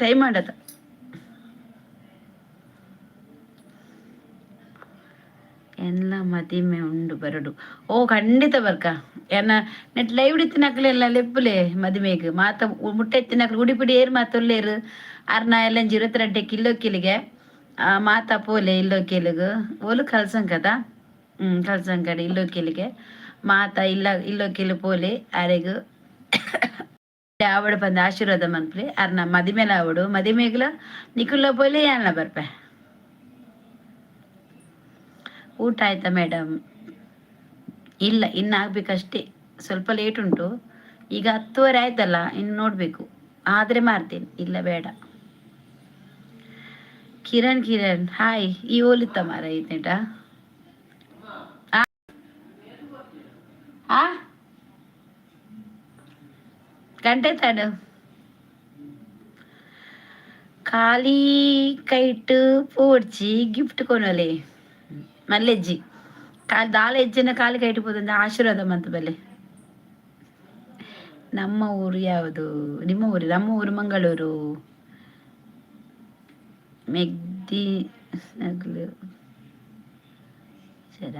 ಟೈಮ್ ಮಾಡತ್ತ. ಎಲ್ಲ ಮದಿಮೆ ಉಂಡು, ಬರಡು. ಓ, ಖಂಡಿತ ಬರ್ಕ. ಏನ ನೆಟ್ ಲೈವ್ ಇತ್ತಿನಕ್ಲೆಲ್ಲ ಲೆಪ್ಪುಲೆ ಮದಿಮೆಗ್. ಮಾತ ಮುಟ್ಟೆ ಎತ್ತಿನಕ್ಲು ಉಡಿಪಿಡಿ ಏರ್ ಮಾತೊಲ್ಲೇರು ಅರ್ನ ಎಲ್ಲ 22 ಕಿಲೋ ಕಿಲಿಗೆ ಮಾತ ಪೋಲೆ ಇಲ್ಲೋ ಕೇಲಿಗ್. ಓಲು ಕಲ್ಸಂಕದ? ಹ್ಞೂ, ಕಲ್ಸಂಕಡೆ ಇಲ್ಲೋ ಕೇಲಿಗೆ ಮಾತ ಇಲ್ಲ ಇಲ್ಲೋ ಕೇಲು ಪೋಲೆ. ಅರೆಗ್ ಆವಡು ಬಂದು ಆಶೀರ್ವಾದ ಮನ್ಪುಲೆ. ಅರ್ನ ಮದಿಮೆಲ ಆವಡು, ಮದಿಮೆಗ್ಲ ನಿಕುಲ್ಲ ಪೋಲೆ, ಯಾನ್ಲ ಬರ್ಪೆ. ಊಟ ಆಯ್ತಾ ಮೇಡಮ್? ಇಲ್ಲ, ಇನ್ನು ಆಗ್ಬೇಕಷ್ಟೇ, ಸ್ವಲ್ಪ ಲೇಟ್ ಉಂಟು. ಈಗ 10:30 ಆಯ್ತಲ್ಲ, ಇನ್ನು ನೋಡಬೇಕು. ಆದರೆ ಮಾಡ್ತೇನೆ, ಇಲ್ಲ ಬೇಡ. ಕಿರಣ್, ಕಿರಣ್, ಹಾಯ್. ಈ ಓಲಿತ್ತ ಮಾರ ಐತೇಟ ಆ ಗಂಟೆ ತಾಡು. ಖಾಲಿ ಕೈಟ್ ಪೋಡ್ಚಿ, ಗಿಫ್ಟ್ ಕೊನೊಲೆ ಮಲ್ಲೆಜ್ಜಿ. ಕಾಲು ದಾಲ ಹೆಜ್ಜೆನ ಕಾಲು ಕೈಟ್ ಪೋದಂದ ಆಶೀರ್ವಾದ ಮಂತ ಬಲೆ. ನಮ್ಮ ಊರು ಯಾವುದು? ನಿಮ್ಮ ಊರು? ನಮ್ಮ ಊರು ಮಂಗಳೂರು. ಮೆಗ್ದಿ ನಗಲು ಸರ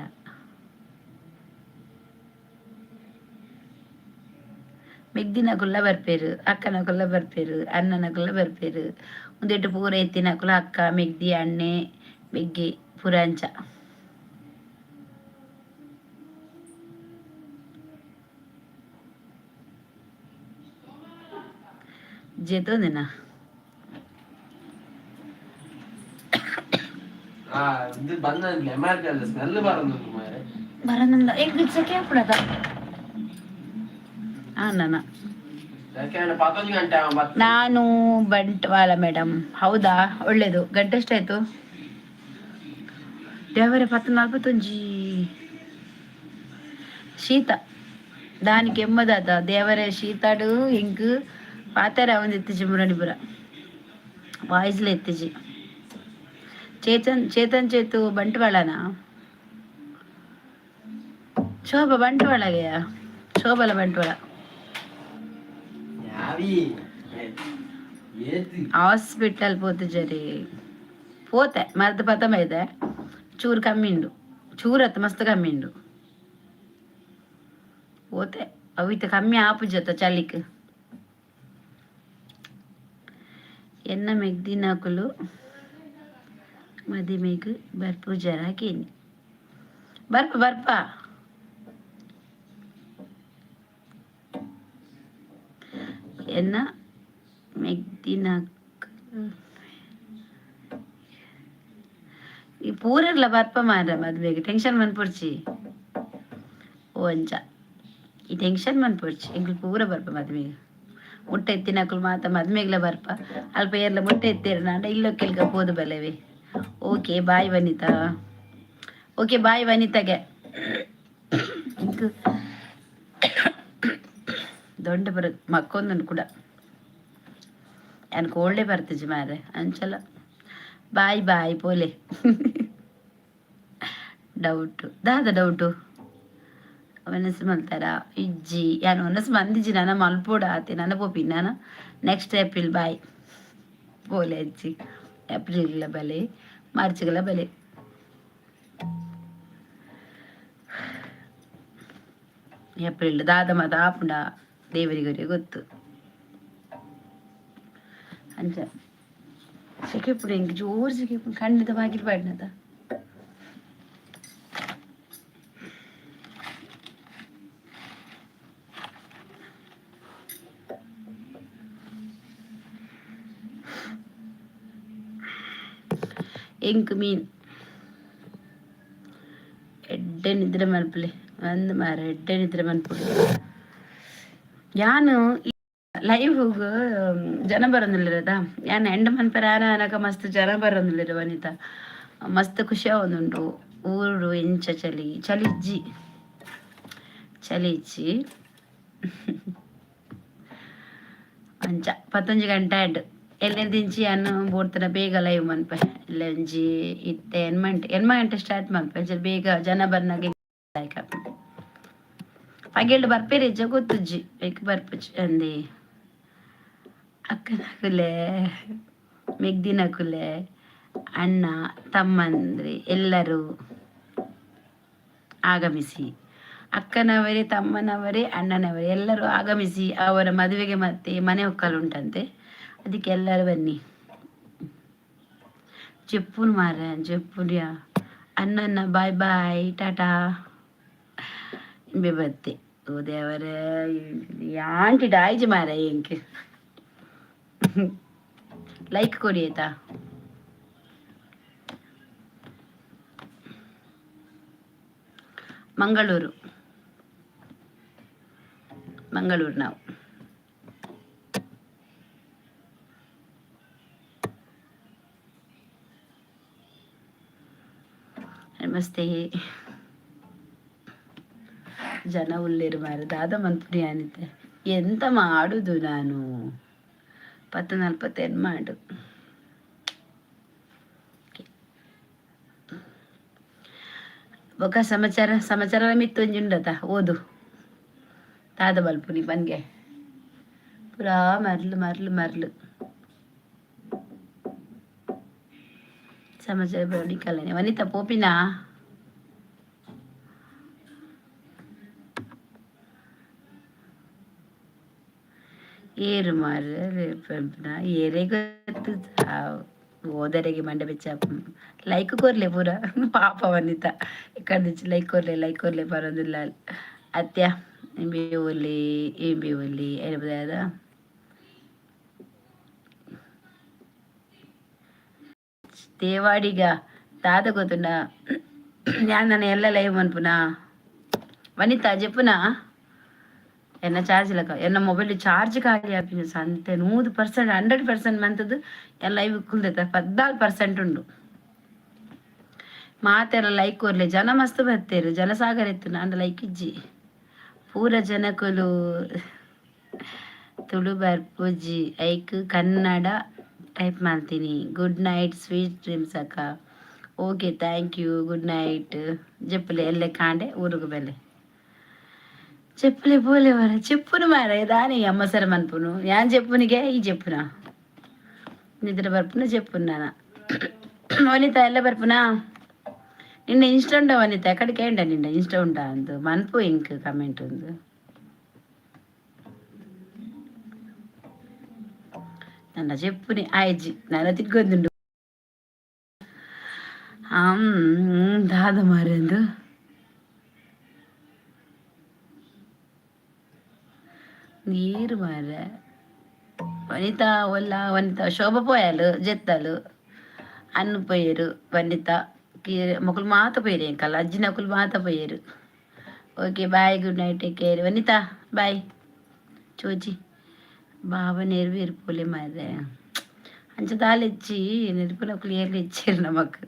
ಮೆಗ್ದಿನಕುಲ್ಲ ಬರ್ಪೇರು, ಅಕ್ಕನಕುಲ್ಲ ಬರ್ಪೇರು, ಅಣ್ಣನಕುಲ್ಲ ಬರ್ಪೇರು. ಒಂದೆಟ್ಟು ಪೂರ ಎತ್ತಿನಕುಲ ಅಕ್ಕ, ಮೆಗ್ದಿ, ಅಣ್ಣೆ, ಮೆಗ್ಗಿ ಪೂರ ಅಂಚ. ಜೆತೊಂದಿನ. ಬರನಲ್ಲ, ಎಂಕ್ ಸೆಕೆ ಆಪುಂಡತ? ಆ, ನನ. ಪತ್ತೊಂಜಿ ಗಂಟೆ ಬತ್ತು. ನಾನು ಬಂಟ್ವಾಳ ಮೇಡಮ್. ಹೌದಾ? ಒಳ್ಳೇದು. ಗಂಟೆ ಎಷ್ಟಾಯ್ತು ದೇವರೇ? 10:41. ಶೀತ ದಾನಿ ಕೆಮ್ಮದಾತ ದೇವರೇ. ಶೀತಾಡು ಇಂಕ್ ಪಾತೆರ ಅವಂದಿತ್ತಿಜಿ. ಮುರಣಿಪುರ ವಾಯ್ಸ್ಲ ಎತ್ತಿಜಿ. ಚೇತನ್, ಚೇತನ್, ಚೇತು ಬಂಟ್ವಾಳನಾ? ಶೋಭಾ ಬಂಟ್ವಾಳಗೆಯಾ? ಶೋಭಲ ಬಂಟ್ವಾಳ. ಯಾವಿ ಏತ್? ಹಾಸ್ಪಿಟಲ್ ಪೋತುಜರಿ? ಪೋತೆ, ಮರ್ದ್ ಪತ್ತೊಂಬೈದೆ. ಚೂರು ಕಮ್ಮಿ ಉಂಡು. ಚೂರು ಅತ್ತ, ಮಸ್ತ್ ಕಮ್ಮಿ ಉಂಡು. ಪೋತೆ, ಅವು ಇತ್ತೆ ಕಮ್ಮಿ ಆಪುಜತ್ತ ಚಳಿಕ್. ಎನ್ನ ಮೆಗ್ದಿನಕುಲು ಮದಿಮೆಗ್ ಬರ್ಪುಜರ ಕೇನಿ. ಬರ್ಪ, ಬರ್ಪ. ಎನ್ನ ಮೆಗ್ದಿನಕುಲು ಈ ಪೂರೆರ್ಲ ಬರ್ಪ ಮಾರ ಮದ್ವೆಗೆ. ಟೆನ್ಷನ್ ಮನ್ಪೊಡ್ಚಿ. ಓ ಅಂಚ ಈ ಟೆನ್ಷನ್ ಮನ್ಪೊಡ್ಚಿ. ಎಂಕ್ಲು ಪೂರ ಬರ್ಪ ಮದ್ಮೆಗೆ. ಮುಟ್ಟ ಎತ್ತಿನಕುಲು ಮಾತ ಮದ್ಮೆಗ್ಲ ಬರ್ಪ. ಅಲ್ಪ ಏರ್ಲ ಮುಟ್ಟ ಎತ್ತೇರು ನಾಂಡ ಇಲ್ಲೊಕ್ಕೆಲ್ಗ ಪೋದು ಬಲೆವೆ. Okay, bye Vanitha. Okay, bye ವನಿತಾಗೆ. ಇಂಕ್ ದೊಂಡೆ ಬರ ಮಕ್ಕೊಂದುಂಡು ಕೂಡ. ಯಾನ್ ಕೋಲ್ಡೆ ಬರ್ತಿಜಿ ಮಾರೆ, ಅಂಚಲ. ಬಾಯ್ ಬಾಯ್, ಪೋಲೆ. ಡೌಟು ದಾದ? ಡೌಟು ಒನಸ್ ಮಲ್ತಾರ? ಇಜ್ಜಿ, ಯಾನ್ ಒನಸ್ ಮಂದಿಜಿ. ನನ ಮಲ್ಪೋಡು ಆತೆ. ನನ ಪೋಪಿ ನಾನ ನೆಕ್ಸ್ಟ್ ಏಪ್ರಿಲ್. ಬಾಯ್, ಪೋಲೆ ಅಜ್ಜಿ. ಏಪ್ರಿಲ್ಲ ಬಲೆ, ಮಾರ್ಚ್ಗೆಲ್ಲ ಬಲೆ. ಏಪ್ರಿಲ್ ದಾದ ಮಾತ ಆಪುಂಡ ದೇವರಿಗೆ ಗೊತ್ತು. ಅಂಚ ಸೆಕೆ ಇಂಕ್ ಜೋರು ಸೆಕೆ. ಕಣ್ಣಿದ ಬಾಗಿಲು ಪಾಡ್ನದ. ಎಂಕ್ ಮೀನ್. ಎಡ್ಡೆ ನಿದ್ರೆ ಮಲ್ಪಲೆ ಅಂದ್ ಮಾರ, ಎಡ್ಡೆ ನಿದ್ರೆ ಮನ್ಪುಡು. ಯಾನು ಲೈವ್ ಜನ ಬರೋದಿಲ್ಲದ. ಯಾನ್ ಎಂಡ್ ಮನ್ಪೆರೆ ಆನ ಅನಕ ಮಸ್ತ್ ಜನ ಬರೋದಿಲ್ಲ ವನಿತಾ. ಮಸ್ತ್ ಖುಷಿ ಆವೊಂದುಂಡು. ಊರು ಎಂಚ? ಚಲಿ? ಚಲಿ ಇಜ್ಜಿ, ಚಲಿ ಇಜ್ಜಿ. ಅಂಚ 11 ಗಂಟೆ ಆಂಡ್. ಎಲ್ಲೆದಿಂಚಿ ಯಾನ್ ಬೋಡ್ತನ ಬೇಗ ಲೈವ್ ಮನ್ಪೆ. ಎಲ್ಲೊಂಜಿ ಇತ್ತೆ 8 ಗಂಟೆ, 8 ಗಂಟೆ ಸ್ಟಾರ್ಟ್ ಮನ್ಪೆ. ಅಂಚ ಬೇಗ ಜನ ಬರ್ನಾಗ ಲಾಯ್ಕ್ ಆಪುಂಡು. ಪಗೆಲ್ಡ್ ಬರ್ಪೇರು ಇಜ್ಜ ಗೊತ್ತುಜ್ಜಿ. ಐಕ್ ಬರ್ಪುಜಿ ಅಂದೆ. ಅಕ್ಕನಕುಲೆ, ಮೆಗ್ದಿನಕುಲೆ, ಅಣ್ಣ ತಮ್ಮಂದ್ರೆ ಎಲ್ಲರೂ ಆಗಮಿಸಿ. ಅಕ್ಕನವರೇ, ತಮ್ಮನವರೇ, ಅಣ್ಣನವರೇ, ಎಲ್ಲರೂ ಆಗಮಿಸಿ. ಅವರ ಮದುವೆಗೆ ಮತ್ತೆ ಮನೆ ಒಕ್ಕಲು ಉಂಟಂತೆ. ಅದಕ್ಕೆ ಎಲ್ಲರೂ ಬನ್ನಿ. ಜೆಪ್ಪುನು ಮಾರ್ರೆ, ಜೆಪ್ಪುಡ್ಯಾ. ಅಣ್ಣನ್ನ ಬಾಯ್ ಬಾಯ್, ಟಾಟಾ. ಇಂಬೆ ಬತ್ತೆ. ಓ ದೇವರೇ, ಯಾಂಟಿ ಡಾಯ್ಜಿ ಮಾರ. ಎಂಕ್ ಲೈಕ್ ಕೊಡಿ ಆಯ್ತಾ? ಮಂಗಳೂರು, ಮಂಗಳೂರು ನಾವು. ನಮಸ್ತೆ. ಜನ ಉಲ್ಲೇರು ಮಾರ, ದಾದ ಮನ್ಪುಡಿ ಆನಿತೆ. ಎಂತ ಮಾಡುದು ನಾನು? 10:48 ಮಾಡು. ಬೊಕ ಸಮಾಚಾರ? ಸಮಾಚಾರ ಮಿತ್ತು ಒಂಜಿ ಉಂಡತ, ಓದು. ದಾದ ಬಲ್ಪುನಿ ಪನ್ಗೆ? ಪುರಾ ಮರ್ಲು ಮರ್ಲು ಮರ್ಲು. ಸಮಾಚಾರ ಬರೋಣಿಕಲ್ಲನೆ. ವನಿತಾ, ಪೋಪಿನಾ? ಏರು ಮಾರ್ರೆ ಪನ್ಪುನ? ಏರೇ ಗೊತ್ತು? ಓದರೆಗೆ ಮಂಡೆ ಬೆಚ್ಚ. ಲೈಕ್ ಕೊರ್ಲೆ ಪೂರ. ಪಾಪ ವನಿತಾ ಎಕ್ಕಡ ಲೈಕ್ ಕೊರ್ಲೆ, ಲೈಕ್ ಕೊರ್ಲೆ ಪರೊಂದುಲ್ಲ ಅತ್ಯ. ಇಂಬಿ ಒಲ್ಲಿ, ಇಂಬಿ ಒಲ್ಲಿ ಎನಪದಾದ? ದೇವಾಡಿಗ ದಾದ ಗೊತ್ತುಂಡ? ಯಾನ್ ನನ ಎಲ್ಲ ಲೈವ್ ಮನ್ಪುನ. ವನಿತಾ, ಜೆಪ್ಪುನ? ಎನ್ನ ಚಾರ್ಜ್ ಲಕ ಎನ್ನ ಮೊಬೈಲ್ ಚಾರ್ಜ್ ಖಾಲಿ ಆಪಿನ ಸಂತೆ 100% 100% ಮಂತದ್ದು ಎಲ್ಲ ಲೈವ್ ಕುಲ್ದೈತ 14% ಉಂಡು. ಮಾತೆಲ್ಲ ಲೈಕ್ ಕೊರ್ಲೆ, ಜನ ಮಸ್ತ್ ಬತ್ತೇರು, ಜನಸಾಗರ ಇತ್ತು ನಾಂಡ ಲೈಕ್ ಇಜ್ಜಿ. ಪೂರ ಜನಕುಲು ತುಳು ಬರ್ಪುಜಿ, ಐಕ್ ಕನ್ನಡ ಟೈಪ್ ಮಾಡ್ತೀನಿ. ಗುಡ್ ನೈಟ್, ಸ್ವೀಟ್ ಡ್ರೀಮ್ಸ್ ಅಕ್ಕ. Okay, thank you, good night. ಜೆಪ್ಪುಲೆ ಎಲ್ಲೆ ಕಾಂಡೆ ಊರುಗು ಬೆಲೆ చెప్పులే పోలే మర చెప్పును మారే దాని అమ్మ సరే మనుపును యాన్ చెప్పునికే ఈ చెప్పునా నిద్ర బర్పున చెప్పున్నానా. వనిత ಎಲ್ಲ ಬರ್ಪುನಾ? ನಿನ್ನ ಇನ್ಸ್ಟ ಉಂಡ ವನಿತ? ಎక్కడికే ఉండ ನಿನ್ನ ಇನ್ಸ್ಟ ಉಂಟಾ ಅಂದು ಮನ್ಪು ಇಂಕ್ ಕಮೆಂಟ್ ಒಂದು. ನನ್ನ చెప్పుని ಆಯ್ಜಿ ನನ್ನ ತಿಕ್ಕೊಂದುಂಡು ದಾದ ಮಾರೆಂದು. ನೀರು ಮಾರೆ. ವನಿತಾ ಒಲ್ಲ ವನಿತಾ ಶೋಭ ಪೋಯಲು ಜೆತ್ತಲು ಅನ್ನು ಪೋಯರು ವನಿತಾ ಮೊಕಲು ಮಾತ ಪೋಯರು ಎಂಕಲ್ಲ ಅಜ್ಜಿನಕುಲು ಮಾತ ಪೋಯರು. Okay, bye, good night, take care Vanitha, bye. ಚೋಚಿ ಬಾಬಾ ನೆರವೇರು ಪೋಲೆ ಮಾರೆ. ಅಂಚ ದಾಲೆಚ್ಚಿ ನೆನಪುನಕುಲು ಏರ್ಲು ಇಚ್ಚಿರು ನಮಕ್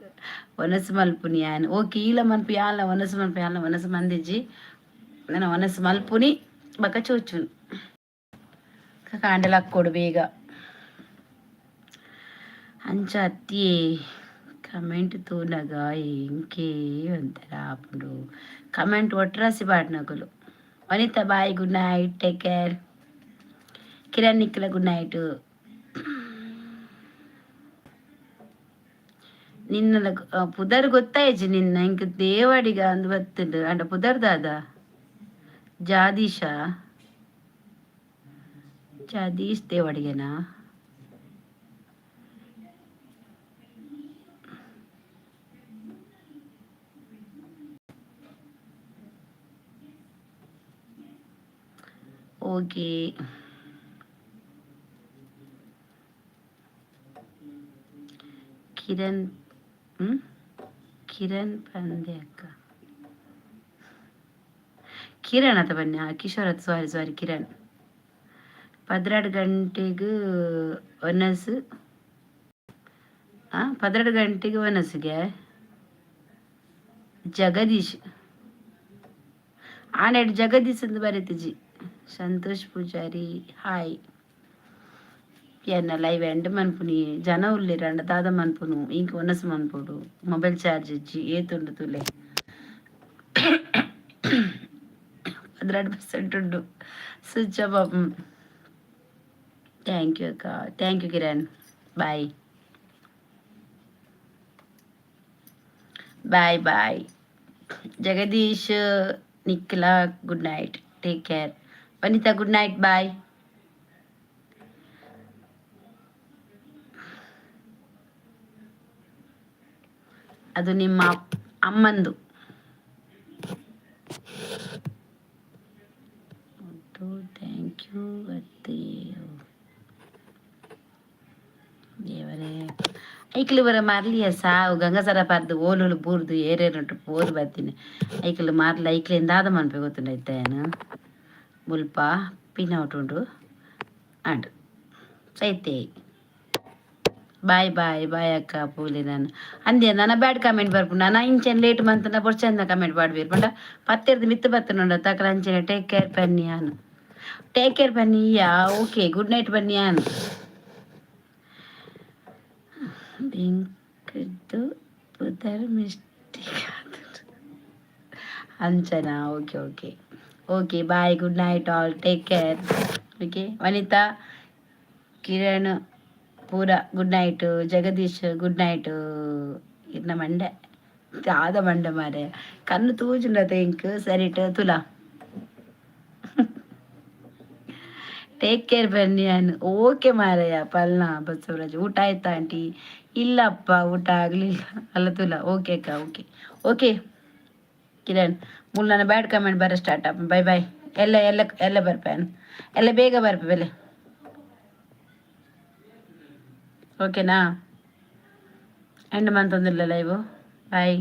ಒನಸು ಮಲ್ಪುನಿ ಯಾನ್. ಓಕೆ, ಈಲ ಮನ್ಪು ಯಾನ್ಲ ಒನಸು ಮನ್ಪು ಯಾನ್ಲ ಒನಸು ಮಂದಿಜ್ಜಿ. ನನ್ನ ಒನಸು ಮಲ್ಪುನಿ ಬಕ ಚೋಚುನು ಕಾಂಡಲ ಹಾಕ್ಕೊಡು ಬೇಗ. ಅಂಚ ಅತ್ತಿಯೇ ಕಮೆಂಟ್ ತೂನಗ ಇಂಕೇ ಒಂಥರ ಆಪುಂಡು. ಕಮೆಂಟ್ ಒಟ್ರಾಸಿ ಪಾಡ್ನಕುಲು. Vanitha bye, good night, take care. Kiran ನಿಕ್ಕಲ good night. ನಿನ್ನ ಪುದರ್ ಗೊತ್ತಾಯ್ಜಿ ನಿನ್ನ ಇಂಕ್ ದೇವಡಿಗ ಅಂದ್ ಬತ್ತುಂಡು ಅಂಡ ಪುದರ್ ದಾದ ಜಾದೀಶ ಜಾದೀಶ್ ದೇವಡಿಗೆನಾ? ಓಕೆ, ಕಿರಣ್ ಕಿರಣ್ ಪಂದೆ ಅಕ್ಕ. ಕಿರಣ್ ಅತ್ತ ಬನ್ನಿ ಕಿಶೋರ್ ಅತ್ತ, ಸಾರಿ ಸಾರಿ ಕಿರಣ್. 12 ಗಂಟೆಗೆ ಒನಸು, 12 ಗಂಟೆಗೆ ಒನಸ್ಗೆ ಜಗದೀಶ್ ಆನೆಡ್ ಜಗದೀಶ್ ಅಂತ ಬರೀತಿಜಿ. ಸಂತೋಷ್ ಪೂಜಾರಿ ಹಾಯ್. ಎನ್ನ ಲೈವ್ ಎಂಡ್ ಮನ್ಪುನಿ ಜನ ಉಲ್ಲೇರು ಅಂಡ ದಾದ ಮನ್ಪುನು ಇಂಕ ಒನಸು ಮನ್ಪೊಡು. ಮೊಬೈಲ್ ಚಾರ್ಜ್ ಇಜ್ಜಿ ಏತುಂಡು ತುಲೆ 12% ಉಂಡು. Switch off. Thank you ಅಕ್ಕ, thank you Kiran, bye bye bye. Jagadish Nikhila good night, take care. Vanitha good night, bye. ಅದು ನಿಮ್ಮ ಅಮ್ಮಂದು. Thank you ಅತ್ತೆ. ದೇವರೇ ಐಕ್ಲು ಬರ ಮಾರ್ಲಿಯ ಸಾವು ಗಂಗಸರ ಪಾರ್ದು ಓಲುಲು ಬೂರ್ದು ಏರೇರುಂಟು ಪೋದು ಬರ್ತೀನಿ. ಐಕ್ಲು ಮಾರ್ಲಿ ಐಕ್ಲು ಎಂದಾದ ಮನ್ಪೆ ಗೊತ್ತುಂಡೈತೆ ಮುಲ್ಪ ಪಿನ್ ಔಟ್ ಉಂಡು ಅಂಡ್ ಸೈತೆ. ಬಾಯ್ ಬಾಯ್ ಬಾಯ್ ಅಕ್ಕ ಪೂಲೆ. ನಾನು ಅಂದೆ ನನ್ನ ಬ್ಯಾಡ್ ಕಮೆಂಟ್ ಬರ್ಪುಂಡು. ನಾನು ಇಂಚೆನ್ ಲೇಟ್ ಮಂತನ ಬೊರ್ಚಂದ ಕಮೆಂಟ್ ಪಾಡ್ಬೇರು ಪಂಡ ಪತ್ತೆರ್ದು ಮಿತ್ತು ಬತ್ತನುಂಡ ತಕಲ ಅಂಚೆನೆ. ಟೇಕ್ ಕೇರ್ ಬನ್ನಿ ಯಾನು, ಟೇಕ್ ಕೇರ್ ಬನ್ನಿ ಯಾ. ಓಕೆ, ಗುಡ್ ನೈಟ್ ಬನ್ನಿ ಯಾನು. ಲಿಂಕ್ದು ಪುದರ್ mistake ಅಂಚನಾ? Okay okay okay, bye, good night all, take care. Okay Vanitha Kiran ಪೂರ good night. Jagadish good night. ಇರ್ನ ಮಂಡೆ ಆದ ಮಂಡೆ ಮಾರೆ ಕಣ್ಣು ತೂಜುಂಡತ ಇಂಕ್ ಸರಿಟ್ ತುಲಾ. ಟೇಕ್ ಕೇರ್ ಬನ್ನಿ ನಾನು. ಓಕೆ ಮಾರಯ್ಯ ಪಲ್ನ ಬಸವರಾಜ್. ಊಟ ಆಯ್ತಾ ಆಂಟಿ? ಇಲ್ಲಪ್ಪ, ಊಟ ಆಗಲಿಲ್ಲ ಅಲ್ಲ ತುಲಾ. ಓಕೆ ಅಕ್ಕ, ಓಕೆ ಓಕೆ ಕಿರಣ್. ಮೂಲ ನನ್ನ ಬ್ಯಾಡ್ ಕಮೆಂಟ್ ಬರ ಸ್ಟಾರ್ಟ್ ಅಪ್. Bye bye. ಎಲ್ಲ ಎಲ್ಲ ಎಲ್ಲ ಬರ್ಪೇನು ಎಲ್ಲ ಬೇಗ ಬರ್ಪೆ ಬೆಲೆ. ಓಕೆನಾ? ಎಂಡ್ ಮಂತೊಂದಿಲ್ಲ ಲೈವು. ಬಾಯ್.